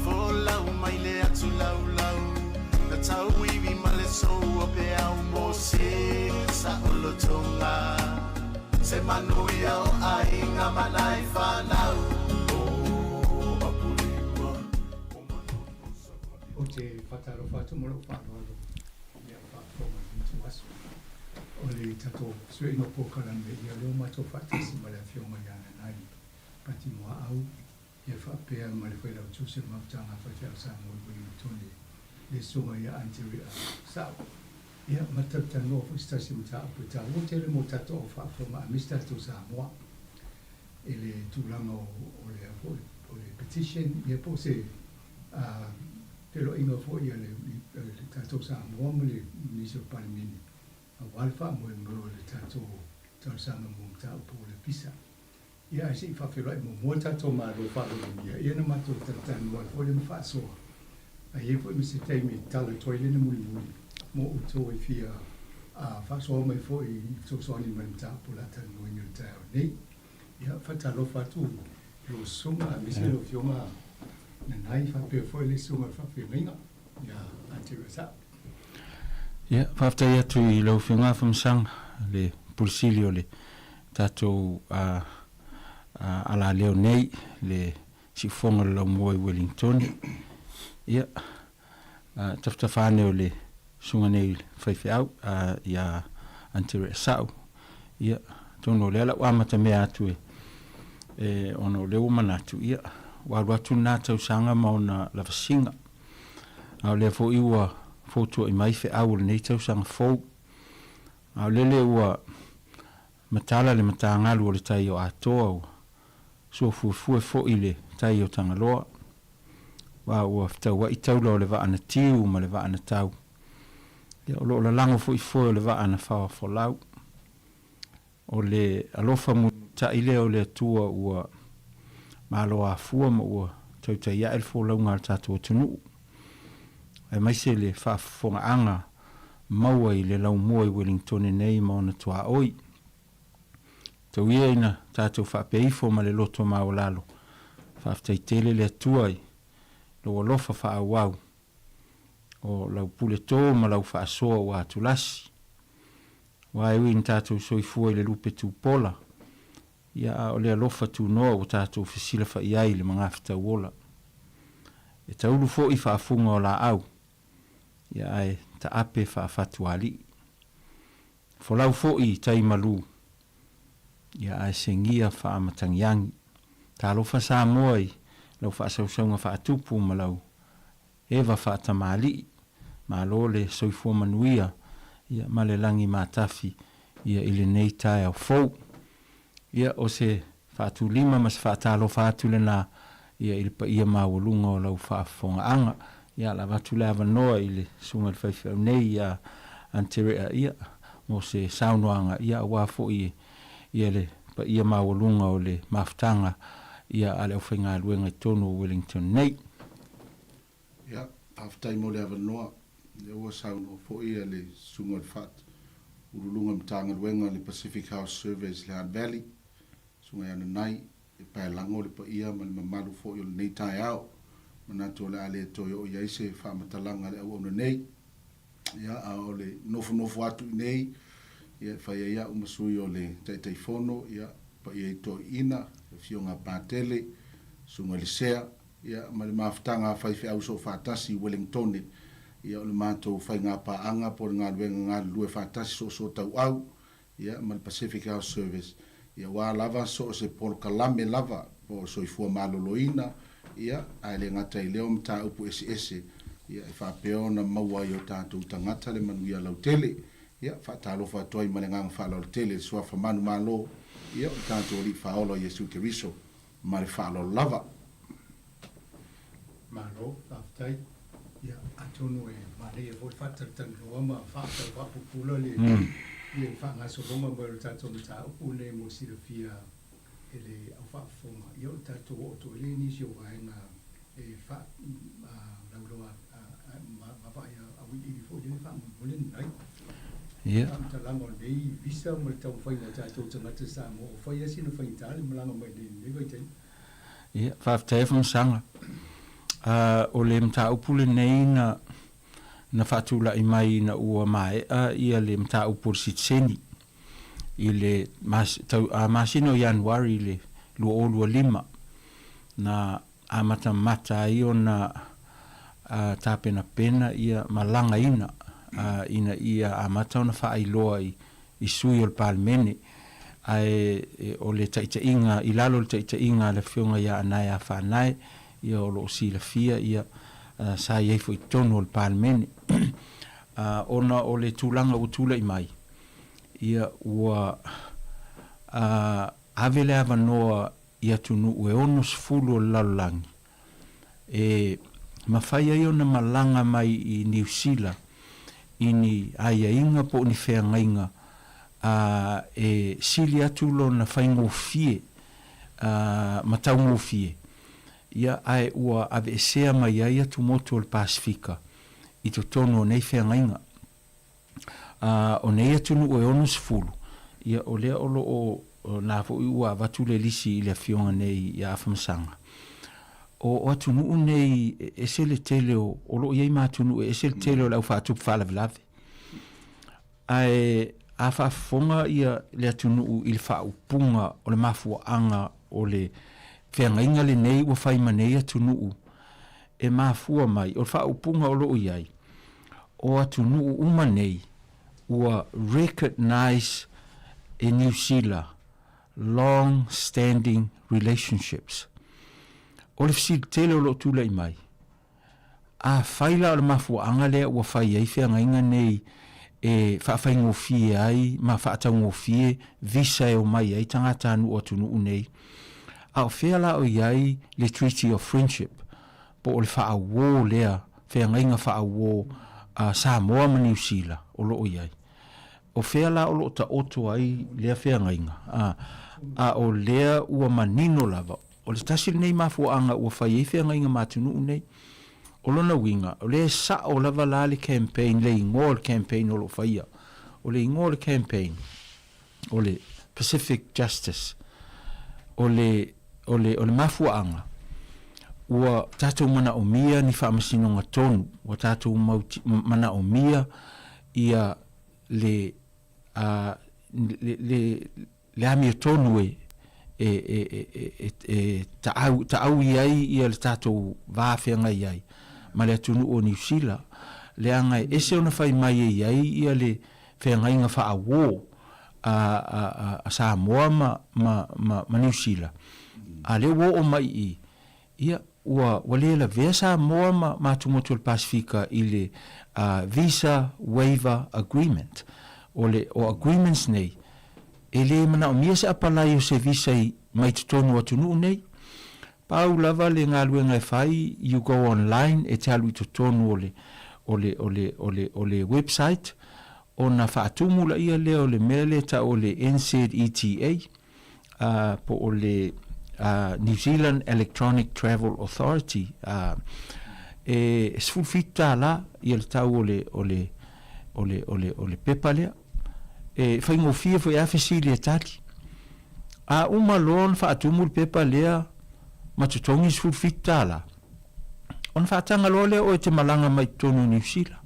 Folau mai le atu laulau Na tau ivi ma le sou o pe au mo se Sa olotonga Se manuia o aiga ma nai whanau O Apolima. Ou te faatalofa atu ma lou faaaloalo i a'u faafofoga i lenei ituaso. O le tatou sue'aiga o polokalame, ia lea ua matou faatasi ma le Afioga ia Nanai Pati Muaau, ia faapea ma le Failautusi o le Mafutaga a Faifeau Samoa i Wellingtone, le Susuga ia Anteria Sa'o. Ia, ma talatalanoa foi se tasi o mataupu e taua tele mo tatou au faafofoga aemaise tatou Samoa i le tulaga o o le a foi o le petition ia po o se feiloaiga foi a le tatou Samoa ma le nisi o le Palemene aua le faamoemoe o le tatou talosaga mo mataupu o le visa. Ia ae se i faafeiloai muamua le tatou Malo faaaloalogia ia ona matou talatalanoa ai foi lea ma faasoa. Ae i ai foi ma se taimi e tala atu ai lena mulimuli mo outou e fia faasoa mai foi i fesoasoani mai le mataupu o le a talanoaina i le taeao nei. Ia, faatalofa atu i lau Susuga aemaise lau Afioga Nanai faapea foi le Susuga i le Faafeagaiga ia Aunty Rasa. Ia, faafetai atu i lau Afioga Afamasaga, le Pule Sili o le tatou alaleo nei, le siufofoga o le laumua i Uelintone. Ia, tafatafa ane o le susuga nei i le faifeau ia Aunty Reasau. Ia, atonu o lea la ua amatamea atu e ona o lea ua manatu, ia, ua alu atu lena tausaga ma ona lavasiga. A o lea foi ua fotua'i mai feau o lenei tausaga fou. A o lele ua matala le matagalu o le tai o Atoa, ua suafuefue foi le tai o Tagaloa, aua ua fetaua'i taula o le vaa na tiu ma le vaa na tau. Ia, o lo o lalago foi foe o le vaa na faoafolau. O le alofa mulimulita'i lea o le Atua ua malo afua ma ua tautai ae le folauga a le tatou atunuu, aemaise le faafofogaaga maua i le laumua i Uelingitone nei ma ona tuaoi. Tau ia ina tatou faapea ifo ma le loto maualalo, faafetai tele le Atua i lou alofa faaauau, o lau pule tō ma lau faasoa ua atulasi. Aua e ui ina tatou soifua i le lupe tupola, ia a o le alofa tunoa ua tatou fesilafa'i ai i le magafetauola. E taulu foi faafuga o laau, ia ae taape faafatualii. Folau foi i tai malu, ia ae segia faamatagiagi. Talofa Samoa i lau faasausauga faatupu ma lau Eva faatamalii, malo le soifua manuia ia ma le lagi matafi ia i lenei taeao fou. Ia o se faatulima ma se faatalofa atu lena ia i le paia maualuga o lau faafofogaaga. Ia la avatu le avanoa i le Susuga i le Faifeau nei ia Anterea ia mo se saunoaga ia aua foi ia le paia maualuga o le mafutaga ia a le aufaigaluega i totonu o Wellington nei. Ia, faafetai mo le avanoa. Lea ua saunoa foi le Susuga o le Fat Ululuga Matagaluega o le Pacific House Surveys i le Hutt Valley, Susuga ia Nanai, e paelago le paia ma le mamalu foi o lenei taeao. Manatu o le a le toe oo i ai se faamatalaga a le auauna nei. Ia, a o le nofonofo atu i inei, ia, e fai ai au ma sui o le Taitaifono, ia, paia i toeaiina, le Afioga a Patele, Susuga i le Sea, ia, ma le mafutaga a faifeau soofaatasi i Wellingtone, ia, o le matou faigapaaga po o le galuega galulue faatasi soosootauau, ia, ma le Pacific Health Service, ia, aua lava so o se polokalame lava po o soifua maloloina, ia, ae le gata i lea o mataupu eseese, ia, e faapea ona maua ai e o tatou tagata le manuia lautele. Ia, faatalofa atu ai ma le agaga faaaloalo tele i le Suafa manumalo, ia, o le tatou Alii Faaola o Iesu Keriso, ma le faaaloalo lava. Malo, faafetai. Ia, atonu e manaia foi le faatalatalanoa ma faatau faapupula le le faagasologa mai o le tatou mataupu lenei mo silafia e le au faafofoga. Ia, o le tatou oo atu ai lea i nisi o vaega e faa lauloa ma vaai auiliili foi lea faamolemole lenei. Ia. Faamatalaga o lenei visa ma le taumafaiga o tatou tagata Samoa ua fai lava sina faigata le malaga mai nei i lenei vaitaimi. Ia, faafetai Afamasaga. O le mataupu lenei na na faatulai mai ina ua maea ia le mataupu o le sitiseni i le masina o Ianuari i le 2025 na amatamata ai ona tapenapena ia ma lagaina ina ia amata ona faailoa i sui o le Palemene ae o le taitaiga i lalo o le taitaiga a le Afioga ia Anae Afaanae ia o lo o silafia ia sa i ai foi i totonu o le Palemene. Ona o le tulaga ua tulai mai, ia ua ave le avanoa i atunuu e 60 o le lalolagi e mafai ai ona malaga mai i Niu Sila i ni aiaiga po o ni feagaiga e sili atu lona faigofie ma taugofie, ia ae ua aveesea mai ai atumotu o le Pasefika i totonu o nei feagaiga. Ā, o nei atunuu e 60, ia o lea o lo o, na foi ua avatu le lisi i le afioga nei ia Afamasaga. O, o atunuu nei e ese le tele o, o lo o i ai ma atunuu e ese le tele o le au faatupu faalavelave. Ae a faafofoga ia le atunuu i le faaupuga o le mafuaaga o le feagaiga lenei ua fai ma nei atunuu, e mafua mai, o le faaupuga o lo o i ai, o atunuu uma nei ua recognise e Niu Sila long standing relationships. O le fesili tele o lo o tulai mai, afai la o le mafuaaga lea ua fai ai feagaiga nei e faafaigofie ai ma faataugofie visa e omai ai tagatanuu o atunuu nei, a o fea la o i ai le Treaty of Friendship po o le faauō lea, feagaiga faauō a Samoa ma Niu Sila o lo o i ai? O fea la o lo o taoto ai lea feagaiga? A, a o lea ua manino lava, o le tasi lenei mafuaaga ua fai ai feagaiga ma atunuu nei. O lona uiga, o lea e sao lava la le campaign, le igoa o le campaign o lo o faia. O le igoa o le campaign, o le Pacific Justice, o le, o le, o le mafuaaga, ua tatou manaomia ni faamasinoga tonu, ua tatou mau, manaomia ia le, a, le, le, le amiotonu e, e, e, e, e, e taau, taaui ai ia le tatou va feagai ai ma le atunuu o Niu Sila, leaga e ese ona fai mai e i ai ia le feagaiga faauō a, a, a, a Samoa ma, ma, ma, ma Niu Sila, a lea ua oo mai i i, ia, ua, ua le lavea Samoa ma, ma atumotu o le Pasefika i le uh, Visa Waiver Agreement. O le, o agreements nei, e le manaomia se apalai o se visa i, mai totonu o atunuu nei. Pau lava le galuega e fai, you go online, e te alu i totonu o le, o le, o le, o le, o le website, ona faatumu laia lea o le mea lea e tau o le NZETA, uh, po o le uh, New Zealand Electronic Travel Authority, uh, e $17 ia le tau o le, o le, o le, o le, o le pepa lea. E faigofie foi a fesili e tali. A uma loa ona faatumu le pepa lea ma totogi le $17, ona faataga loa lea oe e te malaga mai totonu o Niu Sila.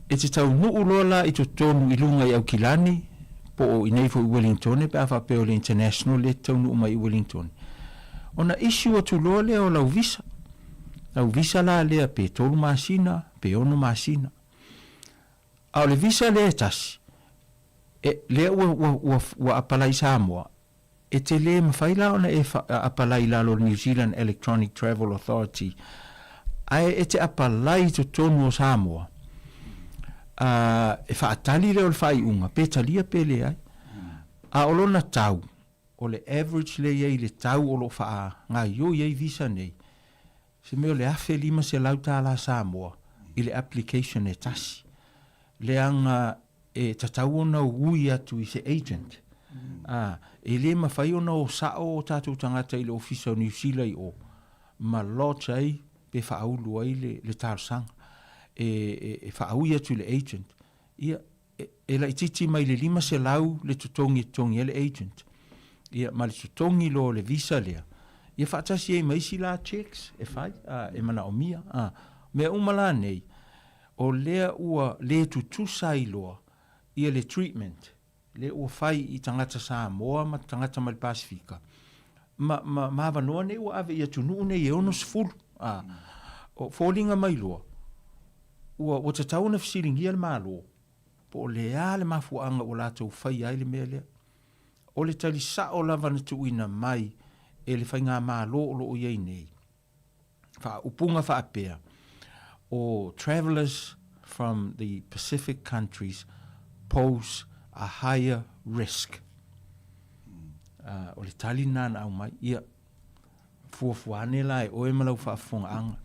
E te taunuu loa la i totonu i luga i Aukilani, po o inei foi i Wellingtone pe a faapea o le international lea e te taunuu mai i Wellingtone, ona issue atu loa lea o lau visa. Lau visa la lea pe tolu masina, pe ono masina. A o le visa lea e tasi, e, lea ua, ua, ua, ua apalai i Samoa, e te lē mafai la ona e fa, apalai i lalo o le New Zealand Electronic Travel Authority, ae e te apalai i totonu o Samoa, a, e faatali lea o le faaiuga, pe talia pe leai. A o lona tau, o le average lea i ai i le tau o lo o faagaioi ai visa nei, Se mea o le $1,500 Samoa i le application e tasi. Leaga e tatau ona ui atu i se agent. A, e le mafai ona o sao o tatou tagata i le ofisa o Niu Sila i o ma lodge ai pe faaulu ai le, le talosaga. E, e, e faaui atu i le agent. Ia, e laitiiti mai le 500 le totogi e totogi ai le agent, ia, ma le totogi loa o le visa lea, ia faatasi ai ma isi la checks e fai, a, e manaomia, a. Mea uma la nei, o lea ua le tutusa ai loa ia le treatment lea ua fai i tagata Samoa ma tagata mai le Pasefika, ma, ma, ma avanoa nei ua ave i atunuu nei e 60, a. O foliga mai loa, Ua, ua tatau ona fesiligia le Malo po o le a le mafuaaga ua latou faia ai le mea lea. O le tali sao lava na tuuina mai e le Faigamalo o lo o i ai nei, faaupuga faapea, o Travellers. from the Pacific countries pose a higher risk. O le tali lena na aumai. Ia, fuafua ane la e oe ma lau faafofogaaga.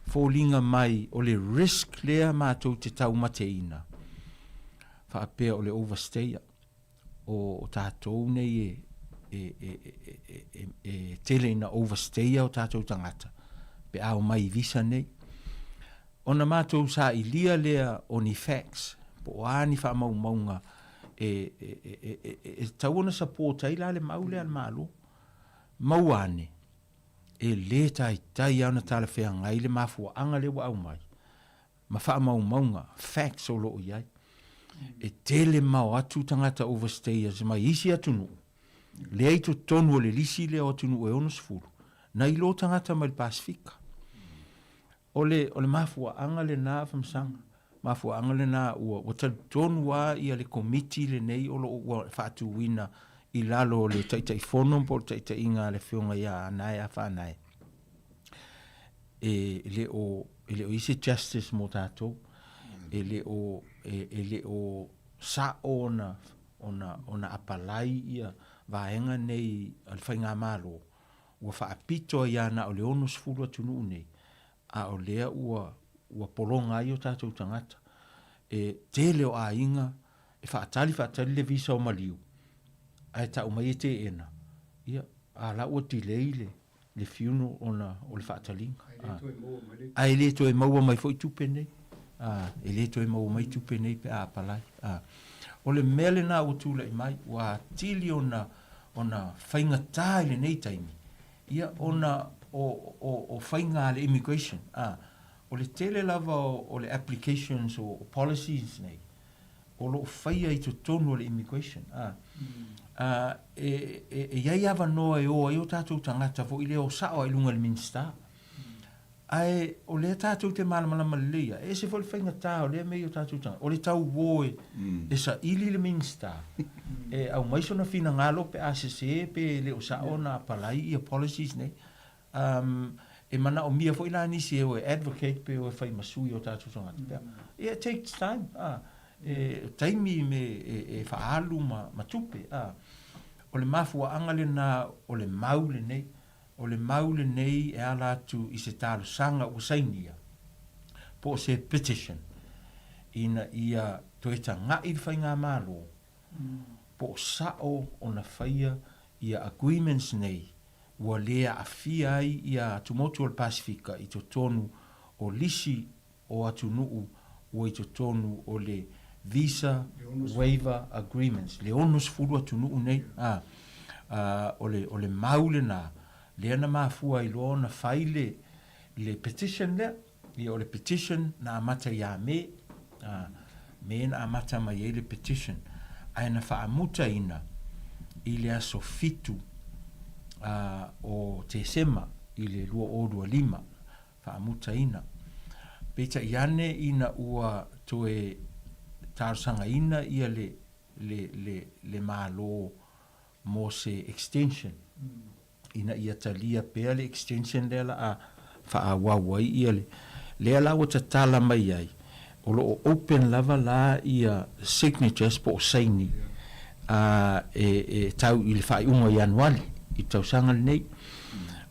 Foliga mai o le risk lea matou te taumateina, faapea o le overstayer. O tatou nei e, e, e, e, e, e tele ina overstayer o tatou tagata pe a omai i visa nei. Ona matou sailia lea o ni facts, po o a ni faamaumauga e, e, e, e, e, e tatau ona support ai la le mau lea a le Malo. Maua ane, e le taitai lava ona talafeagai le mafuaaga lea ua aumai ma faamaumauga, facts, o lo o i ai. E tele mao atu tagata overstayers mai isi atunuu, lea i totonu o le lisi lea o atunuu e 60, nai lo tagata mai le Pasefika. O le, o le mafuaaga lena Afamasaga, mafuaaga lena ua, ua talitonu lava ia le Komiti lenei o lo o ua faatuina i lalo o le Taitaifono po o le taitaiga a le Afioga ia Anae Afa Anae, e le o, e le o i ai se justice mo tatou, e le o, e, e le o sa'o ona, ona, ona apalai ia vaega nei a le Faigamalo, ua faapito ai lava na o le 60 atunuu nei, a o lea ua, ua pologa ai o tatou tagata. E tele o aiga e faatali faatali le visa o maliu, ae tau mai e teena, ia, a la ua delay le, le funeral ona o le faataliga. Ae le toe maua mai foi tupe nei. E le toe maua mai tupe nei pe a apalai. O le mea lena ua tulai mai, ua atili ona, ona faigata i lenei taimi, ia, ona o, o, o faiga a le immigration. O le tele lava o, o le applications o, o policies nei, o lo o faia i totonu o le immigration. E, e, e i ai avanoa e o ai o tatou tagata foi lea o sao ai i luga i le Minisita. Ae o lea tatou te malamalama lelei ai, e ese foi le faigata o lea mea i o tatou tagata, o le tauo e, e saili le Minisita e aumai sona finagalo pe a sese pe le o sao ona apalai ia policies nei. Um, e manaomia foi la nisi e o e advocate pe o e fai ma sui o tatou tagata pea. Ia, it takes time, a, e taimi me e, e faaalu ma, ma tupe, a. O le mafuaaga lena o le mau lenei, o le mau lenei e ala atu i se talosaga ua sainia, po o se petition, ina ia toe taga'i le Faigamalo, po o sa'o ona faia ia agreements nei ua le aafia ai ia atumotu o le Pasefika i totonu o lisi o atunuu ua i totonu o le Visa Waiver Agreements, le 60 atunuu nei, a, a, o le, o le mau lena, lea na mafua ai loa ona fai le, le petition lea. Ia, o le petition na amata ia Me, a, Me na amata mai ai le petition, ae na faamutaina i le aso 7 a, o Tesema i le 2025, faamutaina. Peitai ane ina ua toe talosagaina ia le, le, le, le Malo mo se extension, ina ia talia pea le extension lea la a faaauau ai ia le lea la ua tatala mai ai, o lo o open lava la ia signatures po o saini a e e tau i le faaiuga o Ianuali i le tausaga lenei,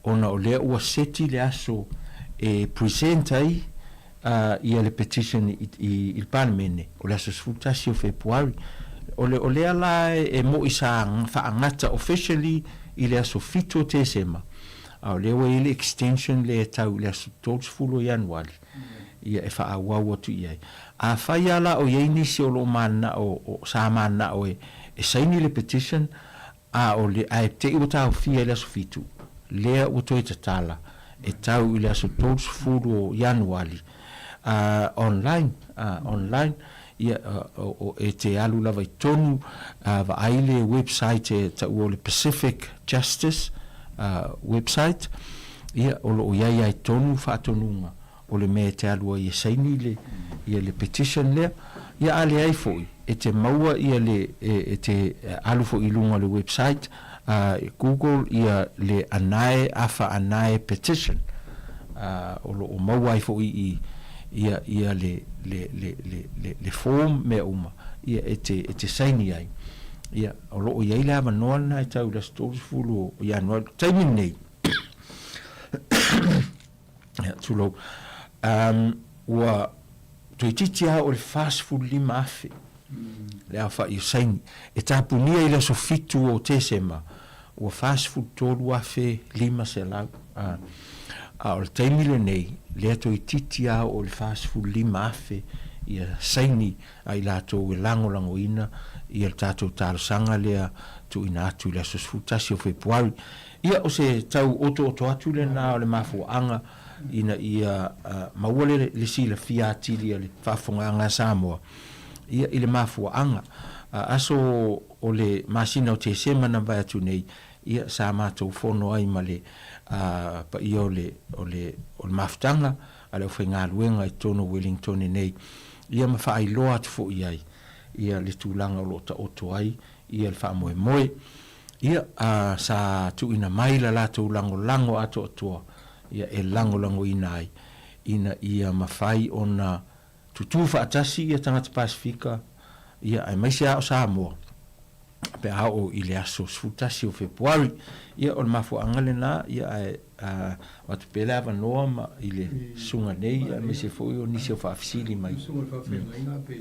ona o lea ua seti le aso e present ai ia le petition i, i, i le Palemene, o le aso 11 o Fepuari. O le, o lea la e mo'i sa faagata officially i le aso 7 o Tesema, a o lea ua i ai le extension lea e tau i le aso 30 o Ianuari, ia e faaauau atu i ai. Afai lava la o i ai nisi o lo o mananao, o, sa mananao e, e saini le petition, A o le, ae te i ua taofia i le aso 7, lea ua toe tatala, e tau i le aso 30 o Ianuali, a, online, a, online, ia, o, o, e te alu lava i totonu, a, vaai le website e taua o le Pacific Justice, a, website, ia, o lo o i ai lava i totonu faatonuga o le mea e te alu ai e saini le, ia le petition lea, ia a leai foi, e te maua ia le, e, e te alu foi i luga o le website a Google ia le Anae Afa Anae Petition, a, o lo o maua ai foi i, ia, ia le, le, le, le, le, le form mea uma, ia, e te, e te saini ai. Ia, o lo o i ai le avanoa lena e tau i le aso 30 o Ianuari. O le taimi lenei, ia, tulou, um, ua toeitiiti lava o le 45,000 le aofai o saini. E tapunia i le aso 7 o Tesema, ua 43,500, a, a o le taimi lenei, lea toeitiiti lava o le 45,000 ia saini a i latou e lagolagoina ia le tatou talosaga lea tuuina atu i le aso 11 o Fepuari. Ia, o se tau otooto atu lena o le mafuaaga ina ia maua le le silafia atili a le faafofogaaga a Samoa ia i le mafuaaga. Aso o le masina o Tesema na mavae atu nei, ia sa matou fono ai ma le paia o le o le o le mafutaga a le aufaigaluega i totonu o Wellington nei, ia ma faailoa atu foi i ai ia le tulaga o lo o taoto ai ia le faamoemoe. Ia, a, sa tuuina mai la latou lagolago atoatoa, ia, e lagolagoina ai, ina ia mafai ona tutū faatasi ia tagata Pasefika, ia, aemaise lava o Samoa, pe a oo i le aso 11 o Fepuari. Ia, o le mafuaaga lena, ia, ae, a, avatu pea le avanoa ma, i le susuga nei, aemaise foi o nisi o faafesili mai. Susuga i le Faafeagaiga, pe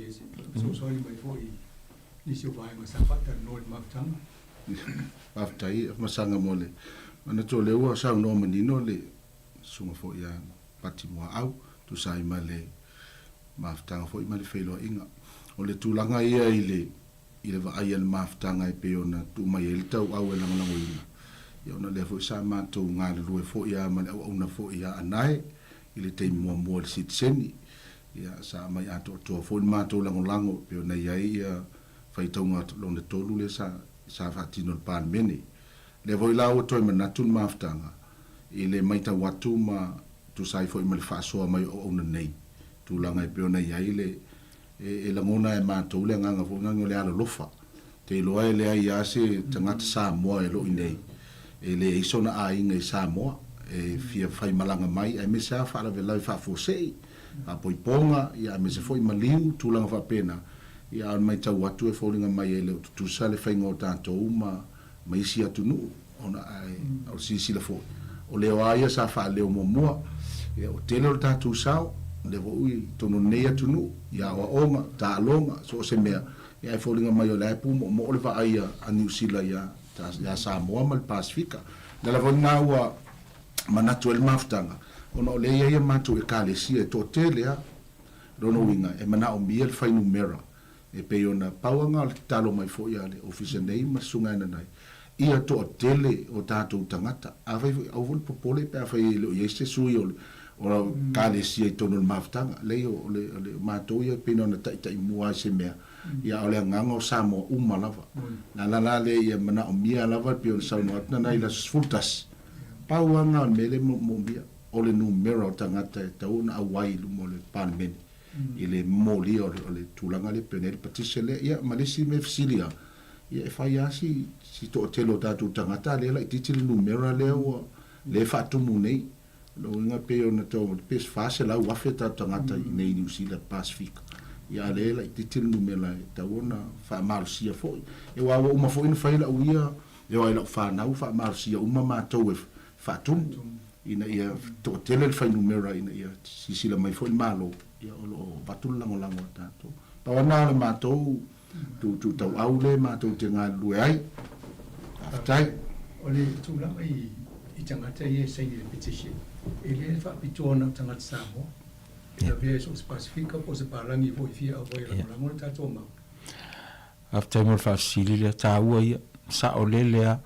fesoasoani mai foi nisi o vaega sa faatalanoa i le mafutaga. Faafetai Afamasaga mo le manatu o lea ua saunoa manino le susuga foi ia Pati Muaau tusa ai ma le mafutaga foi ma le feiloaiga. O le tulaga ia i le i le vaai a le mafutaga e pei ona tuu mai ai le tauau e lagolagoina, ia ona o lea foi sa matou galulue foi lava ma le auauna foi ia Anae i le taimi muamua i le sitiseni. Ia, sa aumai atoatoa foi le matou lagolago e pei ona i ai ia faitauga lona tolu lea sa sa faatino e le Palemene. Lea foi la ua toe manatu le mafutaga i le maitau atu ma tusa ai foi ma le faasoa mai o auauna nei, tulaga e pei ona i ai le e lagona e matou le agaga foi lea o le alolofa. Te iloa e leai lava se tagata Samoa e lo i nei e leai sona aiga i Samoa e fia faimalaga mai aemaise lava faalavelave faafuasei, faapoipoga, ia aemaise foi maliu, tulaga faapena. Ia a o le maitau atu e foliga mai e le o tutusa le faiga o tatou ma ma isi atunuu ona ae o le silasila foi o leo a ia sa faaleo muamua ia ua tele o le tatou sao lea foi i totonu o lenei atunuu i aoaoga, taaloga, so o se mea ia ae foliga mai o la e pumoomoo le vaai a Niu Sila ia ia Samoa ma le Pasefika. O le ala foi lena ua manatu ai le mafutaga ona o lea e i ai a matou Ekalesia e toatele a lona uiga e manaomia le fuainumera E pei ona pau aga o le tatalo mai foi a le Ofisa nei ma le Susuga Enanai, ia toatele o tatou tagata. Afai foi, aua foi le popole pe afai e le o i ai se sui o le Ekalesia i totonu o le mafutaga. Leai, o le, o le, o matou ia e pei na ona taitaimua lava i se mea, ia a o le agaga o Samoa uma lava. O le ala la lea ia manaomia lava e pei ona saunoa atu Nanai i le aso 11, pau lava lena o le mea lea e moomia, o le numera o tagata e tatau ona auai i luma o le Palemene. i le momolia o le tulaga lea pei ona i ai le petition lea. Ia ma le isi mea fesili lava, ia e fai lava si si toatele o tatou tagata a lea laitiiti le numera lea ua lea e faatumu nei. O lona uiga pei ona tau pe 400,000 tatou tagata i inei i Niu Sila Pasefika, ia a lea e laitiiti le numera e tatau ona faamalosia foi. Aua ua uma foi ona fai lau ia, e oo lava i lau fanau faamalosia uma matou e faatumu ina ia toatele le fuainumera ina ia silasila mai foi le Malo, ia o lo o avatu le lagolago a tatou. Pau lava lena o le matou tu tauau lea matou te galulue ai. Faafetai. O le tulaga i i tagata ia e saini i le petition, e le faapitoa na o tagata Samoa, e lavea i so o se Pasefika po o se palagi foi e fia auai e lagolago le tatou mau. Faafetai mo le faafesili lea, taua ia, saolele lava.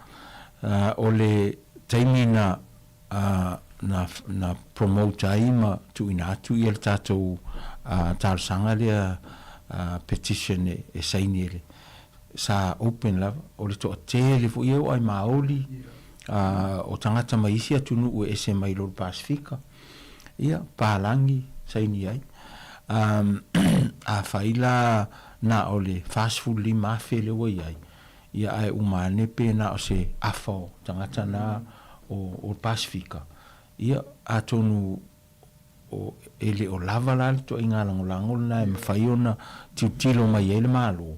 O le taimi na na na promote ai ma tuuina atu ia le tatou talosaga lea petition e saini e le sa open lava, o le toatele foi e oo ai Maoli o tagata mai isi atunuu e ese mai lo le Pasefika, ia palagi saini ai. Afai la na o le 45,000 lea ua i ai, ia ae uma ane pe na o se afa o tagata na o le Pasefika, ia atonu o e le o lava la le ituaiga lagolago lena e mafai ona tilotilo mai ai le Malo,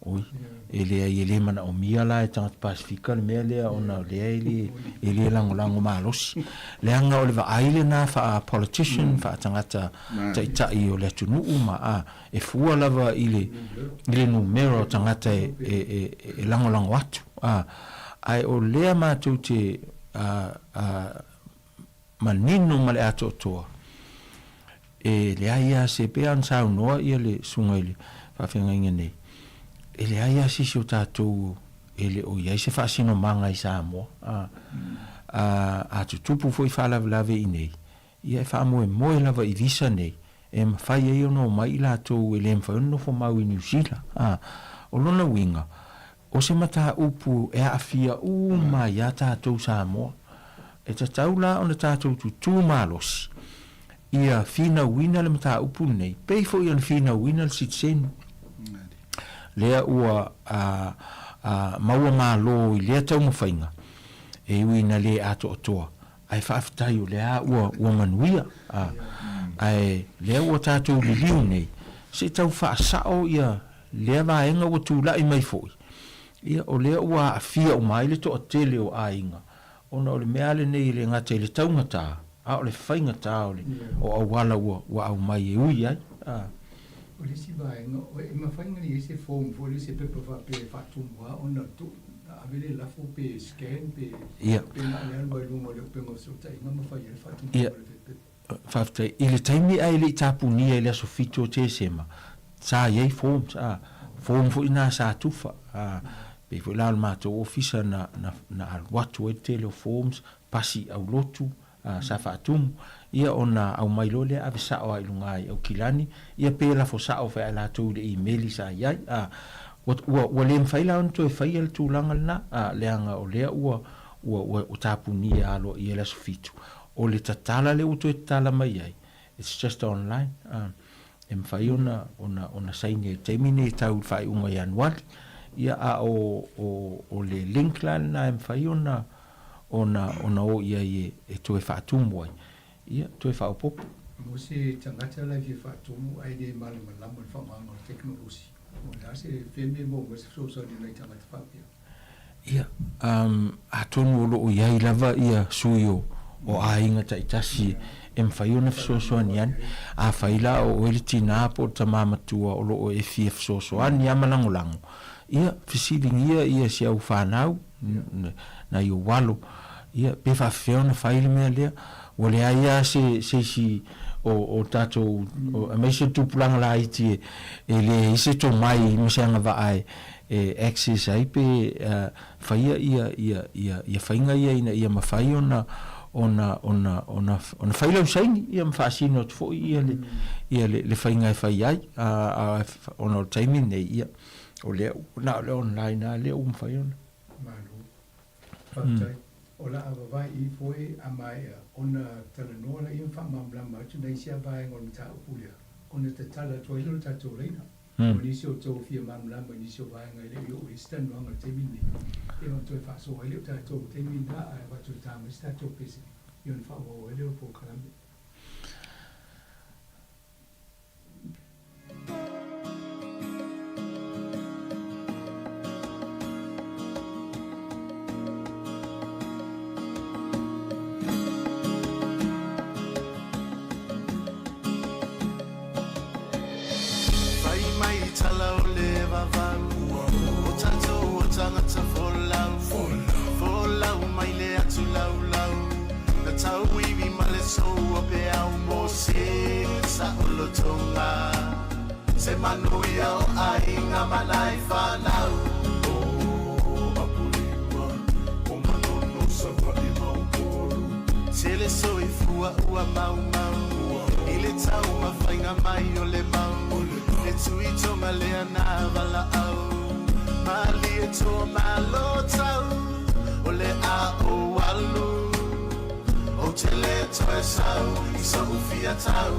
oi, e leai e le manaomia la e tagata Pasefika le mea lea ona o lea e le, e le lagolago malosi. Leaga o le vaai lena faa-politician, faa-tagata taitai o le atunuu ma, a, e fua lava i le, i le numera o tagata e, e, e, e lagolago atu, a. Ae o lea matou te, a, a, manino ma le atoatoa, e leai lava se, pei lava ona saunoa ia le susuga i le faafeagaiga nei, e leai lava se isi o tatou e le o i ai se faasinomaga i Samoa. A, a, a tutupu foi faalavelave i inei, ia e faamoemoe lava i visa nei e mafai ai ona omai i latou e le mafai ona nofo mau i Niu Sila. A, o lona uiga, O se mataupu e aafia uma ai a tatou Samoa. E tatau la ona tatou tutū malosi ia finauina le mataupu lenei, pei foi ona finauina le sitiseni. Lea ua maua malo i lea taumafaiga, e ui ina le atoatoa, ae faafetai o lea ua manuia. Ae lea ua tatou liliu nei, se i tau faasao ia lea vaega ua tulai mai foi, ia, o lea ua aafia uma ai le toatele o aiga, ona o le mea lava lenei e le gata i le taugata, a o le faigata o le, o auala ua, ua aumai e ui ai. A. O le isi vaega, e mafai ona i ai se form foi lea, se pepa faapea e faatumu lava ona tuu, ave le lafo pe scan pe, pe na o le alu lava i luga o le upega o fesootaiga ma fai ai le faatumuga o le pepa. Faafetai. I le taimi ae le i tapunia i le aso 7 o Tesema, sa i ai forms, a, form foi na sa tufa, a, pei foi la o le matou ofisa na, na, na alu atu ai le tele o forms, pasi i aulotu, a, sa faatumu, ia ona aumai loa lea ave sao lava i luga i Aukilani, ia pe lafo sao foi ia latou i le imeli sa i ai, a, ua, ua, ua le mafai la ona toe faia le tulaga lena, a, leaga o lea ua, ua, ua, ua tapunia aloaia i le aso 7. O le tatala lea ua toe tatala mai ai, it's just online, e mafai ona, ona, ona saini ai i le taimi lenei e tau i le faaiuga o Ianuari. Ia, a o, o, o le link la lena e mafai ona, ona, ona o i ai e, e toe faatumu ai, ia, toe faaopoopo. Mo se tagata la e fia faatumu ae le malamalama i le faaaogaina o le tekonolosi, o le a se feme mo se fesoasoani i nai tagata faapea? Ia, atonu o lo o i ai lava ia sui o aiga taitasi e mafai ona fesoasoani ane. Afai la o oe le tinā po o le tamā matua o lo o e fia fesoasoani lava ma lagolago, ia, fesiligia ia si au fanau, nai ou alo, ia, pe faafefea ona fai le mea lea. Ua leai lava se se isi o o tatou, aemaise le tupulaga laiti e leai se tomai ma se agavaa e e access ai pe faia ia ia ia ia faiga ia ina ia mafai ona ona ona ona ona fai lau saini ia ma faasino atu foi ia le ia le le faiga e fai ai a a ona o le taimi lenei ia o lea na o le online lava lea ua mafai ona Malo. Faafetai. O le a vavae ifo e a maea ona talanoa laia ma faamalamalama atu nai isi a vaega o le mataupu lea ona tatala atu ai lea o le tatou laina. O nisi o outou fia malamalama i nisi o vaega e le i oo i ai se talanoaga i le taimi lenei, ia ona toe faasoa ai lea o tatou i le taimi lena ae avatu e ta mai se tatou pese ia ona faaauau ai lea o le polokalame. Fai mai tala o le vavau O tatou o tagata folau Folau mai le atu laulau Na tauivi ma le sou o peau Mo se saolotoga Se manuia o aiga ma nai fanau O Apolima O Manono Savaii ma Upolu Tele soifua ua maumau I le taumafaiga mai o le mau Le tuitoga lea na valaau Malie toa malo tau O le a ou alu Ou te le toe sau I so'u fia tau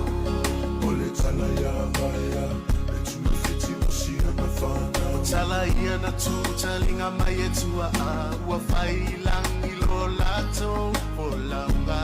O le tala ia Vaea Le tuifiti o siana fanau O tala ia na tu talinga mai e tuaa Ua fai i lagi lo latou folauga.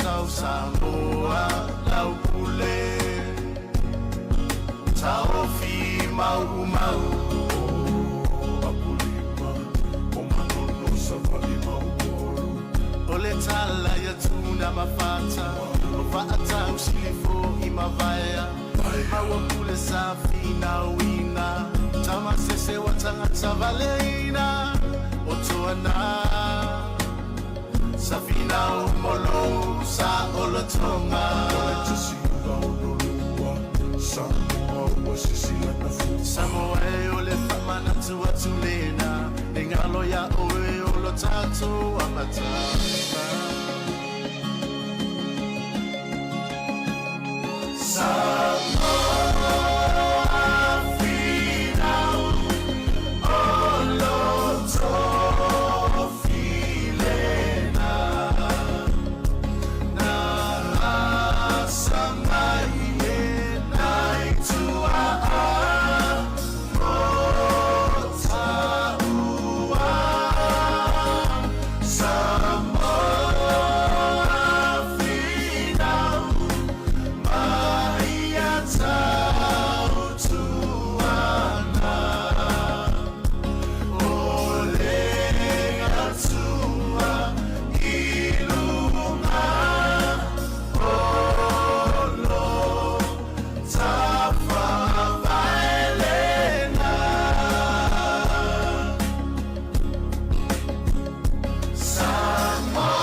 sau Samoa lau pule Taofi mau mau O Apolima o Manono Savali ma Upolu O le tala ia Tuna ma Fata O Faatau Silifo i Mavaea Maua pule sa finauina Tamasese wa tagata valeina O Toana Safinau Molou sa Olotoga Samoa ua sisi lana fua Samoa e o le faamanatu atu lena E galo iā oe o lo tatou amataga Samoa finau o lo tofi lena Na asa mai e nai tuaa mo taua Samoa finau ma ia tautuana O le Atua i luga o lo tafaavae lena. Samoa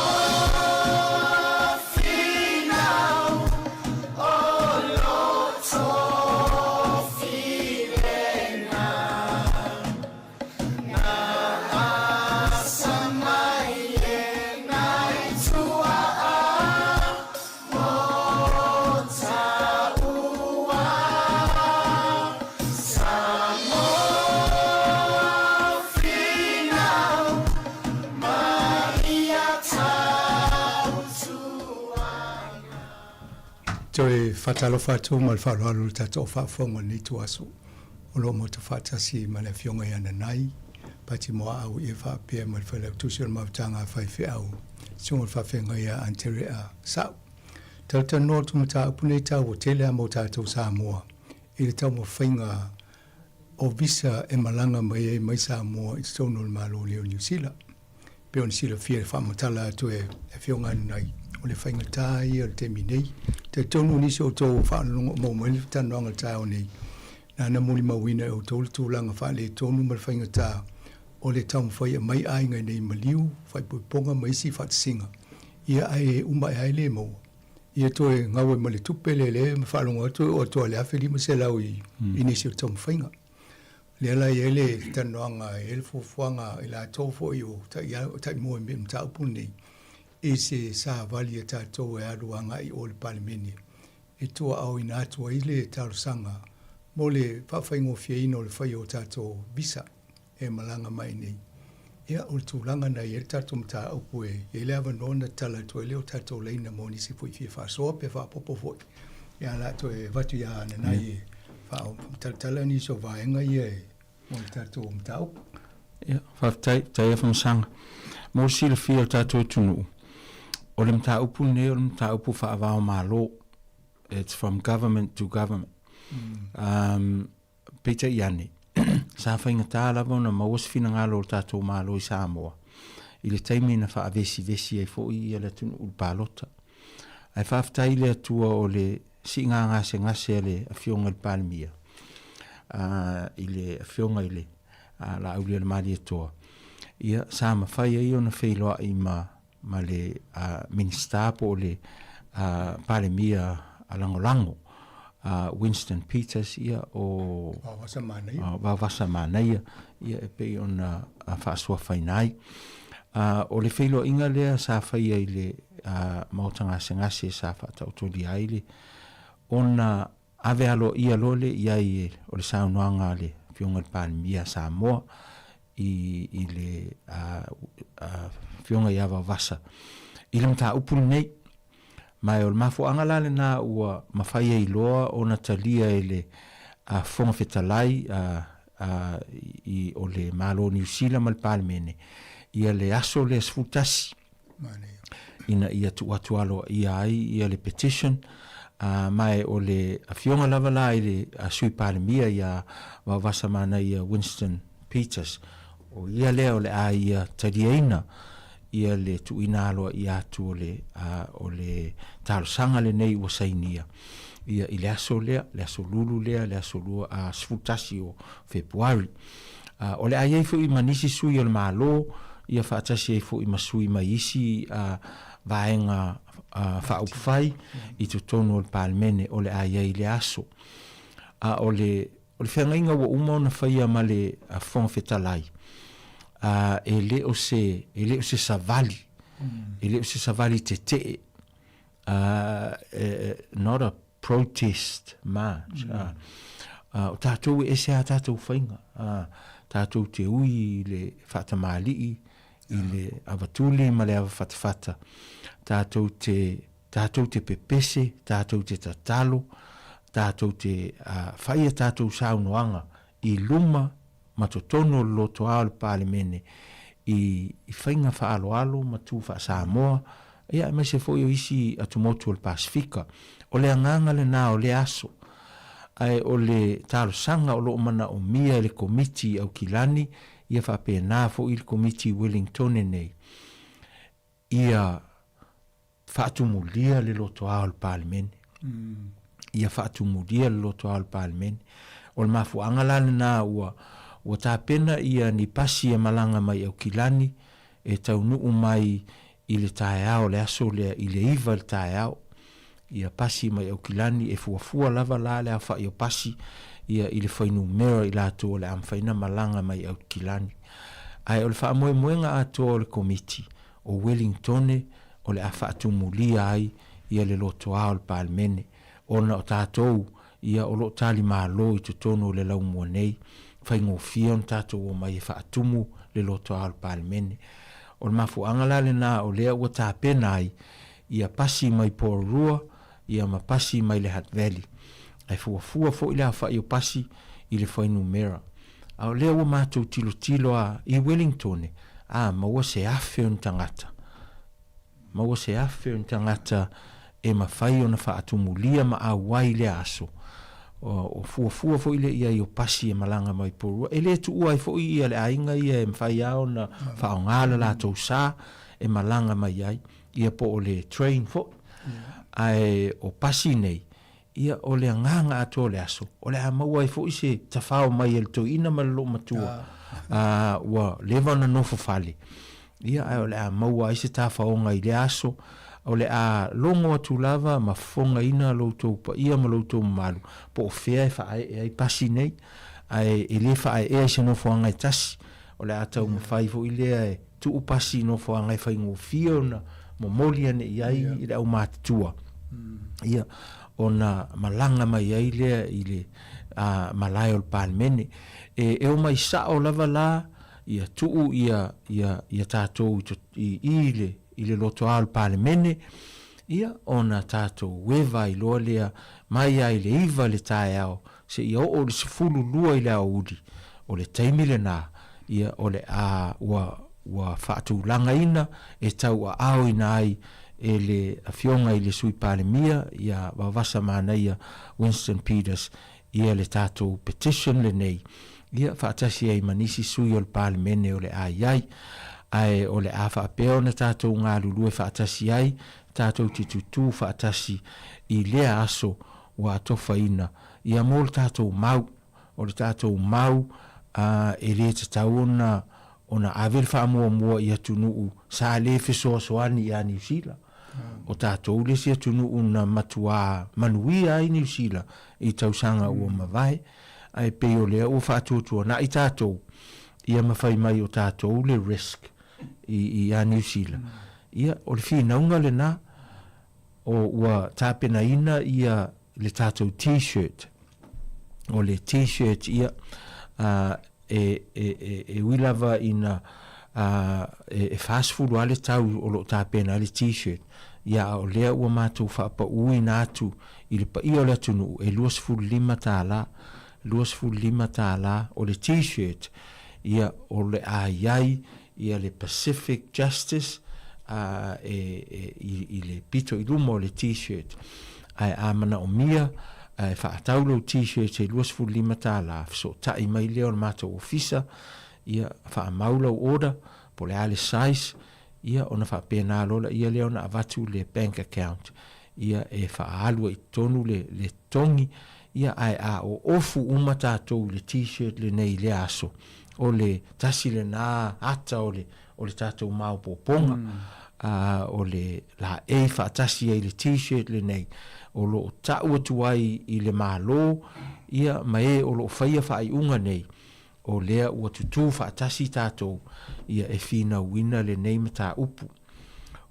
finau o lo tofi lena. Na asa mai e nai tuaa mo taua Samoa finau ma ia tautuana. Toe faatalofa atu ma le faaaloalo i le tatou faafofoga o lenei ituaso o lo o matou faatasi ma le Afioga ia Nanai Pati Moaau ia faapea ma le Failautusi o le Mafutaga a Faifeau, Susuga i le Faafeagai ia Anterea Sa'u. Talatalanoa atu mataupu nei taua tele lava mo tatou Samoa i le taumafaiga o visa e malaga mai ai mai Samoa i totonu o le Malo nei o Niu Sila. Pei ona silafia i le faamatala atu e Afioga Ananai, o le faigata ia o le taimi nei. Talitonu nisi o outou ua faalogologo maua mai le talanoaga i le taeao nei, nana molimauina e outou le tulaga faaletonu ma le faigata o le taumafai e aumai aiga i nei maliu, faaipoipoga ma isi faatasiga, ia ae uma ae ai le maua. Ia toe gau ai ma le tupe lea lea ma faalogo atu e oo atu lava i le $1,500 i nisi o taumafaiga. Lea la e i ai le talanoaga, e i ai le fuafuaga i latou foi o taimua i mataupu lenei, i se savali a tatou e alu agai i o i le Palemene e tuaaoina atu ai le talosaga mo le faafaigofieina o le faia o tatou visa e malaga mai nei. Ia, o le tulaga na i ai le tatou mataupu e i ai le avanoa ona tatala atu ai lea o tatou laina mo nisi foi fia faasoa pe faaopoopo foi. Ia, o le a toe avatu ia Nanai e faatalatala nisi o vaega ia e mo le tatou mataupu. Ia, faafetai, faafetai Afamasaga. Mo le silafia e le tatou atunuu, o le mataupu lenei o le mataupu faava-o-Malo. It's from government to government. Um, Peitai ane, sa faigata lava ona maua se finagalo o le tatou Malo i Samoa i le taimi na faavesivesi ai foi ia le atunuu i le palota. Ae faafetai i le Atua o le siiga gasegase a le Afioga i le Palemia, i le Afioga i le Laaulialemalietoa, ia sa mafai ai ona feiloai ma ma le Minisita po o le Palemia Lagolago Winston Peters ia o Vaovasa Manaia, Vaovasa Manaia ia e pei ona faasuafaina ai. O le feiloaiga lea sa faia i le Maota Gasegase sa faataotolia ai le ona ave aloaia loa lea i ai o le saunoaga a le Afioga i le Palemia a Samoa i, i le Afioga ia Vaovasa i le mataupu lenei. Ma o le mafuaaga la lena ua mafai ai loa ona talia e le Fofoga Fetalai i, o le Malo o Niu Sila ma le Palemene ia le aso lea 11. ina ia tuu atu aloaia ai ia le petition, ā, ma e o le Afioga lava la i le Sui Palemia ia Vaovasamanaia Winston Peters, o ia lea o le a ia taliaina ia le tuuina aloaia atu o le, ā, o le talosaga lenei ua sainia ia i le aso lea, le aso Lulu lea, le aso lua, ā, 11 o Fepuari. Ā, o le a i ai foi ma nisi sui o le Malo, ia faatasi ai foi ma sui mai isi, ā, vaega, ā, faaupufai i totonu o le Palemene o le a i ai i lea aso. A o le, o le feagaiga ua uma ona faia ma le Fofoga Fetalai, ā, e le o se, e le o se savali, e le o se savali tetee, ā, e, not a protest march, ā, ā, o tātou e ese ā tātou whainga, ā, tātou te ui i le whaatamali'i, i le avatuli ma le avafatafata, tātou te, tātou te pepese, tātou te tatalo, tātou te, ā, whai a tātou saunoanga i luma ma totonu o le lotoa o le Palemene i i whainga whaaloalo ma tū wha-Samoa, ia aemaise foi o isi atumotu o le Pasifika. O le agaga lenā o lea aso. Ae o le talosaga o lo o manaomia e le Komiti i Aukilani, ia faapena foi le Komiti i Wellingtone nei, ia faatumulia le lotoa o le Palemene. Ia faatumulia le lotoa o le Palemene. O le mafuaaga la lenā ua, ua tapena ia ni pasi e malaga mai Aukilani e taunuu mai i le taeao o le aso lea i le 9 i le taeao. Ia pasi mai Aukilani e fuafua lava la le aofai o pasi ia i le fuainumera i latou o le a mafai ona malaga mai Aukilani. Ae o le faamoemoega atoa o le Komiti, o Welingtone o le a faatumulia ai ia le lotoa o le Palemene, ona o tatou ia o lo o talimalo i totonu o le laumua nei, faigofie ona tatou omai e faatumu le lotoa o le Palemene. O le mafuaaga la lena o lea ua tapena ai ia pasi mai Porirua ia ma pasi mai le Hutt Valley. Ae fuafua foi le aofai o pasi i le fuainumera. A o lea ua matou tilotilo a i Wellingtone, a maua se afe o ni tagata, maua se afe o ni tagata e mafai ona faatumulia ma auai lea aso. O, o fuafua foi lea i ai o pasi e malaga mai Porirua. E le tuua ai foi ia le aiga ia e mafai lava ona faaaoga le latou sa e malaga mai ai, ia po o le train foi. Ae o pasi nei, Ia, o le agaga atoa o le aso, o le a maua ai foi se tafao mai e le toeaina ma le loomatua, ā, ua leva ona nofo fale. Ia, ae o le a maua ai se tafaoga i lea aso, o le a logo atu lava ma fofogaina lo outou paia ma lo outou mamalu, po o fea e faaee ai pasi nei, ae e le faaeea i se nofoaga e tasi, o le a taumafai foi lea e tuu pasi i nofoaga e faigofie ona momoli ane i ai i le aumatutua, ia, ona malaga mai ai lea i le malae o le Palemene. E, e omai sao lava la, ia tuu ia, ia, ia tatou i, i, i le, i le lotoa o le Palemene, ia, ona tatou eva ai loa lea mai lava i le 9 i le taeao seia oo i le 12 i le aoauli, o le taimi lenā, ia, o le a, ua, ua faatulagaina e tauaaoina ai e le Afioga i le Sui Palemia, ia Vaovasamanaia Winston Peters, ia le tatou petition lenei, ia, faatasi ai ma nisi sui o le Palemene o le a i ai. Ae o le a faapea ona tatou galulue faatasi ai, tatou te tutū faatasi i lea aso ua atofaina ia mo le tatou mau, o le tatou mau, ā, e lē tatau ona, ona ave le faamuamua i atunuu sa lē fesoasoani iā Niu Sila. O tatou le isi atunuu na matuā manuia ai Niu Sila i tausaga ua mavae, ae pei o lea ua faatuatuana'i tatou ia ma fai mai o tatou le risk i, iā Niu Sila. Ia, o le finauga lenā. O ua tapenaina ia le tatou T-shirt. O le T-shirt ia, a, e, e, e, e ui lava ina a, e, e 40 lava le tau o lo o tapena ai le T-shirt, ia a o lea ua matou faapauina atu i le paia o le atunuu e $25, $25 o le T-shirt, ia o le a i ai ia le Pacific Justice e, e, i, i le pito i luma o le T-shirt. Ae a manaomia e faatau lou T-shirt e $25, fesootai mai lea o le matou ofisa, ia, faamau lau order, po o le a le size, ia, ona faapena loa laia lea ona avatu le bank account, ia, e faaalu ai i totonu le, le totogi, ia, ae a oofu uma tatou i le T-shirt lenei i lea aso, o le tasi lena ata o le, o le tatou maopoopoga, ā, o le laei faatasi ai i le T-shirt lenei, o lo o ta'u atu ai i le Malo, ia, ma e o lo o faia faaiuga nei, o lea ua tutū faatasi tatou, ia, e finauina lenei mataupu.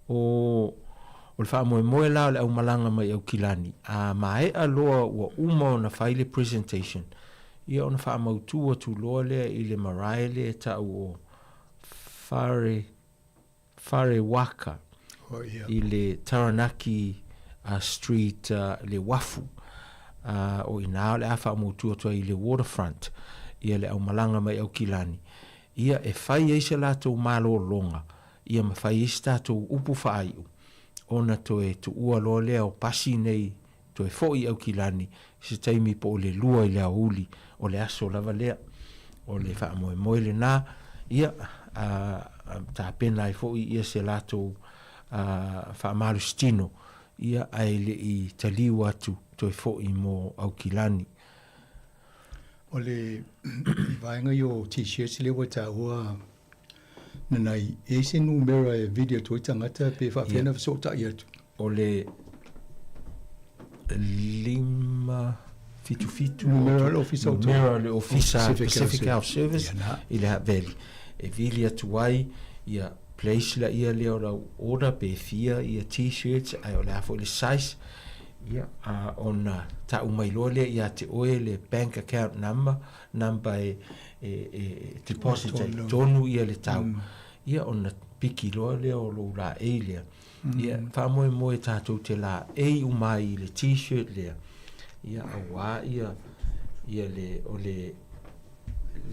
O, o le faamoemoe la o le aumalaga mai Aukilani, a maea loa ua uma ona fai le presentation, ia ona faamautū atu loa lea i le marae lea e ta'u o Whare, Whare Waka i le Taranaki Street le uafu. O i ina o le a faamautu atu ai i le waterfront ia le aumalaga mai Aukilani, ia e fai ai se latou malologa, ia ma fai ai se tatou upu faaiu, ona toe tuua loa lea o pasi nei toe foi i Aukilani i se taimi po o le 2 i le aoauli o le aso lava lea. O le faamoemoe lena, ia, a, tapena ai foi ia se latou faamalositino, ia, ae le i taliu atu toe foi mo Aukilani. O le vaega ia o T-shirts lea ua taua nanai, e i ai se numera e vili atu ai tagata pe faapefea ona fesootai atu? O le 577 Numera o le ofisa o Numera o le ofisa Pacific Health Service i le Haveli. E vili atu ai ia place laia lea o lau order pe fia ia T-shirts ae o le a foi le size. Ia, a ona ta'u mai loa lea ia te oe le bank account number, number e, e, e deposit ai tonu ia le tau. Ia, ona piki loa lea o lou laei lea. Ia, faamoemoe tatou te laei uma ai i le T-shirt lea, ia, auā ia, ia le, o le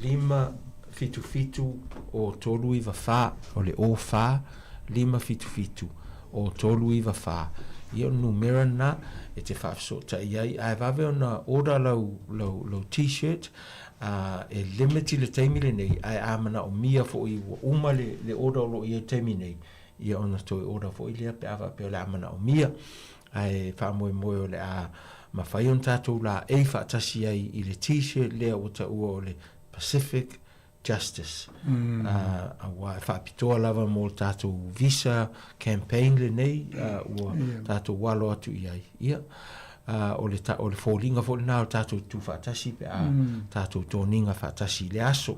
5 7 7 o 3 9 4, o le o 4, 5 7 7 o 3 9 4. Ia, o le numera lena e te faafesootai ai, ae vave ona order lau, lau, lau T-shirt, ā, e limit i le taimi lenei, ae a manaomia foi ua uma le, le order o lo o i ai i le taimi nei, ia ona toe order foi lea pe a faapea o le a manaomia. Ae faamoemoe o le a mafai ona tatou laei faatasi ai i le T-shirt lea ua taua o le Pacific Justice. Aua e faapitoa lava mo le tatou visa campaign lenei ua tatou alo atu i ai. Ia, o le, o le foliga foi lena o le tatou tutu faatasi pe a tatou toniga faatasi i le aso.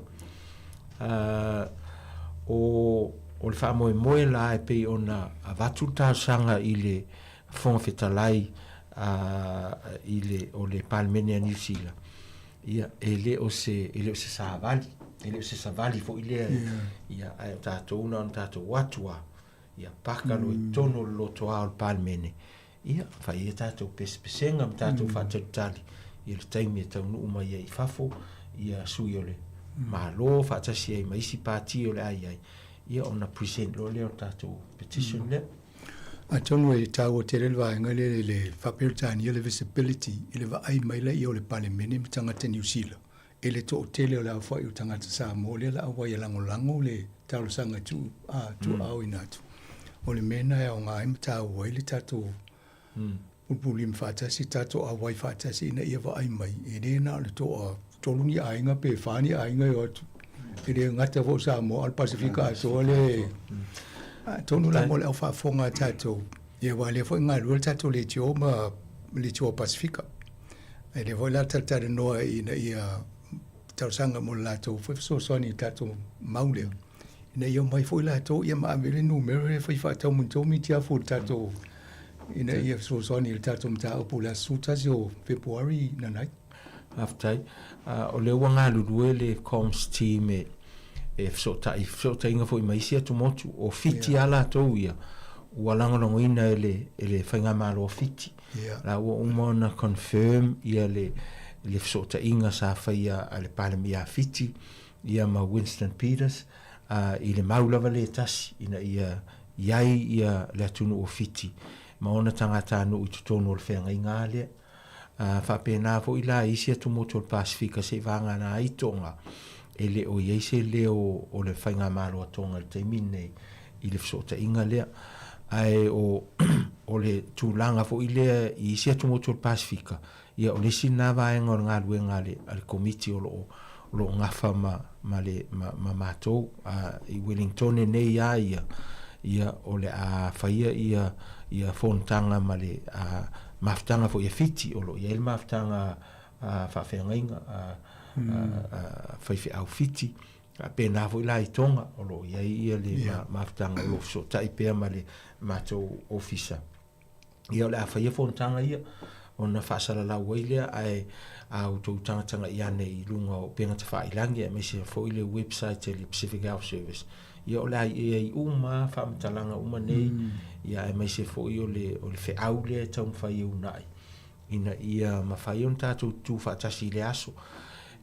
O, o le faamoemoe la e pei ona avatu le talosaga i le Fofoga Fetalai i le, o le Palemene a Niu Sila, ia, e le o se, e le o se savali, e le o se savali foi lea, ia, ae o tatou na ona tatou o atu lava, ia paka loa i totonu o le lotoa o le Palemene, ia, fai ai a tatou pesepesega ma tatou faatalitali i le taimi e taunuu mai ai i fafo ia sui o le Malo faatasi ai ma isi pati o le a i ai, ia ona present loa lea o le tatou petition lea. Atonu e taua tele le vaega lea i le Faa-Peretania le visibility i le vaai mai laia o le Palemene ma tagata Niu Sila i le toatele o le aofai o tagata Samoa lea la auai e lagolago le talosaga tuu a tuuaoina atu. O le mea lena e aoga ai ma taua ai le tatou pulupulima faatasi, tatou auai faatasi ina ia vaai mai, e le na o le toatolu ni aiga pe fa ni aiga e o atu. E le gata foi o Samoa, a o le Pasefika atoa le... Atonu la mo le au faafofoga a tatou, ia aua o lea foi e galulue le tatou leitio ma leitio a Pasefika. E lea foi la talatalanoa ina ia talosaga mo le latou foi fesoasoani i le tatou mau lea, ina ia omai foi latou ia ma ave le numera lea e fai faatau ma tou mitiafu i le tatou, ina ia fesoasoani i le tatou mataupu i le aso 11 o Fepuari nanai. Faafetai. O lea ua galulue le comms team e e fesootai, fesootaiga foi ma isi atumotu, o Fiti lava latou ia, ua lagolagoina e le, e le Faigamalo a Fiti. La ua uma ona confirm ia le, le fesootaiga sa faia a le Palemia a Fiti ia ma Winston Peters, ā, i le mau lava lea e tasi ina ia i ai ia le atunuu o Fiti ma ona tagatanuu i totonu o le feagaiga lea. A faapena foi la i isi atumotu o le Pasefika seivagana ai Toga, e le o i ai se leo o le Faigamalo a Toga i le taimi lenei i le fesootaiga lea. Ae o o le tulaga foi lea i isi atumotu o le Pasefika, ia o le isi lena vaega o le galuega a le a le Komiti o lo o o lo o gafa ma ma le ma ma matou. A i Wellingtone nei lava ia, ia o le a faia ia ia fonotaga ma le a mafutaga foi a Fiti, o lo o i ai le mafutaga a faafeagaiga a a faifeau Fiti, faapena foi la i Tonga, o lo o i ai ia le mafutaga o lo o fesootai pea ma le matou ofisa. Ia o le a faia fonotaga ia ona faasalalau ai lea, ae a outou tagatagai ane i luga o upega tafailagi aemaise foi le website a le Pacific Health Service, ia o le a i ai uma lava faamatalaga uma nei, ia aemaise foi o le o le feau lea e taumafai e uunai ina ia mafai ona tatou tutu faatasi i le aso.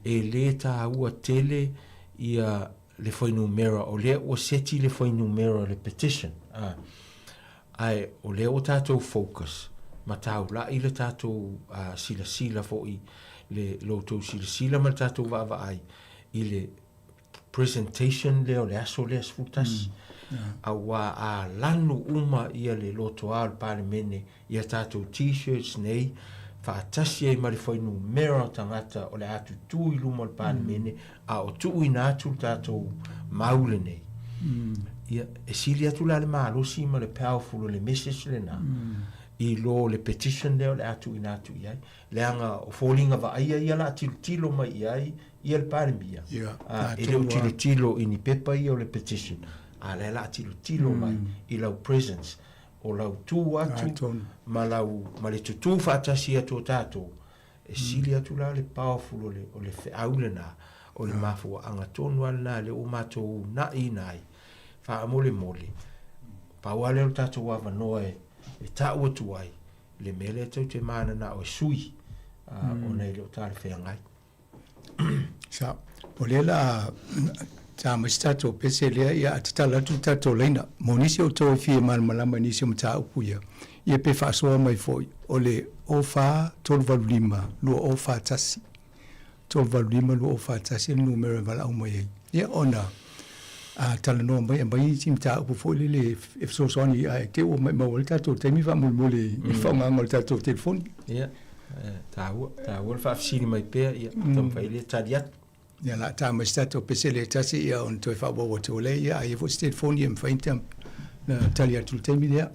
E lē taua tele ia le fuainumera, o lea ua seti le fuainumera o le petition, a. Ae o lea ua tatou focus ma taula'i le tatou silasila foi, le lo outou silasila ma le tatou vaavaai i le presentation lea o le aso lea 11. Auā a lanu uma ia le lotoa o le Palemene i a tatou T-shirts nei, faatasi ai ma le fuainumera o tagata o le a tutū i luma o le Palemene, a o tuuina atu le tatou mau lenei. Ia, e sili atu la le malosi ma le powerful o le message lena, i lo le petition lea o le a tuuina atu i ai. Leaga o foliga vaaia ia o le a tilotilo mai i ai ia le Palemia, a, e le o tilotilo i ni pepa ia o le petition, a o lea o le a tilotilo mai i lau presence, o lau tu atu ma lau, ma le tutū faatasi atu o tatou, E sili atu la le powerful o le, o le feau lena, o le mafuaaga tonu lava lena lea ua matou uunaiina ai, faamolemole, pau lava lea o le tatou avanoa e, e tau atu ai le mea lea tou te mananao e sui, ā, ona e le o talafeagai. Sa, o lea la ta mai se tatou pese lea, ia a tatala atu le tatou laina. Mo nisi o outou e fia malamalama i nisi o mataupu ia, ia pe faasoa mai foi, o le 04 385 2041. 385 2041 le numera e valaau mai ai. Ia ona a talanoa mai, aumai si mataupu foi lele e fesoasoani ae te ua maumau ai le tatou taimi faamolemole i le faaaogaina o le tatou telefoni. Ia, taua, taua le faafesili mai pea, ia, taumafai lea e tali atu. Ia, o le a ta mai se tatou pesele e tasi, ia, ona toe faaauau atu ai lea, ia, a i ai foi se telefoni e mafai ona tali atu i le taimi lea.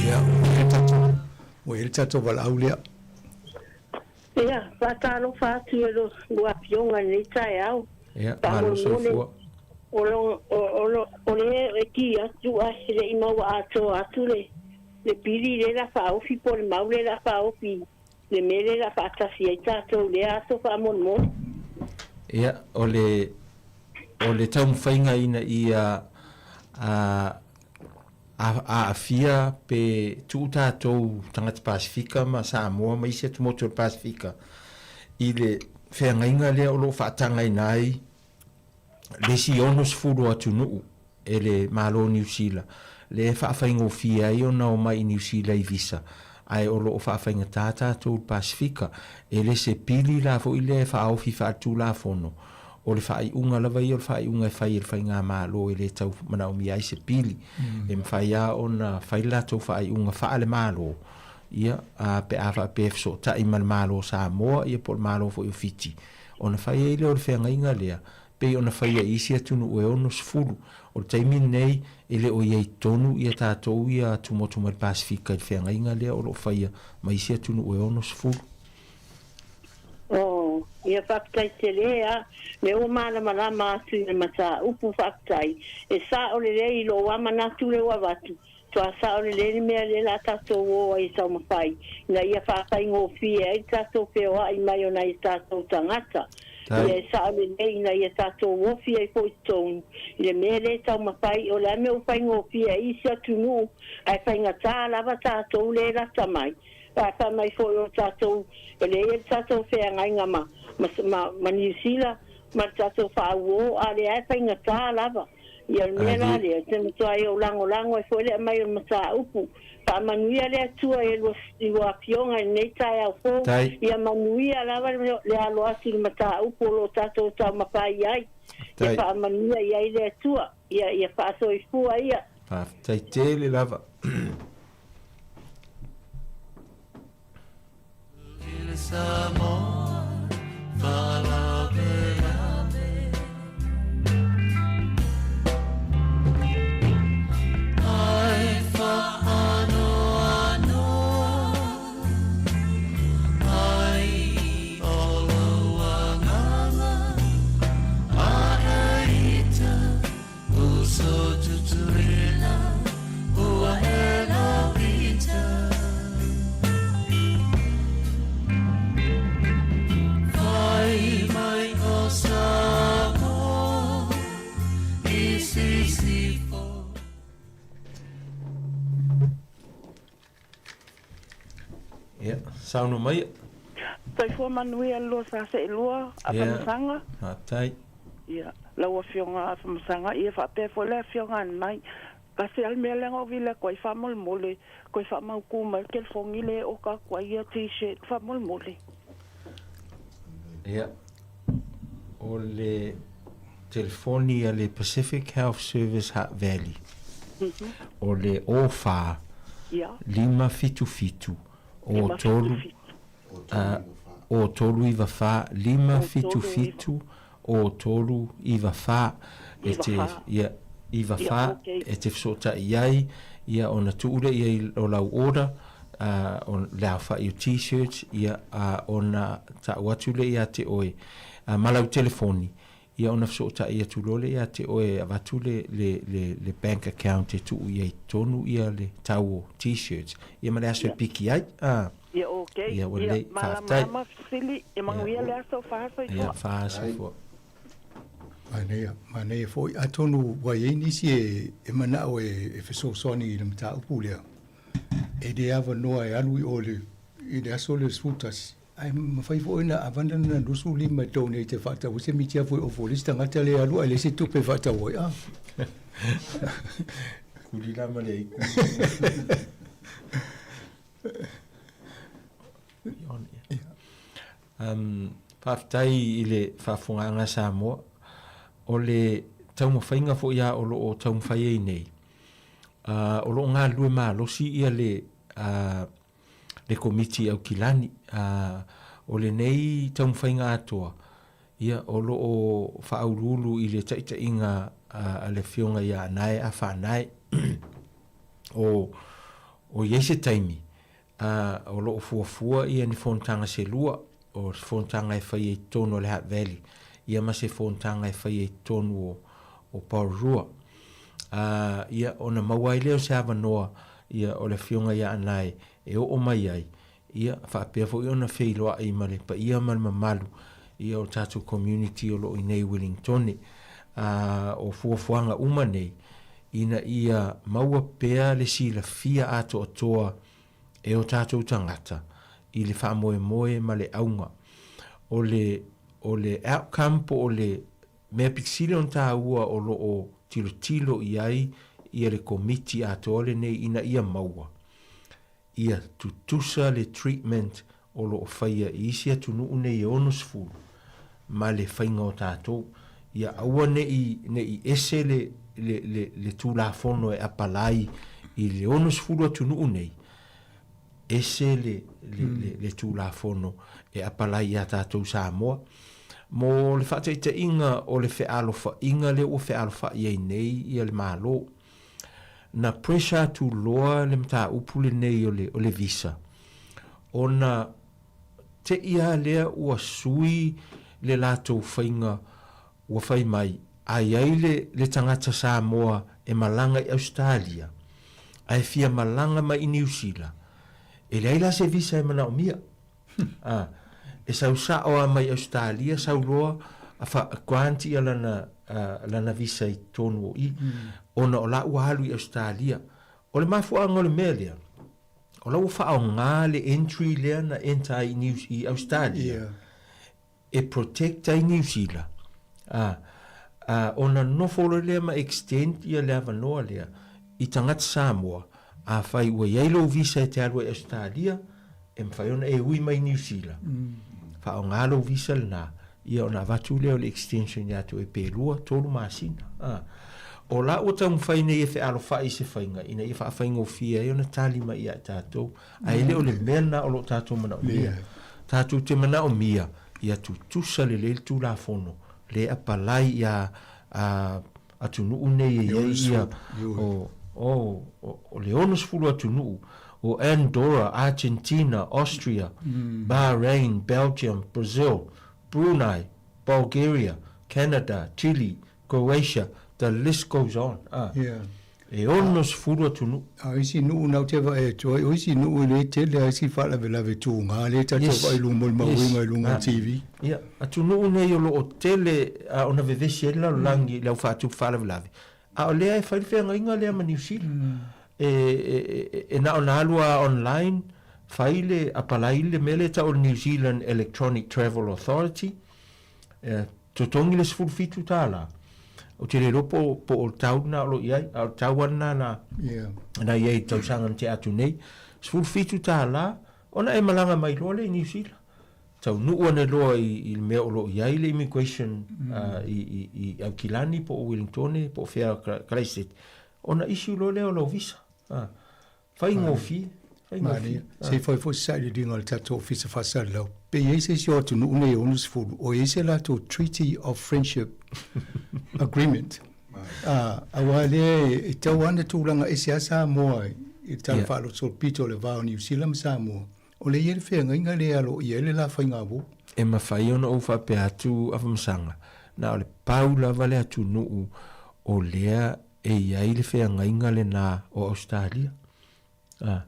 Ia, ua i ai le tatou valaau lea. Ia, faatalofa atu i lua Afioga i lenei taeao. Ia, malo soifua. O lo, o lo, o le e ki atu a e le i maua atoa atu le, le pili le la faaofi po o le mau le la faaofi le mea le la faatasi ai tatou i lea aso faamolemole. Ia, o le, o le taumafaiga ina ia a, aafia pe tuu tatou tagata Pasefika ma Samoa ma isi atumotu o le Pasefika i le feagaiga lea o lo o faatagaina ai le isi 60 o atunuu e le Malo o Niu Sila, lea e faafaigofie ai ona omai i Niu Sila i visa, ae o lo o faafaigatā tatou i le Pasefika. E le se pili la foi lea e faaofi faaletulafono, o le faaiuga lava ia o le faaiuga e fai e le Faigamalo e le tau manaomia ai se pili. E mafai lava ona fai le latou faaiuga faale-Malo, ia, pe a faapea e fesootai ma le Malo o Samoa, ia po o le Malo foi o Fiti, ona fai ai lea o le feagaiga lea, pei ona faia i isi atunuu e 60. O le taimi lenei, e le o i ai tonu ia tatou ia atumotu mai le Pasefika i le feagaiga lea o lo o faia ma isi atunuu e 60. Oh, ia faafetai tele a, lea ua malamalama atu i le mataupu, faafetai. E sao lelei i lou a manatu lea ua avatu, toa sao lelei le mea lea la tatou o ai e taumafai, ina ia faafaigofie ai le tatou feoai mai o nai tatou tagata. Ia e sao lelei ina ia tatou ofi ai foi i totonu i le mea lea e taumafai, o le a le mea ua faigofie ai isi atunuu ae faigata lava tatou lea e lata mai. Ae fai mai foi o tatou e leai le tatou feagaiga ma ma ma Niu Sila ma le tatou faauo a lea e faigata lava. Ia o le mea la lea, ou te matuai ou lagolago ai foi le aumai o le mataupu. Faamanuia le Atua i lua i lua afioga i lenei taeao fou. Ia manuia lava le alo atu i le mataupu o lo o tatou taumafai ai. Ia faamanuia i ai le Atua. Ia ia faasoifua ia. Faafetai tele lava. Ia, saunoa mai. Soifua manuia le lua sa seelua a Famasaga. Faafetai. Ia, lau Afioga Afamasaga, ia faapea foi le Afioga Anai. Tasi lava le mea lea na ou vili atu ai faamolemole, toe faamautu mai le telefoni lea e oka atu ai ia T-shirt faamolemole. Ia, o le telefoni a le Pacific Health Service Hutt Valley, o le 04 577 03 0394 577 0394 e te ia 94 e te fesootai ai ia ona tuu lea i ai o lau order o le aofai o t-shirts ia ona tau atu lea ia te oe ma lau telefoni ia ona fesootai atu loa lea ia te oe e avatu le, le, le, le bank account e tuu i ai i totonu ia le tau o t-shirts ia ma le aso e piki ai. Ah. Ia ok. Ia ua lelei. Faafetai. Malamalama fesili. Ia manuia le aso. Faasoifua. Ia faasoifua. Manaia, manaia foi. Atonu ua i ai nisi e, e manao e, e fesoasoani i le mataupu lea, e le avanoa e alu i o i le, i le aso lea 11, ae mafai foi ona avana lana 25 e donate e faatau ai se miti afu e ofo i le isi tagata lea e alu ae leai se tupe e faatau ai. Ah. Kuli la ma le aiku. Um, faafetai i le faafofogaaga Samoa. O le taumafaiga foi a o lo o taumafai ai nei, uh, o lo o galulue malosi ia le, uh, le Komiti Aukilani. Uh, o lenei taumafaiga atoa, ia, o lo o faauluulu i le taitaiga a, a le Afioga ia Anae Afaanae. o, o i ai se taimi, ā, o lo o fuafua ia ni fonotaga se lua, o se fonotaga e faia i totonu o le Hutt Valley, ia ma se fonotaga e faia i totonu o, o Porirua. Ā, ia, ona maua ai lea o se avanoa, ia, o le Afioga ia Anae e oo mai ai, ia, faapea foi ona feiloai ma le paia ma le mamalu, ia, o le tatou community o lo o i inei i Wellingtone. Ā, o fuafuaga uma nei, ina ia maua pea le silafia atoatoa e o tatou tagata i le faamoemoe ma le auga. O le, o le outcome po o le mea pito sili ona taua o lo o tilotilo i ai ia le Komiti atoa lenei ina ia maua ia tutusa le treatment o lo o faia i isi atunuu nei e 60 ma le faiga o tatou, ia aua ne i, ne i ese le, le, le, le Tulafono e apalai i le 60 atunuu nei, ese le, le, le, le Tulafono e apalai iā tatou Samoa. Mo le faataitaiga o le fealofaiga lea ua fealofa'i ai nei ia le Malo, Na pressure atu loa le mataupu lenei o le, o le visa, ona te'i lava lea ua sui le latou faiga ua fai mai, a i ai le, le tagata Samoa e malaga i Ausetalia, ae fia malaga mai i Niu Sila, e leai la se visa e manaomia. A, E sau sa'o lava mai Ausetalia sau loa a fa grant ia lana lana visa i totonu o i ona o la ua alu i Ausetalia. O le mafuaaga o le mea lea, o la ua faaaoga le entry lea na enter ai i New i Ausetalia e protect ai Niu Sila, ā, ā, ona nofo loa lea ma extend ia le avanoa lea i tagata Samoa, afai ua i ai lou visa e te alu ai i Ausetalia, e mafai ona e ui mai i Niu Sila, faaaoga lou visa lena, ia ona avatu lea o le extension ia te oe pe lua, tolu masina, ā. O la ua taumafai nei e fealofai i se faiga ina ia faafaigofie ai ona tali mai ia i tatou, Ae le o le mea lena o lo o tatou manaomia. Tatou te manaomia ia tutusa lelei le Tulafono le apalai ia atunuu nei e i ai ia o o o le 60 atunuu o Andorra, Argentina, Austria, Bahrain, Belgium, Brazil, Brunei, Bulgaria, Canada, Chile, Croatia, the list goes on. E 60 atunuu. A o isi nuu na ou te vaai atu ai, o isi nuu e le tele a isi faalavelave tuga lea tatou vaai i luga molimauina i luga o TV. Ia, atunuu nei o lo o tele ona vevesi ai le lalolagi i le au faatupu faalavelave, a o lea e fai le feagaiga lea ma Niu Sila. E na ona alu lava online, fai le apalai le mea lea e tau o le New Zealand Electronic Travel Authority, Totogi le $17. Ou te le iloa po o, po o le tau lena o lo o i ai, a o le tau lava lena na, yeah. na i ai i tausaga na tea atu nei. $17, ona e malaga mai loa lea i Niu Sila. Taunuu ane loa i, i le mea o lo o i ai le immigration i, i, i Aukilani po o Wellingtone po o fea Kalaisete, ona issue loa lea o lau visa. Faigofie, faigofie. Se i fai foi se sailiiliga a le tatou Ofisa Faasalalau, pe i ai se isi o atunuu nei e 60 o i ai se latou Treaty of Friendship Agreement. Aua lea e tau lava ona tulaga ese lava Samoa i le Tala Faaaloto o le Pito o le Va o Niu Sila ma Samoa, o lea e i ai le feagaiga lea e aloaia ai le la faigauo. E mafai ona ou faapea atu Afamasaga, na o le pau lava le atunuu o lea e i ai le feagaiga lena o Ausetalia, a,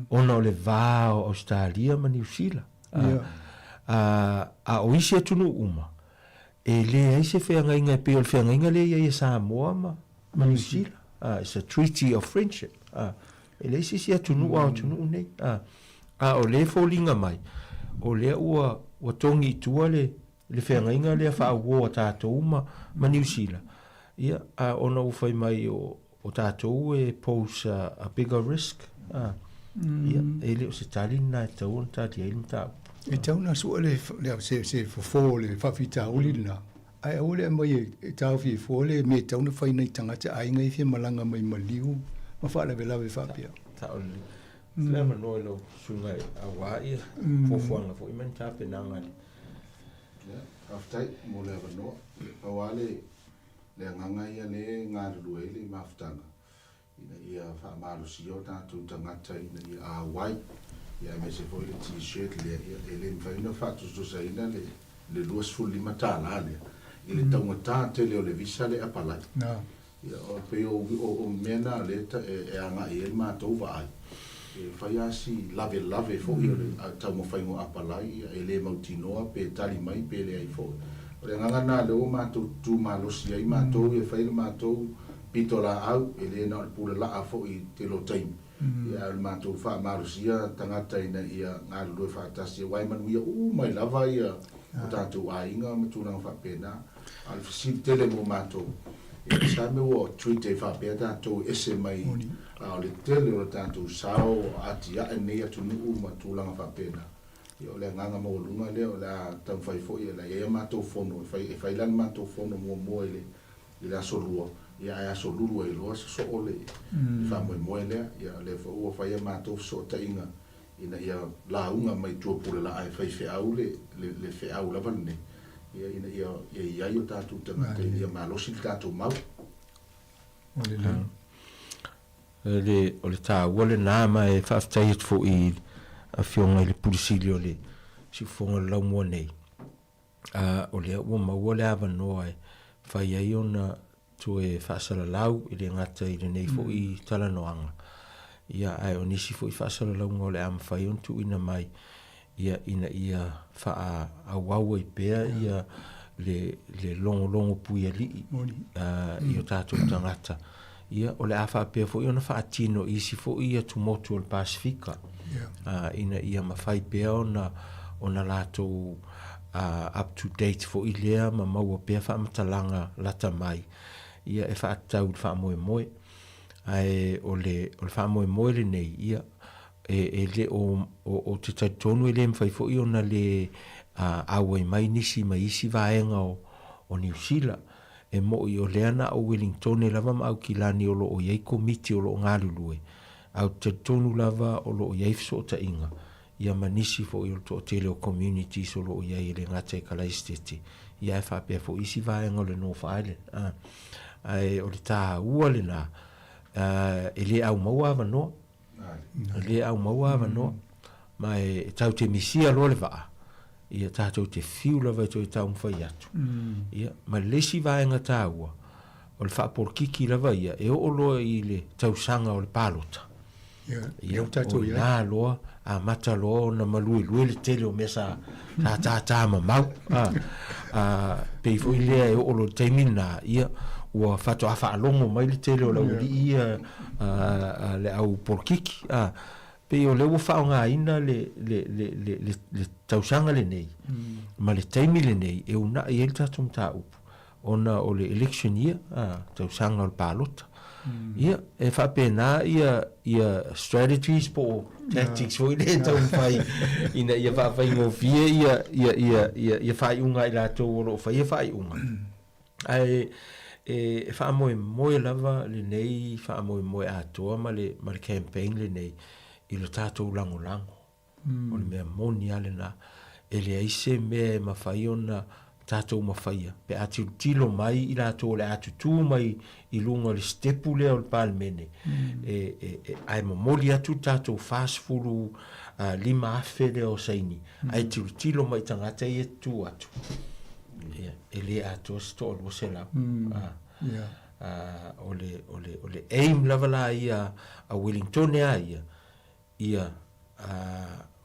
ona o le va o Ausetalia ma Niu Sila. A, a, a o isi atunuu uma, e leai se feagaiga e pei o le feagaiga lea e i ai e Samoa ma, ma Niu Sila. A, it's a treaty of friendship. A, e leai se isi atunuu a o atunuu nei. A, a o lea e foliga mai, o lea ua, ua togi i tua le, le feagaiga lea faauo a tatou ma, ma Niu Sila. Ia, a ona ua fai mai o, o tatou e pose a, a bigger risk, a, ia, e le o se tali lena e tatau ona tali ai le mataupu. E tatau ona sue le, le, se, se fofo o le faafitauli lena, ae aua le aumai e, e taofi ai fua le mea e tatau ona fai nai tagata aiga ia e fia malaga mai maliu ma faalavelave faapea. Sao lelei. Le avanoa i lau susuga aua ia fuafuaga foi ma ni tapenaga a le. Ia, faafetai mo le avanoa. Pau lava le le agaga ia lea e galulue ai le mafutaga ina ia faamalosia o tatou tagata ina ia auai, ia aemaise foi le T-shirt lea, ia e le mafai ona faatusatusaina le le $25 lea i le taugata tele o le visa le apalai. Ia o pei o o mea na lea e agai i ai le matou vaai, e fai lava si lavelave foi o le taumafaiga o apalai, ia e le mautinoa pe tali mai pe leai foi. O le agaga lena lea ua matou tutu malosi ai matou ia fai le matou pitolaau, e le na o le pulalaa foi i le tele o taimi, ia ae o le matou faamalosia tagata ina ia galulue faatasi aua e manuia uma ai lava ia o tatou aiga ma tulaga faapena. A o le fesili tele mo matou, ia sa mea ua treat ai faapea tatou e ese mai, a o le tele o le tatou sao o atiae lenei atunuu ma tulaga faapena. Ia o le agaga maualuga lea o le a taumafai foi e le a i ai a matou fono e fai, e fai la le matou fono muamua i le i le aso Lua, ia ae aso Lulu ai loa sosoo le faamoemoe lea. Ia o lea foi ua fai a matou fesootaiga ina ia lauga mai tua pulelaa e fai feau le le feau lava lenei, ia ina ia ia i ai o tatou tagata ina ia malosi le tatou mau. Le o le taua lena ma e faafetai atu foi i le Afioga i le Pule Sili o le Siufofoga o le Laumua nei, a o lea ua maua le avanoa e fai ai ona toe faasalalau e le gata i lenei foi talanoaga, ia ae o nisi foi faasalalauga o le a mafai ona tuuina mai. ia, ina ia faaauau ai pea ia le, le logologo puialii i o tatou tagata. Ia, o le a faapea foi ona faatino i isi foi atumotu o le Pasefika, ina ia mafai pea ona, ona latou up to date foi lea ma maua pea faamatalaga lata mai, ia, e faatatau i le faamoemoe. Ae o le, o le faamoemoe lenei, ia, e, e le o, o, ou te talitonu e le mafai foi ona le auai mai nisi mai isi vaega o, o Niu Sila. E moʻi o lea na o Welingtone lava ma Aukilani o lo o i ai komiti o lo o galulue, ae ou te talitonu lava o lo o i ai fesootaiga, ia ma nisi foi o le toatele o communities o lo o i ai e le gata i Kalaesetete, ia ae faapea foi isi vaega o le North Island. A, ae o le taua lena, e le aumaua avanoa, E le aumaua avanoa, ma e tatou te misia loa le vaa, ia tatou te fiu lava e toe taumafai atu. Ia, ma le isi vaega taua, o le faapolokiki lava ia, e oo loa i le tausaga o le palota. Ia, o ina loa, amata loa ona maluelue le tele o mea sa, sa tātā mamau. A, a, pei foi lea e oo loa i le taimi lena, ia, ua faatoa faalogo mai le tele o le aualii ia, a, a le au polokiki. A, pei o lea ua faaaogaina le, le, le, le, le, le tausaga lenei, ma le taimi lenei e uunai ai le tatou mataupu, ona o le election year, a, tausaga o le palota. Ia, e faapena ia, ia strategies po o tactics foi lea e taumafai ina ia faafaigofie ia, ia, ia, ia, ia faaiuga a i latou o lo o faia faaiuga. Ae e, e faamoemoe lava lenei faamoemoe atoa ma le, ma le campaign lenei i lo tatou lagolago. O le mea moni lava lena. E leai se mea e mafai ona tatou mafaia pe a tilotilo mai i latou o le a tutū mai i luga o le sitepu lea o le Palemene, e, e, e, ae momoli atu le tatou 45,000 lea o saini, ae tilotilo mai i tagata ia e tutū atu, ia, e le atoa se 200. A, o le, o le, o le aim lava la ia a Wellingtone a ia, ia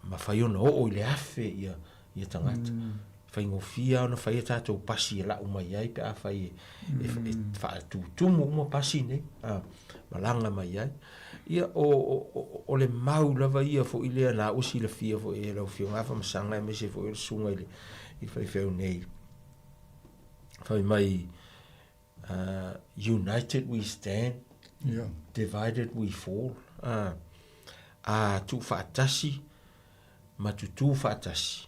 mafai ona oo i le 1000 ia ia tagata. Faigofie lava ona fai a tatou pasi e lau mai ai pe afai e, e, e faatutumu uma pasi nei, a, malaga mai ai. Ia, o, o, o, o le mau lava ia foi lea na ua silafia foi e lau Afioga Afamasaga aemaise foi o le susuga i le, i le faifeau nei, fai mai, United we stand, yeah. divided we fall. A tuufaatasi ma tutū faatasi.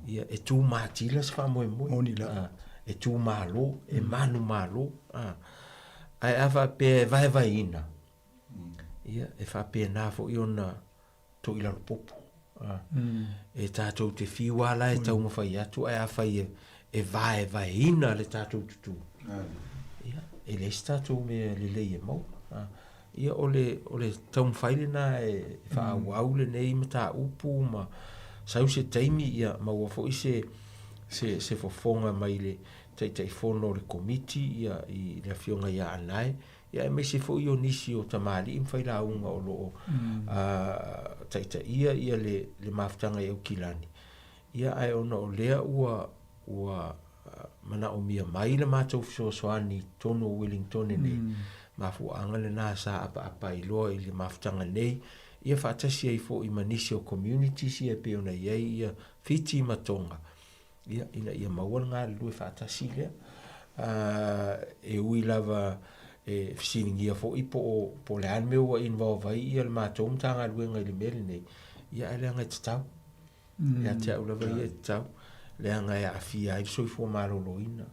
Ia, e tū mātila se faamoemoe. Moni la. E tū mālō, e manu mālō. Ae a faapea e vaevaeina, ia, e faapena foi ona Toilalo popo. E tātou te whiu a la e taumawhai atu, ae afai e, e vaevaeina le tātou tutū. Ia, e leai se tātou mea lelei e maua. Ia, o le, o le taumawhai lena e whaauau lenei mataupu ma sau se taimi, ia, maua foi se, se, se fofoga mai le Taitaifono o le Komiti, ia, i le Afioga ia Anae, Ia aemaise foi o nisi o tamalii ma failauga o lo o taitaia ia le, le mafutaga i Aukilani. Ia ae ona o lea ua, ua manaomia mai le matou fesoasoani i totonu o Wellingtone nei, mafuaaga lena sa apaapa ai loa i le mafutaga nei, ia faatasi ai foi ma nisi o communities ia e pei ona i ai ia Fiti ma Tonga. Ia, ina ia maua le galulue faatasi lea. E ui lava e fesiligia foi po o, po o le a le mea ua involve ai ia le matou Matagaluega i le mea lenei, ia ae leaga e tatau. Ia te au lava ia e tatau, leaga e aafia ai le soifua maloloina,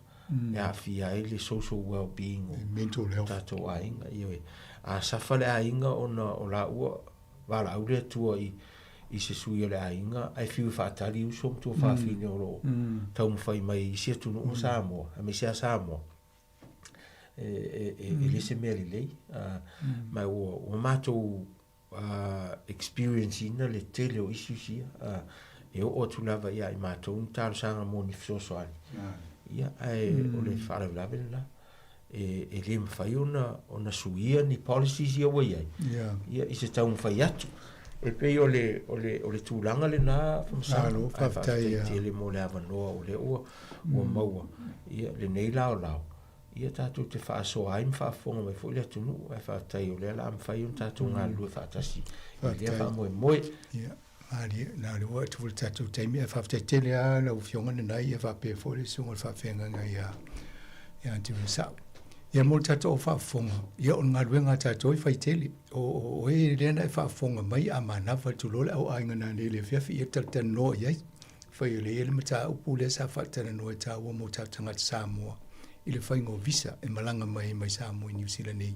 e aafia ai le social well-being o Mental health. tatou aiga. Ioe. A suffer le aiga ona o laua valaau le Atua i, i se sui o le aiga, ae fiu e faatali uso ma tuafafine o lo o taumafai mai i isi atunuu ma Samoa, aemaise lava Samoa, e, e, e, e le se mea lelei. Ma ua, ua matou experience ina le tele o issues ia, e oo atu lava ia i matou ni talosaga mo ni fesoasoani. Ia, ae o le faalavelave lena. E, e le mafai ona, ona suia ni policies ia ua i ai, yeah. Ia, i se taumafai atu. E pei o le, o le, o le tulaga lena Afamasaga, Malo, ae faafetai, faafetai tele mo le avanoa o lea ua, ua maua, ia, lenei laolao, ia tatou te faasoa ai ma faafofoga mai foi le atunuu, ae faafetai o lea o le a mafai ona tatou galulue faatasi i lea Faafetai. faamoemoe. Ia, malie, na o lea ua atu foi le tatou taimi, ae faafetai tele lava lau Afioga Nanai, ia faapea foi le susuga i le faafeagaiga ia, ia Anthony Sao. Ia mo le tatou au faafofoga, ia o le galuega a tatou e fai tele. O, o, oe lea na e faafofoga mai a manava, tulou le au aiga nanei i le afiafi, ia talatalanoa i ai. Fai o lea e i ai le mataupu lea sa faatalanoa e taua mo tatou tagata Samoa i le faiga o visa e malaga mai ai mai Samoa i Niu Sila nei.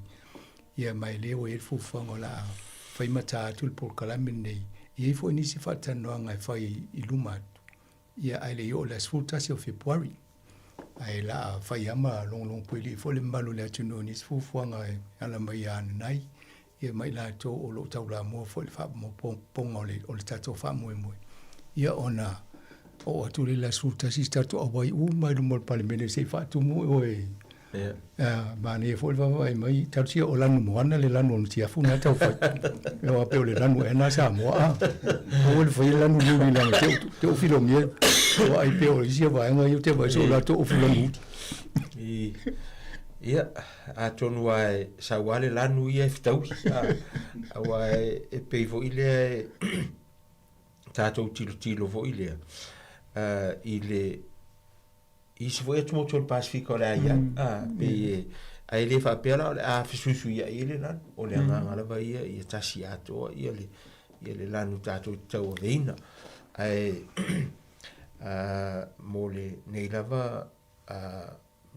Ia ma e lea ua i ai le fuafuaga o le a fai mata atu le polokalame lenei. E i ai foi nisi faatalanoaga e fai i luma atu, ia ae le i oo i le aso 11 o Fepuari. Ae la a fai lava ma logologo puelii foi le mamalu o le atunuu i nisi fuafuaga e ala mai ia Nanai, ia ma i latou o lo o taulamua foi i le faamopopoga o le tatou faamoemoe, ia ona oo atu lea i le aso 11 si tatou auai uma i luma o le Palemene se i faatumu oe. Manaia foi le vaavaai mai, talosia o lanu moana le lanu o Nutiafu na tau fai. Aua pei o le lanu ea na Samoa a. Aua le faia lanu luli leaga te, te ofilogia. Ua ai pea o isi vaega ia ou te vaai so latou ofu lanu uli. Ia, atonu lava e sau lava le lanu ia e fetaui. Aua e pei foi lea e tatou tilotilo foi lea i le isi foi atumotu o le Pasefika o le a i ai. Pei e, ae le faapea la o le a fesuisuiai ai le lanu. O le agaga lava ia ia tasi atoa ia le, ia le lanu tatou te tauaveina. Ae mo lenei lava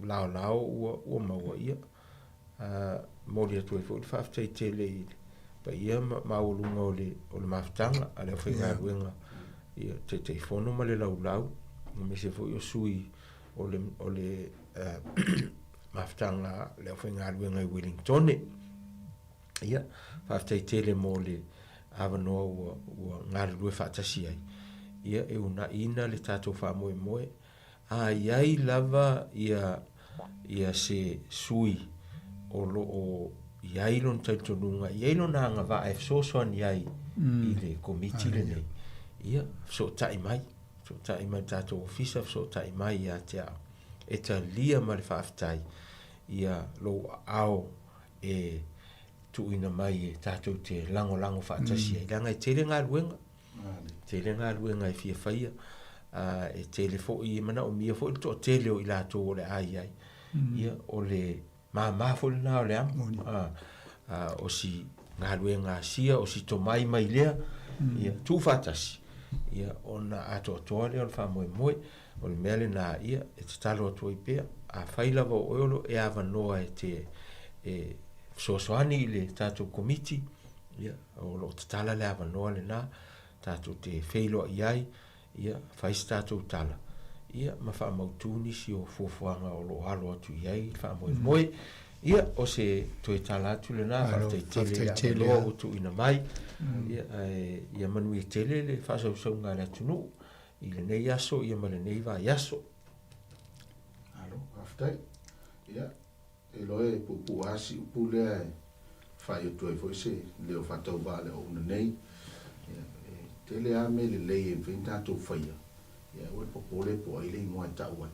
laolao ua, ua maua, ia, momoli atu ai foi le faafetai tele i le paia maualuga o le, o le mafutaga a le aufaigaluega, ia, Taitaifono ma le laulau, aemaise foi o sui o le, o le mafutaga a le aufaigaluega i Welingtone. Ia, faafetai tele mo le avanoa ua, ua galulue faatasi ai, ia, e uunaiina le tatou faamoemoe. A i ai lava ia, ia se sui o lo o i ai lona talitonuga, i ai lona agavaa e fesoasoani ai i le Komiti lenei, ia, fesootai mai, fesootai mai i le tatou Ofisa, fesootai mai ia te au. E talia ma le faafetai ia lou aao e tuuina mai e tatou te lagolago faatasi ai, leaga e tele galuega. Tele galuega e fia faia, ā, e tele foi, e manaomia foi le toatele o i latou o le a i ai. Ia, o le māmā foi lena o le amo, ā, ā, o si galuega a sia, o si tomai mai lea, ia, tuufaatasi, ia, ona atoatoa lea o le faamoemoe. O le mea lena, ia, e tatalo atu ai pea, afai lava o oe o lo o e avanoa e te, e fesoasoani i le tatou Komiti, Ia, o lo o tatala le avanoa lena, tatou te feiloai ai, ia, fai se tatou tala, ia, ma faamautu nisi o fuafuaga o lo o alo atu i ai le faamoemoe. Ia, o se toe tala atu lena, faafetai tele i le avanoa ua tuuina mai, ia, ae ia manuia tele le faasausauga a le atunuu i lenei aso, ia ma lenei vaiaso. Malo, faafetai. Ia, E iloa e puupuu lava si upu lea e fai atu ai foi se leo faatauvaa i le auauna nei. E tele lava mea lelei e mafai ona tatou faia, ae aua le popole po o ai le igoa e tau ai.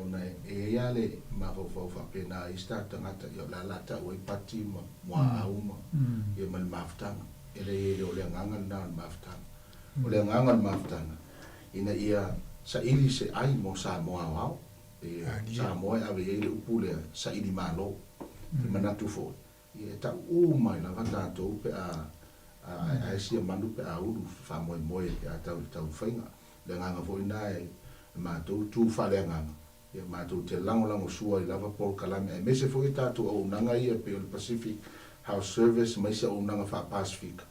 Ona e i ai lava le mafaufau faapena i isi tatou tagata, ia o le a la tau ai Pati ma Muaau ma, ia ma le mafutaga. E leai e le o le agaga lena o le mafutaga. O le agaga o le mafutaga, ina ia saili se ai mo Samoa aoao. E Samoa e ave i ai le upu lea, saili malo. E manatu foi, ia e tau uma ai lava tatou pe a aeae sia manu pe a ulu faamoemoe pe a tau i le taumafaiga. O le agaga foi lena e matou tu faaleagaga, ia matou te lagolagosua ai lava polokalame aemaise foi a tatou auaunaga ia pei o le Pacific House Service ma isi auaunaga faa-Pasefika,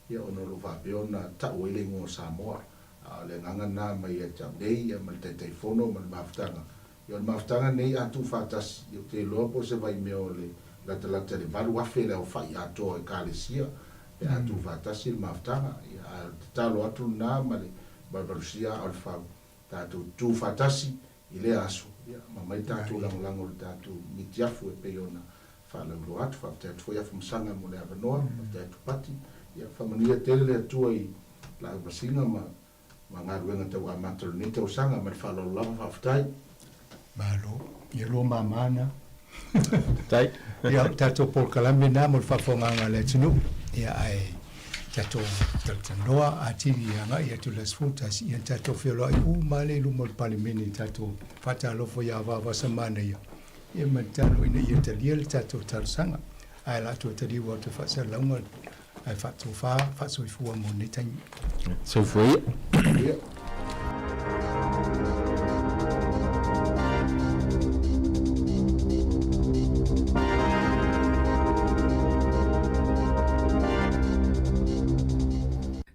ia ona o lo o faapea ona tau ai le igoa o Samoa. A o le agaga lena mai ia te au nei, ia ma le Taitaifono ma le mafutaga. Ia o le mafutaga lenei a tuufaatasi, ia ou te iloa po o se vaimea o le latalata i le 8,000 le aofai atoa o Ekalesia pe a tuufaatasi le mafutaga. Ia ae o le tatalo atu lena ma le valuvalusia aa o le fau, tatou tuufaatasi i lea aso, ia ma aumai le tatou lagolago i le tatou mitiafu e pei ona faalauiloa atu. Faafetai atu foi Afamasaga mo le avanoa, faafetai atu Pati. Ia faamanuia tele le Atua i lau masiga ma ma galuega tau amata o lenei tausaga ma le faaaloalo lava faafetai. Malo. Ia lua mama na. Faafetai. Ia o le tatou polokalame lena mo le faafofogaaga a le atunuu. Ia ae tatou talatalanoa atili agai atu i le aso 11 ia na tatou feoloai uma lava lea i luma o le Palemene i tatou faatalofa ia Vaavasa Manaia ia ma le tatalo ina ia talia le tatou talosaga. Ae o le a toe taliu atu i faasalalauga ae faatofa faasoifua mo lenei taimi. Soifua ia.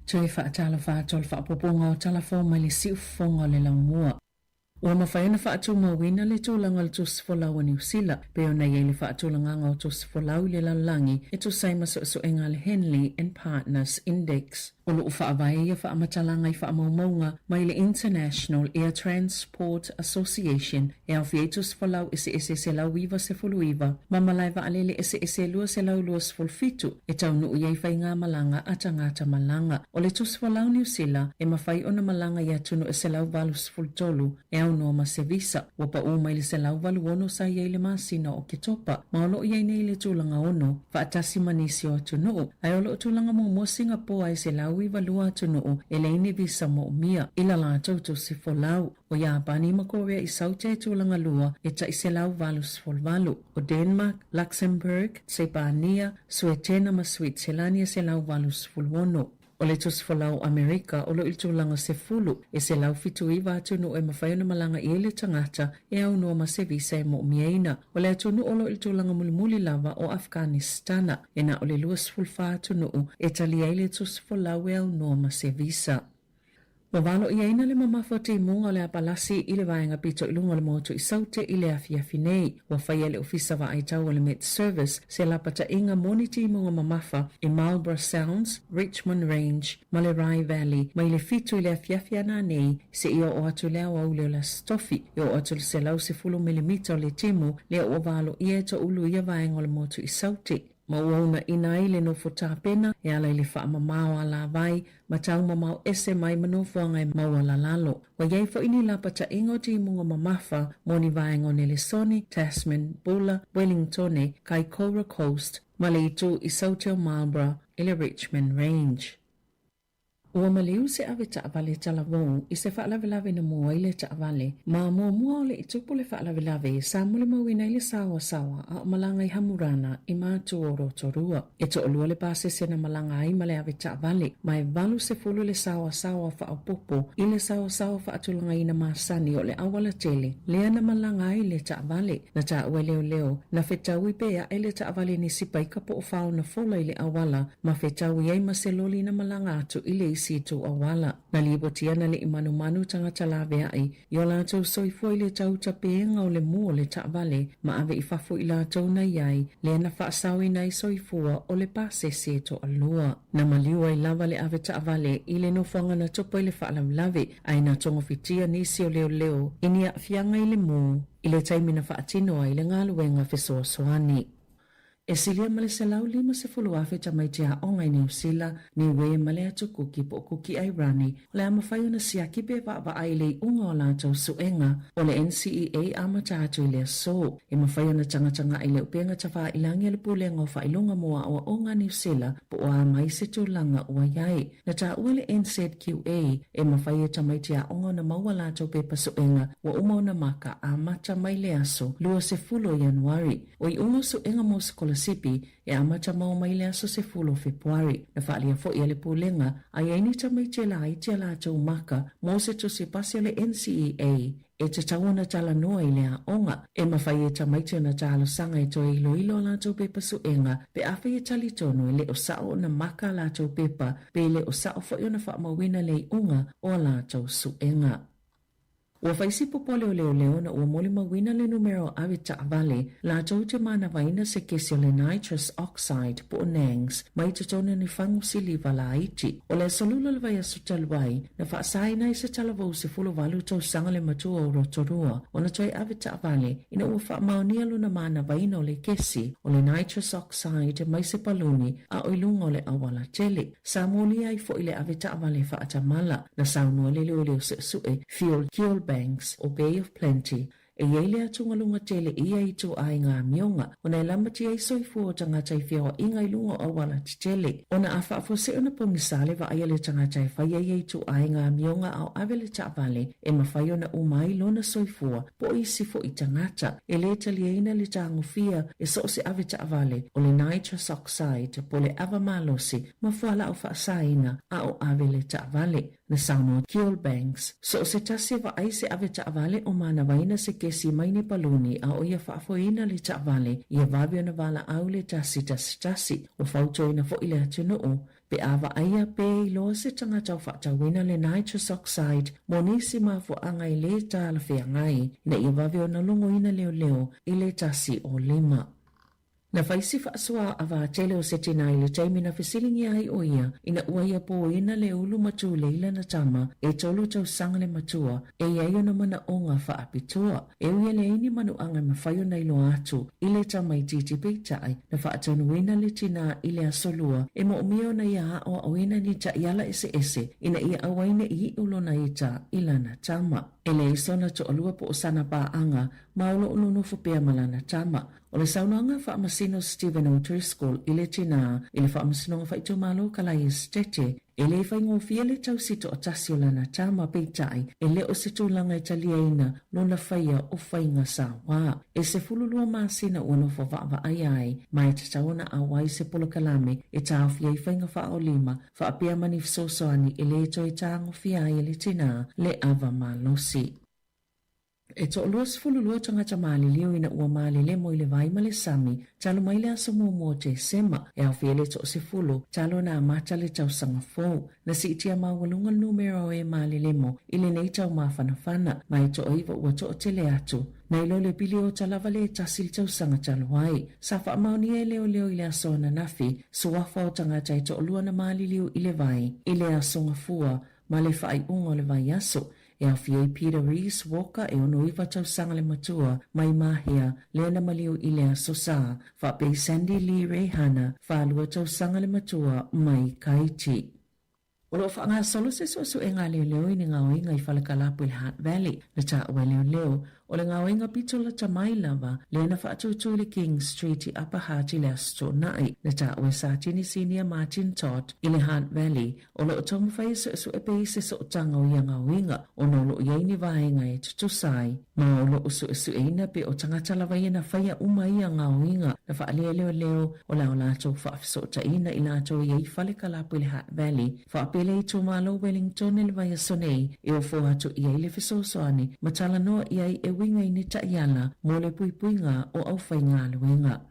Toe faatalofa atu o le faaopoopoga o tala fou mai le siufofoga o le laumua. Ua mafai ona faatumauina le tulaga o le tusi folau a Niu Sila, pei ona i ai le faatulagaga o tusi folau i le lalolagi e tusa ai ma suesuega a le Henley and Partners Index. O lo o faavae ia faamatalaga i faamaumauga mai le International Air Transport Association e aofia ai tusi folau eseese 199 ma malae vaalele eseese 227 e taunuu i ai faigamalaga a tagata malaga. O le tusi folau Niu Sila e mafai ona malaga i atunuu e 183 e aunoa ma se visa. Ua paʻū mai le 186 sa i ai i le masina o Oketopa, ma o lo o i ai nei i le tulaga ono, faatasi ma nisi o atunuu, ae o lo o tulaga muamua Singapoa e 192 atunuu e leai ni visa moomia i la latou tusi folau. O Iapani ma Korea i Saute e tulaga lua e tai 188. O Denmark, Luxembourg, Sepania, Suetena ma Suitselani e 186. O le tusi folau o Amerika o lo o i le tulaga sefulu, e 179 atunuu e mafai ona malaga i ai le tagata e aunoa ma se visa e moomiaina. O le atunuu o lo o i le tulaga mulimuli lava o Afghanistana, e na o le 24 atunuu e talia ai le tusi folau e aunoa ma se visa. Ua valoiaina le mamafa o timuga o le apalasi i le vaega pito i luga o le motu i Saute i le afiafi nei. Ua faia e le Ofisa Vaai Tau o le Met Service se lapataiga mo ni timuga mamafa i Marlborough Sounds, Richmond Range ma le Rai Valley mai le 7 i le afiafi ana nei seia oo atu i le aoauli o le Aso Tofi. E oo atu i le 110 milimita o le timu lea ua valoia e toaulu i ia vaega o le motu i Saute. Ma ua uunaina ai le nofo tapena e ala i le faamama o alavai ma taumamao ese mai ma nofoaga e maualalalo. Ua i ai foi ni lapataiga o timuga mamafa mo ni vaega o Nelesoni, Tasman, Buller, Wellingtone, Kaikoura Coast ma le itu i Saute o Marlborough i le Richmond Range. Ua maliu se ave taavale talavou i se faalavelave na mua ai le taavale. Ma muamua o le i tupu le faalavelave, sa molimauina ai le saoasaoa a o malaga i Hamurana i Matu o Rotorua. E toalua le pasese na malaga ai ma le ave taavale, ma e 80 le saoasaoa faaopoopo i le saoasaoa faatulagaina masani o le aualatele lea na malaga ai le taavale. Na taua e leoleo, na fetaui pe aʻe le taavale nisi paika po o fao na fola i le auala ma fetaui ai ma se loli na malaga atu i le isi itu auala. Na lipotia na leʻi manumanu tagata laveaʻi i o latou soifua i le tau tapēga o le mu o le taavale ma ave i fafo i latou na i ai lea na faasaoina ai soifua o le pasese e toalua. Na maliu ai lava le ave taavale i le nofoaga na tupu ai le faalavelave ae na togofitia nisi o leoleo i ni aafiaga i le mu i le taimi na faatino ai le galuega fesoasoani. E silia ma le 150,000 tamaiti aoga i Niu Sila, Niue ma le Atu Kuki po o Kuki Airani o le a mafai ona siaki pe vaavaai i le iuga o latou suega o le NCEA amata atu i le aso. E mafai ona tagatagai i le upega tafailangi a le Pulega o Faailoga mo Aoaoga a Niu Sila po o a mai se tulaga ua i ai. Na taua le NZQA e mafai e tamaiti aoga ona maua latou pepa suega ua uma ona maka amata mai le aso 20 o Ianuari. O iuga o suega mo sikolasipi e amata mau mai le aso 10 o Fepuari. Na faaalia foi e le Pulega a i ai ni tamaiti e laiti a latou maka mo se tusi pasi a le NCEA e tatau ona talanoa i le aoga. E mafai e tamaiti ona talosaga e toe iloilo a latou pepa suega pe afai e talitonu e le o sao ona maka a latou pepa pe le o sao foi ona faamauina le iuga o a latou suega. Ua fai si popole o leoleo ona ua molimauina le numera o ave taavale latou te manavaina se kesi o le nitrous oxide po o NANGS mai totonu o ni fagu siliva laiti. O le aso Lula o le vaiaso talu ai, na faasaina ai se talavou 18 tausaga le matua o Rotorua ona toe ave taavale ina ua faamaonia lona manavaina o le kesi o le nitrous oxide mai se paluni a o i luga o le auala tele. Sa molia ai foi le ave taavale faatamala na saunoa le leoleo suesue Phil Kilbanks o Bay of Plenty, E i ai le atugaluga tele i ia ituaiga amioga ona e lamatia ai soifua o tagata i feoaiga i luga o auala tetele. Ona a faafuasei ona pogisa le vaai a le tagata e fai ai ia ituaiga amioga a o ave le taavale e mafai ona uma ai lona soifua po o isi foi tagata. E le taliaina le tagofia e so o se ave taavale o le nitrous oxide po o le ava malosi ma fualaau faasaina a o ave le taavale. Na saunoa Kilbanks, So o se tasi e vaai se ave taavale o manavaina se kesi mai ni paluni a o ia faafoeina le taavale ia vave ona valaau le 111. Ua fautuaina foi le atunuu pe a vaaia pe iloa se tagata o faatauina le nitrous oxide mo nisi mafuaaga e le talafeagai ina ia vave ona logoina leoleo i le 105. Na fai si faasoa a vatele o se tina i le taimi na fesiligia ai o ia ina ua ia pōina le ulu ma tulei lana tama e tolu tausaga le matua e i ai ona manaoga faapitoa. E ui e leai ni manuaga e mafai ona iloa atu i le tamaitiiti peitai na faatonuina le tina i le aso Lua e moomia ona ia aoaoina ni taiala eseese ina ia aua ai ne i iu lona ita i lana tama. E leai sona toalua po o sana paaga ma o lo o nonofo pea ma lana tama. O le saunoaga Faamasino Stephen O'Driscoll i le tinā i le Faamasinoga Faaitumalo Kalai Esetete, e le faigofie le tausi toatasi o lana tama peitai e le o se tulaga e taliaina lona faia o faiga sauā. E 12 masina ua nofo vaavaai ai ma e tatau ona auai se polokalame e taofi ai faiga faaolima faapea ma ni fesoasoani e le toe tagofia ai e le tinā le ava malosi. E toa-22 tagata maliliu ina ua malelemo i le vai ma le sami talu mai le aso muamua o Tesema, e aofia ai le toasefulu talu ona amata le tausaga fou. Na siitia maualuga le numera o e malelemo i lenei tau mafanafana, ma e toaiva ua toatele atu nai lo le piliota lava le tasi le tausaga talu ai. Sa faamaonia e leoleo i le aso ananafi, suafa o tagata e toalua na maliliu i le vai i le aso Gafua ma le faaiuga o le vaiaso. E aofia ai Peter Rees Walker e 69 tausaga le matua mai Mahea lea na maliu i le Aso Sa, faapea i Sandy Lee Reihana, 42 tausaga le matua mai Kaiti. O lo o faagasolo se suesuega a leoleo i ni gaoiga i Falekalapu i le Hutt Valley. Na taua e leoleo, o le gaoiga pito lata mai lava lea na faatūtū i le King Street i Upper Hutt i le Aso Toonai. Na taua e Satini Sinia Martin Todd i le Hutt Valley, O lo o taumafai e suesue pea i se sootaga o ia gaoiga ona o lo o i ai ni vaega e tutusa ai, ma o lo o suesueina pe o tagata lava ia na faia uma ia gaoiga na faaalia e leoleo o la o latou faafesootaina i latou e i ai fale kalapu i le Hutt Valley, faapea le itumalo Wellington i le vaiaso nei e ofo atu i ai le fesoasoani ma talanoa i ai e uiga i ni taiala mo le puipuiga o aufaigaluega.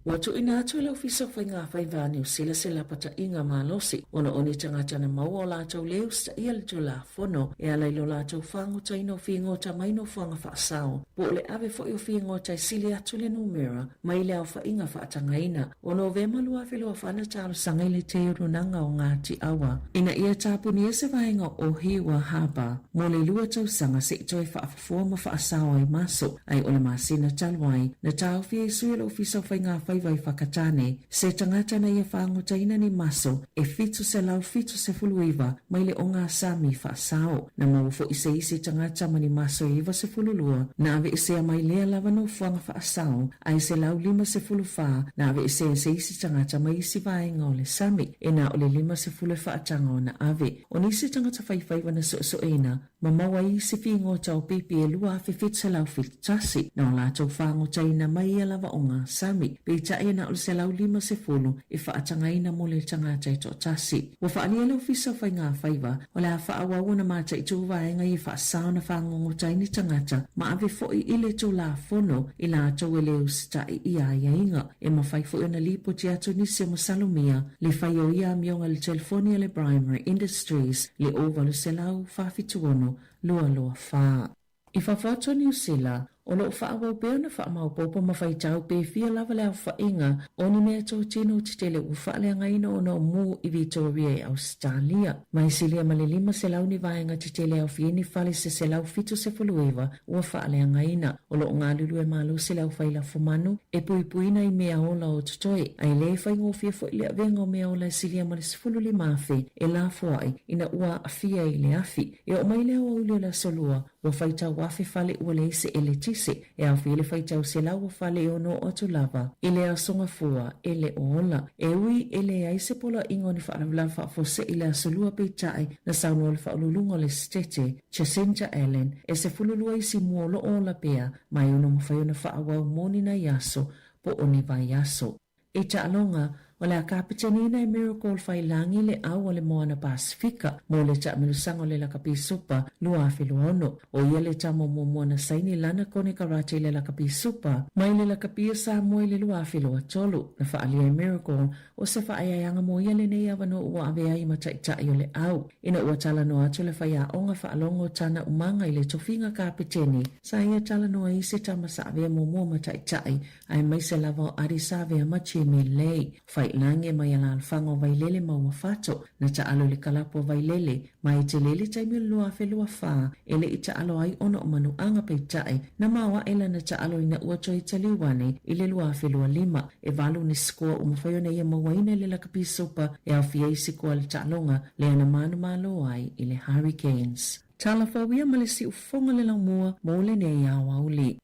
Ua tuuina atu e le Ofisa o Faiga Faiva a Niu Sila se lapataiga malosi ona o ni tagata na maua o latou le usitaia le Tulafono e ala i lo latou fagotaina o figota mai nofoaga faasao po o le ave foi o figota e sili atu le numera mai le aofaiga faatagaina. O Novema 2024 na talosaga i le Teurunaga o Ngāti Awa ina ia tapunia se vaega o Ohiwa Harbour mo le lua tausaga se i toe fua ma faasao ai maso, ai o le masina talu ai, na taofi ai sui o le Ofisa o Faiga Faiva i Whakatane, se tagata na ia faagotaina ni maso e 779 mai le ogasami faasao. Na maua foi se isi tagata ma ni maso e 92 na aveesea mai lea lava nofoaga faasao, ae 154 na aveesea e se isi tagata mai isi vaega o le sami, e na o le 50 e faataga ona ave. O nisi tagata faifaiva na soesoeina, Ma maua ai isi figota o pipi e 2771, na o latou fagotaina mai ia lava ogasami. Peitai. Peitai e na o le 150 e faatagaina mo le tagata e toatasi. Ua faaalia le Ofisa o Faiga Faiva o le a faaauau ona mataitu vaega ia faasao na fagogota ai ni tagata ma ave foi i le Tulafono i latou e le usitai i aiaiga. E mafai foi ona lipoti atu nisi o masalomia le fai o ia amioga i le telefoni a le Brymer Industries le 0800 476 224. I fafo atu o Niu Sila, o lo o faaauau pea ona faamaopoopo ma faitau pe fia lava le aofaiga o ni meatotino tetele ua faaleagaina ona o mū i Vitoria i Ausetalia. Ma e silia ma le 500 ni vaega tetele e aofia ai ni fale se 179 ua faaleagaina. O lo o galulue malosi le aufai lafumanu e puipuina i mea ola o totoe, a e le faigofie foi le avega o mea ola e silia ma le 15,000 e lafoai ina ua aafia i le afi. E oo mai le aoauli o le Aso Lua, ua faitau afe fale ua leai se eletise, e aofia ai le faitau selau o fale e ono oo atu lava i le Aso Gafua e le o ola. E ui e leai se poloaiga o ni faalavelave faafuasei i le Aso Lua peitai na saunoa le Faauluuluga o le Setete, Jacinta Allan, e 12 isi mua o lo o ola pea ma e ono mafai ona faaauau mo ni nai aso po o ni vaiaso. I taaloga, o le a kapiteniina e Miracle Faiilagi le au a le Moana Pasifika mo le taamilosaga o le Lakapi Supa 2026. ʻO ia le tama muamua na saini lana konekarate i le Lakapi Supa mai le Lakapi a Samoa i le 2023. Na faaalia e Miracle o se faaeaeaga mo ia lenei avanoa ua ave ai ma taitai o le au. Ina ua talanoa atu le faiaoga faalogo Tana Umaga i le tofiga kapiteni, sa ia talanoa i se tama sa avea muamua ma taitai aemaise lava o Adi Savea ma Jamie Lay. Faiilagi mai alaalafaga o Vailele ma Uafato, na taalo i le kalapu o Vailele, ma e tele le taimi o le 2024 e le i taalo ai ona o manuaga peitai, na maoae lana taalo ina ua toe taliu ane i le 2025. E valu ni sikoa ua mafai ona ia mauaina i le lakapi supa e aofia ai sikoa le taaloga lea na manumalo ai i le Hurricanes. Tala fou ia ma le siufofoga le laumua mo lenei aoauli.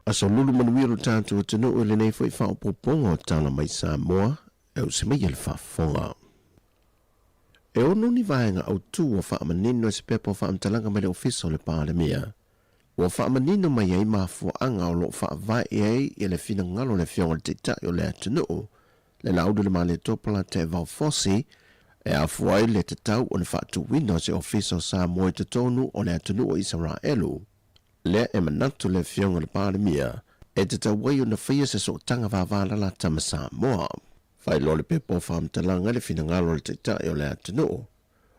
Aso lulu manuia lo tatou atunuu i lenei foi faaopoopoga o Tala Mai Samoa e use mai e le faafofoga. E ono ni vaega autū ua faamanino e se pepa o faamatalaga mai le Ofisa o le Palemia. Ua faamanino mai ai mafuaaga o lo o faavae i ai i le finagalo o le Afioga i le Taitai o le atunuu, le Laulu-le-Malietoa Polataivao Fosi, e afua ai le tatau o le faatuina o se Ofisa o Samoa i totonu o le atunuu o Isaraelu. Lea e manatu le Afioga i le Palemia e tatau ai ona faia se sootaga vavalalata ma Samoa. Faailoa le pepa o faamatalaga i le finagalo o le Taitai o le atunuu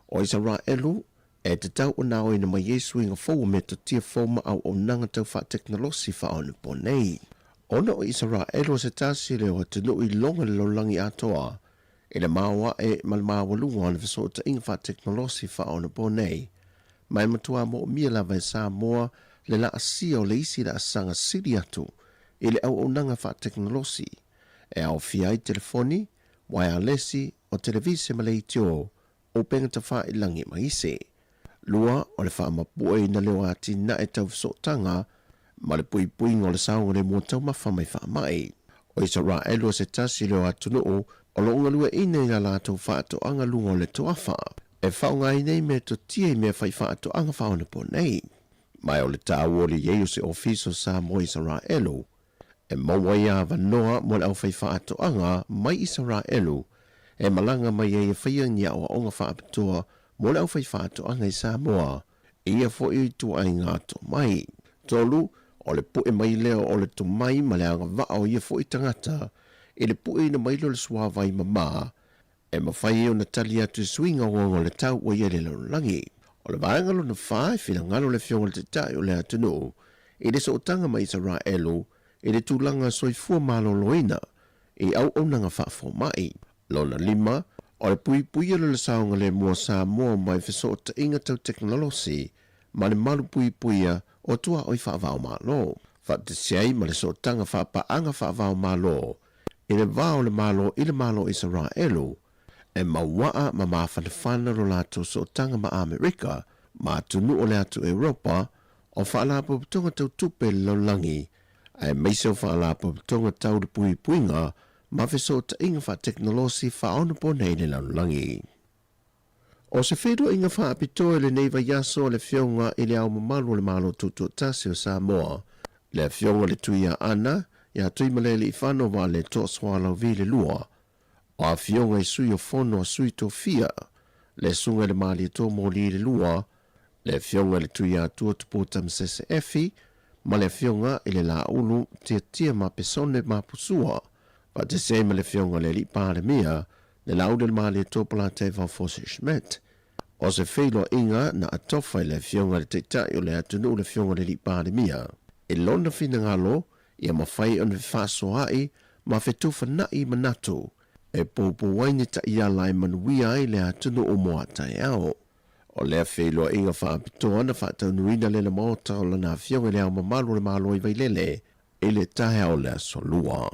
o Isaraelu e tatau ona aoina mai ai suiga fou o metotia fou ma auaunaga tau faatekonolosi faaonaponei. Ona o Isaraelu o se tasi lea o atunuu i loga le lalolagi atoa i le maoae ma le maualuga o le fesootaiga faatekonolosi faaonaponei, ma e matua moomia lava e Samoa le laasia o le isi laasaga sili atu i le auaunaga faatekonolosi e aofia ai telefoni, uaealesi, o televise ma leitio, upega tafailagi ma isi. Lua, o le faamapueina lea o atinae tau fesootaga ma le puipuiga o le saogalemu o taumafa mai faamai. O Isaraelu o se tasi lea o atunuu o lo o galueaiina i la latou faatoaga luga o le toafa e faaaogaina ai metotia i mea fai faatoaga faaonaponei. Ma o le taua o le i ai o se Ofisa o Samoa i Isaraelu e maua ai avanoa mo le aufaifaatoaga mai Isaraelu e malaga mai ai e faia ni aoaoga faapitoa mo le aufaifaatoaga i Samoa, i ia foi ituaiga tomai. Tolu, o le puʻe mai lea o le tomai ma le agavaa o ia foi tagata i le puʻeina mai lea o le suāwai mamā e mafai ai ona tali atu i suiga ogaoga o le tau ua i ai le lalolagi. O le vaega lona fa e finagalo le Afioga i le Taitai o le atunuu i le sootaga ma Isaraelu i le tulaga soifua maloloina i auaunaga faafomai. Lona lima, o le puipuia lea o le saogalemu o Samoa mai fesootaiga tau tekonolosi ma le malu puipuia o tuaoi faava-o-Malo. Faatasi ai ma le sootaga faapaaga faava-o-Malo i le va o le Malo i le Malo o Isaraelu, e mauaa ma mafanafana lo latou sootaga ma Amerika. ma atunuu o le atu Europa, o faalapotopotoga tau tupe a le lalolagi, aemaise o faalapotopotoga tau le puipuiga ma fesootaiga faatekonolosi faaonaponei i le lalolagi. O se feiloaiga faapitoa i lenei vaiaso a le Afioga i Le Ao Mamalu o le Malo Tutoatasi o Samoa, le Afioga i le Tuiaana ia Tuimalealiifano Vaaletoa Sualauvi le Lua, o Afioga i Sui o Fono a Sui Tofia, le Susuga i le Malietoa Moli le Lua, le Afioga i le Tuiatua Tupua Tamasese Efi ma le Afioga i le Laulu Tiatia Mapesone Mapusua, faatasi ai ma le Afioga i le Alii Palemia, le Laulu le Malietoa Polataivao Fosi Schmidt. O se feiloaiga na atofa i le Afioga i le Taitai o le atunuu le Afioga i le Alii Palemia, i lona finagalo ia mafai ona fefaasoaai ma fetufanai manatu e poupou ai ni taiala e manuia ai le atunuu mo a taeao. O lea feiloaiga faapitoa na faataunuuina le Maota o Lana Afioga i Le Ao Mamalu o le Malo i Vailele i le taeao o le Aso Lua.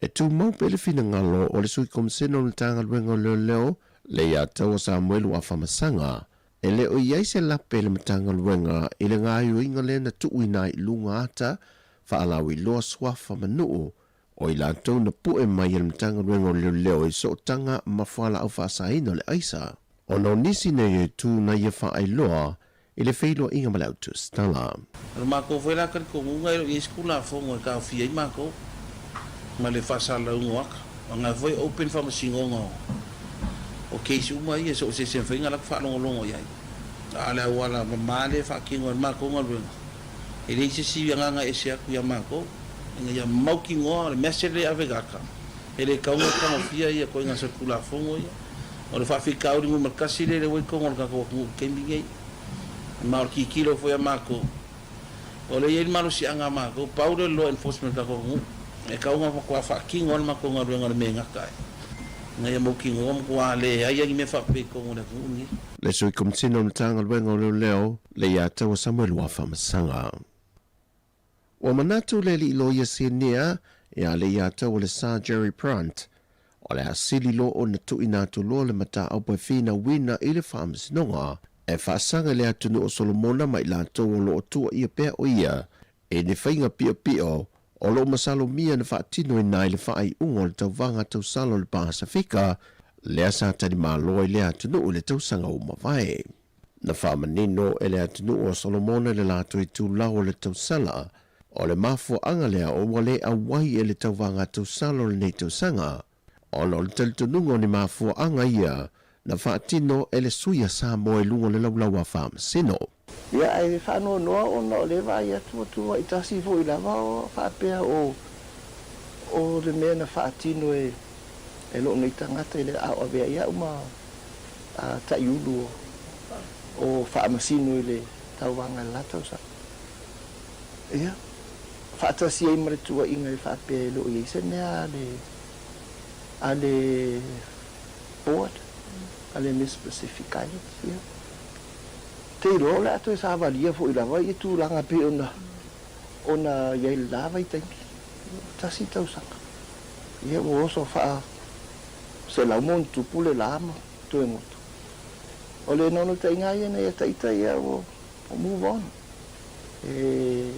E tumau pea le finagalo o le Sui Komisena o le Matagaluega o Leoleo, Leiataua Samuelu Afamasaga, e le o i ai se lape i le Matagaluega i le gaoioiga lea na tuuina ai i luga ata faalauiloa suafa ma nuu o i latou na pue mai e le Matagaluega o Leoleo i sootaga ma fualaau faasaina o le aisa, ona o nisi nei e tu na ia faailoa i le feiloaiga ma le autusitala. O le matou foi la talitonuga e le o i ai se Tulafono e taofia ai matou ma le faasalalauina o ata. Aua foi e open faamasinoga o case uma ia, so o se isi e mafai ona alu atu faalogologo i ai. A o le auala mama lea e faatino ai le matou galuega, e leai se isi agaga e ese atu ia matou, ina ia mautinoa o le message lea e ave i ata, e le tatau ona tagofia ia ituaiga solitulafono ia. O le faafitauli numera tasi lea lea ua i totonu o le tatou atunuu i le taimi lenei. Ma o le tilotilo foi a matou, o lea e i ai le malosiaga a matou, pau lea o le law enforcement o le tatou atunuu, e tatau ona matua faatino lava le matou galuega o le mea e gata ai, ina ia mautinoa matua leai lava ni mea faapea i totonu o le atunuu lenei. Le Sui Komisina o Matagaluega o Leoleo, Leiataua Samuel Afamasaga. Ua manatu le alii loia sinia ia Leiataua le Sir Jerry Prant, o le a sili loa ona tuuina atu loa le mataupu e finauina i le Faamasinoga e faasaga i le atunuu o Solomona ma i latou o lo o tuuaia pea o ia i ni faiga piopio o lo o masalomia na faatinoina ai le faaiuga o le tauvaga tausala o le Pasefika lea sa talimalo ai lea atunuu i le tausaga ua mavae. Na faamanino e le atunuu o Solomona le latou itulau o le tausala, o le mafuaaga lea o ua le auai e le tauvaga tausala o lenei tausaga, ona o le talitonuga o ni mafuaaga ia na faatino e le sui a Samoa i luga o le laulau a Faamasino. Ia, ae faanoanoa ona o lea e vaai atu ua tuuai tasi foi lava o faapea o o le mea na faatino e e lou nei tagata i le a o avea ai au ma taiulu o Faamasino i le tauvaga i le la tausaga. Ia, faatasi ai ma le tuuaiga e faapea e le o i ai se mea a le a le board a le Miss Pacific Islands. Ia, te iloa o le a toe savalia foi lava ia tulaga pei ona ona i ai i le la vaitaimi, tasi tausaga. Ia, ua oso faa 100+ le la ma toe goto. O le naunautaiga lava ia ina ia taita ia ua move on. E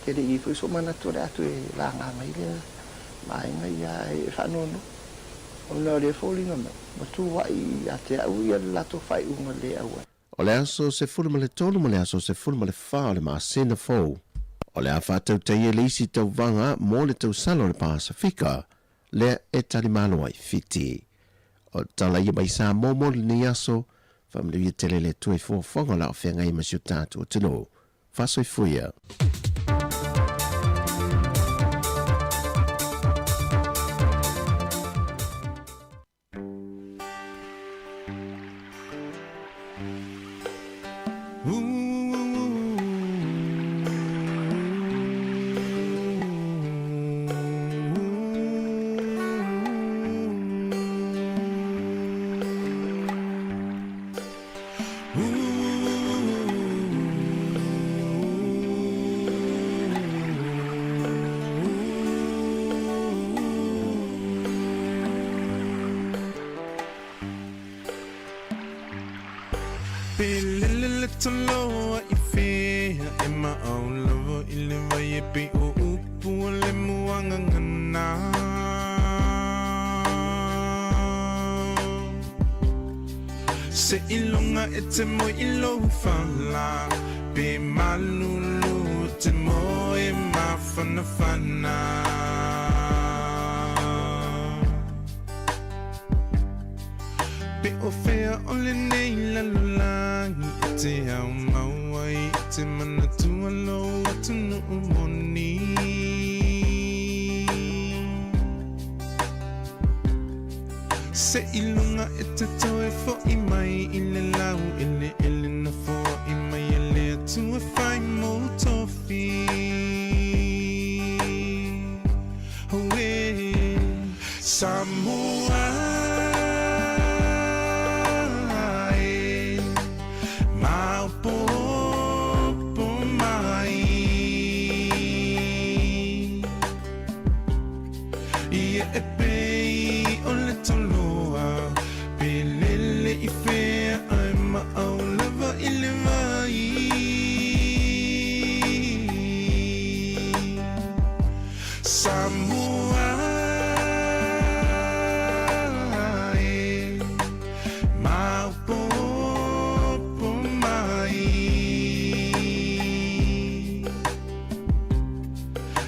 tele i ai foi sou manatu o le a toe laga mai lea vaega ia ae e faanoanoa ona o lea e foliga mai ua tuuai ia te au ia le latou faaiuga le auai. O le aso 13 ma le aso 14 o le masina fou, o le a faatautaia le isi tauvaga mo le tausala o le Pasefika lea e talimalo ai Fiti. O tala ia mai Samoa mo lenei aso, faamanuia tele le Atua i fuafuaga o le a o feagai ma si o tatou atunuu. Faasoifua. Pe lele le toloa i fea e maau lava i le vai e pei o upu o le muagagana. Seiloga e te moe i lou fala, pe malulu e te moe mafanafana. Pe o fea o lenei lalolagi e te ao mau ai e te manatua lou atunuu moni. Seiloga e te toe fo'i mai i le laueleele na foai mai e le Atua e fai mou tofi. Auē, Samoa e, maopoopo mai. Ia e pei o le toloa, pe lele i fea ae maau lava i le vai. Samoa e, maopoopo mai.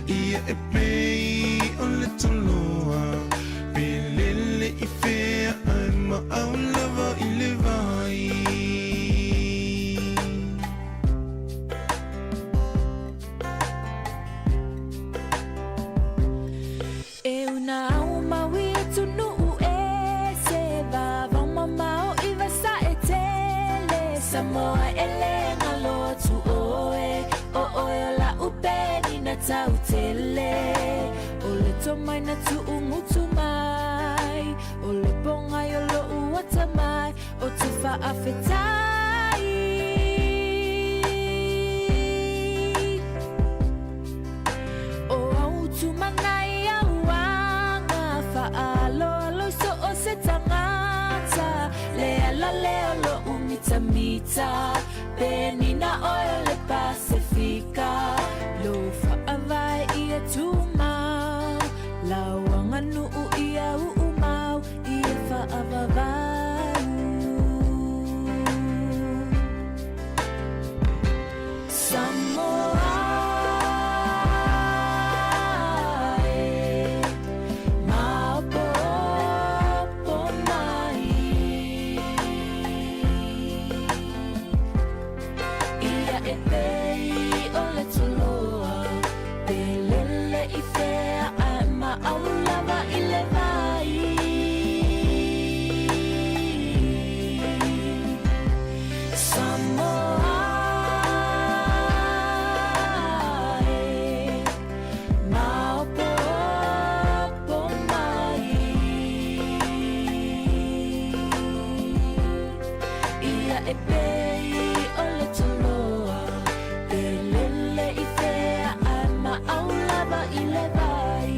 Ia e pei o le toloa, pe lele i fea ae maau lava i le vai. E una au maui atunuu ese vavao mamao i Vasaetele Samoa e le galo atu oe o oe o la'u penina tautele O le tomai na tuugutu mai o le pogai o lo'u atamai o te faafetai. O au tumanai auaga faaaloalo i so o se tagata Le ala lea o lo'u mitamita penina oe o le Pasefika Lou faavae ia tumau lau aganuu ia uumau ia faavavau. Samoa e, maopoopo mai. Ia e pei o le toloa, pe lele i fea ae maau lava i le vai. Samoa e, maopoopo mai. Ia e pei o le toloa, pe lele i fea ae maau lava i le vai.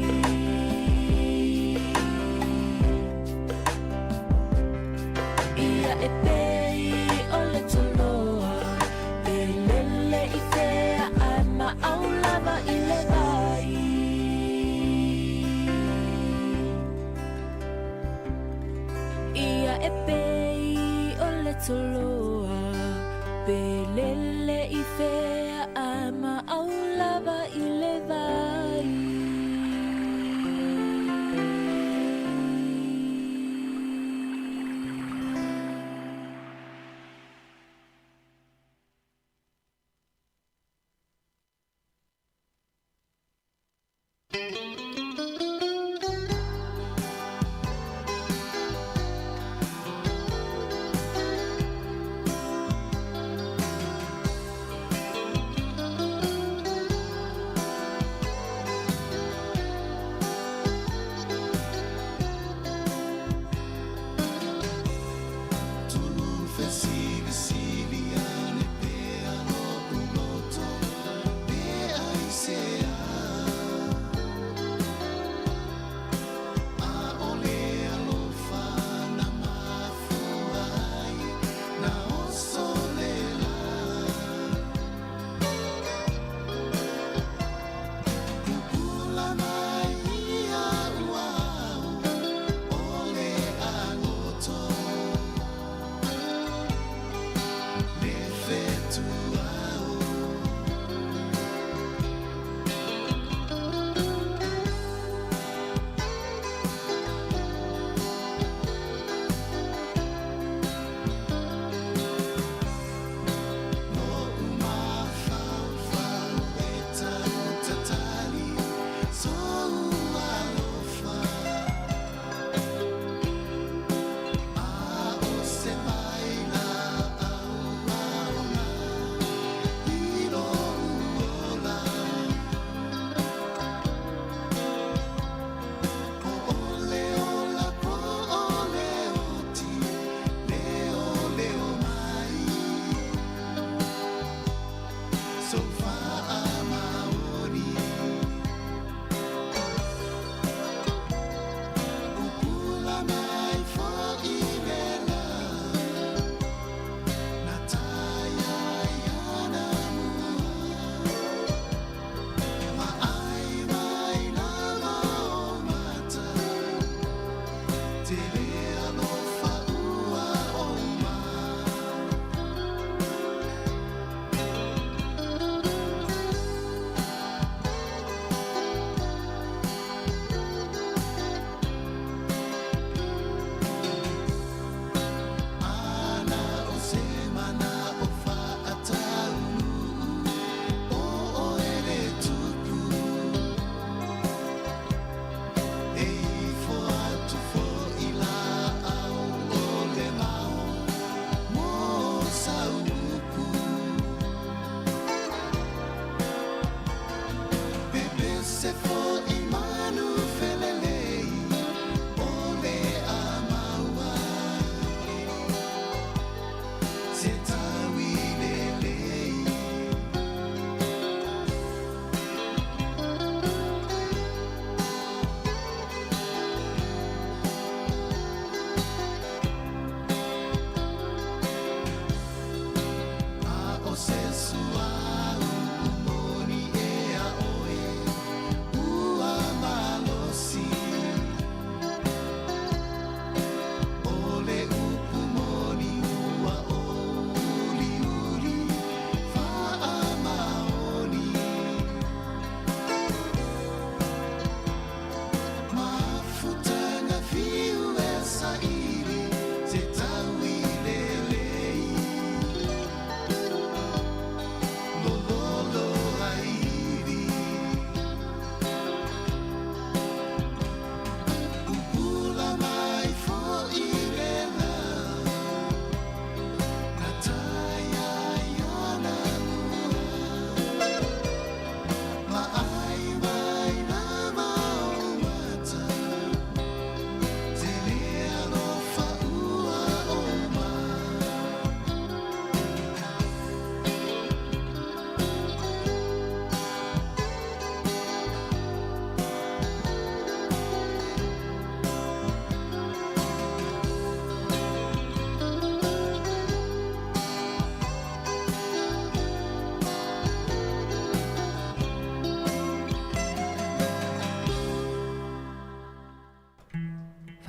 Ia e pei o le toloa, pe lele i fea ae maau lava i le vai. Ia e pei o le toloa, pe lele i fea ae maau lava i le vai.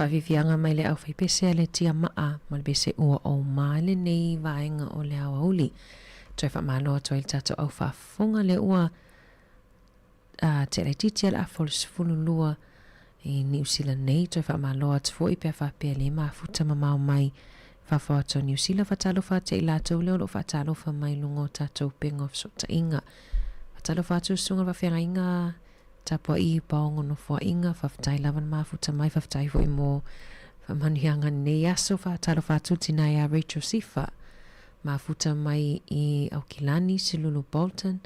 Faafiafiaga mai le aufaipese a le Tiamaa ma le pese ua ou ma lenei vaega o le aoauli. Toe faamalo atu ai le tatou au faafofoga lea ua tea laitiiti a le afa o le 12 i Niu Sila nei. Toe faamalo atu foi pe a faapea le mafuta mamao mai fafo atu o Niu Sila. Faatalofa atu ia i latou lea o lo o faatalofa mai i luga o tatou upega o fesootaiga. Faatalofa atu le susuga i le faafeagaiga Tapuai i Paongo Nofoaiga, faafetai lava le mafuta mai, faafetai foi mo faamanuiaga lenei aso. Faatalofa atu le tina ia Rachel Sifa, mafuta mai i Aukilani, Silulu Bolton,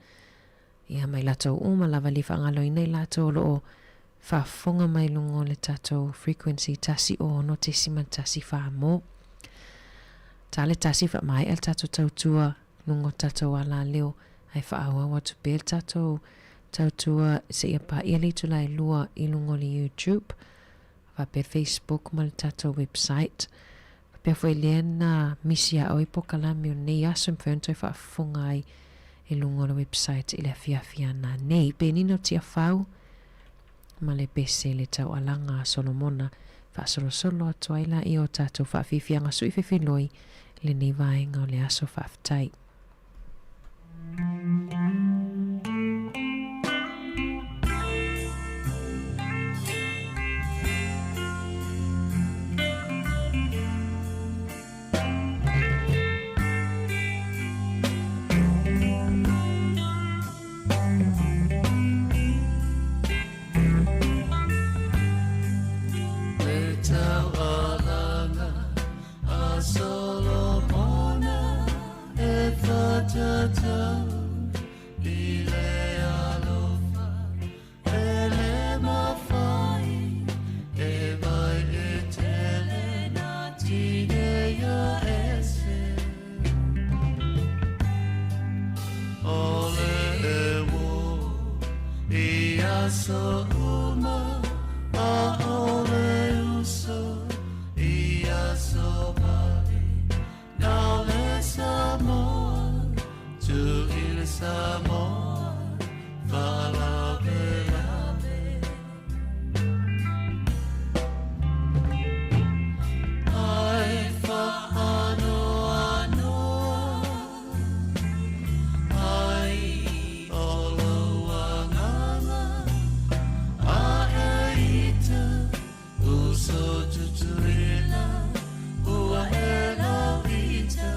ia ma i latou uma lava le faagaloina i latou o lo o faafofoga mai luga o le tatou frequency 106.14 mo ta le tasi faamaea le tatou tautua luga o tatou alaleo ae faaauau atu pea le tatou tautua seia paia le itula e 2 i luga o le YouTube faapea Facebook ma le tatou website. Faapea foi lea na misi ia oe polokalame o lenei aso e mafai ona toe faafofoga ai i luga o le website i le afiafi a nanei. Penina o Tiafau ma le pese le taualaga a Solomona faasolosolo atu ai laia o tatou faafiafiaga sui fefiloi i lenei vaega o le aso. Faafetai. Le taualaga a Solomona e whatatau i le alofa e le mawhai e vai e tele nā tineia ese o le e wo i aso uma a o le uso i aso pali na le Samoa tu i le Samoa whalabelabe ai whaanoanoa ai o lou agaga a e ita uso tutuila ua e lau ita.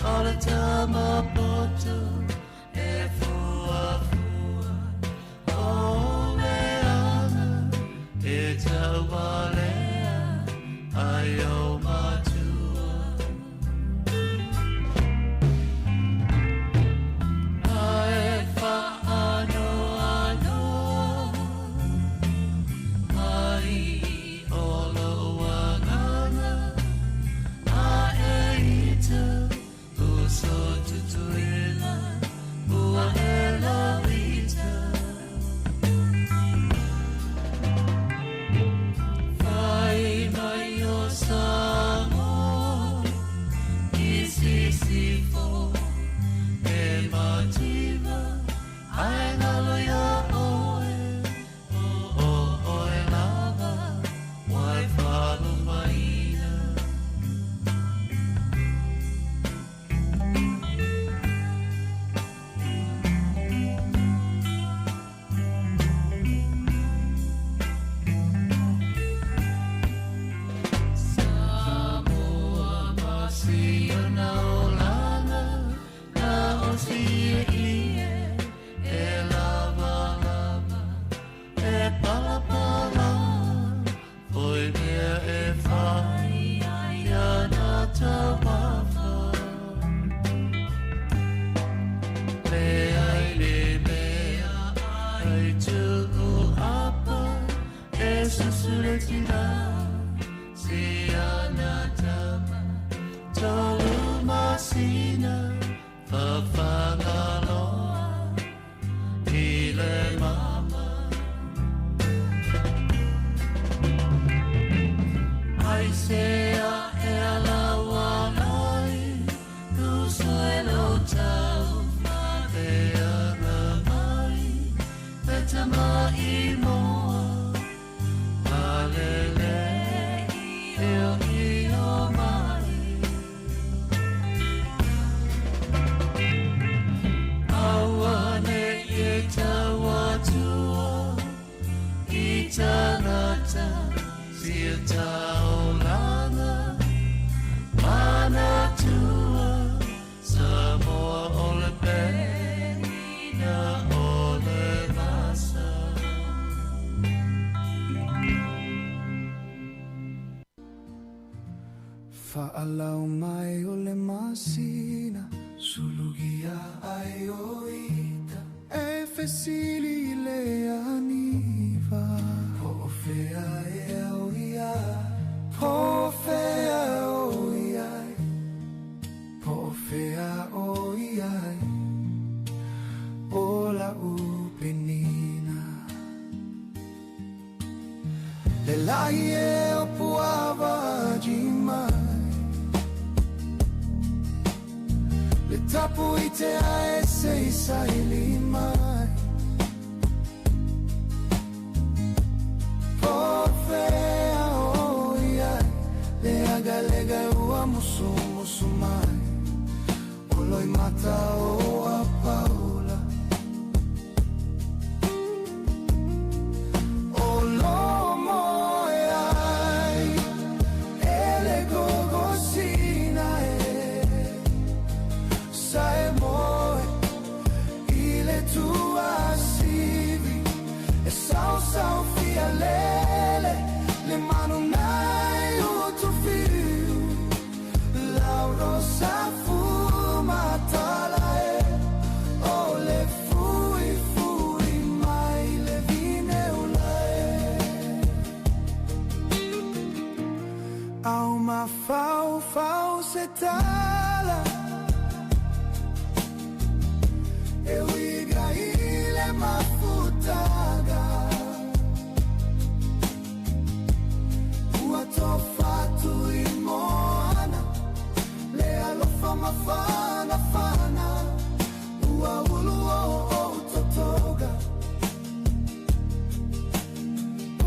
O le tama poto e fuafua O le aga e taualea ai o matua. Ae faanoanoa mai o lou agaga Ae ita uso tutuila ua e lauita. Fai mai o Samoa i sisifo e mativa ae galo iā oe o oe lava ua e faalumaina. Samoa ma si ona olaga na o si ie e lavalava e palapala foi mea e fai ai ana taumafa. Leai le mea ai tuu apa e susu le tina si ana tama tolu masina fafagaloa i le mama. Ai sea e ala ualai uso e lo tau faaleaga mai le tama i moa palele io io mai. Aua nei e tau atua i tangata sia taulaga manatua Samoa o le penina o le vasa. Fa'alau mai o le masina Sulugia ai o ita E fesili i le aniva Po o fea ea o i ai Po o fea o i ai Po o fea o i ai O la'u penina Le la'i e o puava mai Le tapu i te ae se i saili mai Po o fea o i ai Le agalega ua musumusu mai O loimata o apaula O lomo e ai E le gogosina e Sa e moe i le tuasivi E sau sau fia lele Le manu nai utufiu Lau rosa fumatala e O le fui fui mai le vine ula e Au mafau fau se tala E uiga i le mafutaga Ua tofatu i moana Le alofa mafanafana Ua ulu o ou totoga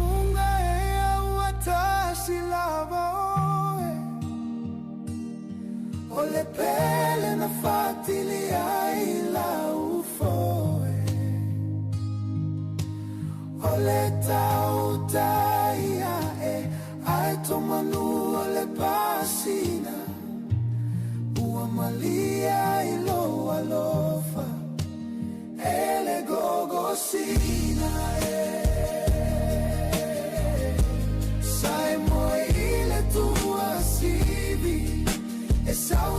Unga ea ua tasi lava oe O le pele na faatili ai lau foe O le tautai a'e ae tomanu o le pasina Ua malie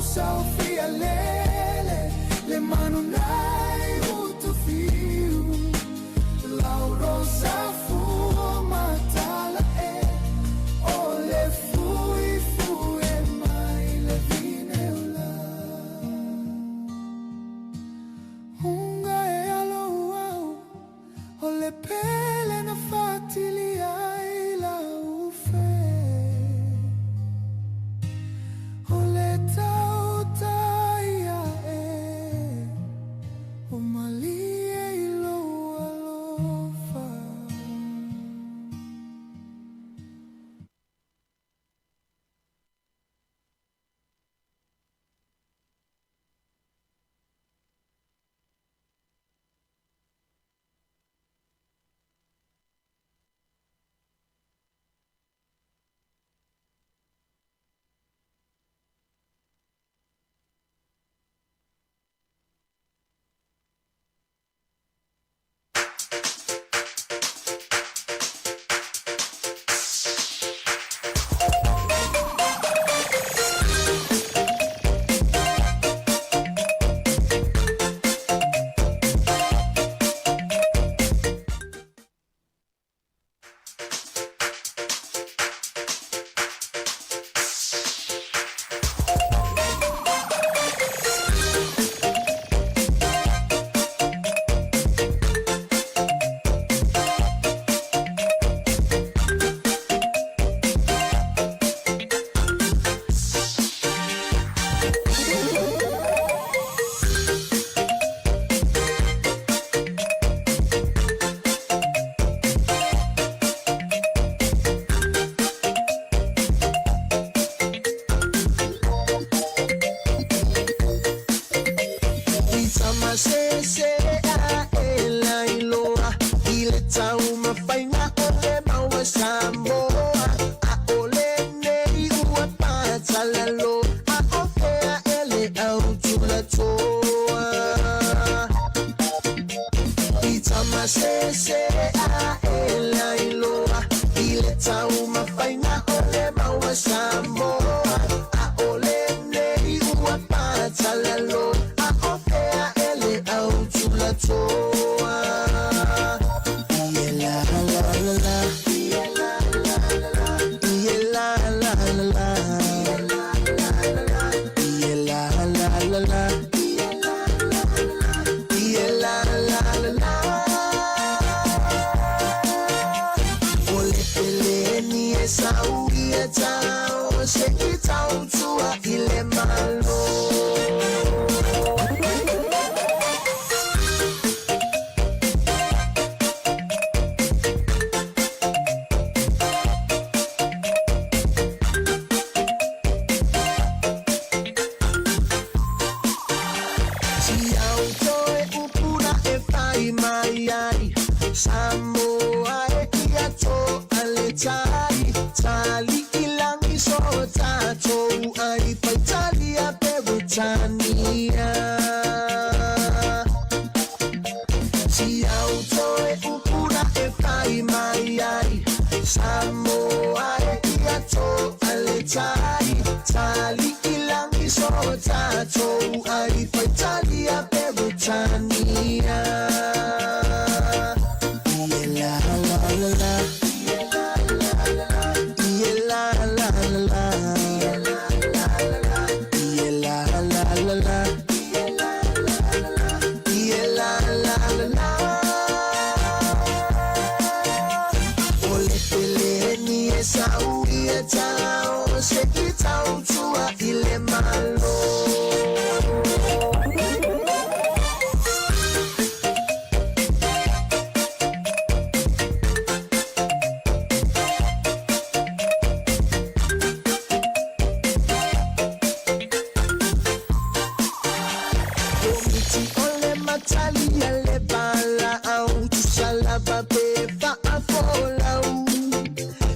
saofia lele le manu nai utufiu lau rosa fua matala e o le fuifui e mai le vine o la Unga e alo au o le pele na fatili ai lau fe O le tautai ae o malie i lou alofa. I tamasese ae lailoa i le taumafaiga o le maua Samoa. ʻAʻole nei ua patalalo a ʻo fea e le au tulatoa. I tamasese ae lailoa i le taumafaiga o le maua Samoa. ʻAʻole nei ua patalalo a ʻo fea e le au tulatoa. Ie la la la la. Ie la la la la. Ie la la la la. Ie la la la la. Ie la la la la. O le peleni e sau ia tau se i tautua i le malo. Si au toe upuna e fai mai ai Samoa e ia to'a le tai Tali i lagi so tatou ai Faitalia Peretania Si au toe upuna e fai mai ai Samoa e ia to'a le tai Tali i lagi so tatou ai Faitalia Peretania Ie la la la la. Ie la la la la. Ie la la la la. Ie la la la la. O le peleni e sau ia tau se i tautua i le malo. Komiti o le matali a le valaau tusa lava pe faafolau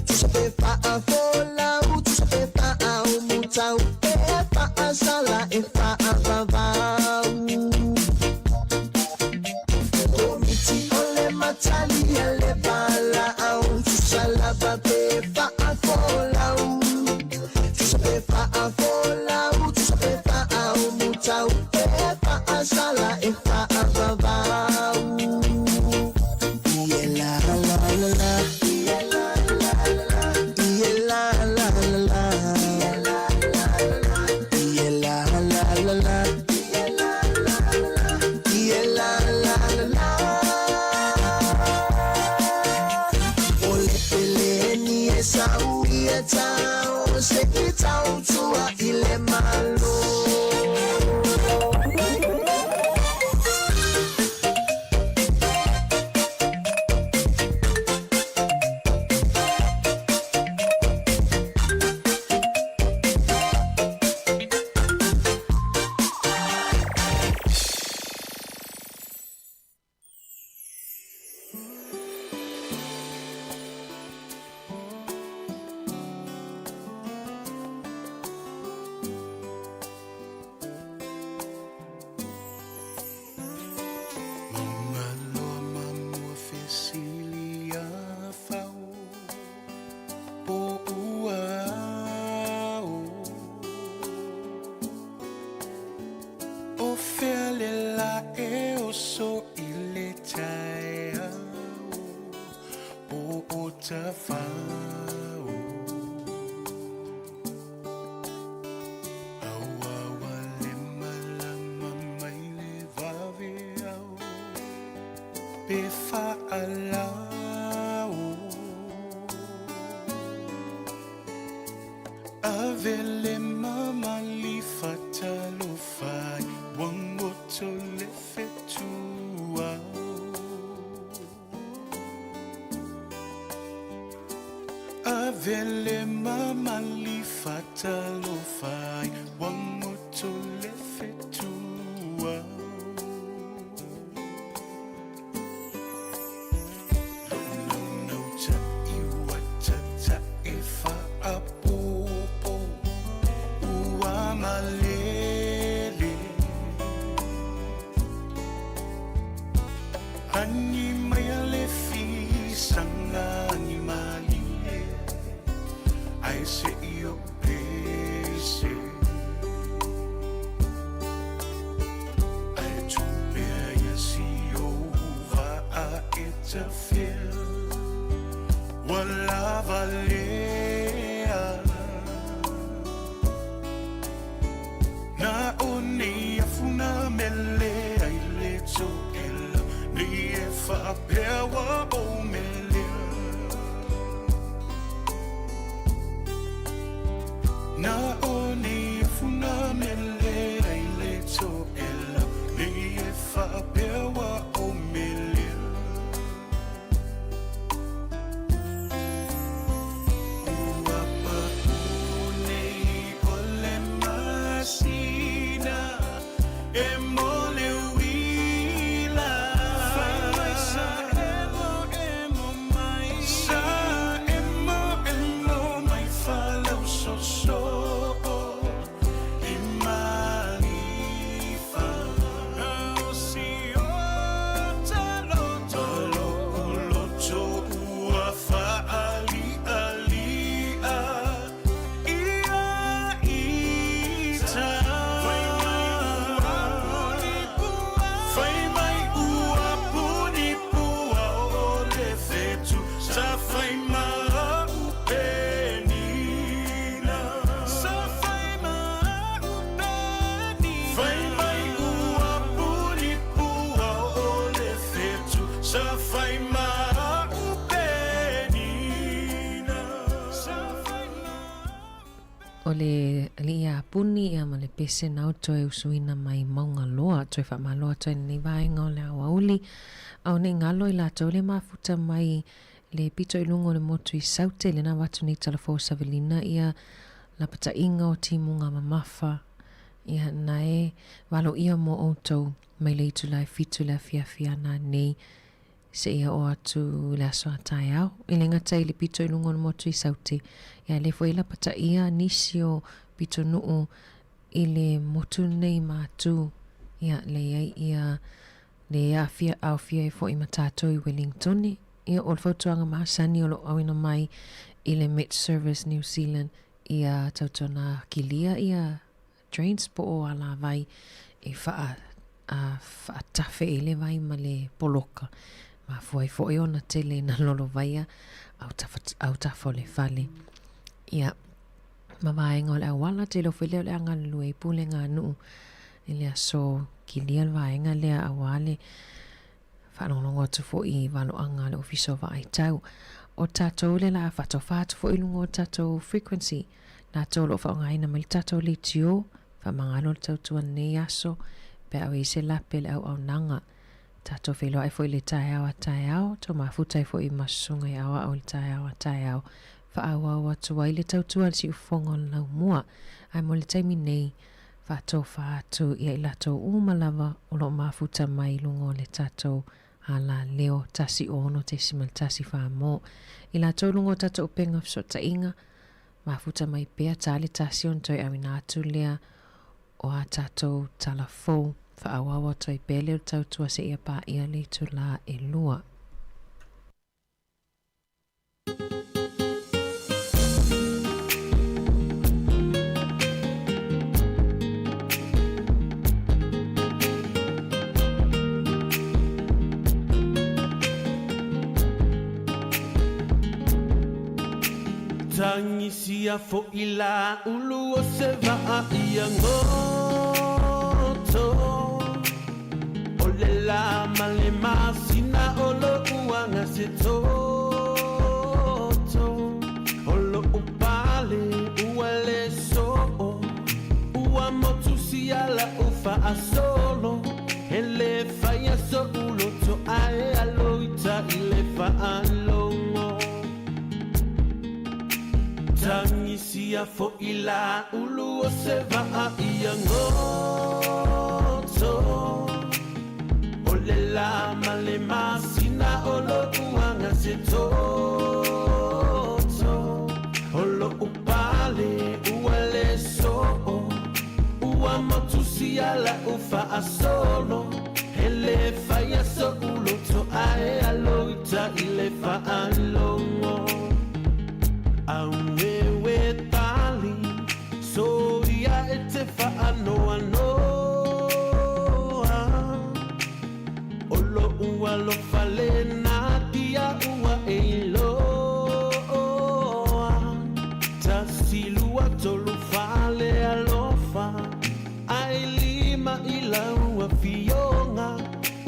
tusa pe faafolau tusa pe faaumutau e faasala e faavavau. Komiti o le matali a le valaau tusa lava pe faafolau tusa pe faafolau tusa pe faaumutau. la la. Ie la la la la. O le peleni e sau ia tau se i tau tua i le malo. Mauga loa mamua fesili ia fau po ua ao. O fea le la e oso i le taeao po o tafao. Auaua le malama mai le vave au pe faalao. Ave le mamali fatalofai wangoto le fetuao. Ave le mamali fatalofai wangoto le fetuao. Lo'u naunau ta'i ua tata'i fa'apopo ua malele. Agi mai a le fisaga agi malie ae se'i o pese. Ae tupea ia si ou vaa e tafea ua lava lea. Na o nei afuna mele ai le to'ela nei e faapea ua ou melea. Na o nei afuna mele ai le to'ela nei e faapea ua ou melea. Ua pa'u nei o le masina e mo le uila. Fai mai sa emo emo mai. Sa emo emo mai falausoso i malifa. Au si o taloto. Loto ua fa'ali'ali'a ia ita. Fai mai ua puni pua o le fetu sa fai ma'u penina. Sa fai ma'u penina. Fai mai ua puni pua o le fetu sa fai ma'u penina. Sa fai O le alii ia Puni ia ma le pese nau toe usuina mai Mauga Loa, toe faamalo atu ai lenei vaega o le aoauli, ao nei galo i latou le mafuta mai le pito i luga o le motu i Saute, lena ua atu nei talafou savalina ia lapataiga o timuga mamafa, ia na e valoia mo outou mai le itula e fitu i le afiafi ana nei seia oo atu i le aso a taeao. E le gata i le pito i luga o le motu i Saute, ia lea foi e lapataia nisi o pitonuu i le motu nei matu, ia le i ai ia le aafia aofia ai foi ma tatou i Wellingtone. Ia o le fautuaga masani o lo o auina mai i le Met Service New Zealand ia tautuana kilia ia drains po o alavai e faa a faatafe i le vai ma le poloka. Mafua ai foi ona tele na lolovaia autafa, autafa o le fale. Ia, ma vaega o le auala. Tele foi lea o le a galulue ai pulega a nuu i le aso kilia le vaega lea aua le faalogologo atu foi i valoaga a le Ofisa o Vaaitau. O tatou le la faatofa atu foi i luga o tatou frequency, latou o lo o faaaogaina mai le tatou leitio, faamagalo le tautua lenei aso pe a o i ai se lape i le auaunaga. Tatou feiloai foi i le taeao a taeao, tou mafuta ai foi ma susuga i aoao i le taeao a taeao, faaauau atu ai le tautua a le siufofoga o le laumua. Ae mo le taimi nei, faatofa atu ia i latou uma lava o lo o mafuta mai i luga o le tatou alaleo 106.1 mo i latou luga o tatou upega fesootaiga, mafuta mai pea ta le tasi ona toe auina atu lea o a tatou tala fou, faaauau atu ai pea lea o le tautua seia paia le itulā e 2. Tagisia fo'i la ulu o se vaa ia goto O le la ma le masina o lo'u aga se toto O lo'u pale ua le soo Ua motusia la'u fa'asolo E lē faia so'u loto ae aloita i le fa'alogo Tagisia fo'i la ulu o se vaa ia goto O le la ma le masina o lo'u aga se toto O lo'u pale ua le soo Ua motusia la'u fa'asolo E lē faia so'u loto ae aloita i le fa'alogo Aueue tali soia e te fa'anoanoa O lo'u alofa lena tia ua e iloa Tasi lua tolu fa le alofa Ae lima i lau afioga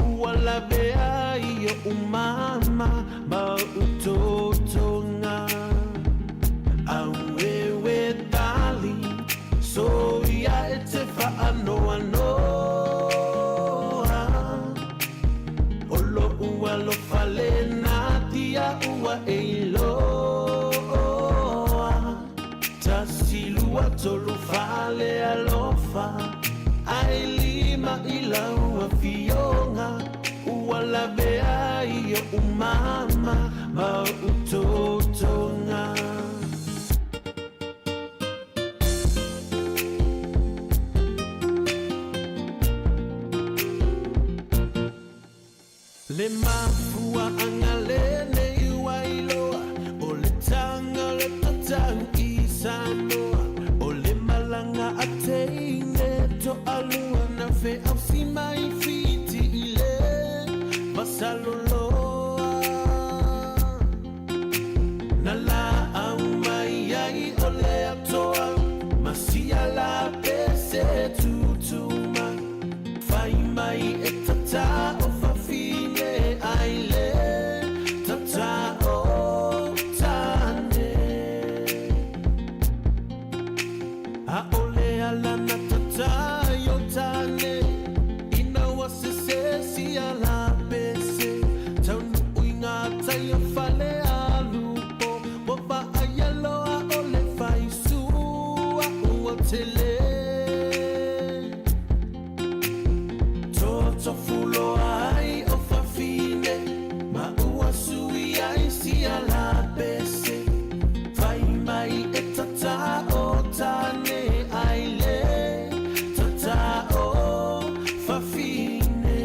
Ua lavea ai o'u mama ma o'u totoga Aueue tali soia e te fa'anoanoa O lo'u alofa lena tia ua e iloa Tasi lua tolu fa le alofa Ae lima i lau afioga Ua lavea ai o'u mama ma o'u totoga. Le mafua'aga lenei ua iloa O le taga o le tatau i Samoa O le malaga a teine to'alua Na feausi mai Fiti i le Vasaloloa Na laau mai ai o le atoa Ma sia la pese tutu mai Fai mai e tata o fafine ai le tata o tane A'ole ala na tata i o tane Ina ua sese sia la pese Taunu'u i ngā tai o Falealupo Ua vaaia loa o le faisua ua tele Totofu loa ai o fafine Ma ua sui ai sia la pese Fai mai e tata o tane ai le tata o fafine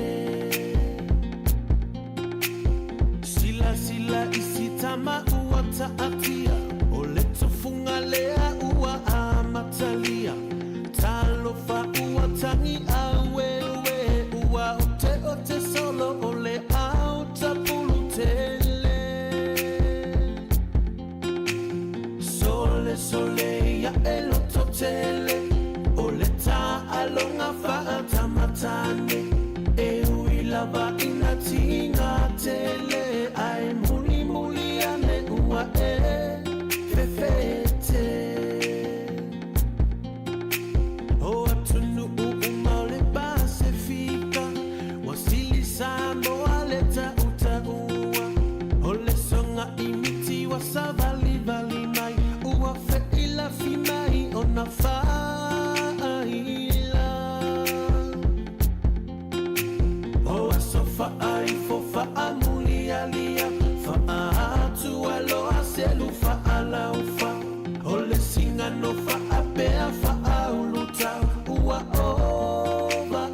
Silasila i si tama ua taatia O le tofuga lea ua amatalia Talofa ua tagi aueue Ua oteote solo o le ao tapulu tele Sole sole ia e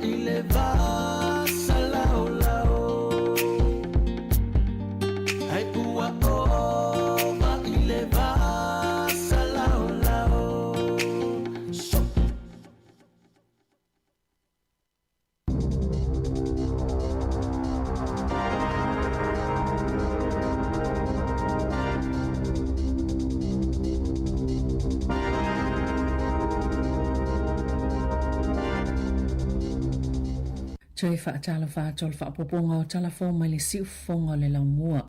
i le va salaolao. Ai ua ova i le va salaolao. So. Toe faatalofa atu o le faaopoopoga o tala fou mai le siufofoga o le laumua.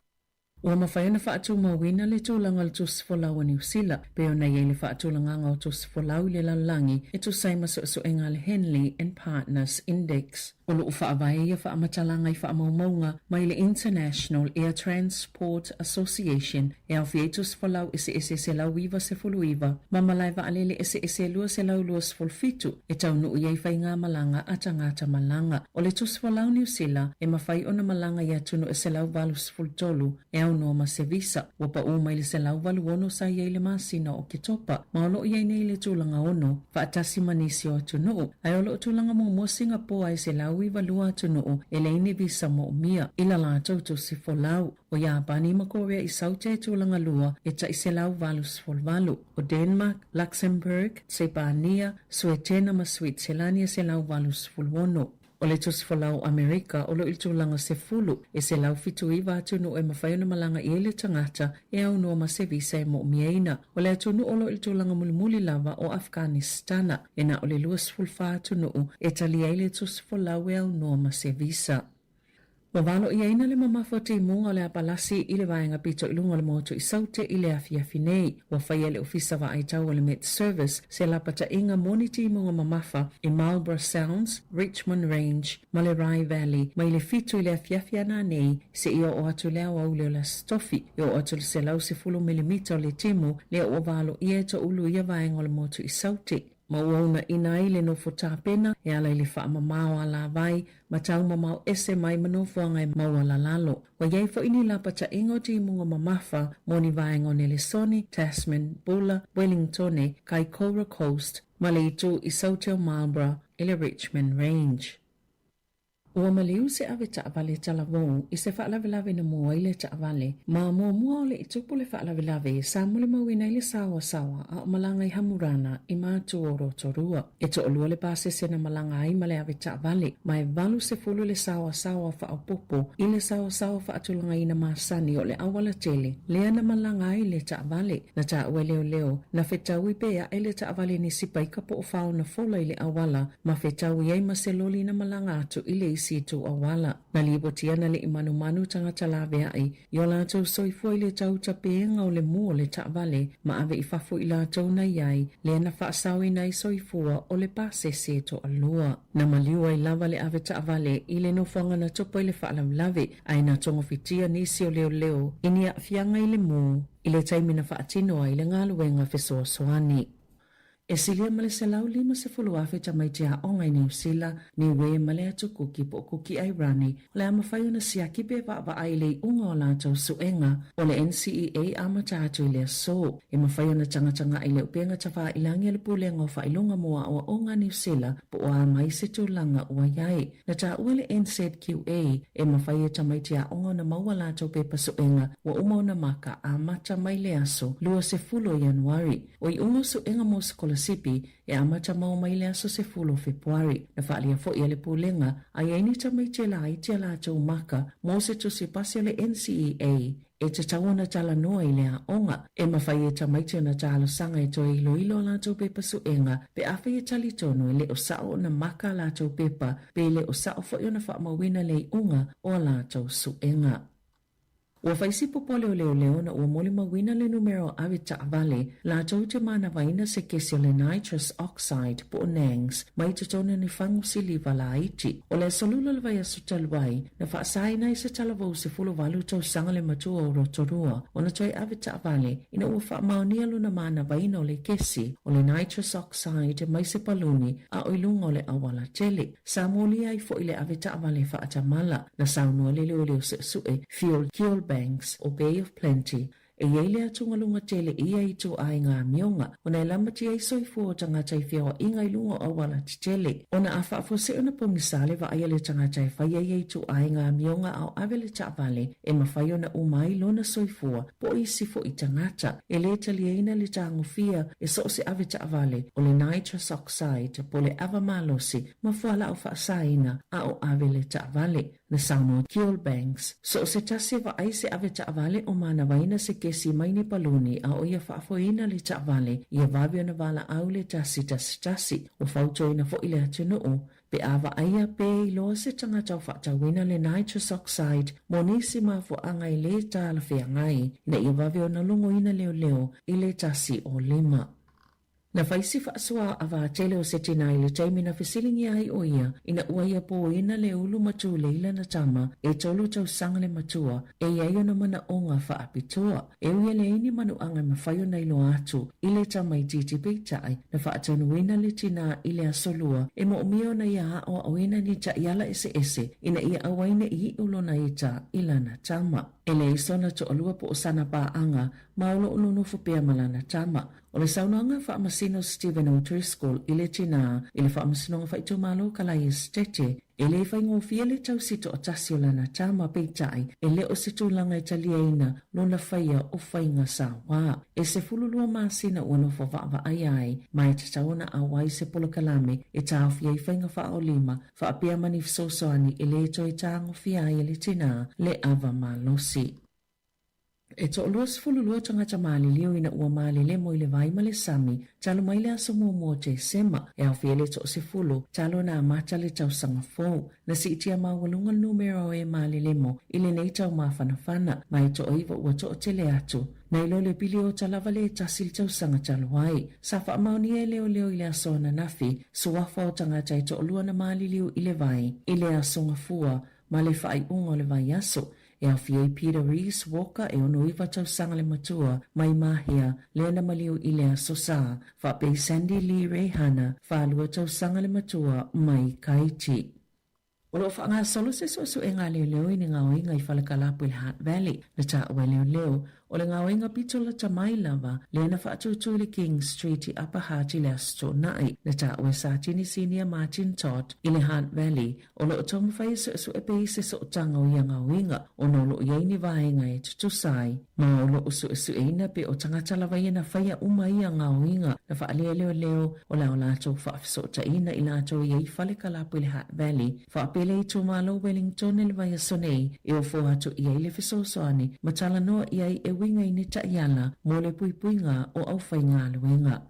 Ua mafai ona faatumauina le tulaga o le tusi folau a Niu Sila, pei ona i ai le faatulagaga o tusi folau i le lalolagi e tusa ai ma suesuega a le Henley and Partners Index. O lo o faavae ia faamatalaga i faamaumauga mai le International Air Transport Association e aofia ai tusi folau eseese 199 ma malae vaalele eseese 227 e taunuu i ai faigamalaga a tagata malaga. O le tusi folau Niu Sila e mafai ona malaga i atunuu e 183 e aunoa ma se visa. Ua pau mai le 186 sa i ai i le masina o Oketopa, ma o lo o i ai nei le tulaga ono, faatasi ma nisi o atunuu. Ae o lo o tulaga muamua Singapoa e 192 atunuu e leai ni visa moomia i la latou tusi folau. O Iapani ma Korea i Saute e tulaga lua e tai 188. O Denmark, Luxembourg, Sepania, Suetena ma Suitselani e 186. O le tusi folau o Amerika o lo o i le tulaga sefulu, e 179 atunuu e mafai ona malaga i ai le tagata e aunoa ma se visa e moomiaina. O le atunuu o lo o i le tulaga mulimuli lava o Afghanistana, e na o le 24 atunuu e talia ai le tusi folau e aunoa ma se visa. Ua valoiaina le mamafa o timuga o le apalasi i le vaega pito i luga o le motu i Saute i le afiafi nei. Ua faia e le Ofisa Vaai Tau o le Met Service se lapataiga mo ni timuga mamafa i Marlborough Sounds, Richmond Range ma le Rai Valley mai le 7 i le afiafi ana nei seia oo atu le aoauli o le Aso Tofi. E oo atu i le 110 milimita o le timu lea ua valoia e toulu ia vaega o le motu i Saute. Ma ua uunaina ai le nofo tapena e ala i le faamama o alavai ma taumamao ese mai ma nofoaga e maualalalo. Ua i ai foi ni lapataiga o timuga mamafa mo ni vaega o Nelesoni, Tasman, Buller, Wellingtone, Kaikoura Coast ma le itu i Saute o Marlborough i le Richmond Range. Ua maliu se ave taavale talavou i se faalavelave na mua ai le taavale. Ma muamua o le i tupu le faalavelave, sa molimauina ai le saoasaoa a o malaga i Hamurana i Matu o Rotorua. E toalua le pasese na malaga ai ma le ave taavale, ma e 80 le saoasaoa faaopoopo i le saoasaoa faatulagaina masani o le aualatele lea na malaga ai le taavale. Na taua e leoleo, na fetaui pe ae le taavale nisi paika po o fao na fola i le auala ma fetaui ai ma se loli na malaga atu i le isi itu auala. Na lipotia na le i manumanu tagata laveai i o latou soifua i le tau tapeega o le mu o le taavale ma ave i fafo i latou na i ai lea na faasaoina ai soifua o le pasese e toalua. Na maliu ai lava le ave taavale i le nofoaga na tupu ai le faalavelave ae na togofitia nisi o leoleo i ni aafiaga i le mu i le taimi na faatino ai le galuega fesoasoani. E silia ma le 150,000 tamaiti aoga i Niu Sila, Niue ma le Atu Kuki po o Kuki Airani o le a mafai ona siaki pe vaavaai i le iuga o latou suega o le NCEA amata atu i le aso. E mafai ona tagatagaʻi le upega tafāilagi a le Pulega o Faailoga mo Aoaoga a Niu Sila po o a mai se tulaga ua i ai. Na taua le NZQA e mafai e tamaiti aoga ona maua latou pepa suega ua uma ona maka amata mai le aso 20 o Ianuari. O iuga o suega mo sikolasipi e amata mau mai le aso 10 o Fepuari. Na faaalia foi e le Pulega a i ai ni tamaiti e laiti a latou maka mo se tusi pasi o le NCEA e tatau ona talanoa i le aoga. E mafai e tamaiti ona talosaga e toe iloilo a latou pepa suega pe afai e talitonu e le o sao ona maka a latou pepa pe le o sao foi ona faamauina le iuga o a latou suega. Ua fai si popole o leoleo ona ua molimauina le numera o ave taavale latou te manavaina se kesi o le nitrous oxide po o NANGS mai totonu o ni fagu siliva laiti. O le aso Lula o le vaiaso talu ai, na faasaina ai se talavou 18 tausaga le matua o Rotorua ona toe ave taavale ina ua faamaonia lona manavaina o le kesi o le nitrous oxide mai se paluni a o i luga o le auala tele. Sa molia ai foi le ave taavale faatamala. Na saunoa le leoleo suesue Phil Kilbanks o Bay of Plenty. E i ai le atugaluga tele i ia ituaiga amioga, ona e lamatia ai soifua o tagata i feoaiga i luga o auala tetele. Ona a faafuasei ona pogisa le vaai a le tagata e faia ia ituaiga amioga a o ave le taavale, e mafai ona uma ai lona soifua po o isi foi tagata. E le taliaina le tagofia e so o se ave taavale o le nitrous oxide po o le ava malosi ma fualaau faasaina a o ave le taavale. Na saunoa Kiel Banks, So o se tasi e vaai se ave taavale o manavaina se kesi mai ni paluni a o ia faafoeina le taavale, ia vave ona valaau le 111. Ua fautuaina foi le atunuu, pe a vaaia pe iloa se tagata o faatauina le nitrous oxide mo nisi mafuaaga e lē talafeagai, ina ia vave ona logoina leoleo i le 105. Na fai si faasoa a tele o se tina i le taimi na fesiligia ai o ia ina ua ia pōina le ulu ma tulei lana tama e tolu tausaga le matua e i ai ona manaoga faapitoa. E ui e leai ni manuaga e mafai ona iloa atu i le tamaitiiti peitai na faataunuina le tina i le aso lua e moomia ona ia aoaoina ni taiala eseese ina ia aua ai ne i iu lona ita i lana tama. E leai sona toalua po o sana paaga ma o lo o nonofo pea ma lana tama. O le saunoaga Faamasino Stephen O'Driscoll i le tina i le Faamasinoga Faaitumalo o Kalaia Esitete, e le faigofie le tausi toatasi o lana tama peitai e le o se tulaga e taliaina lona faia o faiga sauā. E 12 masina ua nofo vaavaaia ai ma e tatau ona auai se polokalame e taofia ai faiga faaolima faapea ma ni fesoasoani e le toe tagofia ai e le tina le ava malosi. E toa-22 tagata maliliu ina ua malelemo i le vai ma le sami talu mai le aso muamua o Tesema, e aofia ai le toasefulu talu ona amata le tausaga fou. Na siitia maualuga le numera o e malelemo i lenei taumafanafana, ma e toaiva ua toatele atu nai lo le piliota lava le tasi le tausaga talu ai. Sa faamaonia e leoleo i le aso ananafi suafa o tagata e toalua na maliliu i le vai i le aso Gafua ma le faaiuga o le vaiaso, E aofia ai Peter Rees Walker e 69 tausaga le matua mai Mahea lea na maliu i le Aso Sa, faapea i Sandy Lee Reihana, 42 tausaga le matua mai Kaiti. O lo o faagasolo se suesuega a leoleo i ni gaoiga i Falekalapu i le Hutt Valley. Na taua e leoleo, o le gaoiga pito lata mai lava lea na faatūtū i le King Street i Upper Hutt i le Aso Toonai. Na taua e Satini Senior Martin Todd i le Hutt Valley, O lo o taumafai e suesue pea i se sootaga o ia gaoiga ona o lo o i ai ni vaega e tutusa ai, ma o lo o suesueina pe o tagata lava ia na faia uma ia gaoiga na faaalia leoleo o la o latou faafesootaiina i latou i ai fale kalapu i le Hutt Valley, faapea le itumalo Wellington i le vaiaso nei e ofo atu i ai le fesoasoani ma talanoa i ai e uiga i ni taiala mo le puipuiga o aufaigaluega.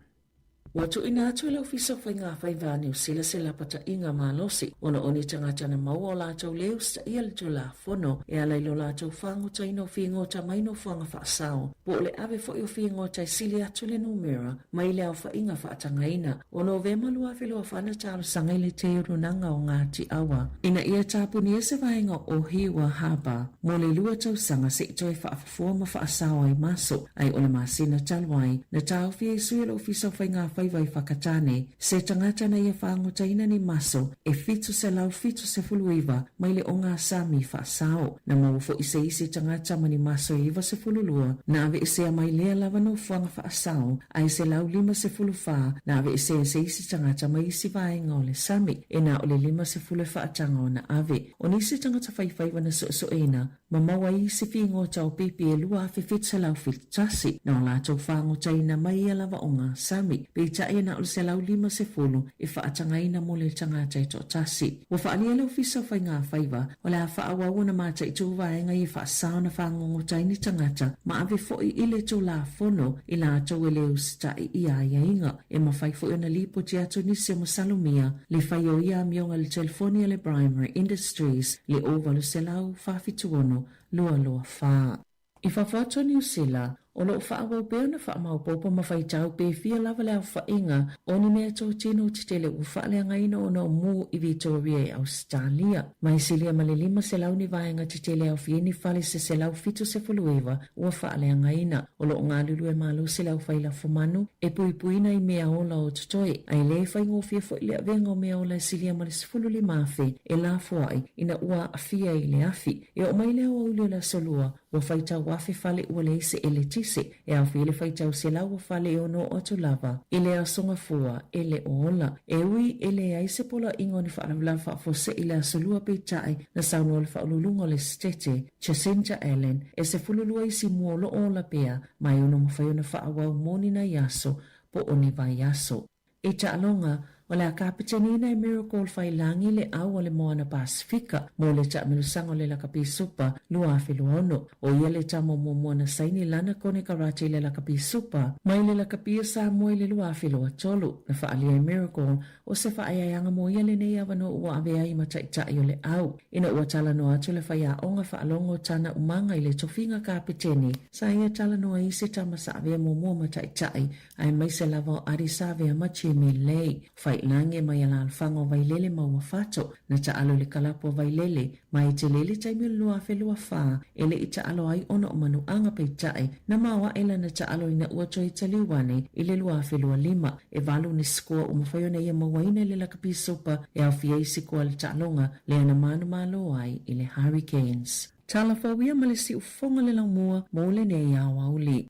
Ua tuuina atu e le Ofisa o Faiga Faiva a Niu Sila se lapataiga malosi ona o ni tagata na maua o latou le usitaia le Tulafono e ala i lo latou fagotaina o figota mai nofoaga faasao po o le ave foi o figota e sili atu le numera mai le aofaiga faatagaina. O Novema 2024 na talosaga i le Teurunaga o Ngāti Awa ina ia tapunia se vaega o Ohiwa Harbour mo le lua tausaga se i toe fua ma faasao ai maso, ae o le masina talu ai, na taofi ai sui o le Ofisa o Faiga Faiva i Whakatane, se tagata na ia faagotaina ni maso e 779 mai le ogasami faasao. Na maua foi se isi tagata ma ni maso e 92 na aveesea mai lea lava nofoaga faasao, ae 154 na aveesea e se isi tagata mai isi vaega o le sami, e na o le 50 e faataga ona ave. O nisi tagata faifaiva na suesueina, Ma maua ai isi figota o pipi e 2,771, na o latou fagotaina mai ia lava ogasami, peitai e na o le 150 e faatagaina mo le tagata e toatasi. Ua faaalia e le Ofisa o Faiga Faiva, o le a faaauau ona mataitu vaega ia faasao na fagogota ai ni tagata ma ave foi i le Tulafono i latou e le usitai i aiaiga. E mafai foi ona lipoti atu nisi o masalomia le fai o ia amioga i le telefoni a le Primary Industries le 0800 476 224. I fafo atu o Niu Sila, o lo o faaauau pea ona faamaopoopo ma faitau pe fia lava le aofaiga o ni meatotino tetele ua faaleagaina ona o mū i Vitoria i Ausetalia. Ma e silia ma le 500 ni vaega tetele e aofia ai ni fale se 179 ua faaleagaina. O lo o galulue malosi le aufai lafumanu e puipuina i mea ola o totoe, a e le faigofie foi le avega o mea ola e silia ma le 15,000 e lafoai ina ua aafia i le afi. E oo mai le aoauli o le aso Lua, ua faitau afe fale ua leai se eletise. eletise, e aofia ai le faitau 100 o fale e ono oo atu lava i le Aso Gafua e le o ola. E ui e leai se poloaiga o ni faalavelave faafuasei i le Aso Lua peitai na saunoa le Faauluuluga o le Setete, Jacinta Allan, e 12 isi mua o lo o ola pea ma e ono mafai ona faaauau mo ni nai aso po o ni vaiaso. I taaloga, o le a kapeteniina e Miracle Failangi le au a le Moana Pasifika mo le taamilosaga o le Lakapi Supa 2026. ʻO ia le tama muamua na saini lana konekarate i le Lakapi Supa mai le Lakapi a Samoa i le 2023. Na faaalia e Miracle o se faaeaeaga mo ia lenei avanoa ua avea ai ma taitai o le au. Ina ua talanoa atu le faiaoga faalogo Tana Umaga i le tofiga kapeteni, sa ia talanoa ai i se tama sa avea muamua ma taitai aemaise lava o Adi Savea ma Jimmy Lay. Failangi mai alaalafaga o Vailele ma Uafato, na taalo i le kalapu o Vailele, ma e tele le taimi o le 2024 e le i taalo ai ona o manuaga peitai, na maoae lana taalo ina ua toe taliu ane i le 2025. E valu ni sikoa ua mafai ona ia mauaina i le lakapi supa e aofia ai sikoa le taaloga lea na manumalo ai i le Hurricanes. Tala fou ia ma le siufofoga le laumua mo lenei aoauli.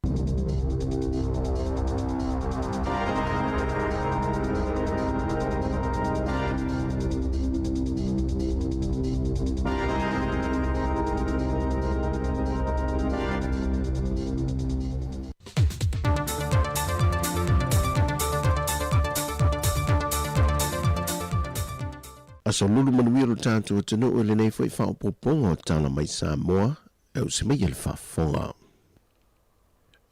Aso lulu manuia lo tatou atunuu i lenei foi faaopoopoga o Tala mai Samoa e use mai e le faafofoga.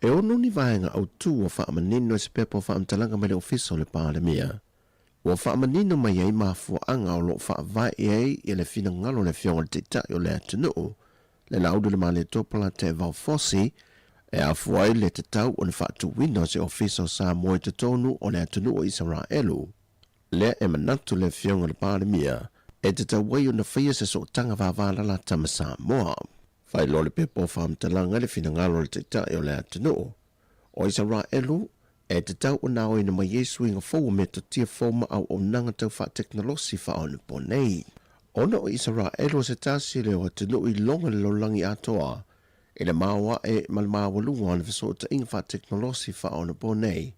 E ono ni vaega autu ua faamanino e se pepa o faamatalaga mai le Ofisa o le Palemia. Ua faamanino mai ai mafuaaga o lo o faavae ai i le finagalo o le Afioga i le Taitai o le atunuu, le Laulu-le-Malietoa Polataivao Fosi, e afua ai le tatau o le faatuina o se Ofisa o Samoa i totonu o le atunuu o Isaraelu. Lea e manatu le Afioga i le Palemia e tatau ai ona faia se sootaga vavalalata ma Samoa. Faailoa le pepa o faamatalaga i le finagalo o le Taitai o le atunuu o Isaraelu e tatau ona aoina mai ai suiga fou o metotia fou ma auaunaga tau faatekonolosi faaonaponei. Ona o Isaraelu o se tasi lea o atunuu i loga le lalolagi atoa i le maoae ma le maualuga o le fesootaiga faatekonolosi faaonaponei,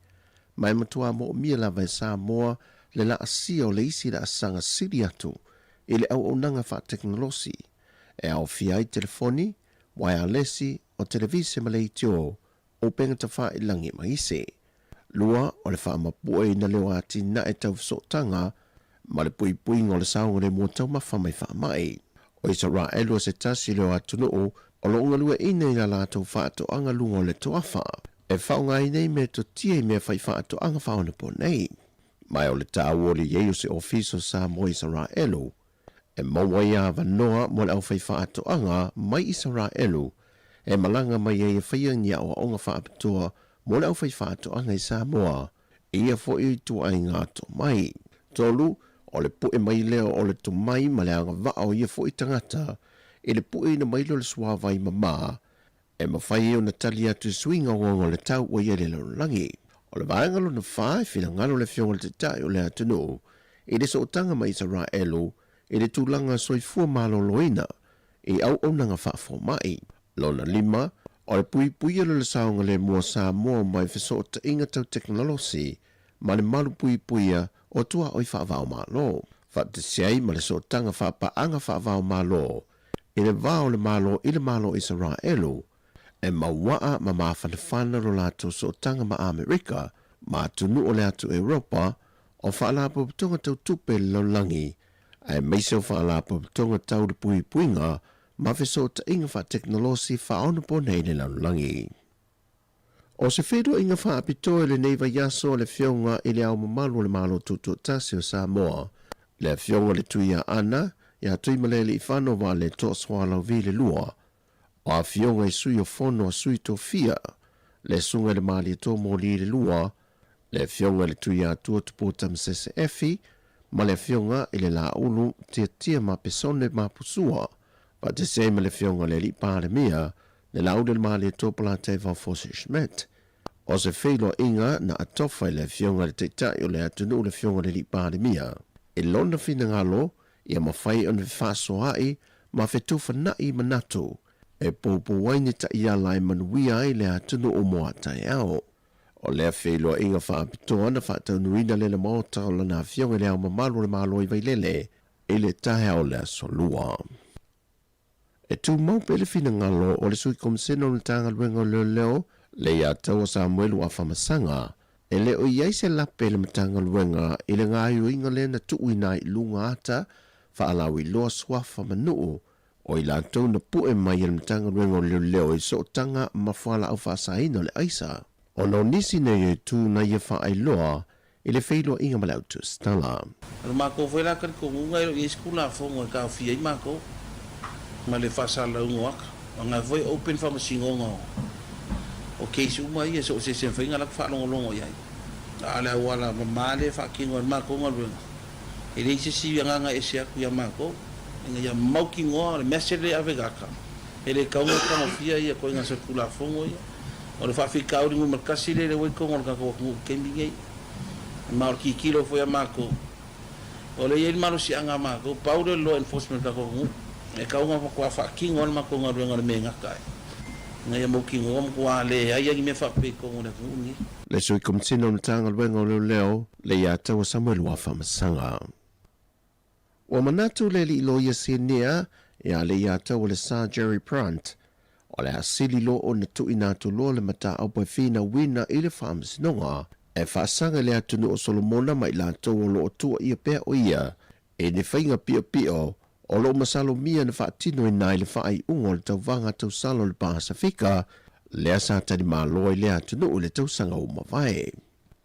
ma e matua moomia lava e Samoa le laasia o le isi laasaga sili atu i le auaunaga faatekonolosi e aofia ai telefoni, waialesi, o televise ma leitio, upega tafailagi ma isi. Lua, o le faamapueina lea o atinae tau fesootaga ma le puipuiga o le saogalemu o taumafa mai faamai. O Isaraelu o se tasi lea o atunuu o lo o galueaiina i la latou faatoaga luga o le toafa, e faaaogaina ai metotia i mea fai faatoaga faaonaponei. Ma o le taua o le i ai o se Ofisa o Samoa i Isaraelu, e maua ai avanoa mo le aufaifaatoaga mai Isaraelu e malaga mai ai e faia ni aoaoga faapitoa mo le aufaifaatoaga i Samoa, i ia foi ituaiga tomai. 3, o le pu'e mai lea o le tomai ma le agavaa o ia foi tagata i le pu'eina mai lea o le suavai mamā e mafai ai ona tali atu i suiga ogaoga o le tau ua i ai le lalolagi. O le vaega lona fa, e finagalo le Afioga i le Taitai o le atunuu i le sootaga ma Isaraelu i le tulaga soifua maloloina i auaunaga faafomai. Lona lima, o le puipuia lea o le saogalemu o Samoa mai fesootaiga tau tekonolosi ma le malu puipuia o tuaoi faava-o-Malo. Faatasi ai ma le sootaga faapaaga faava-o-Malo i le va o le Malo i le Malo o Isaraelu, e mauaa ma mafanafana lo latou sootaga ma Amerika ma atunuu o le atu Europa o faalapotopotoga tau tupe i le lalolagi, aemaise o faalapotopotoga tau le puipuiga ma fesootaiga faatekonolosi faaonaponei i le lalolagi. O se feiloaiga faapitoa i lenei vaiaso a le Afioga i Le Ao Mamalu o le Malo Tutoatasi o Samoa, le Afioga i le Tuiaana ia Tuimalealiifano Vaaletoa Sualauvi le Lua, o Afioga i Sui o Fono a Sui Tofia, le Susuga i le Malietoa Moli le Lua, le Afioga i le Tuiatua Tupua Tamasese Efi ma le Afioga i le Laulu Tiatia Mapesone Mapusua, faatasi ai ma le Afioga i le Alii Palemia, le Laulu le Malietoa Polataivao Fosi Schmidt. O se feiloaiga na atofa i le Afioga i le Taitai o le atunuu le Afioga i le Alii Palemia, i lona finagalo ia mafai ona fefaasoaai ma fetuufana'i manatu. e poupou ai ni taʻiala e manuia ai le atunuu mo a taeao. O lea feiloaiga faapitoa na faataunuuina lea i le Maota o Lana Afioga i Le Ao Mamalu o le Malo i Vailele i le taeao o le Aso Lua. E tumau pea le finagalo o le Sui Komisena o le Matagaluega o Leoleo, Leiataua Samuelu Afamasaga, e le o i ai se lape i le Matagaluega i le gaoioiga lea na tuuina ai i luga ata faalauiloa suafa ma nuu o i latou na pue mai e le Matagaluega o Leoleo i sootaga ma fualaau faasaina o le aisa, ona o nisi nei o itu na ia faailoa i le feiloaiga ma le autusitala. O le matou foi la talitonuga e le o i ai se Tulafono e taofia ai matou ma le faasalalauina o ata. Aua foi e open faamasinoga o case uma ia, so o se isi e mafai ona latou faalogologo i ai. A o le auala mama lea e faatino ai le matou galuega, e leai se isi agaga e ese atu ia matou, ina ia mautinoa o le message lea e ave i ata, e le tatau ona tagofia ia ituaiga solitulafono ia. O le faafitauli numera tasi lea ua i totonu o le tatou atunuu i le taimi lenei. Ma o le tilotilo foi a matou, o lea e i ai le malosiaga a matou, pau lea o le law enforcement o le tatou atunuu, e tatau ona matua faatino lava le matou galuega i le mea e gata ai, ina ia mautinoa matua leai lava ni mea faapea i totonu o le atunuu lenei. Le Sui Komisina o Matagaluega o Leoleo, Leiataua Samuel Uafamasaga. Ua manatu le alii loia sinia ia Leiataua le Sir Jerry Prant, o le a sili loa ona tuuina atu loa le mataupu e finauina i le Faamasinoga e faasaga i le atunuu o Solomona ma i latou o lo o tuuaia pea o ia i ni faiga piopio o lo o masalomia na faatinoina ai le faaiuga o le tauvaga tausala o le Pasefika lea sa talimalo ai lea atunuu i le tausaga ua mavae.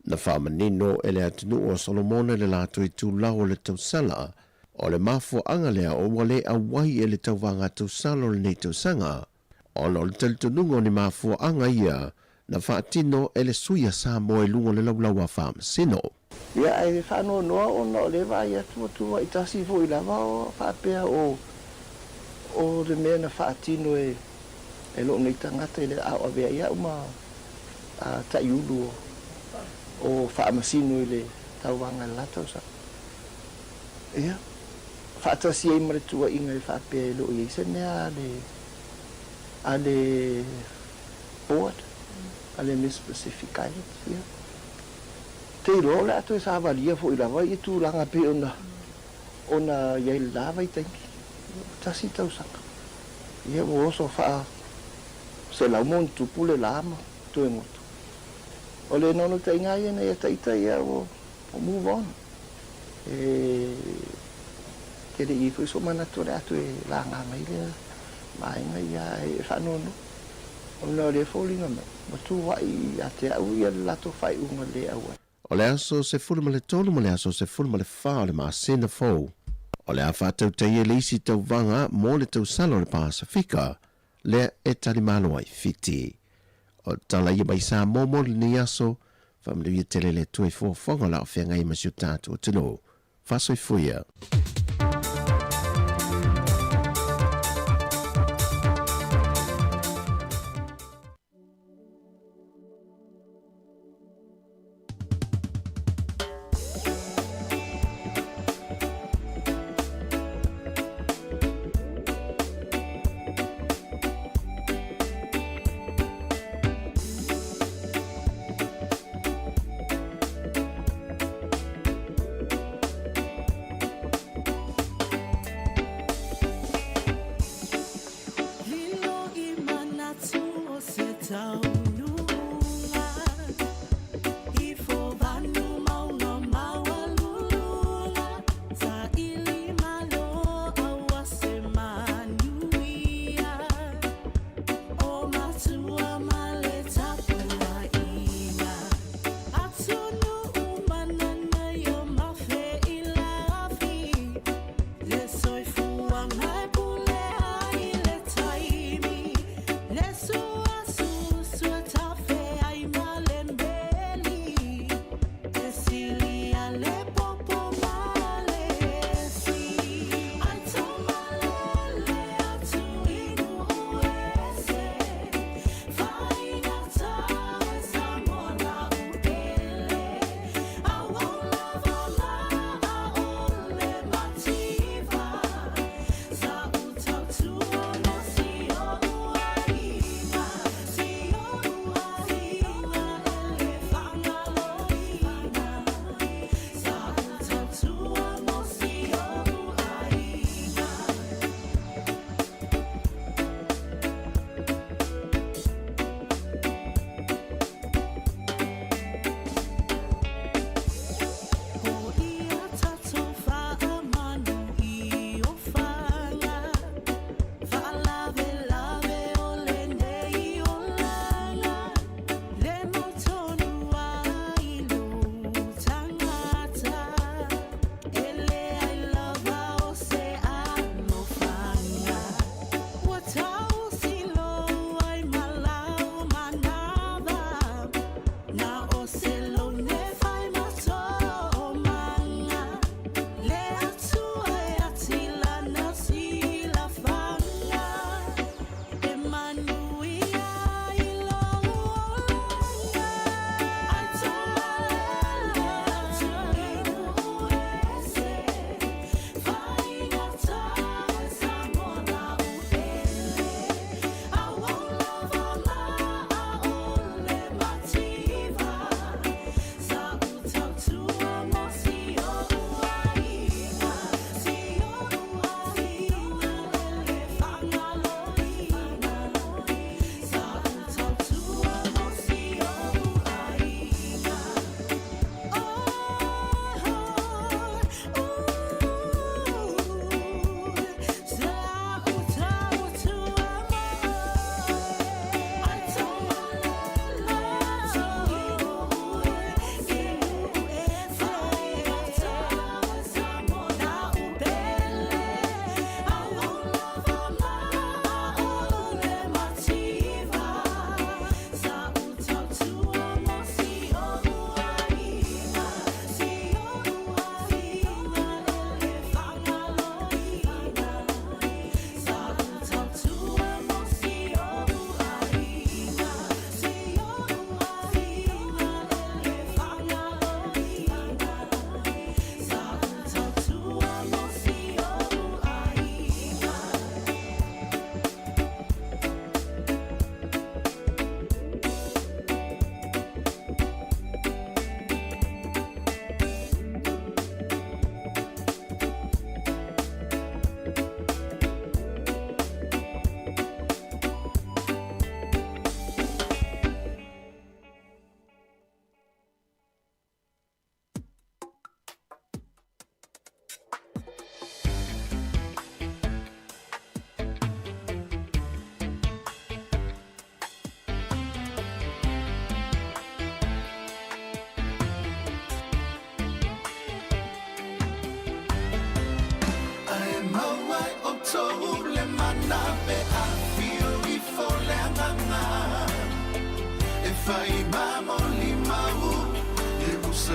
Na faamanino e le atunuu o Solomona i le latou itulau o le tausala, o le mafuaaga lea o ua le auai e le tauvaga tausala o lenei tausaga, ona o le talitonuga o ni mafuaaga ia na faatino e le sui a Samoa i luga o le laulau a Faamasino. Ia, ae faanoanoa ona o lea e vaai atu ua tuuai tasi foi lava o faapea o o le mea na faatino e e lou nei tagata i le a o avea ai au ma taiulu o faamasino i le tauvaga i le la tausaga. Ia, faatasi ai ma le tuuaiga e faapea e le o i ai se mea a le a le board a le Miss Pacific Islands. Ia, te iloa o le a toe savalia foi lava ia tulaga pei ona ona i ai i le la vaitaimi. Ia, ua tasi tausaga. Ia, ua oso faa 100+ le la ma toe goto. O le naunautaiga lava ia ina ia taita ia ua move on. E tele i ai foi sou manatu o le a toe laga mai lea vaega ia ae faanoanoa ona o lea e foliga mai ua tuuai ia te au ia le latou faaiuga le auai. O le aso 13 ma le aso 14 o le masina fou, o le a faatautaia le isi tauvaga mo le tausala o le Pasefika lea e talimalo ai Fiti. O tala ia mai Samoa mo lenei aso, faamanuia tele le Atua i foafoaga o la o feagai ma si o tatou atunuu. Faasoifuia.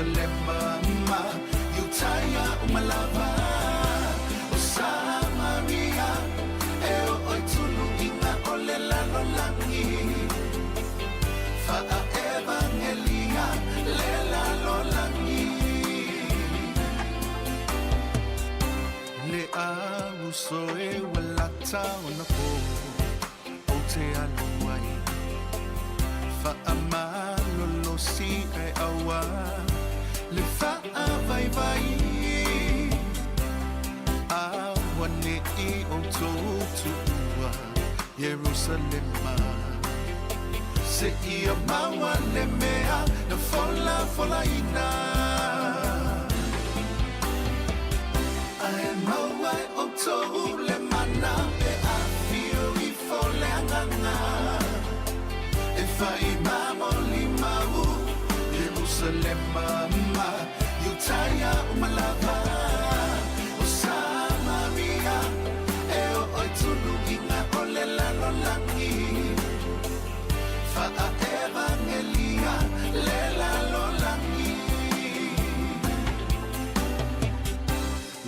Ierusalema ma Iutaia uma lava. O Samaria e oo i tuluiga o le lalolagi. Faa-evangelia le lalolagi. Le auso e ua lata ona po ou te alu ai. Faamalolosi ae aua le faavaivai. Auaneʻi outou tuua Ierusalema. Seia maua le mea na folafolaina. Ae maua e outou le mana pe afio ifo le Agaga. E fai ma molimau Ierusalema ma Iutaia uma lava. O Samaria e oo i tuluiga o le lalolagi. Faa-evangelia le lalolagi.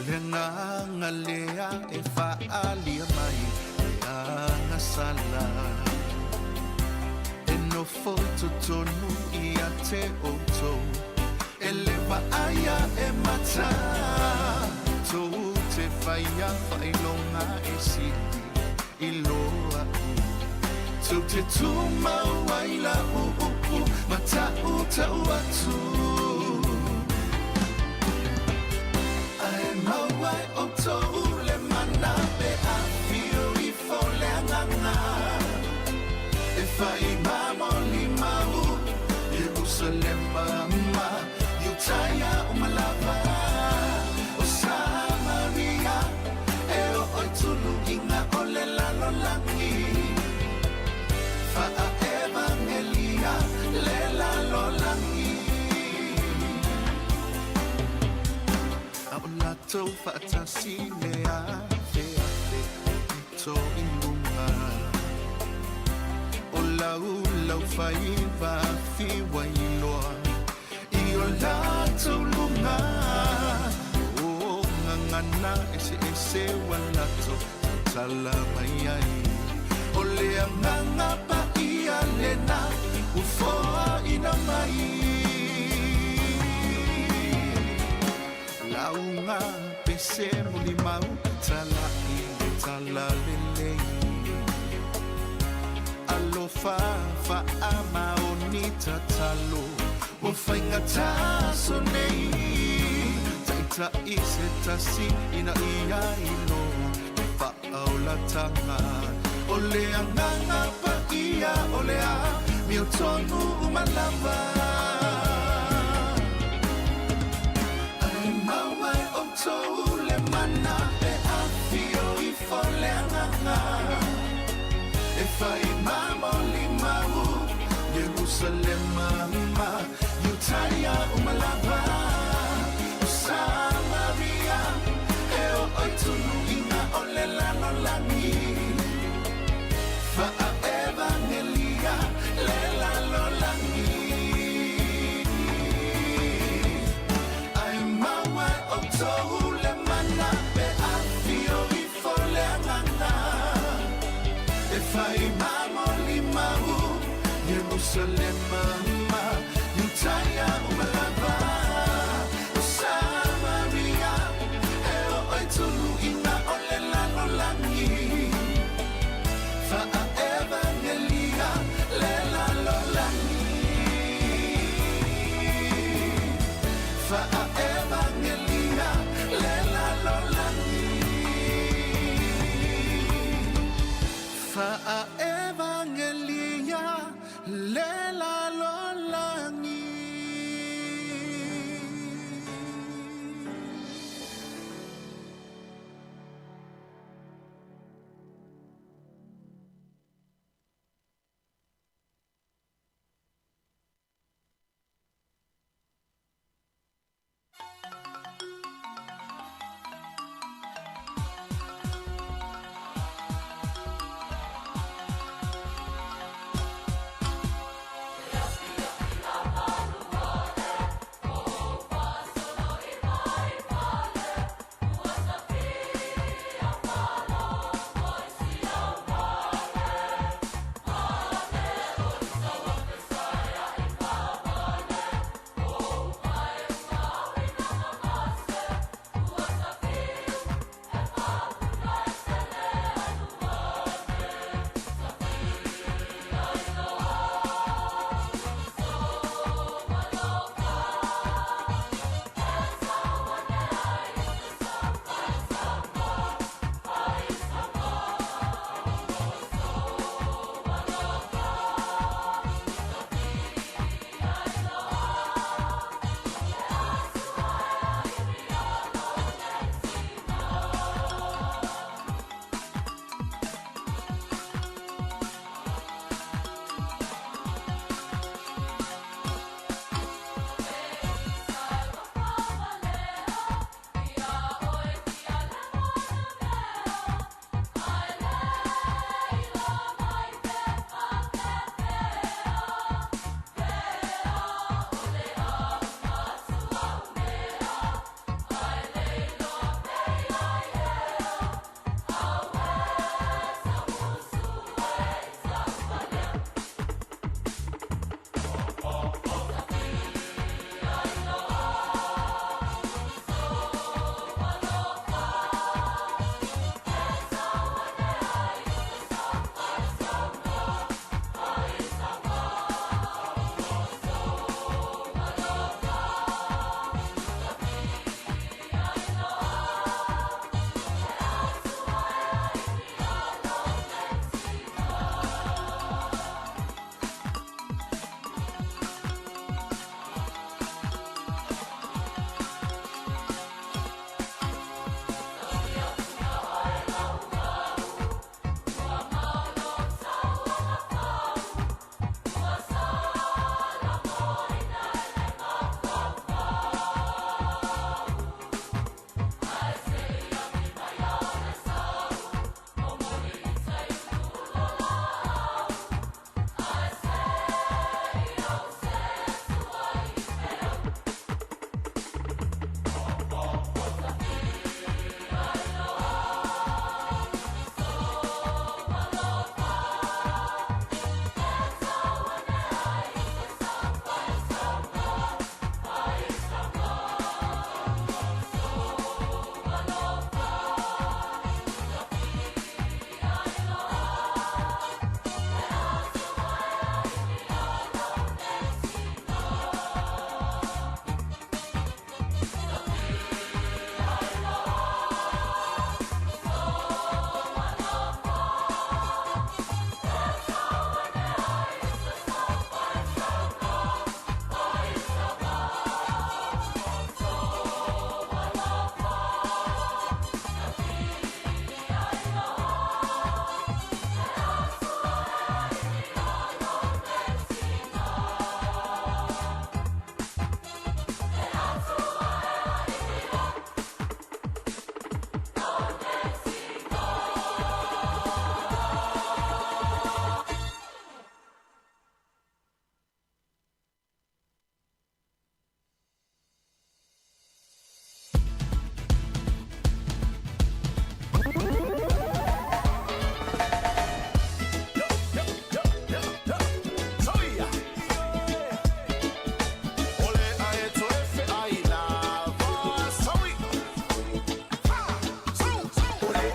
Le agaga lea e faaalia mai le agasala. E nofo i totonu ia te outou. E le vaaia e mata. Tou te faia faailoga e sili i lo a'u. Tou te tumau ai la'u upu ma taʻutaʻu atu. Ae maua e outou le mana pe afio ifo le Agaga. E fai ma molimau Ierusalema ma Iutaia uma lava. O Samaria e oo i tuluiga o le lalolagi. Faa-evangelia le lalolagi. A o latou faatasi le afeafe pito i luga. O laulau faiva fiu ai loa i o latou luga. O gagana eseese ua latou tautala mai ai. O le Agaga Paia lena ua foaina mai. Lauga pese molimau talaʻi le talalelei. Alofa faamaoni tatalo ua faigata aso nei. Taitai se tasi ina ia iloa le faaolataga. O le Agaga Paia o le amiotonu uma lava. Ae maua e outou le mana pe afio ifo le Agaga. E fai ma molimau Ierusalema ma Iutaia uma lava. O Samaria e oo i tuluiga o le lalolagi. Faa-evangelia le lalolagi. Ae maua e outou le mana pe afio ifo le Agaga. E fai ma molimau Ierusalema ma Iutaia uma lava. O Samaria e oo i tuluiga o le lalolagi. Faa-evangelia le lalolagi. Faa-evangelia le lalolagi. Faa-evangelia le lalolagi.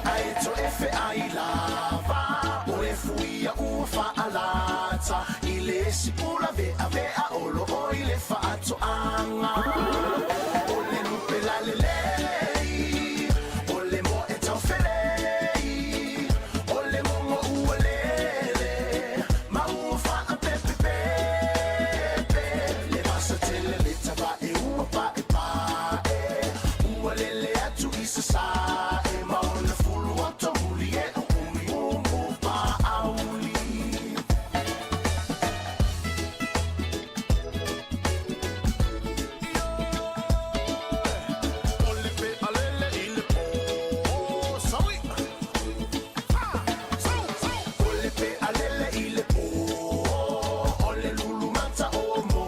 Ae toefe ai lava o le fuia ua faalata i le isi pula veavea o loo i le faatoaga. O le lupe lalelei, o le moe taufelei, o le mogo ua lele ma ua faapepepepe. Le vasa tele le tavae ua paepae, ua lele atu i sasae ma ona fulu oto muli e o umuiumu paauli. O le pealele i le pō, saui. O le pealele i le pō, o le lulu mata o mo.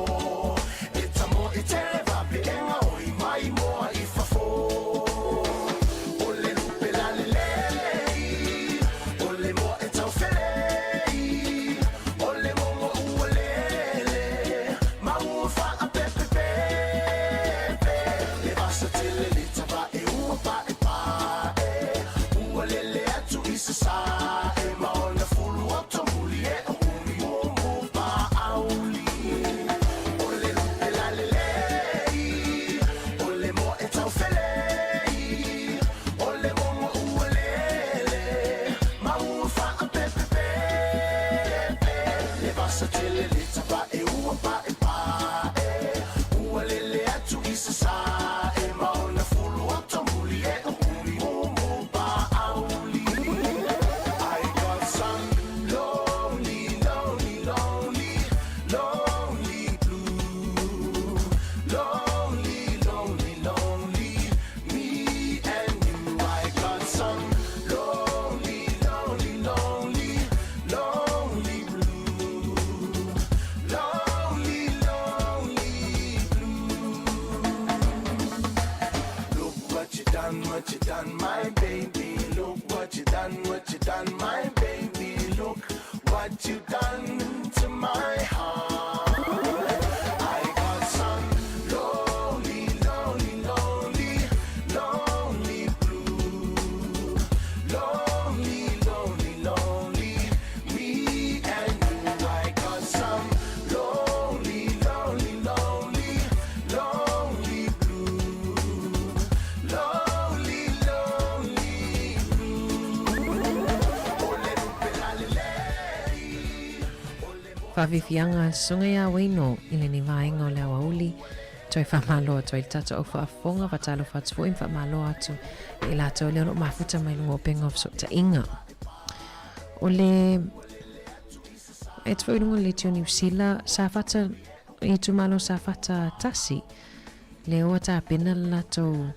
E tamo i tele vapeega o i mai moa i fafo. O le lupe lalelei, o le moe taufelei, o le mogo ua lele ma ua faapepepepe. Le vasa tele le tavae ua paepae, ua lele atu i sasae ma ona fulu oto muli e o umuiumu paauli. O le lupe lalelei, o le moe taufelei, o le mogo ua lele ma ua faapepepepe. Le vasa tele le tavae ua paepae, ua lele atu i sasae ma ona fulu oto muli e o umuiumu paauli. I got some lonely, lonely, lonely, lonely blue. Lonely, lonely, lonely, me and you. I got some lonely, lonely, lonely, lonely blue. Lonely, lonely blue. Look what you done, what you done, my baby. Look what you done, what you done, my baby. Look what you done to my heart. I got some lonely, lonely, lonely, lonely blue. Lonely, lonely, lonely, me and you. I got some lonely, lonely, lonely, lonely blue. Lonely, lonely blue. O le lupe lalelei. Faafiafiaga susuga ia Wayno i lenei vaega o le aoauli toe faamalo atu ai le tatou au faafofoga faatalofa atu foi ma faamalo atu i latou lea o lo o mafuta mai luga o upega o fesootaiga. O le atu foi i luga o le leitio Niu Sila, Safata, i itumalo Safata 1, lea ua tapena le latou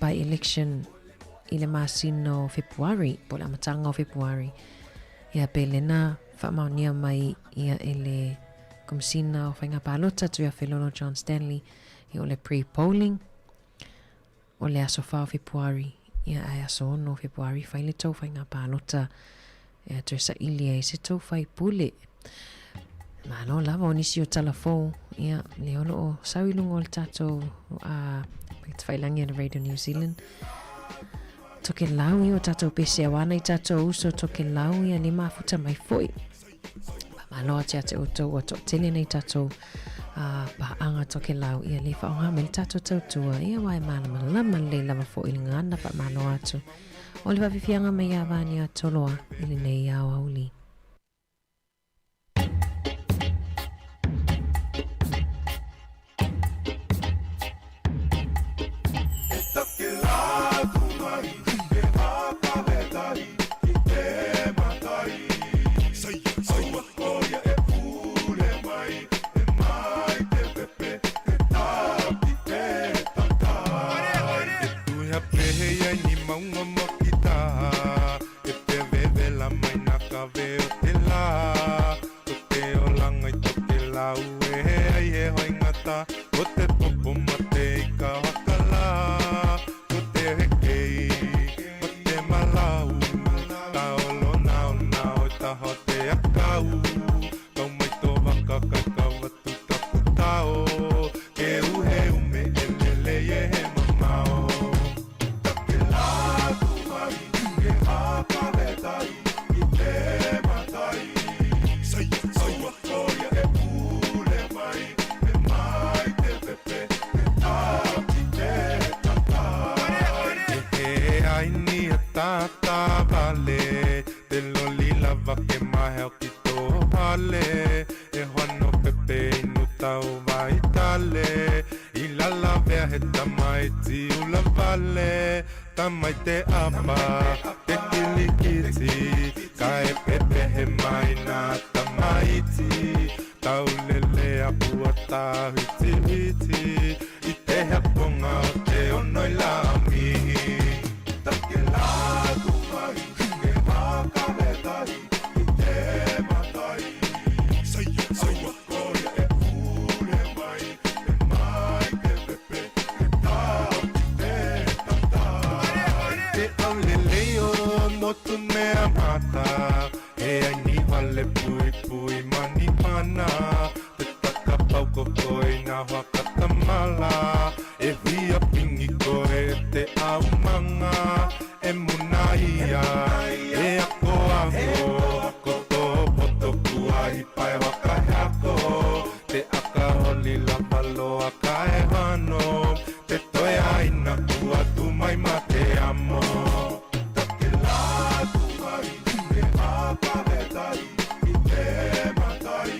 by election i le masina o Fepuari, po o le amataga o Fepuari. Ia pe lena faamaonia mai ia e le Komesina o Faiga Palota Tuiafelolo John Stanley i o le pre-polling o le aso 4 o Fepuari, ia ae aso 6 o Fepuari fai le tou faiga palota ia toe saili ai se tou faipule. Malo lava o nisi o tala fou, ia lea o loo sau i luga o le tatou tafailangi a le Radio New Zealand. Tokelau ia o tatou pese aua nai tatou uso Tokelau ia le mafuta mai foi. Faamalo atu ia te outou ua toatele nei tatou paaga Tokelau ia le faaaoga mai le tatou tautua ia aua e malamalama lelei lava foi le gagana faamalo atu. O le faafiafiaga mai ia Vania Toloa i lenei aoauli. maatavale Te loli lava ke maheo ki tō hale E hoano pepe inu tau vai tale I lalavea he tamaiti ula vale Tamai te apa te kilikiti Ka e pepehe mai nā tamaiti Taulele a pua tāwhitiwhiti I te haponga o te ono i la mihi Take la kumari ke whakawetahi i te matai Aua koia e ure mai e mai te pepe ke tao ki te tatai Te aulelei o motu mea mata He ai niho le puipui manihana Te takapau koko i ngā whakatamala E whia pingi koe e te aumanga E muna ia, e ako ako Ko tō poto kua hipa e whakaheako Te aka holi lava loa ka e whano Te toe aina kua tū mai mā te amo Take la tumari e whakawetahi i te matai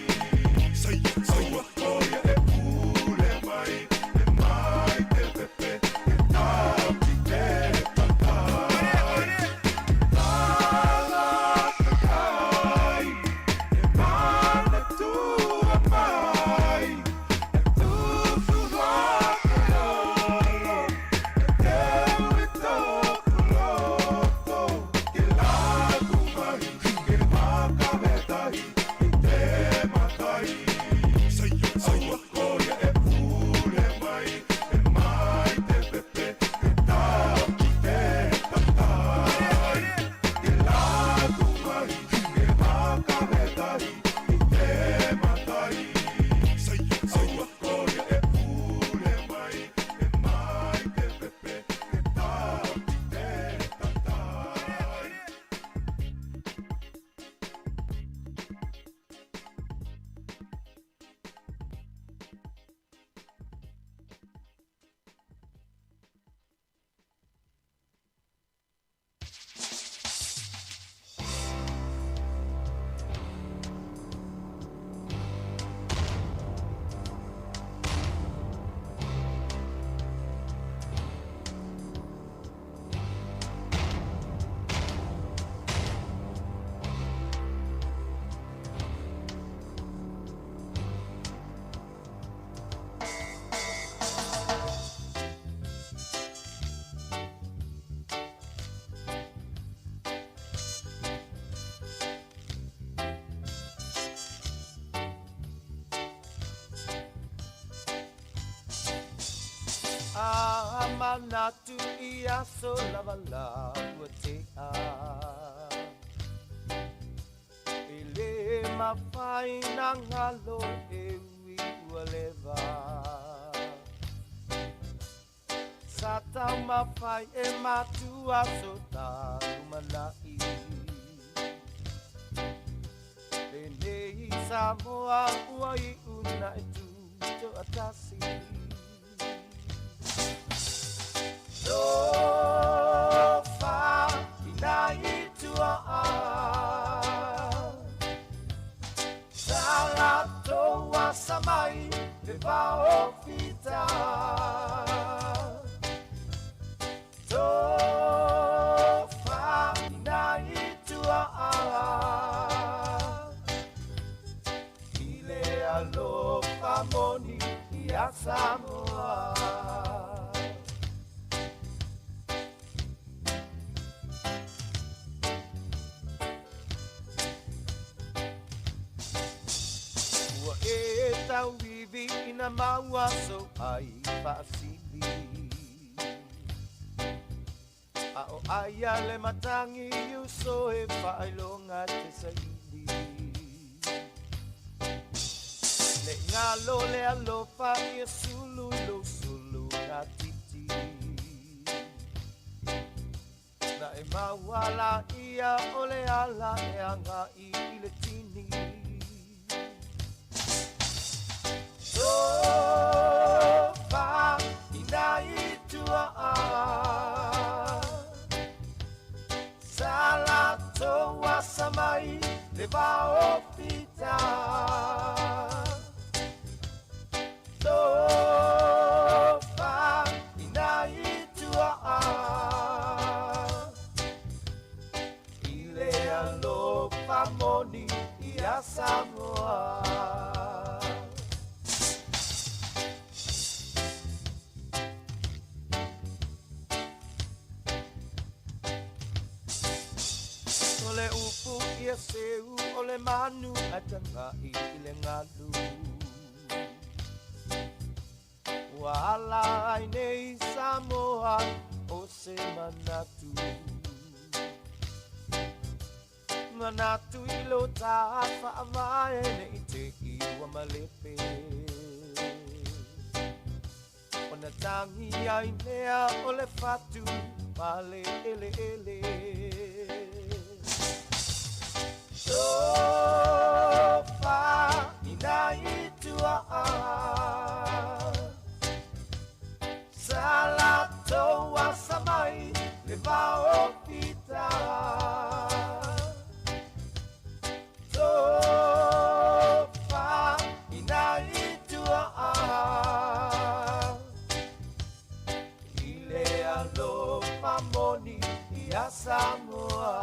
Aua koia e ure mai e mai te pepe e tao ki te tatai Tangata kai e manatua mai e tuku whakaolo e teu i tōku roto Ke laku mahi ke whakawetahi i te matai Aua koia e ure mai e mai te pepe ke tao ki te tatai Ke laku mahi ke whakawetahi i te matai Aua koia e ure mai e mai te pepe ke tao ki te tatai. A manatu i aso lava la ua tea E le mafai na galo e ui ua leva Sa taumafai e matua so ta lumanai Lenei Samoa ua iu na e tu toatasi Tofa ina i tua Sa latou asa mai le vao fita Tofa ina i tua I le alofa moni ia Samoa. Ua e tauivi ina maua so ai faasili A o aia le matangi uso e faailoga te saili Le galo le alofa ia sulu i lou sulu gatiti Na e maua laia o le ala e agai i le tini Tofa ina i tua. Sa latou asa mai le vao fita. Tofa i nai tuaa. I le alofa moni ia Samoa. O le upu ia seu o le manu ae tagai i le galu. Ua ala ai nei Samoa o se manatu. Manatu i lo ta faavae nei te i ua malepe. Ona tagi ai lea o le fatu ma le eleele. Tofa i nai tuaa. Sa latou asa mai le vao fita. Tofa i nai tuaa. I le alofa moni ia Samoa.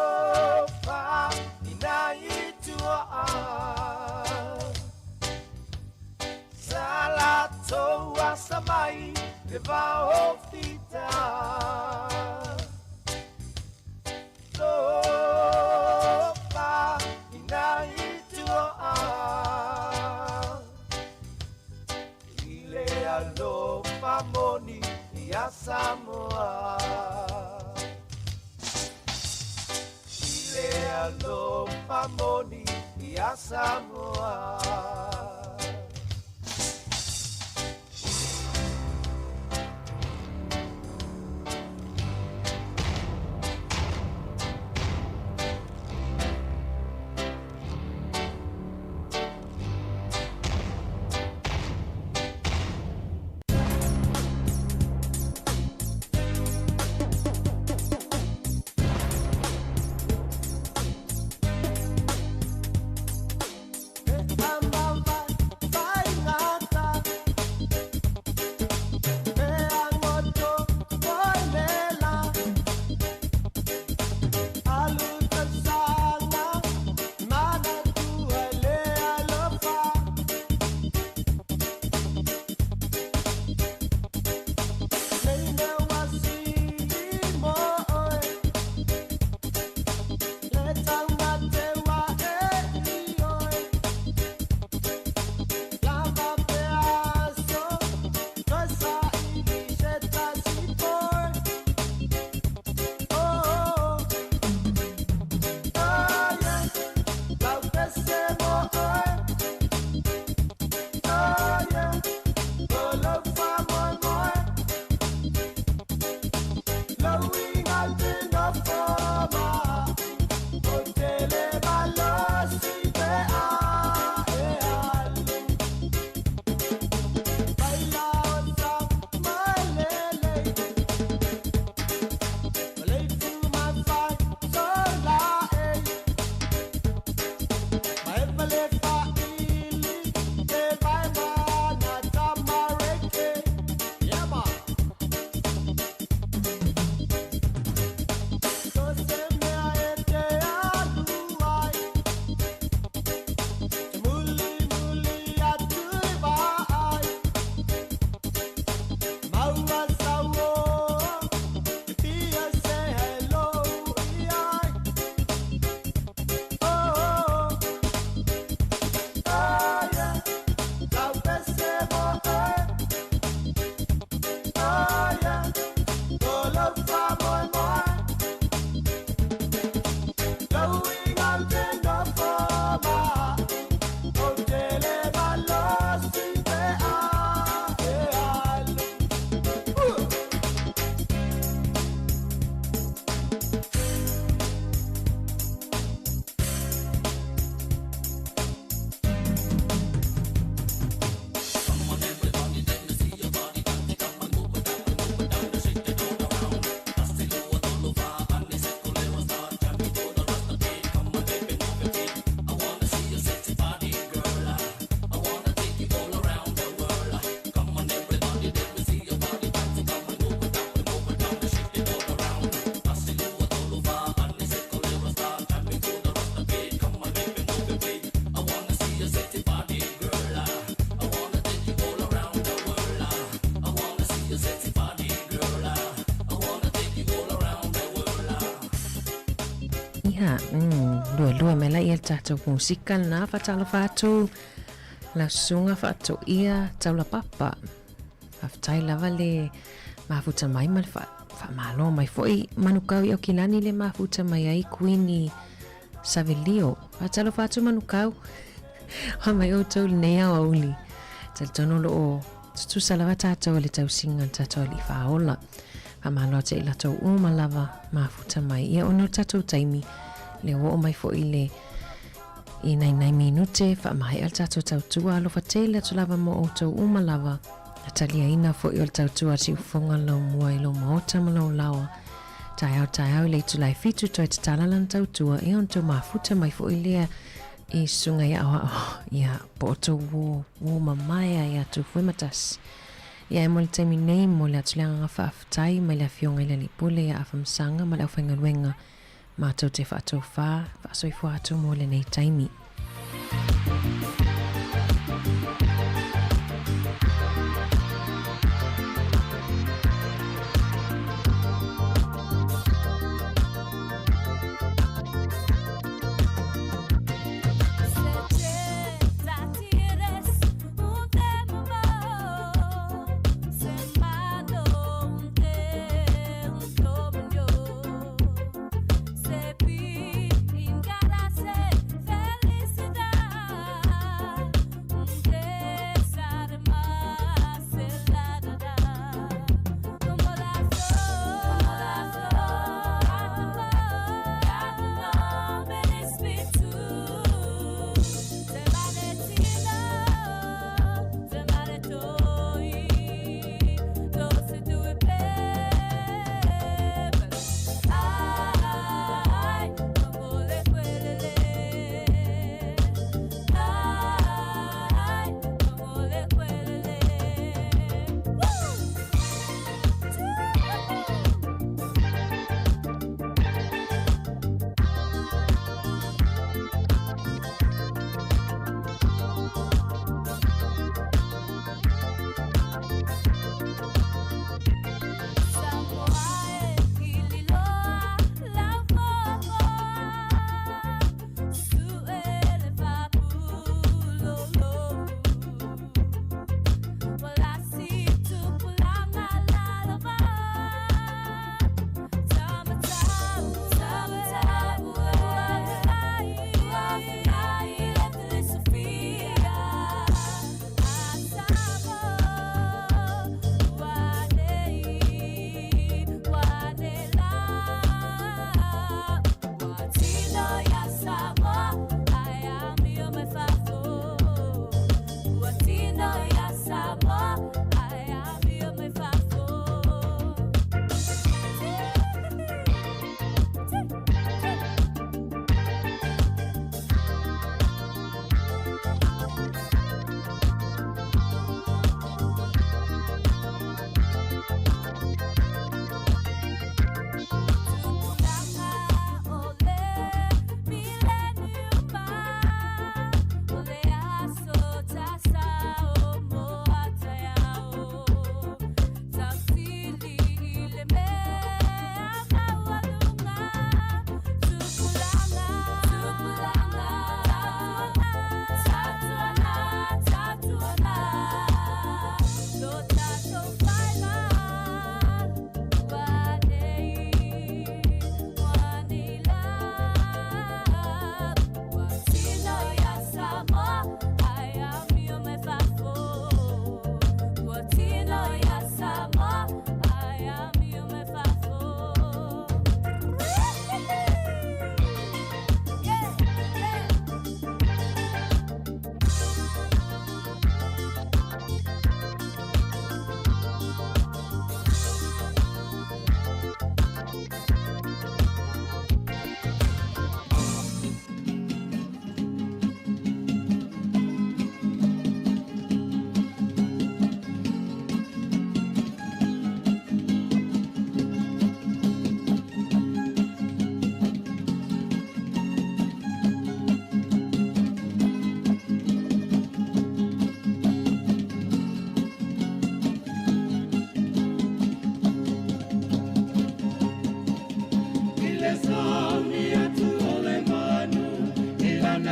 Tofa i nai tuaa. Sa latou asa mai le vao fita. Tofa i nai tuaa. I le alofa moni ia Samoa. I le alofa moni ia Samoa. Luelue mai la ia le tatou musika lena. Faatalofa atu lau susuga Faatoia Taulapapa. Faafetai lava le mafuta mai ma le faamalo mai foi Manukau i Aukilani le mafuta mai ai Kuini Savelio. Faatalofa atu Manukau. Hoa mai outou lenei aoauli. Talitonu o loo tutusa lava tatou i le tausiga a le tatou Alii Faaola. Faamalo atu i latou uma lava mafuta mai. Ia ona o le tatou taimi, lea ua oo mai foi le i nai nai minute faamaea le tatou tautua. Alofa tele atu lava mo outou uma lava. Na taliaina foi o le tautua a Siufoga lau mua i lou maota ma lou laoa. Taeao taeao i le itula e fitu toe tatala lana tautua ia ona tou mafuta mai foi lea i susuga i aoao ia po o tou uo uo mamae ai atu Fuematasi. Ia e mo le taimi nei mo le atu le agaga faafetai mai le Afioga i le Alii Pule ia Afamasaga ma le aufaigaluega matou te faatofā faasoifua atu mo lenei taimi.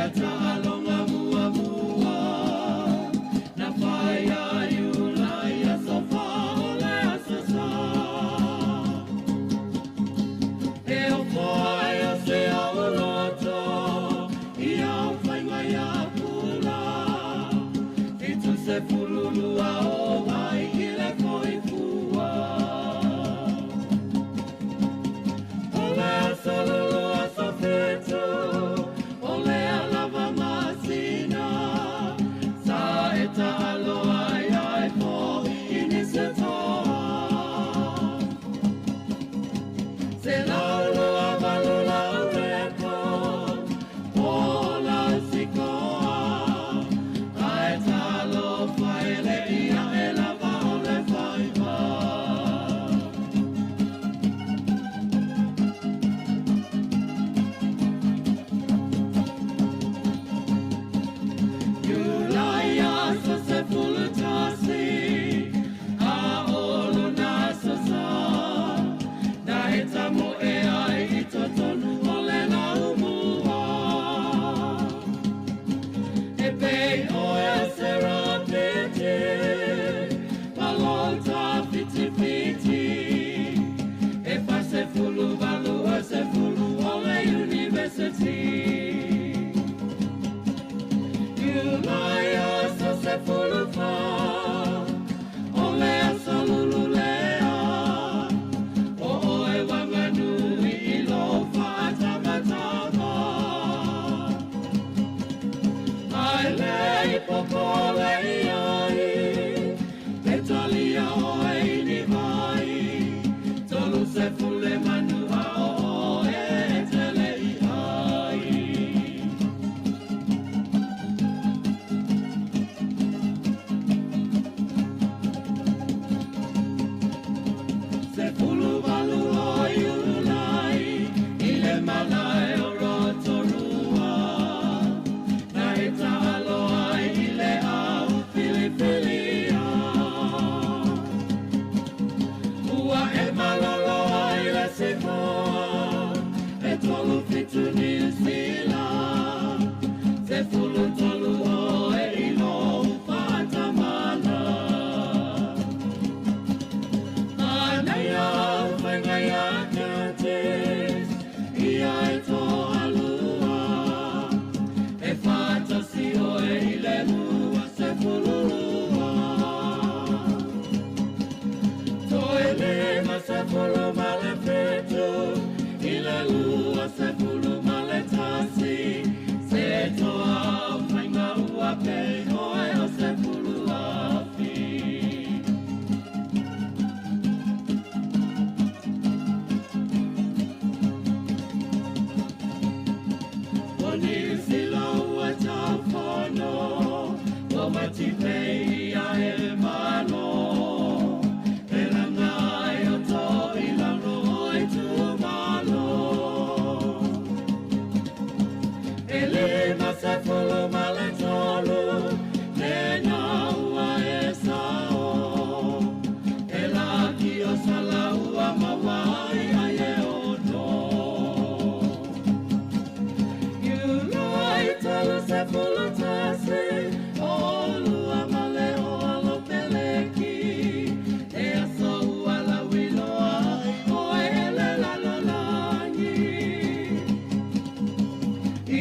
na taaloga muamua na faia Iulai aso fā o le aso sā. E ofo ai o se au loto i au faiga ia pula. 72 o mai i le foifua. O le aso lulu aso 7, o lea lava masina, sa e taalo ai ai fo'i i nisi toa. 128 lau record, o lau sikoa, ae talofa e le ia e lava o le faiva. Iulai aso 11, a o lona aso sā, na e tamoe ai i totonu o le laumua. E pei oe o se rapiti, ma lou tafitafiti, e 48 o sefulu o le university. Iulai aso 14, o le aso lulu lea, o oe uaganui i lou faatamatama. Ae lei popole i ai, e talia oe i ni vai, 30 le manu a o oe e tele i ai. 18 o Iulai, i le malae o Rotorua, na e taalo ai i le au filifilia. Ua e malolo ai le sikoa, e 37 Niu Sila, 13 oe i lou faatamala. Manaia au faiga ia Curtis, ia e toalua, e faatasi oe i le 22. Toe 57 i le 21, se toa au faiga ua pei oe o sefulu afi. O Niu Sila ua taufono, ua matipei ia e malo, e laga ai o to i lalo o itumalo. E 53, lena ua e sao, e laki o sala ua maua ai ai e ono. Iulai 31, o lua ma le o alo peleki, e aso ua lauiloa ai oe e le lalolagi. I